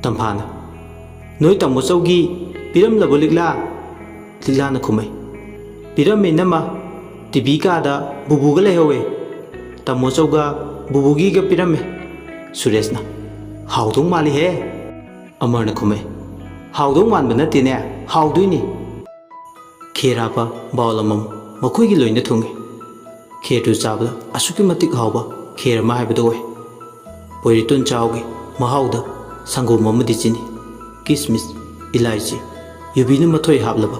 ꯇꯝꯐꯥꯅ, "ꯅꯣꯏ ꯇꯥꯃꯣ ꯆꯧꯒꯤ ꯄꯤꯔꯝꯂꯕꯣ ꯂꯤꯛꯂꯥ?" ꯂꯤꯛꯂꯥꯅ ꯈꯨꯝꯃꯩ, "ꯄꯤꯔꯝꯃꯦ ꯏꯅꯝꯃ, ꯇꯤꯚꯤ ꯀꯥꯗ ꯕꯨꯕꯨꯒ ꯂꯩꯍꯧꯋꯦ꯫ ꯇꯥꯃꯣ ꯆꯧꯒ ꯕꯨꯕꯨꯒꯤꯒ ꯄꯤꯔꯝꯃꯦ꯫" ꯁꯨꯔꯦꯁꯅ, "ꯍꯥꯎꯗꯧ ꯃꯥꯜꯂꯤꯍꯦ꯫" ꯑꯃꯔꯅ ꯈꯨꯝꯃꯩ, "ꯍꯥꯎꯗꯧ ꯃꯥꯟꯕ ꯅꯠꯇꯦꯅꯦ, ꯍꯥꯎꯗꯣꯏꯅꯤ꯫" ꯈꯦꯔ ꯍꯥꯞꯄ ꯕꯥꯎꯜ ꯑꯃꯃꯝ ꯃꯈꯣꯏꯒꯤ ꯂꯣꯏꯅ ꯊꯨꯡꯉꯤ꯫ ꯈꯦꯔꯗꯨ ꯆꯥꯕꯗ ꯑꯁꯨꯛꯀꯤ ꯃꯇꯤꯛ ꯍꯥꯎꯕ ꯈꯦꯔ ꯑꯃ ꯍꯥꯏꯕꯗꯨ ꯑꯣꯏ꯫ ꯄꯣꯏꯔꯤꯇꯨꯟ ꯆꯥꯎꯒꯤ ꯃꯍꯥꯎꯗ ꯁꯪꯒꯣꯝ ꯑꯃꯗꯤ ꯆꯤꯅꯤ, ꯀꯤꯁꯃꯤꯁ, ꯏꯂꯥꯏꯆꯤ, ꯌꯨꯕꯤꯅ ꯃꯊꯣꯏ ꯍꯥꯞꯂꯕ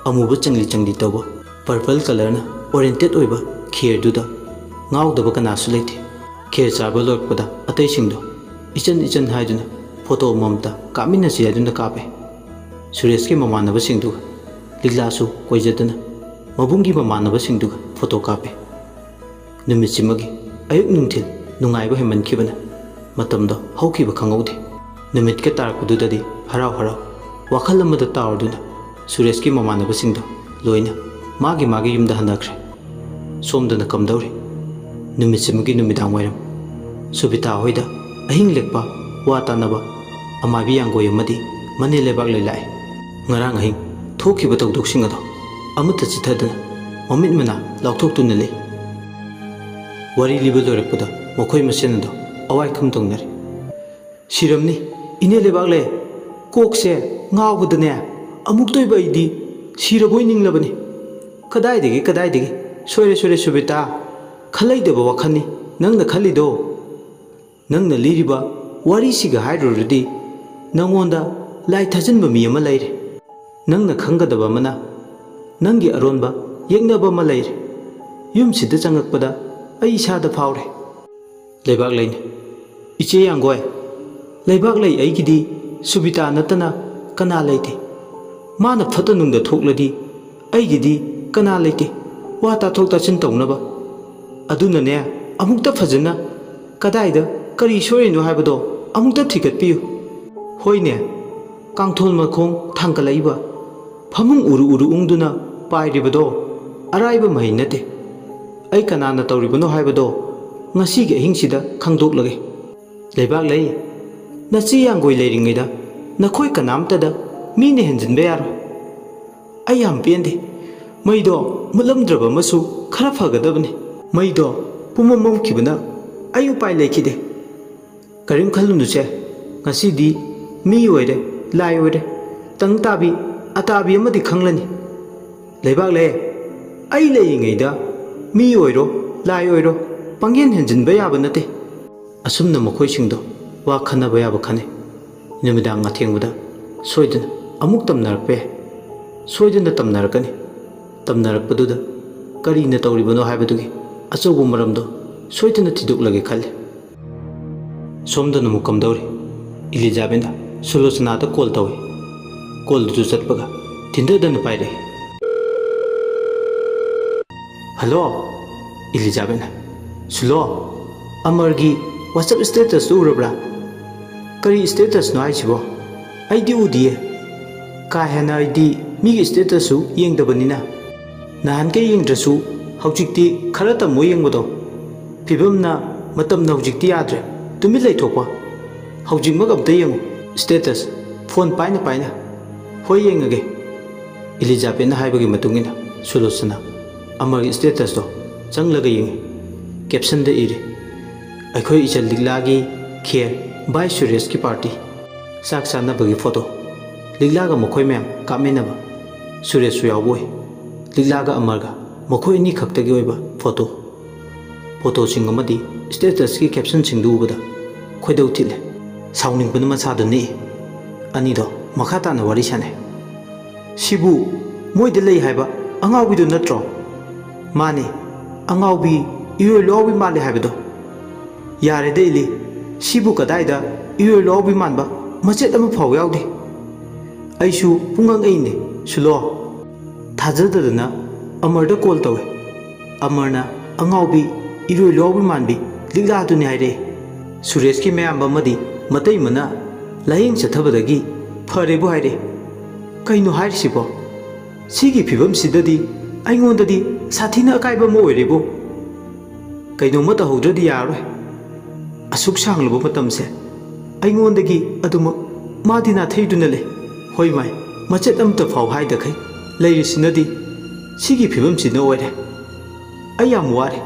ꯑꯃꯨꯕ ꯆꯪꯂꯤ ꯆꯪꯂꯤ ꯇꯧꯕ ꯄꯔꯄꯜ ꯀꯂꯔꯅ ꯑꯣꯔꯦꯟꯇꯦꯠ ꯑꯣꯏꯕ ꯈꯦꯔꯗꯨꯗ ꯉꯥꯎꯗꯕ ꯀꯅꯥꯁꯨ ꯂꯩꯇꯦ꯫ ꯈꯦꯔ ꯆꯥꯕ ꯂꯣꯏꯔꯛꯄꯗ ꯑꯇꯩꯁꯤꯡꯗꯣ ꯏꯆꯟ ꯏꯆꯟ ꯍꯥꯏꯗꯨꯅ ꯐꯣꯇꯣ ꯑꯃꯃꯝꯇ ꯀꯥꯞꯃꯤꯟꯅꯁꯤ ꯍꯥꯏꯗꯨꯅ ꯀꯥꯞꯄꯦ꯫ ꯁꯨꯔꯦꯁꯀꯤ ꯃꯃꯥꯟꯅꯕꯁꯤꯡꯗꯨꯒ ꯂꯤꯛꯂꯥꯁꯨ ꯀꯣꯏꯖꯗꯨꯅ ꯃꯕꯨꯡꯒꯤ ꯃꯃꯥꯟꯅꯕꯁꯤꯡꯗꯨꯒ ꯐꯣꯇꯣ ꯀꯥꯞꯄꯦ꯫ ꯅꯨꯃꯤꯠꯁꯤꯃꯒꯤ ꯑꯌꯨꯛ ꯅꯨꯡꯊꯤꯜ ꯅꯨꯡꯉꯥꯏꯕ ꯍꯦꯟꯃꯟꯈꯤꯕꯅ ꯃꯇꯝꯗꯣ ꯍꯧꯈꯤꯕ ꯈꯪꯍꯧꯗꯦ꯫ ꯅꯨꯃꯤꯠꯀ ꯇꯥꯔꯛꯄꯗꯨꯗꯗꯤ ꯍꯔꯥꯎ ꯍꯔꯥꯎ ꯋꯥꯈꯜ ꯑꯃꯗ ꯇꯥꯎꯔꯗꯨꯅ ꯁꯨꯔꯦꯁꯀꯤ ꯃꯃꯥꯟꯅꯕꯁꯤꯡꯗꯣ ꯂꯣꯏꯅ ꯃꯥꯒꯤ ꯃꯥꯒꯤ ꯌꯨꯝꯗ ꯍꯟꯅꯈ꯭ꯔꯦ꯫ ꯁꯣꯝꯗꯅ ꯀꯝꯗꯧꯔꯤ? ꯅꯨꯃꯤꯠꯁꯤꯃꯒꯤ ꯅꯨꯃꯤꯗꯥꯡ ꯋꯥꯏꯔꯝ ꯁꯨꯕꯤꯇꯥ ꯍꯣꯏꯗ ꯑꯍꯤꯡ ꯂꯦꯛꯄ, ꯋꯥ ꯇꯥꯅꯕ ꯑꯃꯥꯏꯕꯤ ꯌꯥꯡꯒꯣꯏ ꯑꯃꯗꯤ ꯃꯅꯦ ꯂꯩꯕꯥꯛꯂꯩ ꯂꯥꯛꯏ꯫ ꯉꯔꯥꯡ ꯑꯍꯤꯡ ꯊꯣꯛꯈꯤꯕ ꯊꯧꯗꯣꯛꯁꯤꯡ ꯑꯗꯣ ꯑꯃꯠꯇ ꯆꯤꯊꯗꯅ ꯃꯃꯤꯠ ꯃꯅꯥ ꯂꯥꯎꯊꯣꯛꯇꯨꯅ ꯂꯩ꯫ ꯋꯥꯔꯤ ꯂꯤꯕ ꯂꯣꯏꯔꯛꯄꯗ ꯃꯈꯣꯏ ꯃꯁꯦꯟ ꯑꯗꯣ ꯑꯋꯥꯏ ꯈꯨꯝ ꯇꯧꯅꯔꯦ꯫ "ꯁꯤꯔꯝꯅꯤ, ꯏꯅꯦ ꯂꯩꯕꯥꯛꯂꯩ!" ꯀꯣꯛꯁꯦ ꯉꯥꯎꯕꯗꯅꯦ ꯑꯃꯨꯛꯇꯣꯏꯕ ꯑꯩꯗꯤ ꯁꯤꯔꯕꯣꯏ ꯅꯤꯡꯂꯕꯅꯤ꯫ "ꯀꯗꯥꯏꯗꯒꯤ, ꯀꯗꯥꯏꯗꯒꯤ? ꯁꯣꯏꯔꯦ, ꯁꯣꯏꯔꯦ, ꯁꯨꯕꯤꯇꯥ꯫ ꯈꯜꯂꯩꯗꯕ ꯋꯥꯈꯜꯅꯤ ꯅꯪꯅ ꯈꯜꯂꯤꯗꯣ꯫ ꯅꯪꯅ ꯂꯤꯔꯤꯕ ꯋꯥꯔꯤꯁꯤꯒ ꯍꯥꯏꯔꯨꯔꯗꯤ ꯅꯪꯉꯣꯟꯗ ꯂꯥꯏ ꯊꯥꯖꯤꯟꯕ ꯃꯤ ꯑꯃ ꯂꯩꯔꯦ꯫ ꯅꯪꯅ ꯈꯪꯒꯗꯕ ꯑꯃꯅ, ꯅꯪꯒꯤ ꯑꯔꯣꯟꯕ ꯌꯦꯛꯅꯕ ꯑꯃ ꯂꯩꯔꯦ꯫ ꯌꯨꯝꯁꯤꯗ ꯆꯪꯉꯛꯄꯗ ꯑꯩ ꯏꯁꯥꯗ ꯐꯥꯎꯔꯦ꯫ ꯂꯩꯕꯥꯛ ꯂꯩꯅꯤ꯫ ꯏꯆꯦ ꯌꯥꯡꯒꯣꯏ, ꯂꯩꯕꯥꯛ ꯂꯩ ꯑꯩꯒꯤꯗꯤ ꯁꯨꯕꯤꯇꯥ ꯅꯠꯇꯅ ꯀꯅꯥ ꯂꯩꯇꯦ꯫ ꯃꯥꯅ ꯐꯠꯇ ꯅꯨꯡꯗ ꯊꯣꯛꯂꯗꯤ ꯑꯩꯒꯤꯗꯤ ꯀꯅꯥ ꯂꯩꯇꯦ ꯋꯥ ꯇꯥꯊꯣꯛ ꯇꯥꯁꯤꯟ ꯇꯧꯅꯕ꯫ ꯑꯗꯨꯅꯅꯦ, ꯑꯃꯨꯛꯇ ꯐꯖꯅ ꯀꯗꯥꯏꯗ ꯀꯔꯤ ꯁꯣꯏꯔꯤꯅꯣ ꯍꯥꯏꯕꯗꯣ ꯑꯃꯨꯛꯇ ꯊꯤꯒꯠꯄꯤꯌꯨ꯫ ꯍꯣꯏꯅꯦ, ꯀꯥꯡꯊꯣꯜ ꯃꯈꯣꯡ ꯊꯥꯡꯒꯠꯂꯛꯏꯕ, ꯐꯃꯨꯡ ꯎꯔꯨ ꯎꯔꯨ ꯎꯪꯗꯨꯅ ꯄꯥꯏꯔꯤꯕꯗꯣ ꯑꯔꯥꯏꯕ ꯃꯍꯩ ꯅꯠꯇꯦ꯫ ꯑꯩ ꯀꯅꯥꯅ ꯇꯧꯔꯤꯕꯅꯣ ꯍꯥꯏꯕꯗꯣ ꯉꯁꯤꯒꯤ ꯑꯍꯤꯡꯁꯤꯗ ꯈꯪꯗꯣꯛꯂꯒꯦ꯫ ꯂꯩꯕꯥꯛ ꯂꯩ, ꯅꯆꯦ ꯌꯥꯡꯒꯣꯏ ꯂꯩꯔꯤꯉꯩꯗ ꯅꯈꯣꯏ ꯀꯅꯥꯝꯇꯗ ꯃꯤꯅ ꯍꯦꯟꯖꯤꯟꯕ ꯌꯥꯔꯣꯏ꯫ ꯑꯩ ꯌꯥꯝ ꯄꯦꯟꯗꯦ꯫ ꯃꯩꯗꯣ ꯃꯨꯠꯂꯝꯗ꯭ꯔꯕ ꯑꯃꯁꯨ ꯈꯔ ꯐꯒꯗꯕꯅꯤ꯫ ꯃꯩꯗꯣ ꯄꯨꯝꯃꯝ ꯃꯝꯈꯤꯕꯅ ꯑꯩ ꯎꯄꯥꯏ ꯂꯩꯈꯤꯗꯦ꯫ ꯀꯔꯤꯝ ꯈꯜꯂꯨꯅꯨꯁꯦ, ꯉꯁꯤꯗꯤ ꯃꯤ ꯑꯣꯏꯔꯦ, ꯂꯥꯏ ꯑꯣꯏꯔꯦ, ꯇꯪ ꯇꯥꯕꯤ, ꯑꯇꯥꯕꯤ ꯑꯃꯗꯤ ꯈꯪꯂꯅꯤ꯫ ꯂꯩꯕꯥꯛ ꯂꯩ, ꯑꯩ ꯂꯩꯔꯤꯉꯩꯗ ꯃꯤ ꯑꯣꯏꯔꯣ, ꯂꯥꯏ ꯑꯣꯏꯔꯣ, ꯄꯪꯍꯦꯟ ꯍꯦꯟꯖꯤꯟꯕ ꯌꯥꯕ ꯅꯠꯇꯦ꯫ ꯑꯁꯨꯝꯅ ꯃꯈꯣꯏꯁꯤꯡꯗꯣ ꯋꯥ ꯈꯟꯅꯕ ꯌꯥꯕ ꯈꯟꯅꯩ꯫ ꯅꯨꯃꯤꯗꯥꯡ ꯑꯊꯦꯡꯕꯗ ꯁꯣꯏꯗꯅ ꯑꯃꯨꯛ ꯇꯝꯅꯔꯛꯄ ꯌꯥꯏ꯫ ꯁꯣꯏꯗꯅ ꯇꯝꯅꯔꯛꯀꯅꯤ꯫ ꯇꯝꯅꯔꯛꯄꯗꯨꯗ ꯀꯔꯤꯅ ꯇꯧꯔꯤꯕꯅꯣ ꯍꯥꯏꯕꯗꯨꯒꯤ ꯑꯆꯧꯕ ꯃꯔꯝꯗꯣ ꯁꯣꯏꯗꯅ ꯊꯤꯗꯣꯛꯂꯒꯦ ꯈꯜꯂꯤ꯫ ꯁꯣꯝꯗꯅ ꯑꯃꯨꯛ ꯀꯝꯗꯧꯔꯤ? ꯏꯂꯤꯖꯥꯕꯦꯠꯅ ꯁꯨꯂꯣꯆꯅꯥꯗ ꯀꯣꯜ ꯇꯧꯏ꯫ ꯀꯣꯜꯗꯨꯁꯨ ꯆꯠꯄꯒ ꯊꯤꯟꯗꯗꯅ ꯄꯥꯏꯔꯛꯏ꯫ "ꯍꯜꯂꯣ, ꯏꯂꯤꯖꯥꯕꯦꯠꯅ꯫ ꯁꯨꯂꯣ, ꯑꯃꯔꯒꯤ WhatsApp statusꯇꯨ ꯎꯔꯕ꯭ꯔꯥ?" "ꯀꯔꯤ statusꯅꯣ ꯍꯥꯏꯁꯤꯕꯣ? ꯑꯩꯗꯤ ꯎꯗꯤꯌꯦ꯫ ꯀꯥ ꯍꯦꯟꯅ ꯑꯩꯗꯤ ꯃꯤꯒꯤ statusꯁꯨ ꯌꯦꯡꯗꯕꯅꯤꯅ꯫ ꯅꯍꯥꯟꯈꯩ ꯌꯦꯡꯗ꯭ꯔꯁꯨ ꯍꯧꯖꯤꯛꯇꯤ ꯈꯔ ꯇꯝꯃꯣ ꯌꯦꯡꯕꯗꯣ꯫ ꯐꯤꯕꯝꯅ ꯃꯇꯝꯅ ꯍꯧꯖꯤꯛꯇꯤ ꯌꯥꯗ꯭ꯔꯦ꯫ ꯇꯨꯃꯤꯟ ꯂꯩꯊꯣꯛꯄ꯫ ꯍꯧꯖꯤꯛꯃꯛ ꯑꯝꯇ ꯌꯦꯡꯉꯨ꯫ Status, phone ꯄꯥꯏꯅ ꯄꯥꯏꯅ꯫ ꯍꯣꯏ, ꯌꯦꯡꯉꯒꯦ꯫" ꯏꯂꯤꯖꯥꯕꯦꯠꯅ ꯍꯥꯏꯕꯒꯤ ꯃꯇꯨꯡ ꯏꯟꯅ ꯁꯨꯂꯣꯆꯅꯥ ꯑꯃꯔꯒꯤ statusꯇꯣ ꯆꯪꯂꯒ ꯌꯦꯡꯉꯤ꯫ Captionꯗ ꯏꯔꯤ, "ꯑꯩꯈꯣꯏ ꯏꯆꯜ ꯂꯤꯛꯂꯥꯒꯤ ꯈꯦꯔ by ꯁꯨꯔꯦꯁꯀꯤ party꯫" ꯆꯥꯛ ꯆꯥꯅꯕꯒꯤ ꯐꯣꯇꯣ꯫ ꯂꯤꯛꯂꯥꯒ ꯃꯈꯣꯏ ꯃꯌꯥꯝ ꯀꯥꯞꯃꯤꯟꯅꯕ꯫ ꯁꯨꯔꯦꯁꯁꯨ ꯌꯥꯎꯕ ꯑꯣꯏ꯫ ꯂꯤꯛꯂꯥꯒ ꯑꯃꯔꯒ ꯃꯈꯣꯏ ꯑꯅꯤ ꯈꯛꯇꯒꯤ ꯑꯣꯏꯕ ꯐꯣꯇꯣ꯫ ꯐꯣꯇꯣꯁꯤꯡ ꯑꯃꯗꯤ ꯁ꯭ꯇꯦꯇꯁꯀꯤ ꯀꯦꯞꯁꯟꯁꯤꯡꯗꯨ ꯎꯕꯗ ꯈꯣꯏꯗꯧ ꯊꯤꯠꯂꯦ꯫ ꯁꯥꯎꯅꯤꯡꯕꯅ ꯃꯁꯥꯗꯨ ꯅꯤꯛꯏ꯫ ꯑꯅꯤꯗꯣ ꯃꯈꯥ ꯇꯥꯅ ꯋꯥꯔꯤ ꯁꯥꯟꯅꯩ꯫ "ꯁꯤꯕꯨ ꯃꯣꯏꯗ ꯂꯩ ꯍꯥꯏꯕ ꯑꯉꯥꯎꯕꯤꯗꯨ ꯅꯠꯇ꯭ꯔꯣ?" "ꯃꯥꯅꯤ, ꯑꯉꯥꯎꯕꯤ, ꯏꯔꯣꯏ ꯂꯣꯌꯥꯎꯕꯤ ꯃꯥꯜꯂꯦ ꯍꯥꯏꯕꯗꯣ?" "ꯌꯥꯔꯦꯗ ꯏꯂꯤ, ꯁꯤꯕꯨ ꯀꯗꯥꯏꯗ ꯏꯔꯣꯏ ꯂꯣꯌꯥꯎꯕꯤ ꯃꯥꯟꯕ ꯃꯆꯦꯠ ꯑꯃ ꯐꯥꯎ ꯌꯥꯎꯗꯦ꯫ ꯑꯩꯁꯨ ꯄꯨꯡꯉꯛ ꯉꯛꯏꯅꯦ, ꯁꯨꯂꯣ꯫" ꯊꯥꯖꯗꯗꯅ ꯑꯃꯔꯗ ꯀꯣꯜ ꯇꯧꯏ꯫ ꯑꯃꯔꯅ ꯑꯉꯥꯎꯕꯤ, ꯏꯔꯣꯏ ꯂꯣꯌꯥꯎꯕꯤ ꯃꯥꯟꯕꯤ ꯂꯤꯛꯂꯥꯗꯨꯅꯤ ꯍꯥꯏꯔꯦ꯫ ꯁꯨꯔꯦꯁꯀꯤ ꯃꯌꯥꯝꯕ ꯑꯃꯗꯤ ꯃꯇꯩꯃꯅ ꯂꯥꯌꯦꯡ ꯆꯠꯊꯕꯗꯒꯤ ꯐꯔꯦꯕꯨ ꯍꯥꯏꯔꯦ꯫ ꯀꯩꯅꯣ ꯍꯥꯏꯔꯤꯁꯤꯕꯣ? ꯁꯤꯒꯤ ꯐꯤꯕꯝꯁꯤꯗꯗꯤ ꯑꯩꯉꯣꯟꯗꯗꯤ ꯁꯥꯊꯤꯅ ꯑꯀꯥꯏꯕ ꯑꯃ ꯑꯣꯏꯔꯦꯕꯨ꯫ ꯀꯩꯅꯣꯝꯃ ꯇꯧꯍꯧꯗ꯭ꯔꯗꯤ ꯌꯥꯔꯔꯣꯏ꯫ ꯑꯁꯨꯛ ꯁꯥꯡꯂꯕ ꯃꯇꯝꯁꯦ ꯑꯩꯉꯣꯟꯗꯒꯤ ꯑꯗꯨꯃꯛ ꯃꯥꯗꯤ ꯅꯥꯊꯩꯗꯨꯅ ꯂꯩ꯫ ꯍꯣꯏ ꯃꯥꯏ, ꯃꯆꯦꯠ ꯑꯃꯇ ꯐꯥꯎ ꯍꯥꯏꯗꯈꯩ ꯂꯩꯔꯤꯁꯤꯅꯗꯤ ꯁꯤꯒꯤ ꯐꯤꯕꯝꯁꯤꯅ ꯑꯣꯏꯔꯦ꯫ ꯑꯩ ꯌꯥꯝ ꯋꯥꯔꯦ,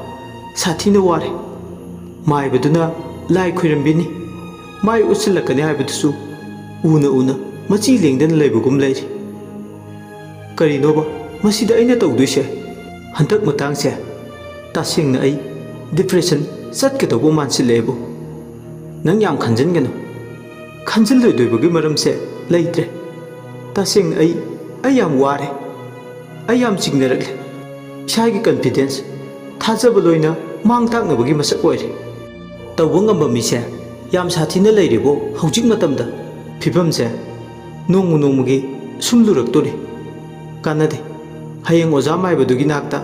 ꯁꯥꯊꯤꯅ ꯋꯥꯔꯦ꯫ ꯃꯥꯏꯕꯗꯨꯅ ꯂꯥꯏ ꯈꯣꯏꯔꯝꯕꯤꯅꯤ, ꯃꯥꯏ ꯎꯠꯁꯤꯜꯂꯛꯀꯅꯤ ꯍꯥꯏꯕꯗꯨꯁꯨ ꯎꯅ ꯎꯅ ꯃꯆꯤ ꯂꯦꯡꯗꯅ ꯂꯩꯕꯒꯨꯝ ꯂꯩꯔꯤ꯫ ꯀꯔꯤꯅꯣꯕ ꯃꯁꯤꯗ ꯑꯩꯅ ꯇꯧꯗꯣꯏꯁꯦ? ꯍꯟꯗꯛ ꯃꯇꯥꯡꯁꯦ ꯇꯁꯦꯡꯅ ꯑꯩ ꯗꯤꯄ꯭ꯔꯦꯁꯟ ꯆꯠꯀꯗꯧꯕ ꯃꯥꯟꯁꯤꯜꯂꯛꯑꯦꯕꯨ꯫ ꯅꯪ ꯌꯥꯝ ꯈꯟꯖꯤꯟꯒꯅꯨ꯫ ꯈꯟꯖꯤꯜꯂꯣꯏꯗꯣꯏꯕꯒꯤ ꯃꯔꯝꯁꯦ ꯂꯩꯇ꯭ꯔꯦ꯫ ꯇꯁꯦꯡꯅ ꯑꯩ, ꯑꯩ ꯌꯥꯝ ꯋꯥꯔꯦ꯫ ꯑꯩ ꯌꯥꯝ ꯆꯤꯡꯅꯔꯛꯂꯦ꯫ ꯏꯁꯥꯒꯤ ꯀꯟꯐꯤꯗꯦꯟꯁ, ꯊꯥꯖꯕ ꯂꯣꯏꯅ ꯃꯥꯡ ꯇꯥꯛꯅꯕꯒꯤ ꯃꯁꯛ ꯑꯣꯏꯔꯦ꯫ ꯇꯧꯕ ꯉꯝꯕ ꯃꯤꯁꯦ ꯌꯥꯝ ꯁꯥꯊꯤꯅ ꯂꯩꯔꯦꯕꯣ ꯍꯧꯖꯤꯛ ꯃꯇꯝꯗ꯫ ꯐꯤꯕꯝꯁꯦ ꯅꯣꯡꯃ ꯅꯣꯡꯃꯒꯤ ꯁꯨꯝ ꯂꯨꯔꯛꯇꯣꯔꯦ꯫ ꯀꯥꯟꯅꯗꯦ꯫ ꯍꯌꯦꯡ ꯑꯣꯖꯥ ꯃꯥꯏꯕꯗꯨꯒꯤ ꯅꯥꯛꯇ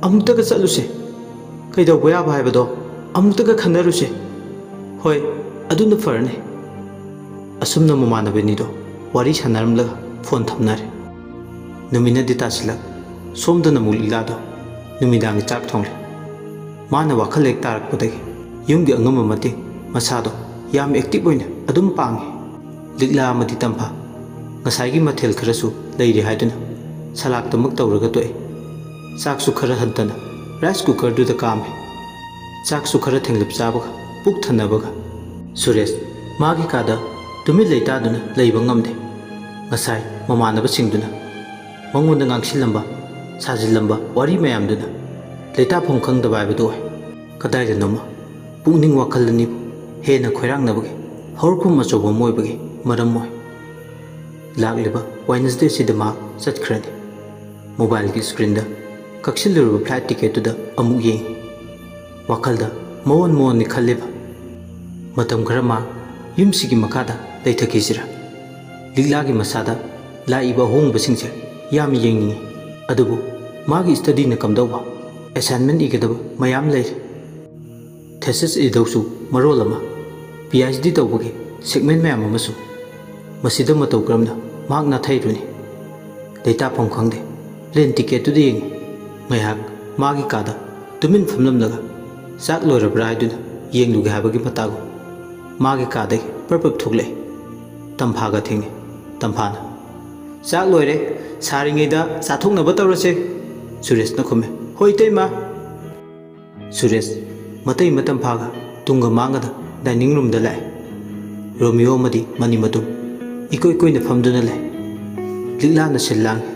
ꯑꯃꯨꯛꯇꯒ ꯆꯠꯂꯨꯁꯦ꯫ ꯀꯩꯗꯧꯕ ꯌꯥꯕ ꯍꯥꯏꯕꯗꯣ ꯑꯃꯨꯛꯇꯒ ꯈꯟꯅꯔꯨꯁꯦ꯫ ꯍꯣꯏ, ꯑꯗꯨꯅ ꯐꯔꯅꯤ꯫ ꯑꯁꯨꯝꯅ ꯃꯃꯥꯟꯅꯕꯅꯤꯗꯣ ꯋꯥꯔꯤ ꯁꯥꯟꯅꯔꯝꯂꯒ ꯐꯣꯟ ꯊꯝꯅꯔꯦ꯫ ꯅꯨꯃꯤꯠꯅꯗꯤ ꯇꯥꯁꯤꯜꯂꯛ, ꯁꯣꯝꯗꯅ ꯑꯃꯨꯛ ꯂꯤꯛꯂꯥꯗꯣ ꯅꯨꯃꯤꯗꯥꯡꯒꯤ ꯆꯥꯛ ꯊꯣꯡꯂꯦ꯫ ꯃꯥꯅ ꯋꯥꯈꯜ ꯍꯦꯛ ꯇꯥꯔꯛꯄꯗꯒꯤ ꯌꯨꯝꯒꯤ ꯑꯉꯝꯕ ꯃꯇꯦꯡ ꯃꯁꯥꯗꯣ ꯌꯥꯝ ꯑꯦꯛꯇꯤꯚ ꯑꯣꯏꯅ ꯑꯗꯨꯝ ꯄꯥꯡꯉꯤ꯫ ꯂꯤꯛꯂꯥ ꯑꯃꯗꯤ ꯇꯝꯐꯥ ꯉꯁꯥꯏꯒꯤ ꯃꯊꯦꯜ ꯈꯔꯁꯨ ꯂꯩꯔꯤ ꯍꯥꯏꯗꯨꯅ ꯁꯂꯥꯠꯇꯃꯛ ꯇꯧꯔꯒ ꯇꯣꯛꯏ꯫ ꯆꯥꯛꯁꯨ ꯈꯔ ꯍꯟꯊꯅ ꯔꯥꯏꯁ ꯀꯨꯀꯔꯗꯨꯗ ꯀꯥꯝꯃꯤ꯫ ꯆꯥꯛꯁꯨ ꯈꯔ ꯊꯦꯡꯂꯞ ꯆꯥꯕꯒ ꯄꯨꯛ ꯊꯟꯅꯕꯒ ꯁꯨꯔꯦꯁ ꯃꯥꯒꯤ ꯀꯥꯗ ꯇꯨꯃꯤꯟ ꯂꯩꯇꯥꯗꯨꯅ ꯂꯩꯕ ꯉꯝꯗꯦ꯫ ꯉꯁꯥꯏ ꯃꯃꯥꯟꯅꯕꯁꯤꯡꯗꯨꯅ ꯃꯉꯣꯟꯗ ꯉꯥꯡꯁꯤꯜꯂꯝꯕ, ꯁꯥꯖꯤꯜꯂꯝꯕ ꯋꯥꯔꯤ ꯃꯌꯥꯝꯗꯨꯅ ꯂꯩꯇꯥꯐꯝ ꯈꯪꯗꯕ ꯍꯥꯏꯕꯗꯨ ꯑꯣꯏ꯫ ꯀꯗꯥꯏꯗꯅꯣꯃ ꯄꯨꯛꯅꯤꯡ ꯋꯥꯈꯜ ꯑꯅꯤꯕꯨ ꯍꯦꯟꯅ ꯈꯣꯏꯔꯥꯡꯅꯕꯒꯤ ꯍꯧꯔꯛꯐꯝ ꯑꯆꯧꯕ ꯑꯃ ꯑꯣꯏꯕꯒꯤ ꯃꯔꯝ ꯑꯣꯏ꯫ ꯂꯥꯛꯂꯤꯕ ꯋꯦꯅꯁꯗꯦꯁꯤꯗ ꯃꯍꯥꯛ ꯆꯠꯈ꯭ꯔꯅꯤ꯫ ꯃꯣꯕꯥꯏꯜꯒꯤ ꯁ꯭ꯀ꯭ꯔꯤꯟꯗ ꯀꯛꯁꯤꯜꯂꯨꯔꯕ ꯐ꯭ꯂꯥꯏꯠ ꯇꯤꯀꯦꯠꯇꯨꯗ ꯑꯃꯨꯛ ꯌꯦꯡꯏ꯫ ꯋꯥꯈꯜꯗ ꯃꯑꯣꯟ ꯃꯑꯣꯟꯅꯤ ꯈꯜꯂꯤꯕ꯫ ꯃꯇꯝ ꯈꯔ ꯃꯍꯥꯛ ꯌꯨꯝꯁꯤꯒꯤ ꯃꯈꯥꯗ ꯂꯩꯊꯈꯤꯁꯤꯔꯥ? ꯂꯤꯛꯂꯥꯒꯤ ꯃꯁꯥꯗ ꯂꯥꯛꯏꯕ ꯑꯍꯣꯡꯕꯁꯤꯡꯁꯦ ꯌꯥꯝ ꯌꯦꯡꯅꯤꯡꯏ꯫ ꯑꯗꯨꯕꯨ ꯃꯥꯒꯤ ꯁ꯭ꯇꯗꯤꯅ ꯀꯝꯗꯧꯕ? ꯑꯦꯁꯥꯏꯟꯃꯦꯟ ꯏꯒꯗꯕ ꯃꯌꯥꯝ ꯂꯩꯔꯤ꯫ ꯊꯦꯁꯤꯁ ꯏꯗꯧꯁꯨ ꯃꯔꯣꯜ ꯑꯃ, ꯄꯤ ꯑꯩꯆ ꯗꯤ ꯇꯧꯕꯒꯤ ꯁꯦꯒꯃꯦꯟ ꯃꯌꯥꯝ ꯑꯃꯁꯨ꯫ ꯃꯁꯤꯗ ꯃꯇꯧ ꯀꯔꯝꯅ ꯃꯍꯥꯛ ꯅꯥꯊꯩꯔꯨꯅꯤ? ꯂꯩꯇꯥꯐꯝ ꯈꯪꯗꯦ꯫ ꯄ꯭ꯂꯦꯟ ꯇꯤꯀꯦꯠꯇꯨꯗ ꯌꯦꯡꯉꯤ꯫ ꯉꯥꯏꯍꯥꯛ ꯃꯥꯒꯤ ꯀꯥꯗ ꯇꯨꯃꯤꯟ ꯐꯝꯂꯝꯂꯒ ꯆꯥꯛ ꯂꯣꯏꯔꯕ꯭ꯔꯥ ꯍꯥꯏꯗꯨꯅ ꯌꯦꯡꯂꯨꯒꯦ ꯍꯥꯏꯕꯒꯤ ꯃꯇꯥꯒꯨꯝ ꯃꯥꯒꯤ ꯀꯥꯗꯒꯤ ꯄ꯭ꯔꯞ ꯄ꯭ꯔꯞ ꯊꯣꯛꯂꯛꯏ꯫ ꯇꯝꯐꯥꯒ ꯊꯦꯡꯅꯩ꯫ ꯇꯝꯐꯥꯅ, "ꯆꯥꯛ ꯂꯣꯏꯔꯦ, ꯁꯥꯔꯤꯉꯩꯗ ꯆꯥꯊꯣꯛꯅꯕ ꯇꯧꯔꯁꯦ꯫" ꯁꯨꯔꯦꯁꯅ ꯈꯨꯝꯃꯦ, "ꯍꯣꯏ, ꯏꯇꯩꯃ꯫" ꯁꯨꯔꯦꯁ ꯃꯇꯩ ꯃꯇꯝ ꯐꯥꯒ ꯇꯨꯡꯒ ꯃꯥꯡꯒꯗ ꯗꯥꯏꯅꯤꯡ ꯔꯨꯝꯗ ꯂꯥꯛꯑꯦ꯫ ꯔꯣꯃꯤꯌꯣ ꯑꯃꯗꯤ ꯃꯅꯤꯃꯗꯨ ꯏꯀꯣꯏ ꯀꯣꯏꯅ ꯐꯝꯗꯨꯅ ꯂꯩ꯫ ꯂꯤꯛꯂꯥꯅ ꯁꯤꯜ ꯂꯥꯡꯉꯤ꯫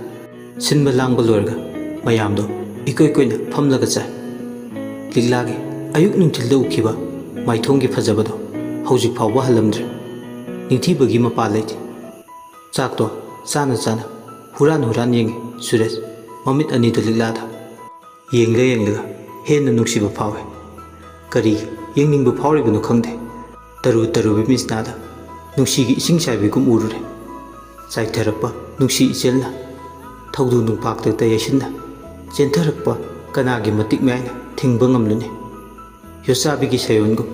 ꯁꯤꯟꯕ ꯂꯥꯡꯕ ꯂꯣꯏꯔꯒ ꯃꯌꯥꯝꯗꯣ ꯏꯀꯣꯏ ꯀꯣꯏꯅ ꯐꯝꯂꯒ ꯆꯥꯏ꯫ ꯂꯤꯛꯂꯥꯒꯤ ꯑꯌꯨꯛ ꯅꯨꯡꯊꯤꯜꯗ ꯎꯈꯤꯕ ꯃꯥꯏꯊꯣꯡꯒꯤ ꯐꯖꯕꯗꯣ ꯍꯧꯖꯤꯛ ꯐꯥꯎꯕ ꯍꯜꯂꯝꯗ꯭ꯔꯤ꯫ ꯅꯤꯡꯊꯤꯕꯒꯤ ꯃꯄꯥ ꯂꯩꯇꯦ꯫ ꯆꯥꯛꯇꯣ ꯆꯥꯅ ꯆꯥꯅ ꯍꯨꯔꯥꯟ ꯍꯨꯔꯥꯟ ꯌꯦꯡꯉꯤ ꯁꯨꯔꯦꯁ ꯃꯃꯤꯠ ꯑꯅꯤꯗꯨ ꯂꯤꯛꯂꯥꯗ꯫ ꯌꯦꯡꯂ ꯌꯦꯡꯂꯒ ꯍꯦꯟꯅ ꯅꯨꯡꯁꯤꯕ ꯐꯥꯎꯏ꯫ ꯀꯔꯤꯒꯤ ꯌꯦꯡꯅꯤꯡꯕ ꯐꯥꯎꯔꯤꯕꯅꯣ ꯈꯪꯗꯦ꯫ ꯇꯔꯨ ꯇꯔꯨꯕꯤ ꯃꯤꯁꯅꯥꯗ ꯅꯨꯡꯁꯤꯒꯤ ꯏꯁꯤꯡ ꯆꯥꯏꯕꯤꯒꯨꯝ ꯎꯔꯨꯔꯦ꯫ ꯆꯥꯏꯊꯔꯛꯄ ꯅꯨꯡꯁꯤ ꯏꯆꯦꯜꯅ ꯊꯧꯗꯨ ꯅꯨꯡꯄꯥꯛꯇꯛꯇ ꯌꯩꯁꯤꯟꯅ ꯆꯦꯟꯊꯔꯛꯄ ꯀꯅꯥꯒꯤ ꯃꯇꯤꯛ ꯃꯌꯥꯏꯅ ꯊꯤꯡꯕ ꯉꯝꯂꯨꯅꯤ? ꯌꯣꯠꯆꯥꯕꯤꯒꯤ ꯁꯌꯣꯟꯒꯨꯝ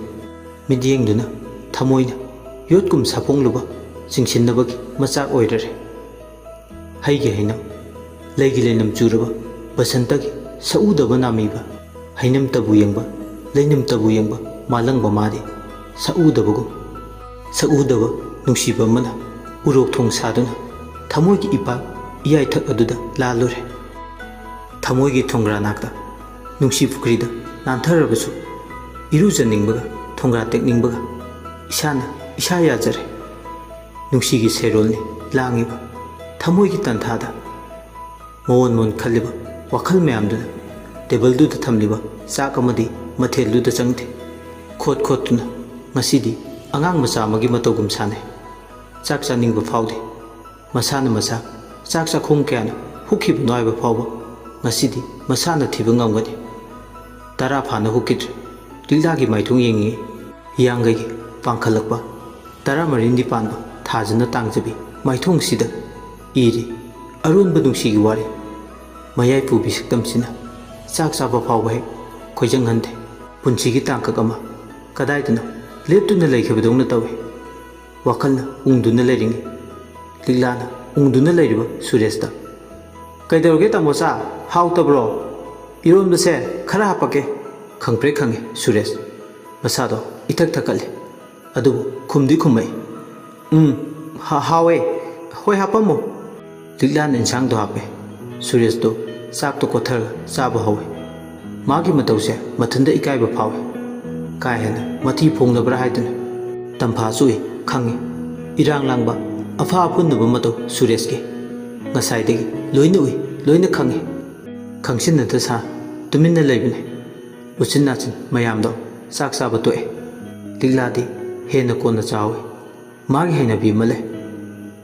ꯃꯤꯠꯌꯦꯡꯗꯨꯅ ꯊꯃꯣꯏꯅ ꯌꯣꯠꯀꯨꯝ ꯁꯥꯐꯣꯡꯂꯨꯕ ꯆꯤꯡꯁꯤꯟꯅꯕꯒꯤ ꯃꯆꯥꯛ ꯑꯣꯏꯔꯔꯦ꯫ ꯍꯩꯒꯤ ꯍꯩꯅꯝ, ꯂꯩꯒꯤ ꯂꯩꯅꯝ ꯆꯨꯔꯕ ꯕꯁꯟꯇꯒꯤ ꯁꯛꯎꯗꯕ ꯅꯥꯃꯤꯕ, ꯍꯩꯅꯝꯇꯕꯨ ꯌꯦꯡꯕ, ꯂꯩꯅꯝꯇꯕꯨ ꯌꯦꯡꯕ ꯃꯥꯂꯪꯕ ꯃꯥꯗꯤ ꯁꯛꯎꯗꯕꯒꯨꯝ, ꯁꯛꯎꯗꯕ ꯅꯨꯡꯁꯤꯕ ꯑꯃꯅ ꯎꯔꯣꯛ ꯊꯣꯡ ꯁꯥꯗꯨꯅ ꯊꯃꯣꯏꯒꯤ ꯏꯄꯥꯛ ꯏꯌꯥꯏꯊꯛ ꯑꯗꯨꯗ ꯂꯥꯜꯂꯨꯔꯦ꯫ ꯊꯃꯣꯏꯒꯤ ꯊꯣꯡꯒ꯭ꯔꯥ ꯅꯥꯛꯇ ꯅꯨꯡꯁꯤ ꯄꯨꯈ꯭ꯔꯤꯗ ꯅꯥꯟꯊꯔꯕꯁꯨ ꯏꯔꯨꯖꯅꯤꯡꯕꯒ ꯊꯣꯡꯒ꯭ꯔꯥ ꯇꯦꯛꯅꯤꯡꯕꯒ ꯏꯁꯥꯅ ꯏꯁꯥ ꯌꯥꯖꯔꯦ꯫ ꯅꯨꯡꯁꯤꯒꯤ ꯁꯩꯔꯣꯜꯅꯤ ꯂꯥꯡꯉꯤꯕ ꯊꯃꯣꯏꯒꯤ ꯇꯟꯊꯥꯗ꯫ ꯃꯑꯣꯟ ꯃꯑꯣꯟ ꯈꯜꯂꯤꯕ ꯋꯥꯈꯜ ꯃꯌꯥꯝꯗꯨꯅ ꯇꯦꯕꯜꯗꯨꯗ ꯊꯝꯂꯤꯕ ꯆꯥꯛ ꯑꯃꯗꯤ ꯃꯊꯦꯜꯗꯨꯗ ꯆꯪꯗꯦ꯫ ꯈꯣꯠ ꯈꯣꯠꯇꯨꯅ ꯉꯁꯤꯗꯤ ꯑꯉꯥꯡ ꯃꯆꯥ ꯑꯃꯒꯤ ꯃꯇꯧꯒꯨꯝ ꯁꯥꯟꯅꯩ꯫ ꯆꯥꯛ ꯆꯥꯅꯤꯡꯕ ꯐꯥꯎꯗꯦ꯫ ꯃꯁꯥꯅ ꯃꯁꯥ ꯆꯥꯛ ꯆꯥꯛꯈꯣꯝ ꯀꯌꯥꯅ ꯍꯨꯛꯈꯤꯕꯅꯣ ꯍꯥꯏꯕ ꯐꯥꯎꯕ ꯉꯁꯤꯗꯤ ꯃꯁꯥꯅ ꯊꯤꯕ ꯉꯝꯒꯅꯤ꯫ ꯇꯔꯥ ꯐꯥꯅ ꯍꯨꯛꯈꯤꯗ꯭ꯔꯦ꯫ ꯂꯤꯛꯂꯥꯒꯤ ꯃꯥꯏꯊꯣꯡ ꯌꯦꯡꯉꯤ꯫ ꯍꯤꯌꯥꯡꯒꯩꯒꯤ ꯄꯥꯡꯈꯠꯂꯛꯄ ꯇꯔꯥꯃꯔꯤꯅꯤ ꯄꯥꯟꯕ ꯊꯥꯖꯅ ꯇꯥꯡꯖꯕꯤ ꯃꯥꯏꯊꯣꯡꯁꯤꯗ ꯏꯔꯤ ꯑꯔꯣꯟꯕ ꯅꯨꯡꯁꯤꯒꯤ ꯋꯥꯔꯤ꯫ ꯃꯌꯥꯏ ꯄꯨꯕꯤ ꯁꯛꯇꯝꯁꯤꯅ ꯆꯥꯛ ꯆꯥꯕ ꯐꯥꯎꯕ ꯍꯦꯛ ꯈꯣꯏꯖꯪꯍꯟꯗꯦ꯫ ꯄꯨꯟꯁꯤꯒꯤ ꯇꯥꯡꯀꯛ ꯑꯃ ꯀꯗꯥꯏꯗꯅꯣ ꯂꯦꯞꯇꯨꯅ ꯂꯩꯈꯤꯕꯗꯧꯅ ꯇꯧꯏ꯫ ꯋꯥꯈꯜꯅ ꯎꯪꯗꯨꯅ ꯂꯩꯔꯤꯉꯩ ꯂꯤꯛꯂꯥꯅ ꯎꯪꯗꯨꯅ ꯂꯩꯔꯤꯕ ꯁꯨꯔꯦꯁꯇ, "ꯀꯩꯗꯧꯔꯒꯦ ꯇꯥꯃꯣꯆꯥ? ꯍꯥꯎꯇꯕ꯭ꯔꯣ? ꯏꯔꯣꯟꯕꯁꯦ ꯈꯔ ꯍꯥꯞꯄꯛꯀꯦ?" ꯈꯪꯄ꯭ꯔꯦꯛ ꯈꯪꯉꯦ ꯁꯨꯔꯦꯁ꯫ ꯃꯁꯥꯗꯣ ꯏꯊꯛ ꯊꯛꯀꯠꯂꯦ꯫ ꯑꯗꯨꯕꯨ ꯈꯨꯝꯗꯤ ꯈꯨꯝꯃꯛꯏ, "ꯎꯝ, ꯍꯥ-, ꯍꯥꯎꯋꯦ꯫ ꯍꯣꯏ, ꯍꯥꯞꯄꯝꯃꯣ꯫" ꯂꯤꯛꯂꯥꯅ ꯏꯟꯁꯥꯡꯗꯣ ꯍꯥꯞꯄꯦ꯫ ꯁꯨꯔꯦꯁꯇꯣ ꯆꯥꯛꯇꯣ ꯀꯣꯠꯊꯔꯒ ꯆꯥꯕ ꯍꯧꯋꯦ꯫ ꯃꯥꯒꯤ ꯃꯇꯧꯁꯦ ꯃꯊꯟꯇ ꯏꯀꯥꯏꯕ ꯐꯥꯎꯋꯦ꯫ ꯀꯥ ꯍꯦꯟꯅ ꯃꯊꯤ ꯐꯣꯡꯂꯕ꯭ꯔꯥ ꯍꯥꯏꯗꯨꯅ꯫ ꯇꯝꯐꯥꯁꯨ ꯎꯏ, ꯈꯪꯉꯤ꯫ ꯏꯔꯥꯡ ꯂꯥꯡꯕ, ꯑꯐꯥ ꯑꯐꯨꯟꯅꯕ ꯃꯇꯧ ꯁꯨꯔꯦꯁꯀꯤ꯫ ꯉꯁꯥꯏꯗꯒꯤ ꯂꯣꯏꯅ ꯎꯏ, ꯂꯣꯏꯅ ꯈꯪꯉꯤ꯫ ꯈꯪꯁꯤꯟꯅꯗ ꯁꯥ ꯇꯨꯃꯤꯟꯅ ꯂꯩꯕꯅꯤ꯫ ꯎꯆꯤꯟ ꯅꯥꯆꯤꯟ ꯃꯌꯥꯝꯗꯣ ꯆꯥꯛ ꯆꯥꯕ ꯇꯣꯛꯑꯦ꯫ ꯂꯤꯛꯂꯥꯗꯤ ꯍꯦꯟꯅ ꯀꯣꯟꯅ ꯆꯥꯍꯧꯋꯤ꯫ ꯃꯥꯒꯤ ꯍꯩꯅꯕꯤ ꯑꯃ ꯂꯩ꯫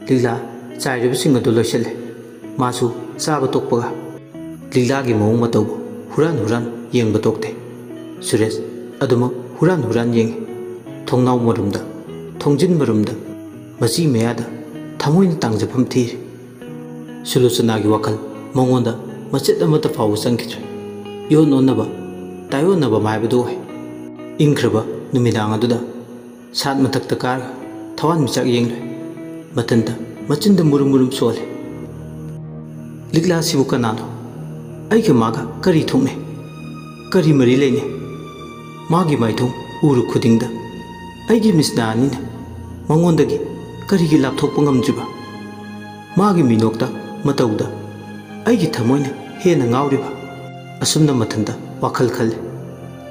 ꯂꯤꯛꯂꯥ ꯆꯥꯏꯔꯤꯕꯁꯤꯡ ꯑꯗꯨ ꯂꯣꯏꯁꯤꯜꯂꯦ꯫ ꯃꯥꯁꯨ ꯆꯥꯕ ꯇꯣꯛꯄꯒ ꯂꯤꯛꯂꯥꯒꯤ ꯃꯑꯣꯡ ꯃꯇꯧꯕꯨ ꯍꯨꯔꯥꯟ ꯍꯨꯔꯥꯟ ꯌꯦꯡꯕ ꯇꯣꯛꯇꯦ꯫ ꯁꯨꯔꯦꯁ ꯑꯗꯨꯃꯛ ꯍꯨꯔꯥꯟ ꯍꯨꯔꯥꯟ ꯌꯦꯡꯉꯤ꯫ ꯊꯣꯡꯅꯥꯎ ꯃꯔꯨꯝꯗ, ꯊꯣꯡꯖꯤꯟ ꯃꯔꯨꯝꯗ, ꯃꯆꯤ ꯃꯌꯥꯗ ꯊꯃꯣꯏꯅ ꯇꯥꯡꯖꯐꯝ ꯊꯤꯔꯤ꯫ ꯁꯨꯂꯣꯆꯅꯥꯒꯤ ꯋꯥꯈꯜ ꯃꯉꯣꯟꯗ ꯃꯆꯦꯠ ꯑꯃꯠꯇ ꯐꯥꯎꯕ ꯆꯪꯈꯤꯗ꯭ꯔꯦ꯫ ꯏꯑꯣꯟ ꯑꯣꯟꯅꯕ, ꯇꯥꯏꯑꯣꯟꯅꯕ ꯍꯥꯏꯕꯗꯨ ꯑꯣꯏ꯫ ꯏꯪꯈ꯭ꯔꯕ ꯅꯨꯃꯤꯗꯥꯡ ꯑꯗꯨꯗ ꯁꯥꯠ ꯃꯊꯛꯇ ꯀꯥꯔꯒ ꯊꯋꯥꯟꯃꯤꯆꯥꯛ ꯌꯦꯡꯂꯨꯏ꯫ ꯃꯊꯟꯇ ꯃꯆꯤꯟꯗ ꯃꯨꯔꯨꯝ ꯃꯨꯔꯨꯝ ꯁꯣꯜꯂꯤ꯫ "ꯂꯤꯛꯂꯥꯁꯤꯕꯨ ꯀꯅꯥꯅꯣ? ꯑꯩꯒ ꯃꯥꯒ ꯀꯔꯤ ꯊꯣꯛꯅꯩ? ꯀꯔꯤ ꯃꯔꯤ ꯂꯩꯅꯩ? ꯃꯥꯒꯤ ꯃꯥꯏꯊꯣꯡ ꯎꯔꯨ ꯈꯨꯗꯤꯡꯗ ꯑꯩꯒꯤ ꯃꯤꯠꯁꯅꯥ ꯑꯅꯤꯅ ꯃꯉꯣꯟꯗꯒꯤ ꯀꯔꯤꯒꯤ ꯂꯥꯞꯊꯣꯛꯄ ꯉꯝꯗ꯭ꯔꯤꯕ? ꯃꯥꯒꯤ ꯃꯤꯅꯣꯛꯇ, ꯃꯇꯧꯗ ꯑꯩꯒꯤ ꯊꯃꯣꯏꯅ ꯍꯦꯟꯅ ꯉꯥꯎꯔꯤꯕ?" ꯑꯁꯨꯝꯅ ꯃꯊꯟꯇ ꯋꯥꯈꯜ ꯈꯜꯂꯤ꯫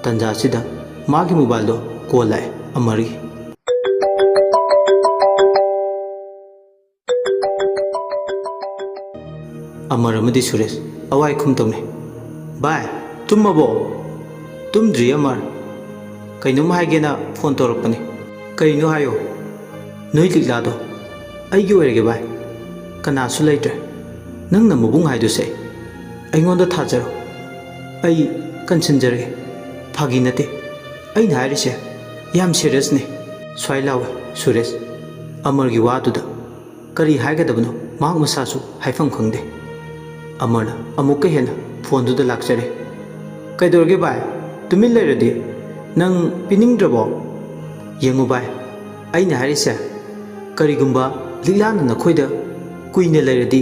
ꯇꯟꯖꯥꯁꯤꯗ ꯃꯥꯒꯤ ꯃꯣꯕꯥꯏꯜꯗꯣ ꯀꯣꯜ ꯂꯥꯛꯑꯦ ꯑꯃꯔꯒꯤ꯫ ꯑꯃꯔ ꯑꯃꯗꯤ ꯁꯨꯔꯦꯁ ꯑꯋꯥꯏ ꯈꯨꯝ ꯇꯧꯅꯩ꯫ "ꯚꯥꯏ, ꯇꯨꯝꯃꯕꯣ?" "ꯇꯨꯝꯗ꯭ꯔꯤ ꯑꯃꯔ꯫ ꯀꯩꯅꯣꯝ ꯍꯥꯏꯒꯦꯅ ꯐꯣꯟ ꯇꯧꯔꯛꯄꯅꯤ꯫" "ꯀꯩꯅꯣ ꯍꯥꯏꯌꯣ꯫" "ꯅꯣꯏ ꯂꯤꯛꯂꯥꯗꯣ ꯑꯩꯒꯤ ꯑꯣꯏꯔꯒꯦ ꯚꯥꯏ꯫ ꯀꯅꯥꯁꯨ ꯂꯩꯇ꯭ꯔꯦ꯫ ꯅꯪꯅ ꯃꯕꯨꯡ ꯍꯥꯏꯗꯨꯁꯦ ꯑꯩꯉꯣꯟꯗ ꯊꯥꯖꯔꯣ꯫ ꯑꯩ ꯀꯟꯁꯤꯟꯖꯔꯒꯦ꯫ ꯐꯥꯒꯤ ꯅꯠꯇꯦ꯫ ꯑꯩꯅ ꯍꯥꯏꯔꯤꯁꯦ ꯌꯥꯝ ꯁꯦꯔꯤꯌꯁꯅꯤ꯫" ꯁ꯭ꯋꯥꯏ ꯂꯥꯎꯋꯦ ꯁꯨꯔꯦꯁ꯫ ꯑꯃꯔꯒꯤ ꯋꯥꯗꯨꯗ ꯀꯔꯤ ꯍꯥꯏꯒꯗꯕꯅꯣ ꯃꯍꯥꯛ ꯃꯁꯥꯁꯨ ꯍꯥꯏꯐꯝ ꯈꯪꯗꯦ꯫ ꯑꯃꯔꯅ ꯑꯃꯨꯛꯀ ꯍꯦꯟꯅ ꯐꯣꯟꯗꯨꯗ ꯂꯥꯛꯆꯔꯦ꯫ "ꯀꯩꯗꯧꯔꯒꯦ ꯚꯥꯏ? ꯇꯨꯃꯤꯟ ꯂꯩꯔꯗꯤ ꯅꯪ ꯄꯤꯅꯤꯡꯗ꯭ꯔꯕꯣ? ꯌꯦꯡꯉꯨ ꯚꯥꯏ, ꯑꯩꯅ ꯍꯥꯏꯔꯤꯁꯦ, ꯀꯔꯤꯒꯨꯝꯕ ꯂꯤꯛꯂꯥꯅ ꯅꯈꯣꯏꯗ ꯀꯨꯏꯅ ꯂꯩꯔꯗꯤ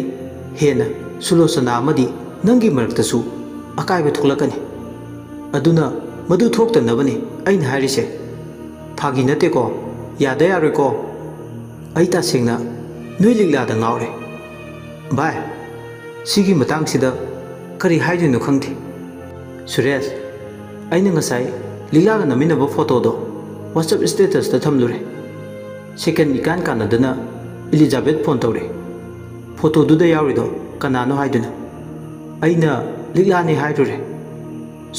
ꯍꯦꯟꯅ ꯁꯨꯂꯣꯆꯅꯥ ꯑꯃꯗꯤ ꯅꯪꯒꯤ ꯃꯔꯛꯇꯁꯨ ꯑꯀꯥꯏꯕ ꯊꯣꯛꯂꯛꯀꯅꯤ꯫ ꯑꯗꯨꯅ ꯃꯗꯨ ꯊꯣꯛꯇꯅꯕꯅꯤ ꯑꯩꯅ ꯍꯥꯏꯔꯤꯁꯦ꯫ ꯐꯥꯒꯤ ꯅꯠꯇꯦꯀꯣ, ꯌꯥꯗ ꯌꯥꯔꯣꯏꯀꯣ꯫ ꯑꯩ ꯇꯁꯦꯡꯅ ꯅꯣꯏ ꯂꯤꯛꯂꯥꯗ ꯉꯥꯎꯔꯦ꯫ ꯚꯥꯏ, ꯁꯤꯒꯤ ꯃꯇꯥꯡꯁꯤꯗ ꯀꯔꯤ ꯍꯥꯏꯗꯣꯏꯅꯣ ꯈꯪꯗꯦ꯫ ꯁꯨꯔꯦꯁ, ꯑꯩꯅ ꯉꯁꯥꯏ ꯂꯤꯛꯂꯥꯒ ꯅꯝꯃꯤꯟꯅꯕ ꯐꯣꯇꯣꯗꯣ WhatsApp statusꯇ ꯊꯝꯂꯨꯔꯦ꯫ ꯁꯦꯀꯦꯟ ꯏꯀꯥꯟ ꯀꯥꯟꯅꯗꯅ ꯏꯂꯤꯖꯥꯕꯦꯠ ꯐꯣꯟ ꯇꯧꯔꯦ꯫ ꯐꯣꯇꯣꯗꯨꯗ ꯌꯥꯎꯔꯤꯗꯣ ꯀꯅꯥꯅꯣ ꯍꯥꯏꯗꯨꯅ꯫ ꯑꯩꯅ ꯂꯤꯛꯂꯥꯅꯦ ꯍꯥꯏꯔꯨꯔꯦ꯫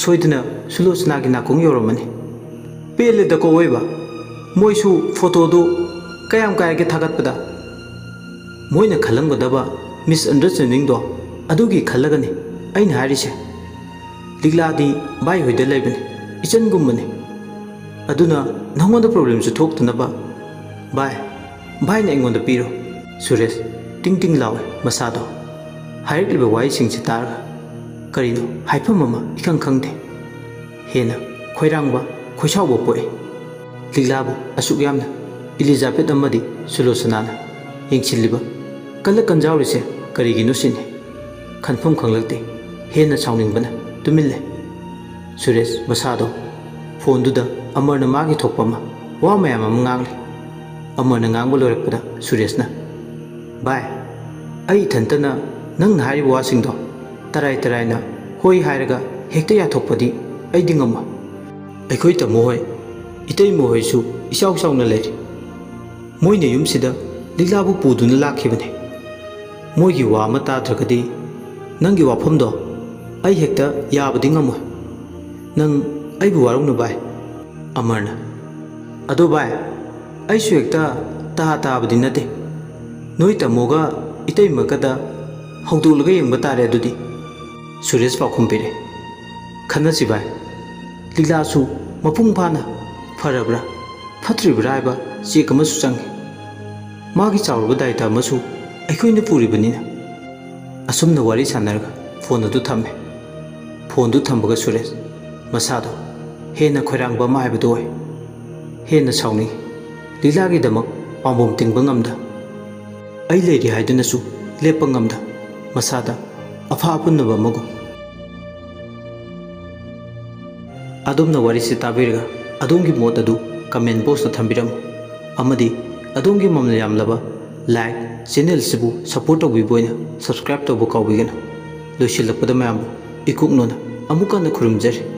ꯁꯣꯏꯗꯅ ꯁꯨꯂꯣꯆꯅꯥꯒꯤ ꯅꯥꯀꯣꯡ ꯌꯧꯔꯝꯃꯅꯤ꯫ ꯄꯦꯜꯂꯦꯗꯀꯣ ꯑꯣꯏꯕ꯫ ꯃꯣꯏꯁꯨ ꯐꯣꯇꯣꯗꯨ ꯀꯌꯥꯝ ꯀꯥꯏꯔꯒꯦ ꯊꯥꯒꯠꯄꯗ? ꯃꯣꯏꯅ ꯈꯜꯂꯝꯒꯗꯕ misunderstandingꯗꯣ ꯑꯗꯨꯒꯤ ꯈꯜꯂꯒꯅꯤ ꯑꯩꯅ ꯍꯥꯏꯔꯤꯁꯦ꯫ ꯂꯤꯛꯂꯥꯗꯤ ꯚꯥꯏ ꯍꯣꯏꯗ ꯂꯩꯕꯅꯤ, ꯏꯆꯟꯒꯨꯝꯕꯅꯤ꯫ ꯑꯗꯨꯅ ꯅꯉꯣꯟꯗ problemꯁꯨ ꯊꯣꯛꯇꯅꯕ꯫ ꯚꯥꯏ, ꯚꯥꯏꯅ ꯑꯩꯉꯣꯟꯗ ꯄꯤꯔꯣ꯫ ꯁꯨꯔꯦꯁ ꯇꯤꯡ ꯇꯤꯡ ꯂꯥꯎꯏ ꯃꯁꯥꯗꯣ꯫ ꯍꯥꯏꯔꯛꯂꯤꯕ ꯋꯥꯍꯩꯁꯤꯡꯁꯤ ꯇꯥꯔꯒ ꯀꯔꯤꯅꯣ ꯍꯥꯏꯐꯝ ꯑꯃ ꯏꯈꯪ ꯈꯪꯗꯦ꯫ ꯍꯦꯟꯅ ꯈꯣꯏꯔꯥꯡꯕ, ꯈꯣꯏꯁꯥꯎꯕ ꯄꯣꯛꯏ꯫ ꯂꯤꯛꯂꯥꯕꯨ ꯑꯁꯨꯛ ꯌꯥꯝꯅ ꯏꯂꯤꯖꯥꯕꯦꯠ ꯑꯃꯗꯤ ꯁꯨꯂꯣꯆꯅꯥꯅ ꯌꯦꯡꯁꯤꯜꯂꯤꯕ, ꯀꯜꯂ ꯀꯟꯖꯥꯎꯔꯤꯁꯦ ꯀꯔꯤꯒꯤꯅꯣ ꯁꯤꯅꯤ꯫ ꯈꯟꯐꯝ ꯈꯪꯂꯛꯇꯦ꯫ ꯍꯦꯟꯅ ꯁꯥꯎꯅꯤꯡꯕꯅ ꯇꯨꯃꯤꯟ ꯂꯩ꯫ ꯁꯨꯔꯦꯁ ꯃꯁꯥꯗꯣ ꯐꯣꯟꯗꯨꯗ ꯑꯃꯔꯅ ꯃꯥꯒꯤ ꯊꯣꯛꯄ ꯑꯃ, ꯋꯥ ꯃꯌꯥꯝ ꯑꯃ ꯉꯥꯡꯂꯤ꯫ ꯑꯃꯔꯅ ꯉꯥꯡꯕ ꯂꯣꯏꯔꯛꯄꯗ ꯁꯨꯔꯦꯁꯅ, "ꯚꯥꯏ, ꯑꯩ ꯏꯊꯟꯇꯅ ꯅꯪꯅ ꯍꯥꯏꯔꯤꯕ ꯋꯥꯁꯤꯡꯗꯣ ꯇꯔꯥꯏ ꯇꯔꯥꯏꯅ ꯍꯣꯏ ꯍꯥꯏꯔꯒ ꯍꯦꯛꯇ ꯌꯥꯊꯣꯛꯄꯗꯤ ꯑꯩꯗꯤ ꯉꯝꯃꯣꯏ꯫ ꯑꯩꯈꯣꯏ ꯇꯥꯃꯣ ꯍꯣꯏ, ꯏꯇꯩꯃ ꯍꯣꯏꯁꯨ ꯏꯆꯥꯎ ꯆꯥꯎꯅ ꯂꯩꯔꯤ꯫ ꯃꯣꯏꯅ ꯌꯨꯝꯁꯤꯗ ꯂꯤꯛꯂꯥꯕꯨ ꯄꯨꯗꯨꯅ ꯂꯥꯛꯈꯤꯕꯅꯤ꯫ ꯃꯣꯏꯒꯤ ꯋꯥ ꯑꯃ ꯇꯥꯗ꯭ꯔꯒꯗꯤ ꯅꯪꯒꯤ ꯋꯥꯐꯝꯗꯣ ꯑꯩ ꯍꯦꯛꯇ ꯌꯥꯕꯗꯤ ꯉꯝꯃꯣꯏ꯫ ꯅꯪ ꯑꯩꯕꯨ ꯋꯥꯔꯧꯅꯨ ꯚꯥꯏ꯫ ꯑꯃꯔꯅ, "ꯑꯗꯣ ꯚꯥꯏ, ꯑꯩꯁꯨ ꯍꯦꯛꯇ ꯇꯥ ꯇꯥꯕꯗꯤ ꯅꯠꯇꯦ꯫ ꯅꯣꯏ ꯇꯥꯃꯣꯒ ꯏꯇꯩꯃꯒꯗ ꯍꯧꯗꯣꯛꯂꯒ ꯌꯦꯡꯕ ꯇꯥꯔꯦ ꯑꯗꯨꯗꯤ"꯫ ꯁꯨꯔꯦꯁ ꯄꯥꯎꯈꯨꯝ ꯄꯤꯔꯦ, "ꯈꯟꯅꯁꯤ ꯚꯥꯏ꯫ ꯂꯤꯂꯥꯁꯨ ꯃꯄꯨꯡ ꯐꯥꯅ ꯐꯔꯕ꯭ꯔꯥ ꯐꯠꯇ꯭ꯔꯤꯕ꯭ꯔꯥ ꯍꯥꯏꯕ ꯆꯦꯛ ꯑꯃꯁꯨ ꯆꯪꯉꯤ꯫ ꯃꯥꯒꯤ ꯆꯥꯎꯔꯕ ꯗꯥꯏꯇ ꯑꯃꯁꯨ ꯑꯩꯈꯣꯏꯅ ꯄꯨꯔꯤꯕꯅꯤꯅ"꯫ ꯑꯁꯨꯝꯅ ꯋꯥꯔꯤ ꯁꯥꯟꯅꯔꯒ ꯐꯣꯟ ꯑꯗꯨ ꯊꯝꯃꯦ꯫ ꯐꯣꯟꯗꯨ ꯊꯝꯕꯒ ꯁꯨꯔꯦꯁ ꯃꯁꯥꯗꯣ ꯍꯦꯟꯅ ꯈꯣꯏꯔꯥꯡꯕ ꯑꯃ ꯍꯥꯏꯕꯗꯨ ꯑꯣꯏ꯫ ꯍꯦꯟꯅ ꯁꯥꯎꯅꯤꯡꯏ꯫ ꯂꯤꯂꯥꯒꯤꯗꯃꯛ ꯄꯥꯝꯕꯣꯝ ꯇꯤꯡꯕ ꯉꯝꯗ, ꯑꯩ ꯂꯩꯔꯤ ꯍꯥꯏꯗꯨꯅꯁꯨ ꯂꯦꯞꯄ ꯉꯝꯗ, ꯃꯁꯥꯗ ꯑꯐꯥ ꯑꯄꯨꯟꯅꯕ ꯑꯃꯒꯨꯝ꯫ ꯑꯗꯣꯝꯅ ꯋꯥꯔꯤꯁꯤ ꯇꯥꯕꯤꯔꯒ ꯑꯗꯣꯝꯒꯤ ꯃꯣꯠ ꯑꯗꯨ ꯀꯃꯦꯟ ꯕꯣꯛꯁꯇ ꯊꯝꯕꯤꯔꯝꯃꯨ, ꯑꯃꯗꯤ ꯑꯗꯣꯝꯒꯤ ꯃꯃꯜ ꯌꯥꯝꯂꯕ ꯂꯥꯏꯛ, ꯆꯦꯅꯦꯜꯁꯤꯕꯨ ꯁꯄꯣꯔꯠ ꯇꯧꯕꯤꯕ ꯑꯣꯏꯅ ꯁꯕꯁꯀ꯭ꯔꯥꯏꯕ ꯇꯧꯕ ꯀꯥꯎꯕꯤꯒꯅꯨ꯫ ꯂꯣꯏꯁꯤꯜꯂꯛꯄꯗ ꯃꯌꯥꯝꯕꯨ ꯏꯀꯨꯛꯅꯣꯅ ꯑꯃꯨꯛ ꯍꯟꯅ ꯈꯨꯔꯨꯝꯖꯔꯤ꯫